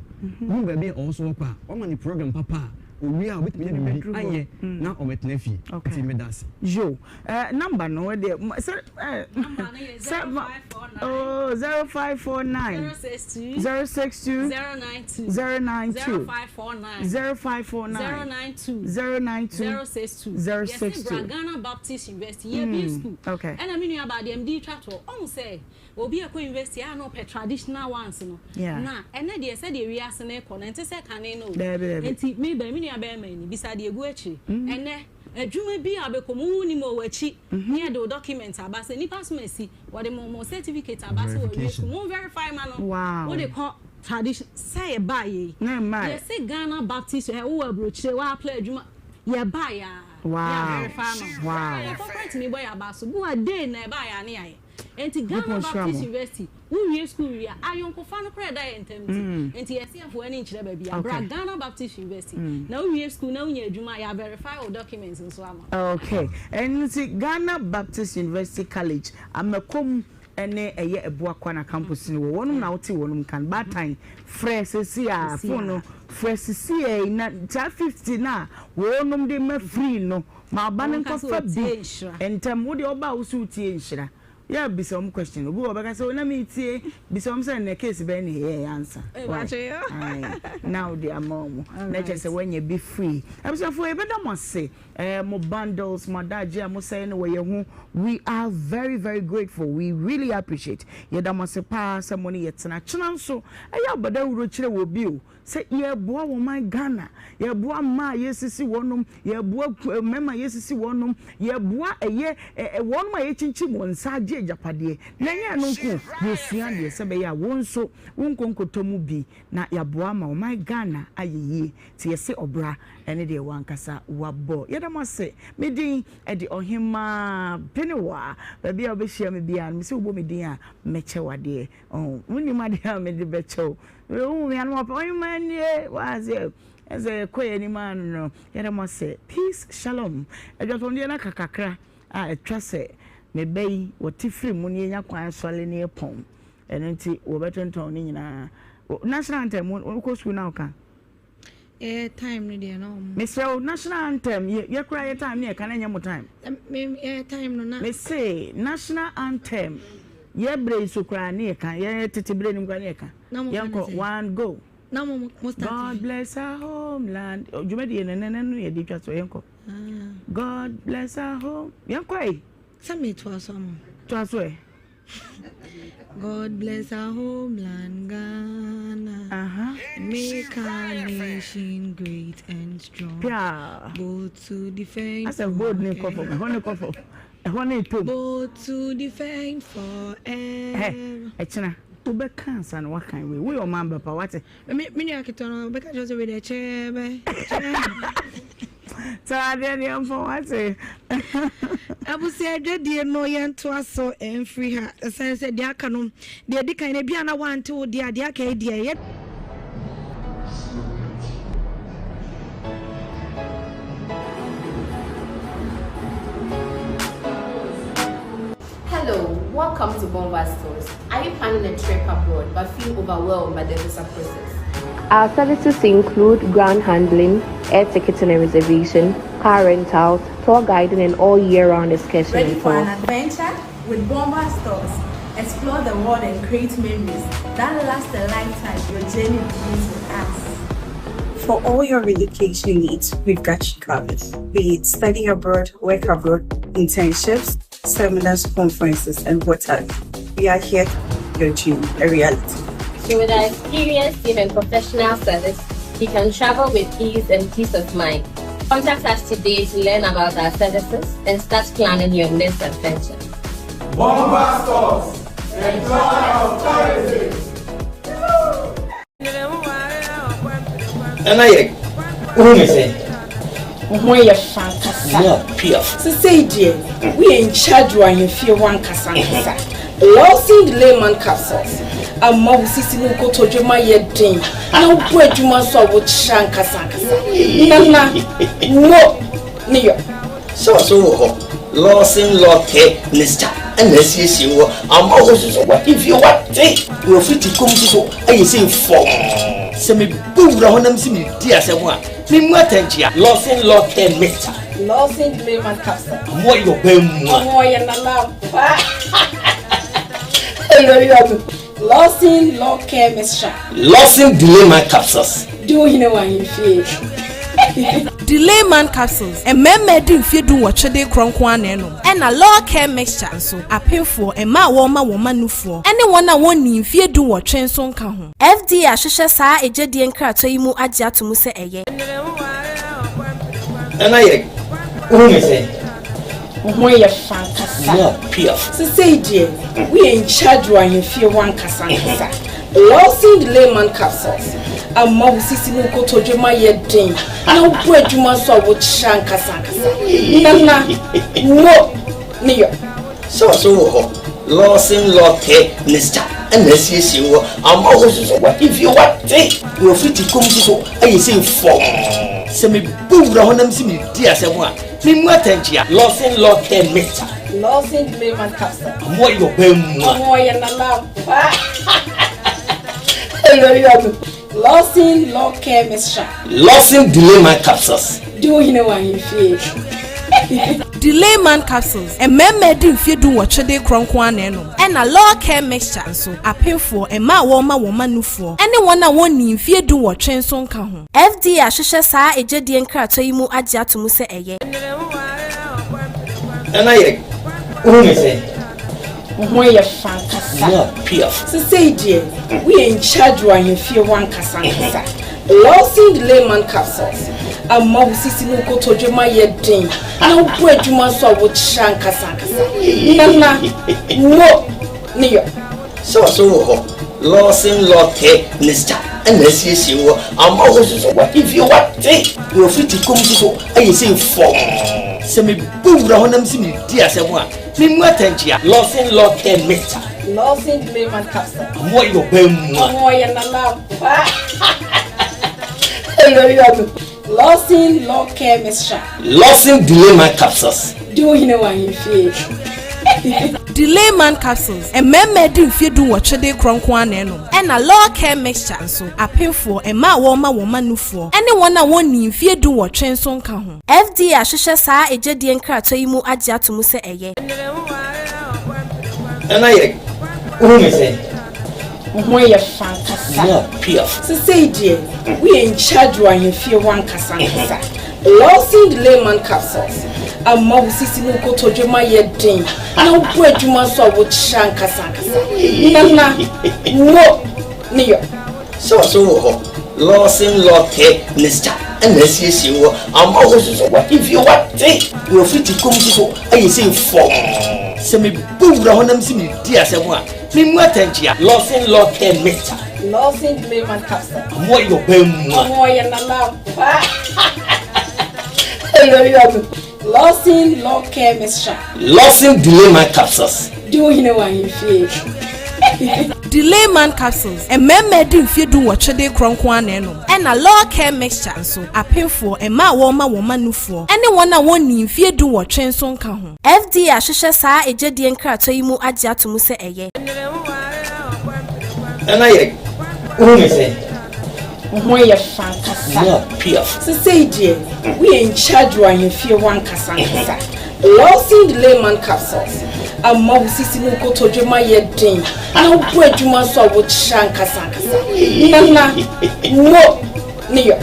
Wohu baabi a ɔwɔ so ɔkɔ a, wama no program papa a, owie a ɔbɛtumi anya biribi ayɛ na ɔbɛtena fie. Nti meda ase. Yo, eh, number no deɛ sɛ eh, Number no yɛ sɛ ma 0549 oh 0549 062 062 092 092 0549 0549 092 092 062. Yɛse bra 062. Ghana Baptist University yɛbue school. Okay. Ɛna me nua baa deɛ mede retwa toɔ ɔhu sɛ obi ɛkɔ university a na ɔpɛ traditional ones no. Yeah. Na ɛnɛ deɛ sɛdeɛ wiase no rekɔ no ɛnte sɛ kane no o. Daabi, daabi. Nti me ba me nua bɛrima ni bisa deɛ ɛgu akyire. Ɛnɛ adwuma bi a wobɛkɔ mu wonnim o w'akyi ne yɛde wo document aba sɛ nipa som asi wɔde mo mo certificate aba sɛ wɔwie school mo verify ma no. Wow. Wode kɔ tradition sɛ yɛbaa yɛ yi. Na ɛmmae. Yɛse Ghana Baptist ɛ wowɔ aburokyire wa apply adwuma yɛbaa yɛ a. Wow. Yɛ verify ma wo. Wow. Yɛkɔ koraa tumi bɔ yɛ aba so. Bi wɔ day na ɛbaa yɛ a ne yɛayɛ. Enti Ghana Nyankopɔn nhyira Baptist mo. University, wo wie school wie a, ayɔnkofa no koraa ɛda yɛn ntam nti, enti yɛse yɛmfa w'ani nkyerɛ baabi a, bra Okay. Ghana Baptist University, na wo wie school na wo nya adwuma a, yɛ verify wo documents nso ama wo. Okay, ɛno nti Ghana Baptist University College, Amakom ne ɛyɛ Abuakwa na campus no wɔ, wɔnom na wote wɔnom nka no, baatan frɛ sɛsi a, Sisi phone a. no frɛ sisi a yi na saa 50 no a wɔnom de ma free no, Ma ɔba no Wɔnka sɛ nkɔfa bi ɔtie nhyira. ntɛm. Wo deɛ ɔba a wo se wotie nhyira. Yɛ a bisa wɔn question. Obi wɔ hɔ ɔbɛka sɛ oh na metie. Bisa wɔn sɛ nnɛ case bɛn na ɛyɛɛ ansa. Why? Ae. Na wode ama wɔn. Na kyerɛ sɛ woanya bi free. Abusuafoɔ yɛbɛda mo ase. Eh, mo bundles, mo adagye a mosɛe no wɔ yɛn ho. We are very very grateful. We really appreciate. Yɛda mo ase paa sɛ mo ne yɛtena. Kyena nso, ɛyɛ a bɔ dawuro kyerɛ wɔ bio. Sɛ yɛreboa wɔ man Ghana, yɛreboa mmaa a yɛresisi wɔnom, yɛreboa mmarima a yɛresisi wɔnom, yɛreboa ɛyɛ wɔnom a yɛkyinkyim wɔn nsa agye. agyapadeɛ. Na ɛnyɛ ɛno nko, yɛresua adeɛ sɛ ɛbɛyɛ a wo nso wonkɔ nkɔtɔ mu bi na yɛaboa ama ɔman Ghana ayɛ yie. Nti yɛse ɔbra ne deɛ w'ankasa wabɔ. Yɛda mo ase. Me din de Ɔhemaa Benewaa. Baabi a wobɛhyia me biara no, mese wobɔ me din a, mɛkyɛ wo adeɛ. Ɔho, wonim adeɛ a mede bɛkyɛ wo. Wohu me a na wɔpɛ, Ɔhemaa nie! Woaseɛ? Ɛsɛ yɛkɔ yɛn anim ara no no, yɛda mo ase. Peace, Shalom. Adwatɔndeɛ no aka kakra a ɛtwa sɛ me ba yi wɔte firi mu na yɛnya kwan sɔre na yɛpɔn. Ɛno nti wɔbɛtontɔn ne nyinaa. National anthem, wokɔ sukuu na woka? Yɛyɛ time no deɛ na ɔmo. Mesrɛ wo, national anthem, yɛ yɛ koraa yɛ time ne yɛka na ɛnyɛ mo time. Me yɛyɛ time no na. Mese national anthem, yɛ berɛ yi so koraa ne yɛka, yɛ tete berɛ no mu koraa ne yɛka. Na mo ka ne Yɛnkɔ, sɛn? one go. Na mo mo start God fi. bless our homeland. Oh, dwumadie no nɛnɛ no yɛde twa so yɛnkɔ. Ah. God bless our home. Yɛnkɔ yi. Sɛ me toa so ama wo. Toa so ɛ. God bless our homeland Ghana. Uh-huh. Make our nation great and strong. Yeah. Both to defend. Asɛ bold ne kɔ fam. Ɛhɔ ne kɔ fam. Ɛhɔ ne tom. Both to defend forever. Ɛ ɛkyena wobɛka ansa na woakan wei. Woyɛ ɔman ba pa wate. Me me nua ketewa no ɔbɛka kyerɛ sɛ wei deɛ kyɛɛ bɛ kyɛɛ. Tɔ adeɛ deɛ mfɔ wate. Abusua adwadie no yɛntoa so mfiri ha ɛsiane sɛ deɛ aka no deɛ ɛdi kan no ebi a na wante wo deɛ a deɛ aka yi deɛ yɛ. Hello, welcome to Bomba Stores. Are you planning a trip abroad but feel overwhelmed by the visa process? Our services include ground handling, air ticketing and reservation, car rentals, tour guiding, and all year round excursion Ready and for tours. an adventure? With Bomba Stores, explore the world and create memories that last a lifetime. Your journey begins with us. For all your relocation needs, we've got you covered. Be it study abroad, work abroad, internships, seminars, conferences, and what have you. We are here to make your dream a reality. So with our experienced team and professional service, you can travel with ease and peace of mind. Contact us today to learn about our services and start planning your next adventure. Bomba Stores, the joy of tourism. Nana yɛ wohu me sɛ. Wo ho yɛ fa ankasa. Mo piaf. Sesei deɛ woyɛ in charge wɔ ahemfie hɔ ankasa ankasa. Lawson Layman capsules ama wo sisi ne wo kotodwe ma yɛ den na wobɔ adwuma nso a wokyerɛ ankasa ankasa. Nana mo ne yɔ. Sɛ ɔso wɔ hɔ, Lawson Lɔkɛ mixture ɛna asiesie wɔ ama wo soso w'ahemfie wate na wafiti kɔm soso ayɛ sɛ fɔmm. Sɛ mebɔ wura hɔ na mese medi asɛm a, memu atɛnkyea. Lawson Lɔkɛ mixture. Lawson Layman capsule. Ɔmo ayɛ ɔbaa mua. Ɔmo ɔyɛ nana ampa. Lawson Lɔkɛ mixture. Lawson Delayman capsules. Di wo hene wɔ ahemfie. Delayman capsules, mmarima adi mfeɛ dunwɔtwe de rekorɔ nko ara na ɛnom. Ɛna Law Care Mixture nso, apemfoɔ, mmaa a wɔrema wɔn mma nufoɔ, ne wɔn a wɔnnii mfeɛ dunwɔtwe nso nka ho. FDA ahwehwɛ saa egyedie nkratoɔ yi mu agye ato mu sɛ ɛyɛ. Nana yɛ wohu me sɛ. Wo ho yɛ fa ankasa. Mo piaf. Sesei deɛ woyɛ in charge wɔ ahemfie hɔ ankasa ankasa. Lawson Layman capsules ama wo sisi ne wo kotodwe ma yɛ den na wobɔ adwuma nso a wokyerɛ ankasa ankasa. Nana mo ne yɔ. Sɛ ɔso wɔ hɔ Lawson Lɔkɛ mixture ɛna asiesie wɔ ama wo soso w'ahemfie wate na wafiti kɔm soso ayɛ sɛ fɔmm. Sɛ mebɔ wura hɔ na mese medi asɛm a memu atɛnkyea. Lawson Lɔkɛ mixture. Lawson Layman capsule. Ɔmo ayɛ ɔbaa mua. Ɔmo ɔyɛ nana ampa. Lawson Lɔkɛ mixture. Lawson Delayman capsules. Di wo hene wɔ ahemfie. Delayman capsules, mmarima adi mfeɛ dunwɔtwe de rekorɔ nko ara na ɛnom. Ɛna Law Care Mixture nso, apemfoɔ, mmaa a wɔrema wɔn mma nufoɔ, ne wɔn a wɔnnii mfeɛ dunwɔtwe nso nka ho. FDA ahwehwɛ saa egyedie nkratoɔ yi mu agye ato mu sɛ ɛyɛ. Nana yɛ wohu me sɛ. Wo ho yɛ fa ankasa. Mo piaf. Sesei deɛ woyɛ in charge wɔ ahemfie hɔ ankasa ankasa. Lawson Layman capsules. Ama wo sisi ne wo kotodwe mu ayɛ den na wobɔ adwuma nso a wokyerɛ ankasa ankasa. Nana, mo ne yɔ. Sɛ ɔso wɔ hɔ, Lawson Lɔtɛ Mixture na asiesie wɔ ama wo nso so w'ahemfie wate na wafiri kom nso so ayɛ sei fɔmm. Sɛ mebɔ wura hɔ na mese meredi asɛm a, memmu atɛnkyea. Lawson Lɔtɛ Mixture. Lawson Layman Capsule. Amoa yɛ ɔbaa mua. Amoa yɛ nana ampa. Lawson Law Care Mixture. Lawson Delayman Capsules. Di wo hene wɔ ahemfie. Delayman Capsules, mmarima adi mfeɛ dunwɔtwe de rekorɔ nko ara na ɛnom. Ɛna Law Care Mixture nso, apemfoɔ, mmaa a wɔrema wɔn mma nufoɔ, ne wɔn a wɔnnii mfeɛ dunwɔtwe nso nka ho. FDA ahwehwɛ saa egyedie nkratoɔ yi mu agye ato mu sɛ ɛyɛ. Nana yɛ, wohu me sɛn? Wo ho yɛ fɛ ankasa. More piaf. Sesei deɛ, woyɛ in charge wɔ ahemfie hɔ ankasa ankasa. Lawson Layman Capsules ama wo sisi ne wo kotodwe mu ayɛ den na wobɔ adwuma nso a wokyerɛ ankasa ankasa. Nana, mo ne yɔ. Sɛ ɔso wɔ hɔ, Lawson Lɔtɛ Mixture na asiesie wɔ ama wo nso so w'ahemfie wate na wafiri kom nso so ayɛ sei fɔmm. Sɛ mebɔ wura hɔ na mese meredi asɛm a, Memmu atɛnkyea. Lawson Lɔtɛ Mixture. Lawson Layman Capsule. Amoa yɛ ɔbaa mua. Amoa yɛ nana ampa. Lawson Law Care Mixture. Lawson Delayman Capsules. Di wo hene wɔ ahemfie. Delayman Capsules, mmarima adi mfeɛ dunwɔtwe de rekorɔ nko ara na ɛnom. Ɛna Law Care Mixture nso, apemfoɔ, mmaa a wɔrema wɔn mma nufoɔ, ne wɔn a wɔnnii mfeɛ dunwɔtwe nso nka ho. FDA ahwehwɛ saa egyedie nkratoɔ yi mu agye ato mu sɛ ɛyɛ. Nana yɛ, wohu me sɛn? Wo ho yɛ fɛ ankasa. More piaf. Sesei deɛ, woyɛ in charge wɔ ahemfie hɔ ankasa ankasa. Lawson Layman Capsules ama wo sisi ne wo kotodwe mu ayɛ den na wobɔ adwuma nso a wokyerɛ ankasa ankasa. Nana, mo ne yɔ.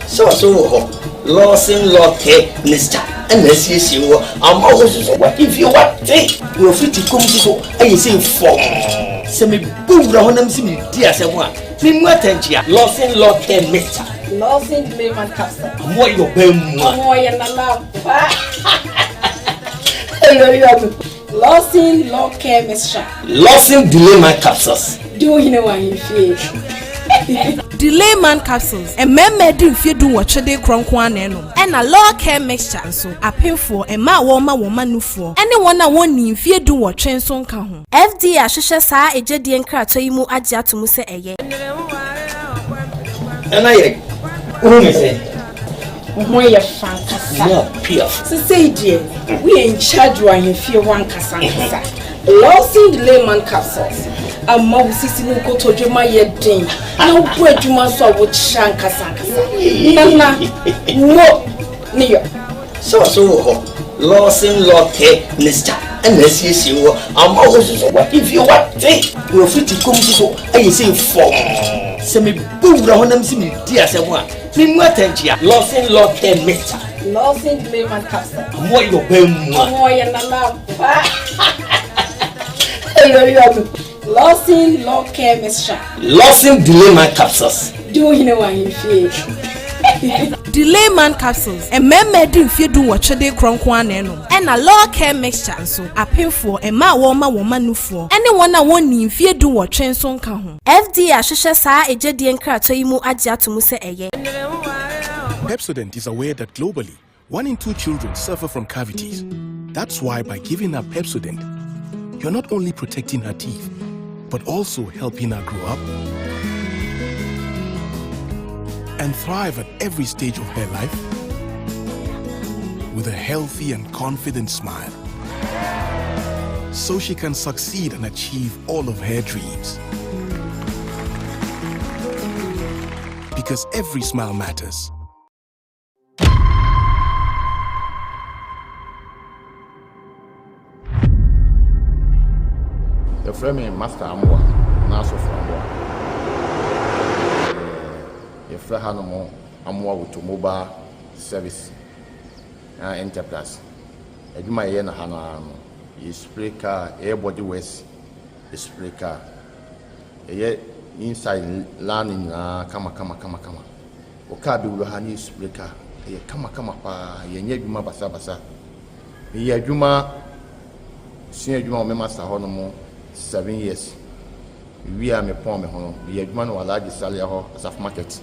Sɛ ɔso wɔ hɔ, Lawson Lɔtɛ Mixture na asiesie wɔ ama wo nso so w'ahemfie wate na wafiri kom nso so ayɛ sei fɔmm. Sɛ mebɔ wura hɔ na mese meredi asɛm a, memmu atɛnkyea. Lawson Lɔtɛ Mixture. Lawson Layman Capsule. Amoa yɛ ɔbaa mua. Amoa yɛ nana ampa. Lawson Law Care Mixture. Lawson Delayman Capsules. Di wo hene wɔ ahemfie. Delayman Capsules, mmarima adi mfeɛ dunwɔtwe de rekorɔ nko ara na ɛnom. Ɛna Law Care Mixture nso, apemfoɔ, mmaa a wɔrema wɔn mma nufoɔ, ne wɔn a wɔnnii mfeɛ dunwɔtwe nso nka ho. FDA ahwehwɛ saa egyedie nkratoɔ yi mu agye ato mu sɛ ɛyɛ. Nana yɛ, wohu me sɛn? Wo ho yɛ fɛ ankasa. More piaf. Sesei deɛ, woyɛ in charge wɔ ahemfie hɔ ankasa ankasa. Lawson Layman Capsules ama wo sisi ne wo kotodwe mu ayɛ den na wobɔ adwuma nso a wokyerɛ ankasa ankasa. Nana, mo ne yɔ. Sɛ ɔso wɔ hɔ, Lawson Lɔtɛ Mixture na asiesie wɔ ama wo nso so w'ahemfie wate na wafiri kom nso so ayɛ sei fɔmm. Sɛ mebɔ wura hɔ na mese meredi asɛm a, Memmu atɛnkyea. Lawson Lɔtɛ Mixture. Lawson Layman Capsule. Amoa yɛ ɔbaa mua. Amoa yɛ nana ampa. Lawson Law Care Mixture. Lawson Delayman Capsules. Di wo hene wɔ ahemfie. Delayman Capsules, mmarima adi mfeɛ dunwɔtwe de rekorɔ nko ara na ɛnom. Ɛna Law Care Mixture nso, apemfoɔ, mmaa a wɔrema wɔn mma nufoɔ, ne wɔn a wɔnnii mfeɛ dunwɔtwe nso nka ho. FDA ahwehwɛ saa egyedie nkratoɔ yi mu agye ato mu sɛ ɛyɛ. Pepsodent is aware that globally, one in two children suffer from cavities. That's why by giving her Pepsodent, you're not only protecting her teeth, but also helping her grow up and thrive at every stage of her life with a healthy and confident smile. So she can succeed and achieve all of her dreams. Because every smile matters. Yɛfrɛ me Master Amoah anaa Asɔfo Amoah. Yɛfrɛ hanom Amoah Automobile Service anaa Enterprise. Adwuma a yɛyɛ no ha no ara no, yɛ spray car, yɛyɛ body works, yɛ spray car. Yɛyɛ inside line nyinaa kama kama kama kama. Wo car bɛwura ha na yɛ spray car. Ɛyɛ kamakama paa. Yɛnyɛ adwuma basabasa. Meyɛ adwuma, sua adwuma wɔ me master hɔ nom 7 years. Mewie a mepɔn me ho no, meyɛ adwuma no wɔ Alhaji Salia hɔ, Asafo Market.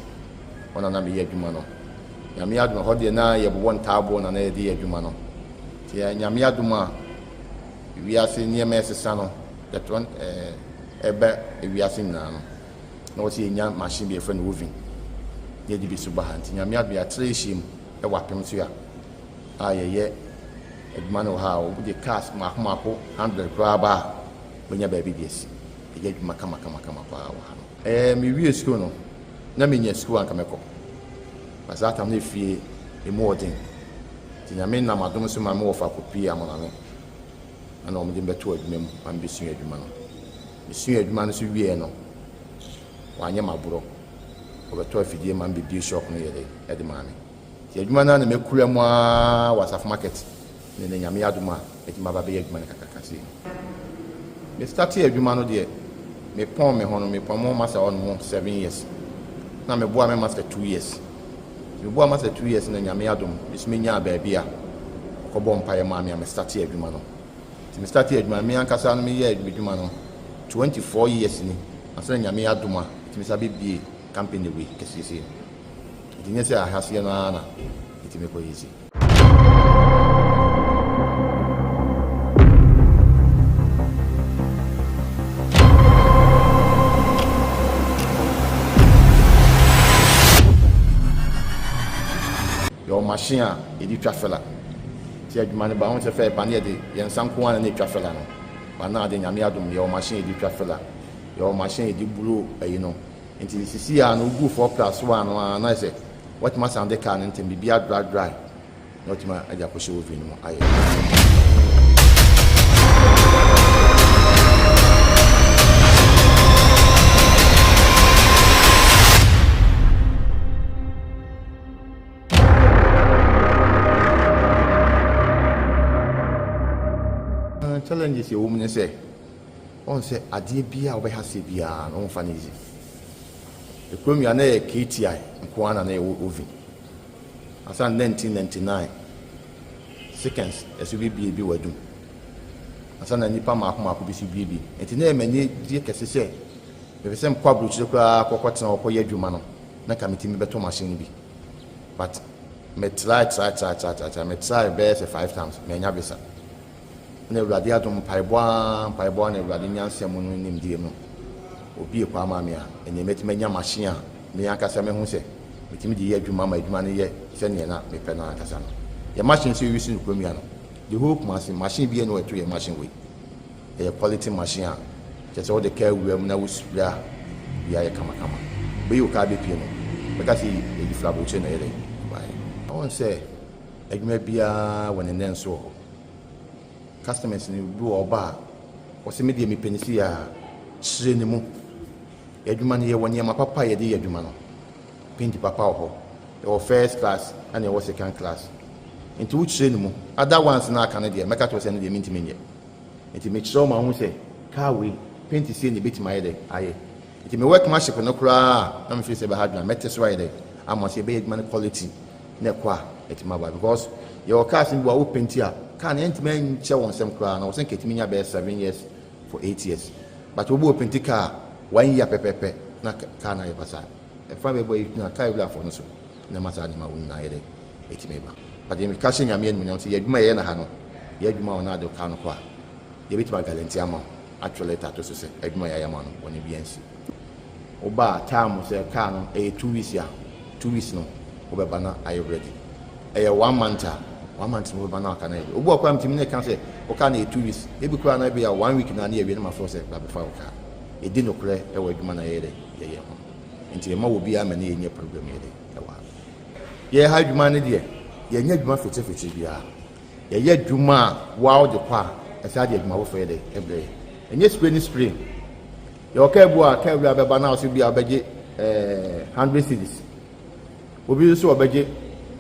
Hɔ na na meyɛ adwuma no. Nyame adom, ɛhɔ deɛ na yɛbobɔ ntaaboɔ na na yɛde yɛ adwuma no. Nti Nyame adom a, wiase nneɛma ɛsesa no, yɛtɔ ɛba wiase nyinaa no, na wɔsɛ yɛnya machine bi a yɛfrɛ no oven na yɛde bi so ba ha. Nti Nyame adom yɛatra ahyia mu wɔ apem so a a yɛyɛ adwuma no wɔ ha a, wɔde cars mmaako mmaako 100 koraa ba a, wɔnya baabi de asi. Yɛyɛ adwuma kama kama kama paa wɔ ha no. Ɛɛ mewie sukuu no, na menya sukuu a anka mɛkɔ. Na saa tam no efie emu ɔden. Nti Nyame nam adom so ma me wɔfa kɔpuee Amonane ɛna wɔn de me bɛtoo adwuma mu ma me bɛsua adwuma no. Mesuaa adwuma no so wieɛ no, wɔanyɛ me aborɔ. Wɔbɛtɔɔ afidie ma me bɛbue shop no yɛ dɛ de maa me. Nti adwuma no ara na makura mu ara wɔ Asafo Market ne nnɛ Nyame adom a mɛtumi aba abɛyɛ adwuma no kakraka sei no. Me startee adwuma no deɛ, me pɔn me ho no, me pɔn mo master hɔ nom 7 years. Na me boa me master 2 years. Nti me boa master 2 years na Nyame adom, me so me nyaa baabi a ɔkɔ bɔɔ mpaeɛ maa me a me startee adwuma no. Nti me startee adwuma no, me ankasa no me yɛɛ adwuma no 24 years ni, ansa na Nyame adom a metumi san bɛ bue company wei kɛseɛ sei no. Nti nyɛ sɛ ahaseɛ no ara na metumi kɔ yɛ sei. Yɛwɔ machine a yɛde twa fela. Nti adwuma no ba ho sɛ fɛ ba ne yɛde yɛn nsa nko ara na ɛtwa fela no. Ba na ade Nyame adom yɛwɔ machine yɛde twa fela. Yɛwɔ machine yɛde buro ayi no. Nti sisi a no wogu 4 plus 1 no ara na ayɛ sɛ watumi asan de car no ntɛm biribi adry dry na watumi de akɔhyɛ oven no mu ayɛ. Challenges ɛwɔ mu ne sɛ Woahu sɛ adeɛ biara a wobɛha aseɛ biara no womfa no easy. Ekurom yi a na ɛyɛ KTI nko ara na na ɛwɔ oven. Ansa na 1999 seconds ɛso bɛbie bi wɔ adum. Ansa na nnipa mmaako mmaako bi so bie bi. Nti na ɛyɛ m'anigyeɛ kɛse sɛ mepɛ sɛ mekɔ aburokyire koraa kɔkɔtena hɔ kɔyɛ adwuma no na nka metumi bɛtɔ machine no bi. But me try try try try try me try bɛyɛ sɛ five times mannya visa. Na Awurade adom, mpaebɔ ara, mpaebɔ ara na Awurade nyansa mu no nimdeɛ mu, obue kwan maa me a ɛnnɛ mɛtumi anya machine a me ankasa mahu sɛ metumi de yɛ adwuma ma adwuma no yɛ sɛdeɛ na mepɛ no ankasa no. Yɛn machine nso yɛuse no kurom yi ano. The whole Kumasi, machine biara nni hɔ a ɛto yɛn machine wei. Ɛyɛ quality machine a kyerɛ sɛ wode kaa wura mu na wo spray a, biribiara yɛ kamakama. Wobɛyi wo kaa bɛpue no, wobɛka sɛ yɛde firi aburokyire na ɛyɛ dɛn ɛbaeɛ. Woahu sɛ adwuma biara wɔ ne nnɛnso wɔ hɔ. Customers no bi wɔ hɔ ɔba a ɔse me deɛ mepɛ no sei a, kyerɛ ne mu. Yɛn adwuma no yɛwɔ nneɛma papa a yɛde yɛ adwuma no. Paint papa wɔ hɔ, yɛwɔ first class ɛna yɛwɔ second class. Nti wo kyerɛ ne mu. Other ones no a aka no deɛ mɛka kyerɛ wo sɛ ɛno deɛ mentumi nyɛ. Nti mekyerɛ wo ma wohu sɛ car wei paint sei na ɛbɛtumi ayɛ dɛ ayɛ. Nti me workmanship no koraa a na me feel sɛ ɛbɛha adwene a mɛte so ayɛ dɛ ama sɛ yɛbɛyɛ adwuma no quality na ɛkɔ a ɛtumi aba because yɛwɔ cars no bi wɔ a wo paint a car no ɛntumi nkyɛ wɔn nsam koraa na wɔsɛ nka ɛtumi nya bɛyɛ 7 years for 8 years, but obi wɔ paint car one year pɛpɛpɛ na car no ayɛ basaa. Ɛfa bɛbɔ yi na car wurafoɔ no so na ɛma saa nneɛma wɔn nyinaa yɛ dɛ ɛtumi ba. But yɛn ka hyɛ Nyame animuonyam sɛ yɛ adwuma yɛyɛ na ha no, yɛ adwuma a ɔno ade car no kɔ a, yɛbɛtumi aguarantee ama wo, atwerɛ letter ato so sɛ adwuma yɛayɛ ama no bɔne bi ansi. Woba a time sɛ car no ɛyɛ 2 weeks a, 2 weeks no wobɛba na ayɛ ready. Ɛyɛ one month a, one month no wobɛba na aka no ayɛ ready. Obi wɔ koraa metumi ne ka sɛ wo car no yɛ 2 weeks, ebi koraa na ebi a one week na ne yɛwie na mafrɛ wo sɛ bra bɛfa wo car. Yɛdi nokorɛ ɛwɔ adwuma na yɛyɛ dɛ yɛyɛ ho. Nti yɛma wɔ biara ma ne yɛnyɛ problem yɛ dɛ ɛwɔ ha. Yɛyɛ ha adwuma no deɛ, yɛnyɛ adwuma fitirifitir biara. Yɛyɛ adwuma a woa wode kɔ a, ɛsan de adwuma foforɔ yɛ dɛ ɛbrɛ yɛ. Ɛnyɛ spray ne spray. Yɛwɔ kaa bi wɔ a kaa wura bɛba na ɔsɛ bi a ɔbɛgye 100 cedis. Obi nso ɔbɛgye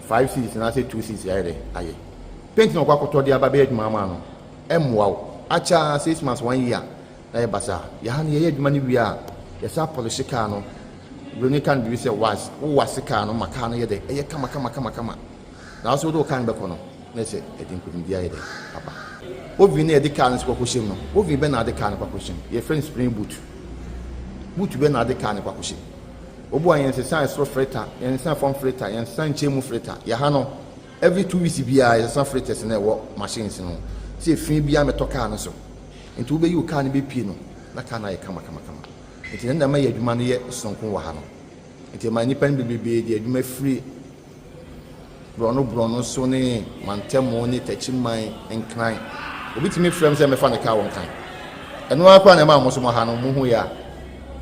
5 cedis anaasɛ 2 cedis ayɛ dɛ ayɛ. Paint na ɔkɔ akɔtɔ de aba bɛyɛ adwuma ama no. Ɛmmoa wo. Akyɛ 6 months, one year na yɛ basaa. Yɛha no yɛyɛ adwuma no wie a, yɛsan polish kaa no. Buroni ka no biribi sɛ wax, wo wax kaa no ma kaa no yɛ dɛ, ɛyɛ kama kama kama kama. Na wo nso wode wo kaa no bɛkɔ no, na ɛsɛ ɛde nkonimdie ayɛ dɛ aba. Oven no a yɛde kaa no nso kɔkɔhyɛ mu no, oven bɛn na wode kaa no kɔakɔhyɛ mu? Yɛfrɛ no spring boot. Boot bɛn na wode kaa no kɔakɔhyɛ mu? Obu a yɛnsesa ɛsoro freta, yɛnsesa fam freta, yɛnsesa nkyɛn mu freta. Yɛ ha no, every 2 weeks biara yɛsesa fretas no a ɛwɔ machines no ho. Sɛ efi biara mmɛtɔ kaa no so. Nti wobɛyi wo kaa no bɛpue no, na kaa no ayɛ kama kama kama. Nti ɛno na ɛma yɛ adwuma no yɛ sononko wɔ ha no. Nti ɛma nnipa no bebrebe de adwuma firi borɔno borɔno so ne mantamu ne takyiman nkran. Obi tumi frɛ me sɛ mɛfa ne kaa wɔ Nkran. Ɛno ara koraa na ɛma mo nso mo ha no mohu yɛ a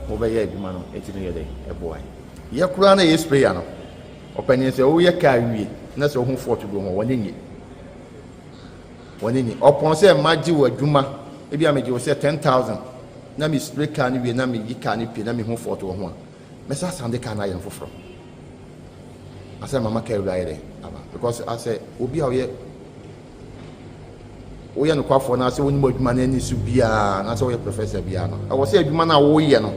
mobɛyɛ adwuma no ɛtumi yɛ dɛn ɛboa yɛ. Yɛ koraa na ɛyɛ sprayer no. Ɔpanin sɛ woyɛ kaa wie na sɛ wohu fault bi wɔ ho a w'ani nnye. W'ani nnye. Ɔpɔn sɛ magye wo adwuma ebi a megye wo sɛ 10,000 na me spray kaa no wie na meyi kaa no pie na mehu fault wɔ ho a mɛsa asan de kaa no ayɛ no foforɔ. Asɛ mama kaa wura ayɛ dɛ aba because asɛ obi a ɔyɛ woyɛ nokwafoɔ na asɛ wonim adwuma no ani so biara na sɛ woyɛ professor biara no ɛwɔ sɛ adwuma no a woyɛ no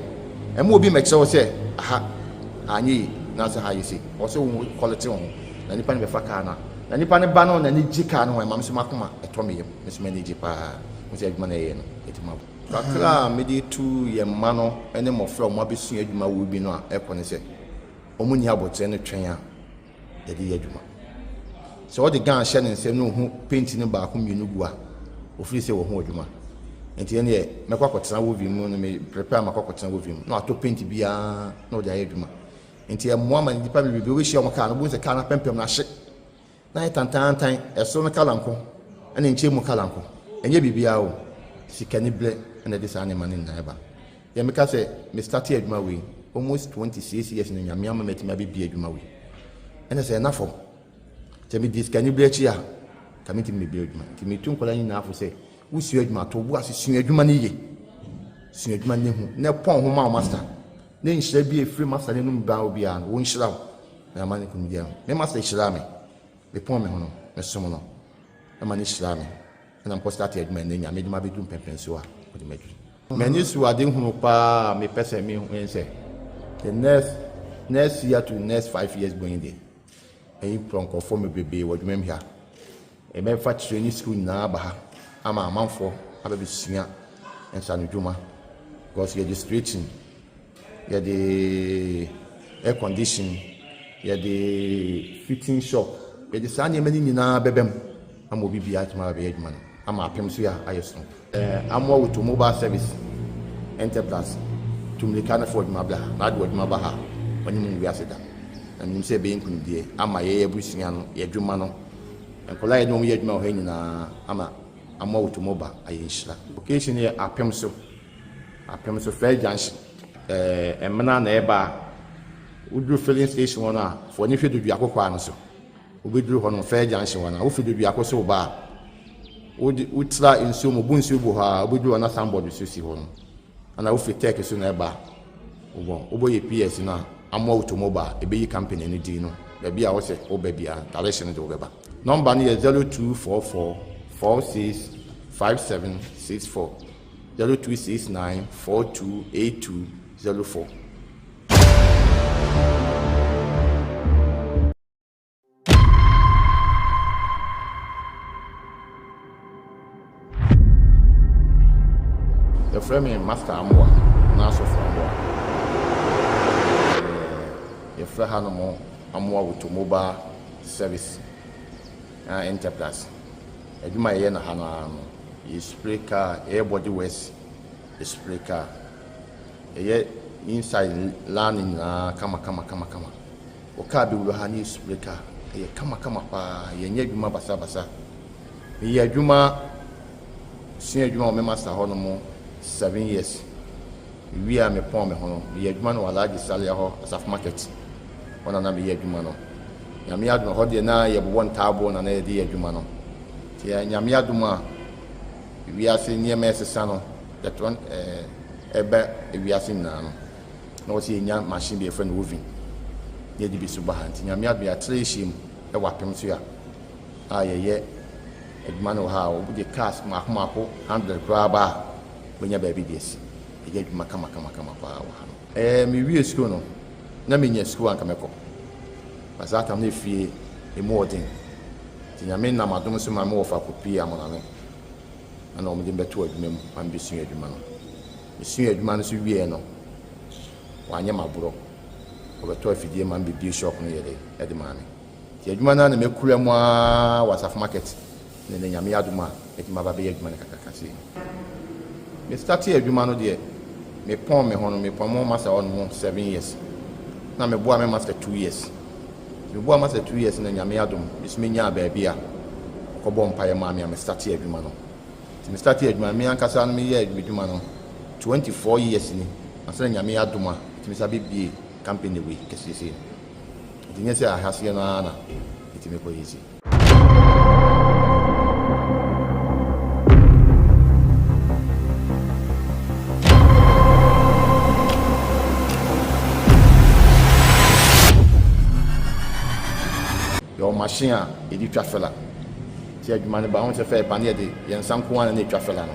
ɛma obi mɛkyerɛ wo sɛ aha anyɛ yi na sɛ ha yɛ sei ɛwɔ sɛ wo quality wo ho na nipa no bɛfa kaa no a na nipa no ba no n'ani gye kaa no ho ɛma me so makoma ɛtɔ me yam me so m'ani gye paa ho sɛ adwuma no ɛyɛ no ɛtumi abo kakra a mede tu yɛn mma no ne mmɔfra a wɔn abɛsua adwuma wɔ bi no a ɛkɔ ne sɛ wɔn nni abotire no twɛn a yɛde yɛ adwuma. Sɛ ɔde gun hyɛ ne nsam na ohu paint no baako mmienu gu a, ofiri sɛ wahu adwuma. Nti ɛneɛ mɛkɔ akɔtena wovi mu no me prepare makɔ akɔtena wovi mu na watɔ paint biara na ɔde ayɛ adwuma. Nti ɛmmoa ma nnipa bebrebe wobɛhyia wɔn kaa no wobɛhu sɛ kaa no apɛmpɛm no ahye na ayɛ tantaantan, ɛsoro no kala nko ɛna nkyɛn mu kala nko. Ɛnyɛ biribiara o, sikaniberɛ na ɛde saa nneɛma no nyinaa ba. Deɛ meka sɛ me starte adwuma wei almost 26 years no Nyame ama matumi abɛbie adwuma wei ɛna sɛ ɛna fam sɛ medi sikani berɛ akyi a ka mentumi mebie adwuma. Nti metu nkwadaa nyinaa fo sɛ wosua adwuma to bo ase sua adwuma no yie, sua adwuma no hu na pɔn ho ma wo master ne nhyira bi a ɛfiri master no anum ba wo biara no wɔnhyira wo na ama no nkonimdi ahu. Me master hyiraa me, mepɔn me ho no mesom no ɛma no hyiraa me ɛna mekɔ starte adwuma ɛnɛ Nyame de mabɛduru mpɛmpɛnsoɔ a ɔde maduru. M'ani so ade hunu paa a mepɛ sɛ mehu ne sɛ the next next year to next 5 years going deɛ ɛyi kura nkurɔfoɔ bebrebe wɔ adwuma mu ha. Yɛbɛfa training school nyinaa aba ha ama amanfoɔ abɛbɛsua nsanodwuma because yɛde straightening, yɛde air condition, yɛde fitting shop, yɛde saa nneɛma no nyinaa bɛba mu ama obi biara atumi aba abɛyɛ adwuma no ama apem so yɛ a ayɛ soronko. Amoa Auto Mobile Service Enterprise tu mmirika na fa w'adwuma bra ha na ade w'adwuma ba ha a ɔne mu ngu ase da. Na menim sɛ ɛbɛyɛ nkunimdie ama yɛn abusua no, yɛn adwuma no, nkwadaa a yɛne wɔn yɛ adwuma wɔ ha nyinaa ama Amoa Auto Mobile ayɛ nhyira. Location no yɛ Apem so, Apem so Fair Junction. Ɛmena na ɛba a, woduru filling station hɔ no a, fa w'ani hwɛ Doduako kwan no so. Wobɛduru hɔ no, Fair Junction hɔ no a, wofi Doduako so ba a, wode wotra nsuo mu, bu nsuo gu hɔ a, wobɛduru hɔ na signboard so si hɔ no. Ana wofi Tech so na ɛba a, wobɔ wobɔ yɛ PS no a, Amoa Automobile, ɛbɛyi company no din no, baabi a wosɛ woba biara, direction no de wobɛba. Number no yɛ 0244 46 5764, 0269 42 8204. Yɛfrɛ me Master Amoah anaa Asɔfo Amoah. Yɛfrɛ hanom Amoah Automobile Service anaa Enterprise. Adwuma a yɛyɛ no ha no ara no, yɛ spray car, yɛyɛ body works, yɛ spray car. Yɛyɛ inside line nyinaa kama kama kama kama. Wo car bɛwura ha ne yɛ spray car, ɛyɛ kama kama paa. Yɛnyɛ adwuma basabasa. Meyɛ adwuma, sua adwuma wɔ me master hɔ nom 7 years. Mewie a mepɔn me ho no, meyɛ adwuma no wɔ Alhaji Salia hɔ, Asafo Market. Hɔ na na meyɛ adwuma no. Nyame adom, hɔ deɛ na yɛbobɔ ntaaboɔ na na yɛde yɛ adwuma no. Nti Nyame adom a wiase nneɛma ɛsesa no, yɛtɔ ɛbɛ wiase nyinaa no, na wɔsɛ yɛnya machine bi yɛfrɛ no oven na yɛde bi so ba ha. Nti Nyame adom yɛatrɛ ahyia mu ɛwɔ apem so a yɛyɛ adwuma no wɔ ha a wode cars mmaako mmaako 100 koraa ba a wobɛnya baabi de asi. Ɛyɛ adwuma kama kama kama paa wɔ ha no. Mewie school no, Na menya sukuu a anka mɛkɔ. Na saa tam no efie emu ɔden. Nti Nyame nam adom so ma me wɔfa kɔpuee Amonane ɛna wɔn de me bɛtoo adwuma mu ma me bɛsuaa adwuma no. Mesuaa adwuma no nso wieɛ no, wɔanyɛ me aborɔ. Wɔbɛtɔɔ afidie ma me bɛbue shop no yɛ dɛ de maa me. Nti adwuma no ara na makura mu ara wɔ Asafo Market na ɛnɛ Nyame adom a matumi aba abɛyɛ adwuma no kakraka sei. Me startee adwuma no deɛ me pɔn me ho no me pɔn mo master hɔ nom 7 years na me boa me master 2 years. Nti me boa master 2 years na Nyame adom me so me nyaa baabi a ɔkɔ bɔɔ mpaeɛ maa me a me startee adwuma no. Nti me startee adwuma no me ankasa no me yɛɛ me dwuma no 24 years ni ansa na Nyame adom a metumi sa bɛ bie company wei kɛseɛ sei no. Nti nyɛ sɛ ahaseɛ no ara na metumi kɔ yɛ sei. Yɛwɔ machine a yɛde twa fela. Nti adwuma no ba wohu sɛ fɛ ba no yɛde yɛn nsa nko ara na ɛtwa fela no.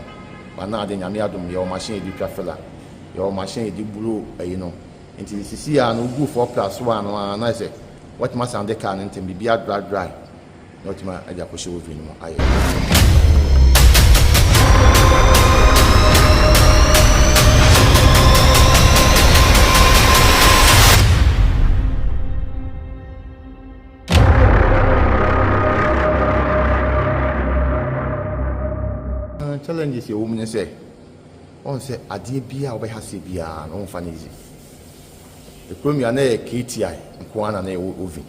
But now de Nyame adom yɛwɔ machine a yɛde twa fela. Yɛwɔ machine a yɛde blow ayi no. Nti sisi a no wogu 4 plus 1 no ara na ayɛ sɛ watumi asan de car no ntɛm, biribi adry dry na watumi de akɔhyɛ oven no mu ayɛ. Challenges ɛwɔ mu ne sɛ, ɔn sɛ adeɛ biara a wobɛha aseɛ biara no womfa no easy. Ekurom yi a na ɛyɛ KTI nko ara na na ɛwɔ oven.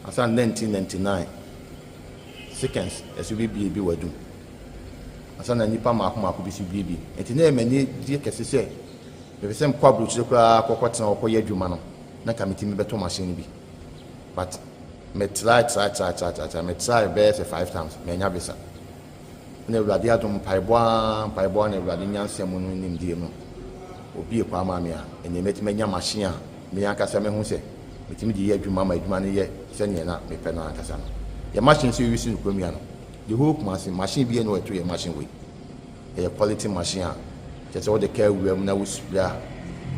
Ansa na 1999 seconds ɛso bebue bi wɔ adum. Ansa na nnipa mmaako mmaako bi so bue bi. Nti na ɛyɛ m'ani gye kɛse sɛ mepɛ sɛ mekɔ aburokyire koraa kɔkɔtena hɔ kɔyɛ adwuma no na nka metumi bɛtɔ machine no bi. But me try try try try try try me try bɛyɛ sɛ five times mannya visa. Ɛna Awurade adom, mpaebɔ ara, mpaebɔ ara na Awurade nyansa mu no nimdeɛ mu, obue kwan maa me a, ɛnneɛ mɛtumi anya machine a me ankasa mɛhu sɛ metumi de yɛ adwuma ma adwuma no yɛ sɛdeɛ na mepɛ no ankasa no. Yɛn machine nso yɛuse no kurom ha no, the whole Kumasi, machine biara nni hɔ a ɛto yɛn machine wei. Ɛyɛ quality machine a kyerɛ sɛ wode kaa wura mu na wo spray a,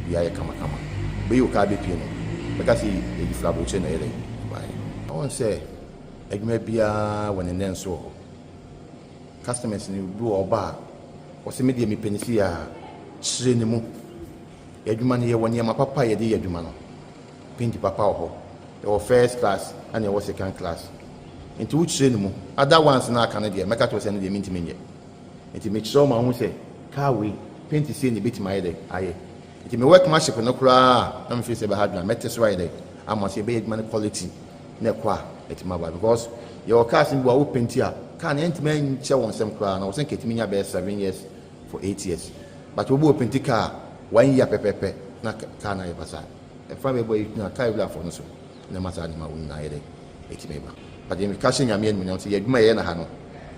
biribiara yɛ kamakama. Wobɛyi wo kaa bɛpue no, wobɛka sɛ ɛdi firi aburokyire na ɛyɛ dɛn ɛbaeɛ. Woahu sɛ adwuma biara wɔ ne nnɛnso wɔ hɔ. Customers no bi wɔ hɔ ɔba a, ɔse me deɛ mepɛ no sei a, kyerɛ ne mu. Yɛn adwuma no yɛwɔ nneɛma papa a yɛde yɛ adwuma no. Paint papa wɔ hɔ, yɛwɔ first class ɛna yɛwɔ second class. Nti wo kyerɛ ne mu. Other ones no a aka no deɛ mɛka kyerɛ wo sɛ ɛno deɛ mentumi nyɛ. Nti mekyerɛ wo ma wohu sɛ car wei paint sei na ɛbɛtumi ayɛ dɛn ayɛ. Nti me workmanship no koraa a na me feel sɛ ɛbɛha adwene a mɛte so ayɛ dɛn ama sɛ yɛbɛyɛ adwuma no quality na ɛkɔ a ɛtumi aba because yɛwɔ cars no bi wɔ a wo paint a car no ɛntumi nkyɛ wɔn nsam koraa na wɔsɛ nka ɛtumi nya bɛyɛ 7 years for 8 years but obi wɔ paint car one year pɛpɛpɛ na car no ayɛ basaa. Ɛfa baabi a yɛgyina car wurafoɔ no so na ɛma saa nneɛma wɔ nyinaa yɛ dɛ ɛtumi ba. But meka hyɛ Nyame animuonyam sɛ yɛ adwuma yɛyɛ no ha no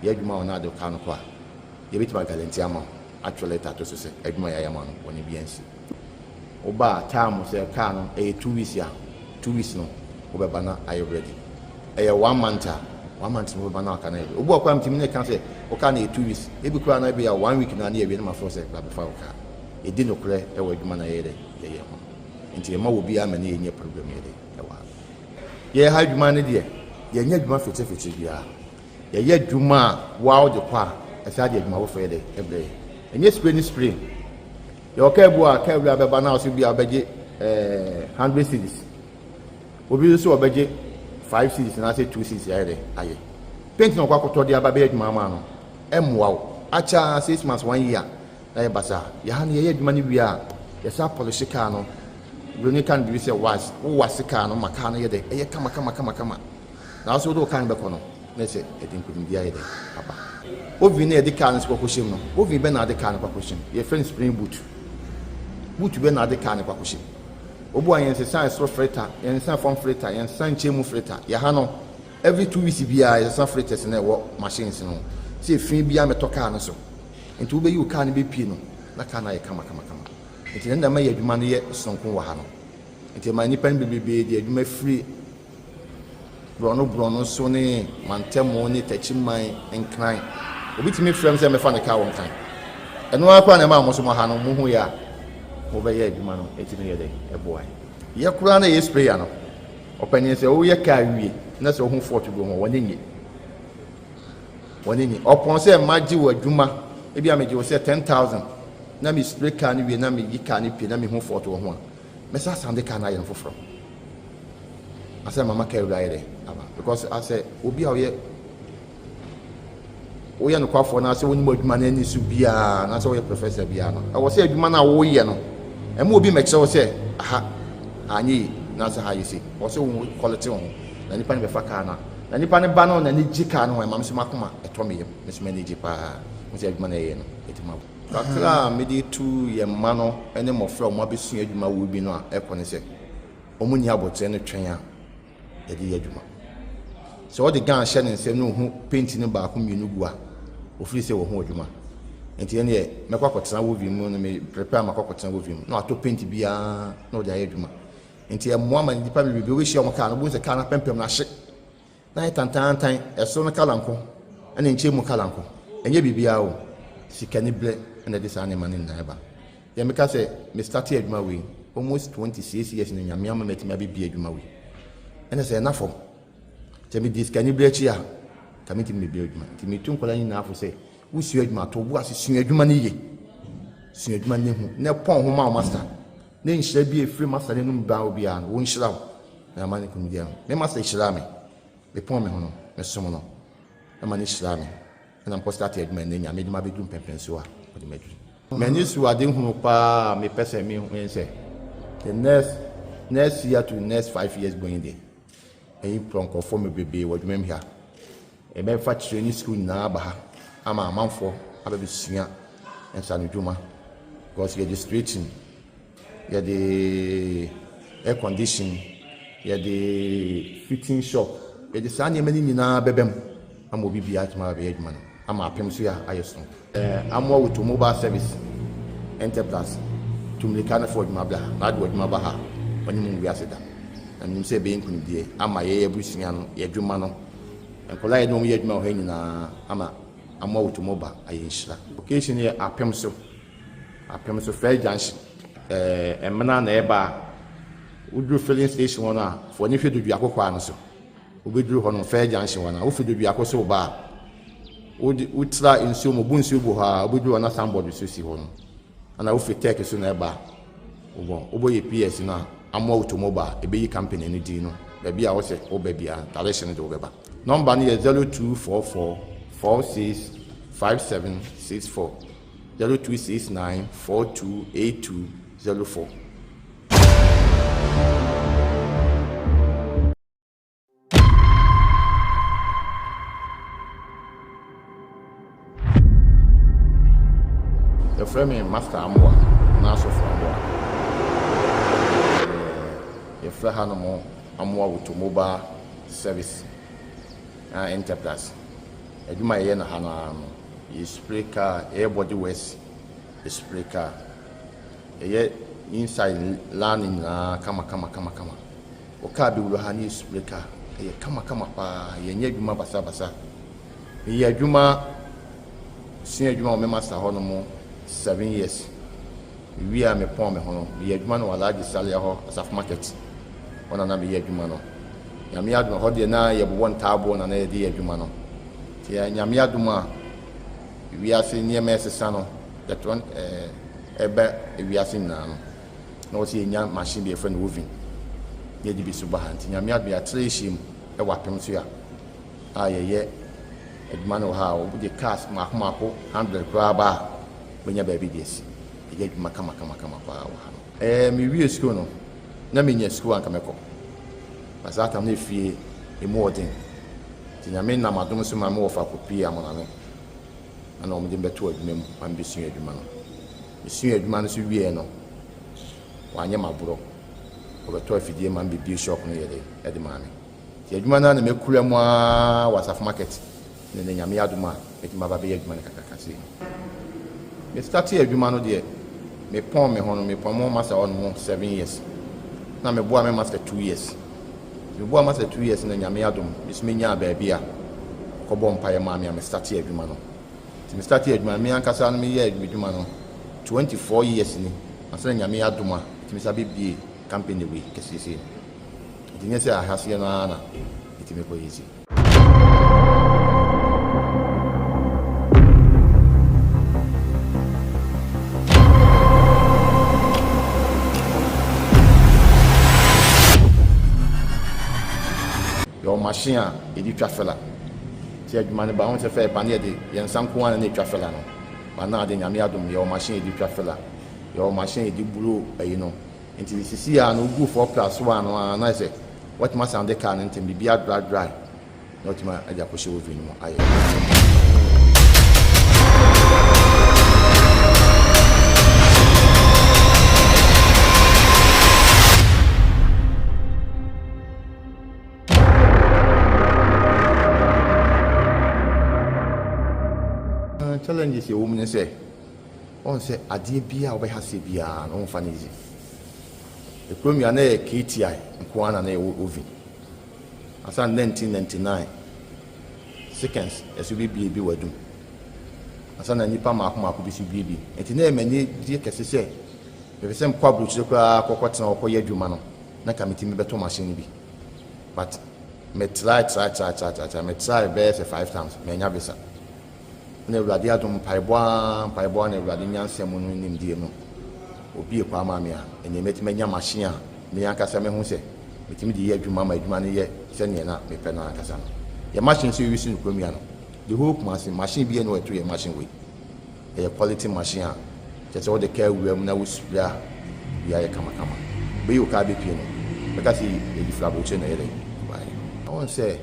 yɛ adwuma a ɔno ade car no kɔ a yɛbɛtumi agalante ama wo atwerɛ letter ato so sɛ adwuma yɛayɛ ama no bɔne biara nsi. Woba a time sɛ car no ɛyɛ 2 weeks a 2 weeks no wobɛba na ayɛ ready. Ɛyɛ 1 month a 1 month no wobɛba na car no ayɛ ready. Obi wɔ hɔ koraa metumi ne ka sɛ wo car no yɛ 2 weeks ebi koraa no ebi a 1 week na ne yɛwie na mafrɛ wo sɛ bra bɛfa wo car. Yɛdi nokorɛ wɔ adwuma no a yɛyɛ dɛ yɛyɛ ho. Nti yɛma obiara ma ne yɛnyɛ program yɛ dɛ ɛwɔ ha. Yɛyɛ ha adwuma no deɛ yɛnyɛ adwuma fetefete biara. Yɛyɛ adwuma a woa wode kɔ a ɛsan de adwuma foforɔ yɛ dɛ ɛbrɛ yɛ. Ɛnyɛ spray ne spray. Yɛwɔ kaa bi wɔ a kaa wura bɛba na ɔsɛ bi a ɔbɛgye ɛɛ 100 cedis. Obi nso ɔbɛgye 5 cedis anaasɛ 2 cedis ayɛ dɛ ayɛ. Paint na ɔkɔ akɔtɔ de aba bɛyɛ adwuma ama no ɛmmoa wo. Akyɛ ara 6 months 1 year na yɛ basaa. Yɛ ha no yɛyɛ adwuma no wie a yɛsan pɔlehye kaa no. Buroni ka no biribi sɛ wax. Wo wax kaa no ma kaa no yɛ dɛ ɛyɛ kama kama kama kama. Na wo nso wode wo kaa no bɛkɔ no na ɛsɛ ɛde nkunimdie ayɛ dɛ aba. Oven no a yɛde kaa no nso kɔkɔhyɛ mu no, oven bɛn na wode kaa no kɔ akɔhyɛ mu? Yɛfrɛ no spring boot. Boot bɛn na wode kaa no kɔ akɔhyɛ mu? Obu a yɛnsesa ɛsoro filter, yɛnsesa fam filter, yɛnsesa nkyɛn mu filter. Yɛ ha no, every 2 weeks biara yɛsesa filters no a ɛwɔ machines no ho sɛ efi biara mmɛtɔ kaa no so. Nti wobɛyi wo kaa no bɛpue no na kaa no ayɛ kama kama kama. Nti na ɛma yɛ adwuma no yɛ sononko wɔ ha no. Nti ɛma nnipa no bebrebe de adwuma firi borɔno borɔno so ne mantamu ne takyiman nkran. Obi tumi frɛ me sɛ mɛfa ne kaa wɔ Nkran. Ɛno ara koraa na ɛma mo nso mo ha no mohu yɛ a mobɛyɛ adwuma no ɛtumi yɛ dɛ ɛboa. Yɛ koraa na ɛyɛ sprayer no. Ɔpanyin sɛ woyɛ kaa wie na sɛ wohu fault bi wɔ ho a, w'ani nnye. W'ani nnye. Ɔpɔn sɛ magye wo adwuma, ebi a megye wo sɛ 10,000 na me spray kaa no wie na meyi kaa no pie na mehu fault wɔ ho a, mɛsa asan de kaa no ayɛ no foforɔ. Asɛ mama kaa wura ayɛ dɛ aba because asɛ obi a ɔyɛ woyɛ nokwafoɔ na sɛ wonim adwuma no ani so biara na sɛ woyɛ professor biara no ɛwɔ sɛ adwuma no a woyɛ no ɛma obi mɛkyerɛ wo sɛ aha anyɛ yi na sɛ ha yɛ sei ɛwɔ sɛ wo quality wo ho na nipa no bɛfa kaa no a na nipa no ba no n'ani gye kaa no ho ɛma me so makoma ɛtɔ me yam me so m'ani gye paa ho sɛ adwuma no ɛyɛ no ɛtumi abɔ kakra a mede tu yɛn mma no ne mmɔfra a wɔn abɛsua adwuma wɔ bi no a ɛkɔ ne sɛ wɔn nni abotire no twɛn a yɛde yɛ adwuma. Sɛ ɔde gun hyɛ ne nsam na ohu paint no baako mmienu gu a, ofiri sɛ wahu adwuma. Nti ɛneɛ mɛkɔ akɔtena wovi mu no me prepare makɔ akɔtena wovi mu na watɔ paint biara na ɔde ayɛ adwuma. Nti ɛmmoa ma nnipa bebrebe wobɛhyia wɔn kaa no wobɛhu sɛ kaa no apempem no ahye na ayɛ tantaantan, ɛsoro no kala nko ɛna nkyɛn mu kala nko. Ɛnyɛ biribiara o, sikaniberɛ na ɛde saa nneɛma no nyinaa ba. Deɛ meka sɛ me starte adwuma wei almost 26 years no Nyame ama matumi abɛbie adwuma wei ɛna sɛ ɛna fam sɛ medi sikani berɛ akyi a ka mentumi mebie adwuma nti metu nkwadaa nyinaa fo sɛ wosua adwuma to bo ase sua adwuma no yie sua adwuma no hu na pɔn ho ma wo master na nhyira bi ɛfiri master no anum ba wo biara no wɔnhyira wo na ama ne kunu biara me master hyiraa me mepɔn me ho no mesom no ɛma ne hyiraa me Ɛna mekɔ starte adwuma ɛnɛ Nyame de mabɛduru mpɛnpɛnsoɔ a ɔde maduru. M'ani so ade hunu paa a mepɛ sɛ mehu ne sɛ the next next year to next 5 years going deɛ ɛyi prɔ nkurɔfoɔ me bebree wɔ adwuma mu ha. Ɛbɛfa kyerɛ ne sukuu nyinaa aba ha ama amanfoɔ abɛbɛsua nsanodwuma because yɛde straighten yɛde air condition, yɛde fitting shop, yɛde saa nneɛma no nyinaa bɛba mu ama obi biara atumi abɛyɛ adwuma no ama apem so yɛ ayɛ soronko. Amoa Woto Mobile Service Enterprise tu mmirika na fa w'adwuma bra ha na ade w'adwuma ba ha a, w'anim ngu ase da. Na menim sɛ ɛbɛyɛ nkunimdie ama yɛn abusua no, yɛn adwuma no, nkwadaa a yɛne wɔn yɛ adwuma wɔ ha nyinaa ama Amoa Woto Mobile ayɛ nhyira. Location yɛ apem so. Apem so Fair Junction. Ɛɛ Emena na ɛreba a, woduru filling station hɔ no a, fa w'ani hwɛ Doduako kwan no so. Wobɛduru hɔ no, Fair Junction hɔ no a, wofi Doduako so reba a, wode wotra nsuo mu, wobu nsuo gu hɔ a, wobɛduru hɔ na signboard so si hɔ no. Ɛna wofi Turkey so na ɛba a, wobɔ wobɔ yɛ PS no a, Amoa Automobile, ɛbɛyi company no din no. Baabi a wosɛ woba biara, direction no de wobɛba. Nɔmba no yɛ 0244 46 5764. 0269 42 8204. Yɛfrɛ me Master Amoah anaa Asɔfo Amoah. Yɛfrɛ hanom Amoah Automobile Service Enterprise. Adwuma a yɛyɛ no ha no ara no, yɛ spray car, yɛyɛ body works, yɛ spray car. Yɛyɛ inside line nyinaa kama kama kama kama. Wɔ car bi wura ha ne yɛ spray car. Ɛyɛ kama kama paa. Yɛnyɛ adwuma basabasa. Meyɛ adwuma, sua adwuma wɔ me master hɔ nom 7 years. Mewie a mepɔn me ho no, meyɛ adwuma no wɔ Alhaji Salia hɔ, Asafo Market. Hɔ na na meyɛ adwuma no. Nyame adom ɛhɔ deɛ na yɛbobɔ ntaaboɔ na na yɛde yɛ adwuma no. Nti Nyame adom a wiase nneɛma ɛsesa no, yɛtɔ ɛba wiase nyinaa no, na wɔsɛ yɛnya machine bi yɛfrɛ no oven na yɛde bi so ba ha. Nti Nyame adom yɛatra yɛhyia mu ɛwɔ apem so a yɛyɛ adwuma no wɔ ha a wɔde cars mako mako 100 koraa ba a bɛnya baabi de asi. Yɛyɛ adwuma kama kama kama paa wɔ ha no. Mewie sukuu no, na menya sukuu a anka mɛkɔ. Na saa tam no efie emu ɔden. Nti Nyame nam adom so ma me wɔfa kɔpuee Amoname ɛna wɔn de me bɛtoo adwuma mu ma me bɛsua adwuma no. Mesuaa adwuma no so wieɛ no, wɔanyɛ me aborɔ. Wɔbɛtɔɔ afidie ma me bɛbue shop no yɛde ɛde maa me. Nti adwuma no ara na makura mu ara wɔ Asafo Market ne nnɛ Nyame adom a mɛtumi aba abɛyɛ adwuma no kakraka sei no. Me startee adwuma no deɛ me pɔn me ho no me pɔn mo master hɔ nom 7 years na me boa me master 2 years nti me boa master 2 years na Nyame adom me so me nyaa baabi a kɔ bɔ mpaeɛ maa me a me startee adwuma no nti me startee adwuma no me ankasa no me yɛ adwuma no 24 years ni ansa na Nyame adom a metumi sa bɛ bie. Company wei kɛseɛ sei no. Nti nyɛ sɛ ahaseɛ no ara na ɛtumi kɔ easy. Yɛwɔ machine a yɛde twa fela. Sɛ adwuma no ba ho sɛ fɛ ba ne yɛde yɛn nsa nko ara na ɛtwa fela no. Ba na ade Nyame adom yɛwɔ machine yɛde twa fela. Yɛwɔ machine yɛde buro ayi no. Nti sisi a no wogu 4 plus 1 no ara na ayɛ sɛ watumi asan de car no ntɛm biribi adry dry na watumi de akɔhyɛ oven no mu ayɛ. Challenges ɛwɔ mu ne sɛ Woahu sɛ adeɛ biara a wobɛha aseɛ biara no womfa no easy. Ekurom yi a na ɛyɛ KTI nko ara na na yɛwɔ oven. Ansa na 1999 seconds ɛso bɛbie bi wɔ adum. Ansa na nnipa mmaako mmaako bi so bie bi. Nti na ɛyɛ m'ani gye kɛse sɛ mepɛ sɛ mekɔ aburokyire koraa kɔkɔtena hɔ kɔyɛ adwuma no na nka metumi bɛtɔ machine no bi. But me try try try try try me try bɛyɛ sɛ 5 times manya visa. Na Awurade adom, mpaebɔ ara, mpaebɔ ara na Awurade nyansa mu no nimdeɛ mu, obue kwan maa me a, ɛnneɛ mɛtumi anya machine a me ankasa mɛhu sɛ metumi de yɛ adwuma ma adwuma no yɛ sɛdeɛ na mepɛ no ankasa no. Yɛn machine nso yɛuse no kurom yi ano. The whole Kumasi, machine biara nni hɔ a ɛto yɛn machine wei. Ɛyɛ quality machine a kyerɛ sɛ wode kaa wura mu na wo spray a, biribiara yɛ kamakama. Wobɛyi wo kaa bɛpue no, wobɛka sɛ yɛde firi aburokyire na ɛyɛ dɛn? Ɛbaeɛ. Wohu sɛ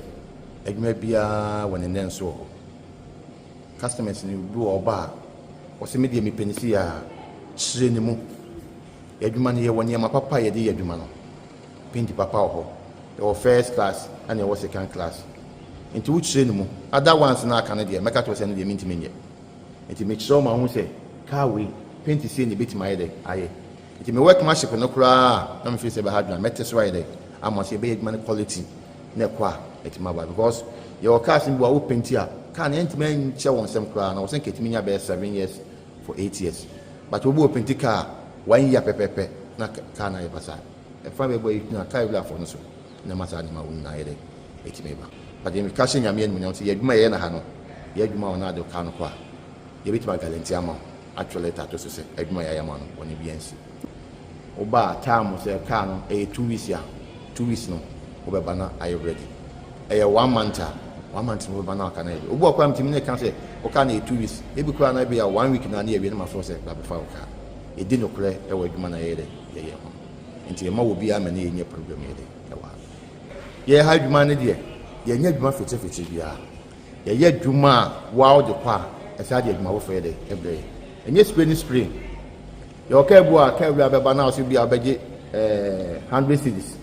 adwuma biara wɔ ne nnɛnso wɔ hɔ. Customers no bi wɔ hɔ ɔba a, ɔse me deɛ mepɛ no sei a, kyerɛ ne mu. Yɛn adwuma no yɛwɔ nneɛma papa a yɛde yɛ adwuma no. Paint papa wɔ hɔ. Yɛwɔ first class ɛna yɛwɔ second class. Nti wo kyerɛ ne mu. Other ones no a aka no deɛ mɛka kyerɛ wo sɛ ɛno deɛ mentumi nyɛ. Nti mekyerɛ wo ma wohu sɛ car wei paint sei na ɛbɛtumi ayɛ dɛ ayɛ. Nti me workmanship no koraa a na me feel sɛ ɛbɛha adwene a mɛte so ayɛ dɛ ama sɛ yɛbɛyɛ adwuma no quality na ɛkɔ a ɛtumi aba because yɛwɔ cars no bi wɔ a wo painti a car no ɛntumi nkyɛ wɔn nsam koraa na wɔsɛ nka ɛtumi nya bɛyɛ 7 years for 8 years, but obi wɔ painti car one year pɛpɛpɛ na car no ayɛ basaa. Ɛfa bɛbɔ yi na car wurafoɔ no so na ɛma saa nneɛma wɔn nyinaa yɛ dɛ ɛtumi ba. But yɛn ka hyɛ Nyame animuonyam sɛ yɛ adwuma yɛyɛ na ha no, yɛ adwuma a ɔno ade car no kɔ a, yɛbɛtumi aguarantee ama wo, atwerɛ letter ato so sɛ adwuma yɛayɛ ama no bɔne bi ansi. Woba a time sɛ car no ɛyɛ 2 weeks a, 2 weeks no wobɛba na ayɛ ready. Ɛyɛ one month a, one month no wobɛba na aka no ayɛ ready. Obi wɔ koraa metumi ne ka sɛ wo car no yɛ 2 weeks, ebi koraa na ebi a one week na ne yɛwie no ma frɛ sɛ bra bɛfa wo car. Yɛdi nokorɛ ɛwɔ adwuma na yɛyɛ dɛ yɛyɛ ho nti yɛma wɔ biara ma ne yɛnyɛ problem yɛ dɛ ɛwɔ ha. Yɛyɛ ha adwuma no deɛ, yɛnyɛ adwuma fitirifitir biara. Yɛyɛ adwuma a woa wode kɔ a, ɛsan de adwuma foforɔ yɛ dɛ ɛbrɛ yɛ. Ɛnyɛ spray ne spray. Yɛwɔ kaa bi wɔ a kaa wura bɛba na ɔsɛ bi a wobɛgye 100 cedis.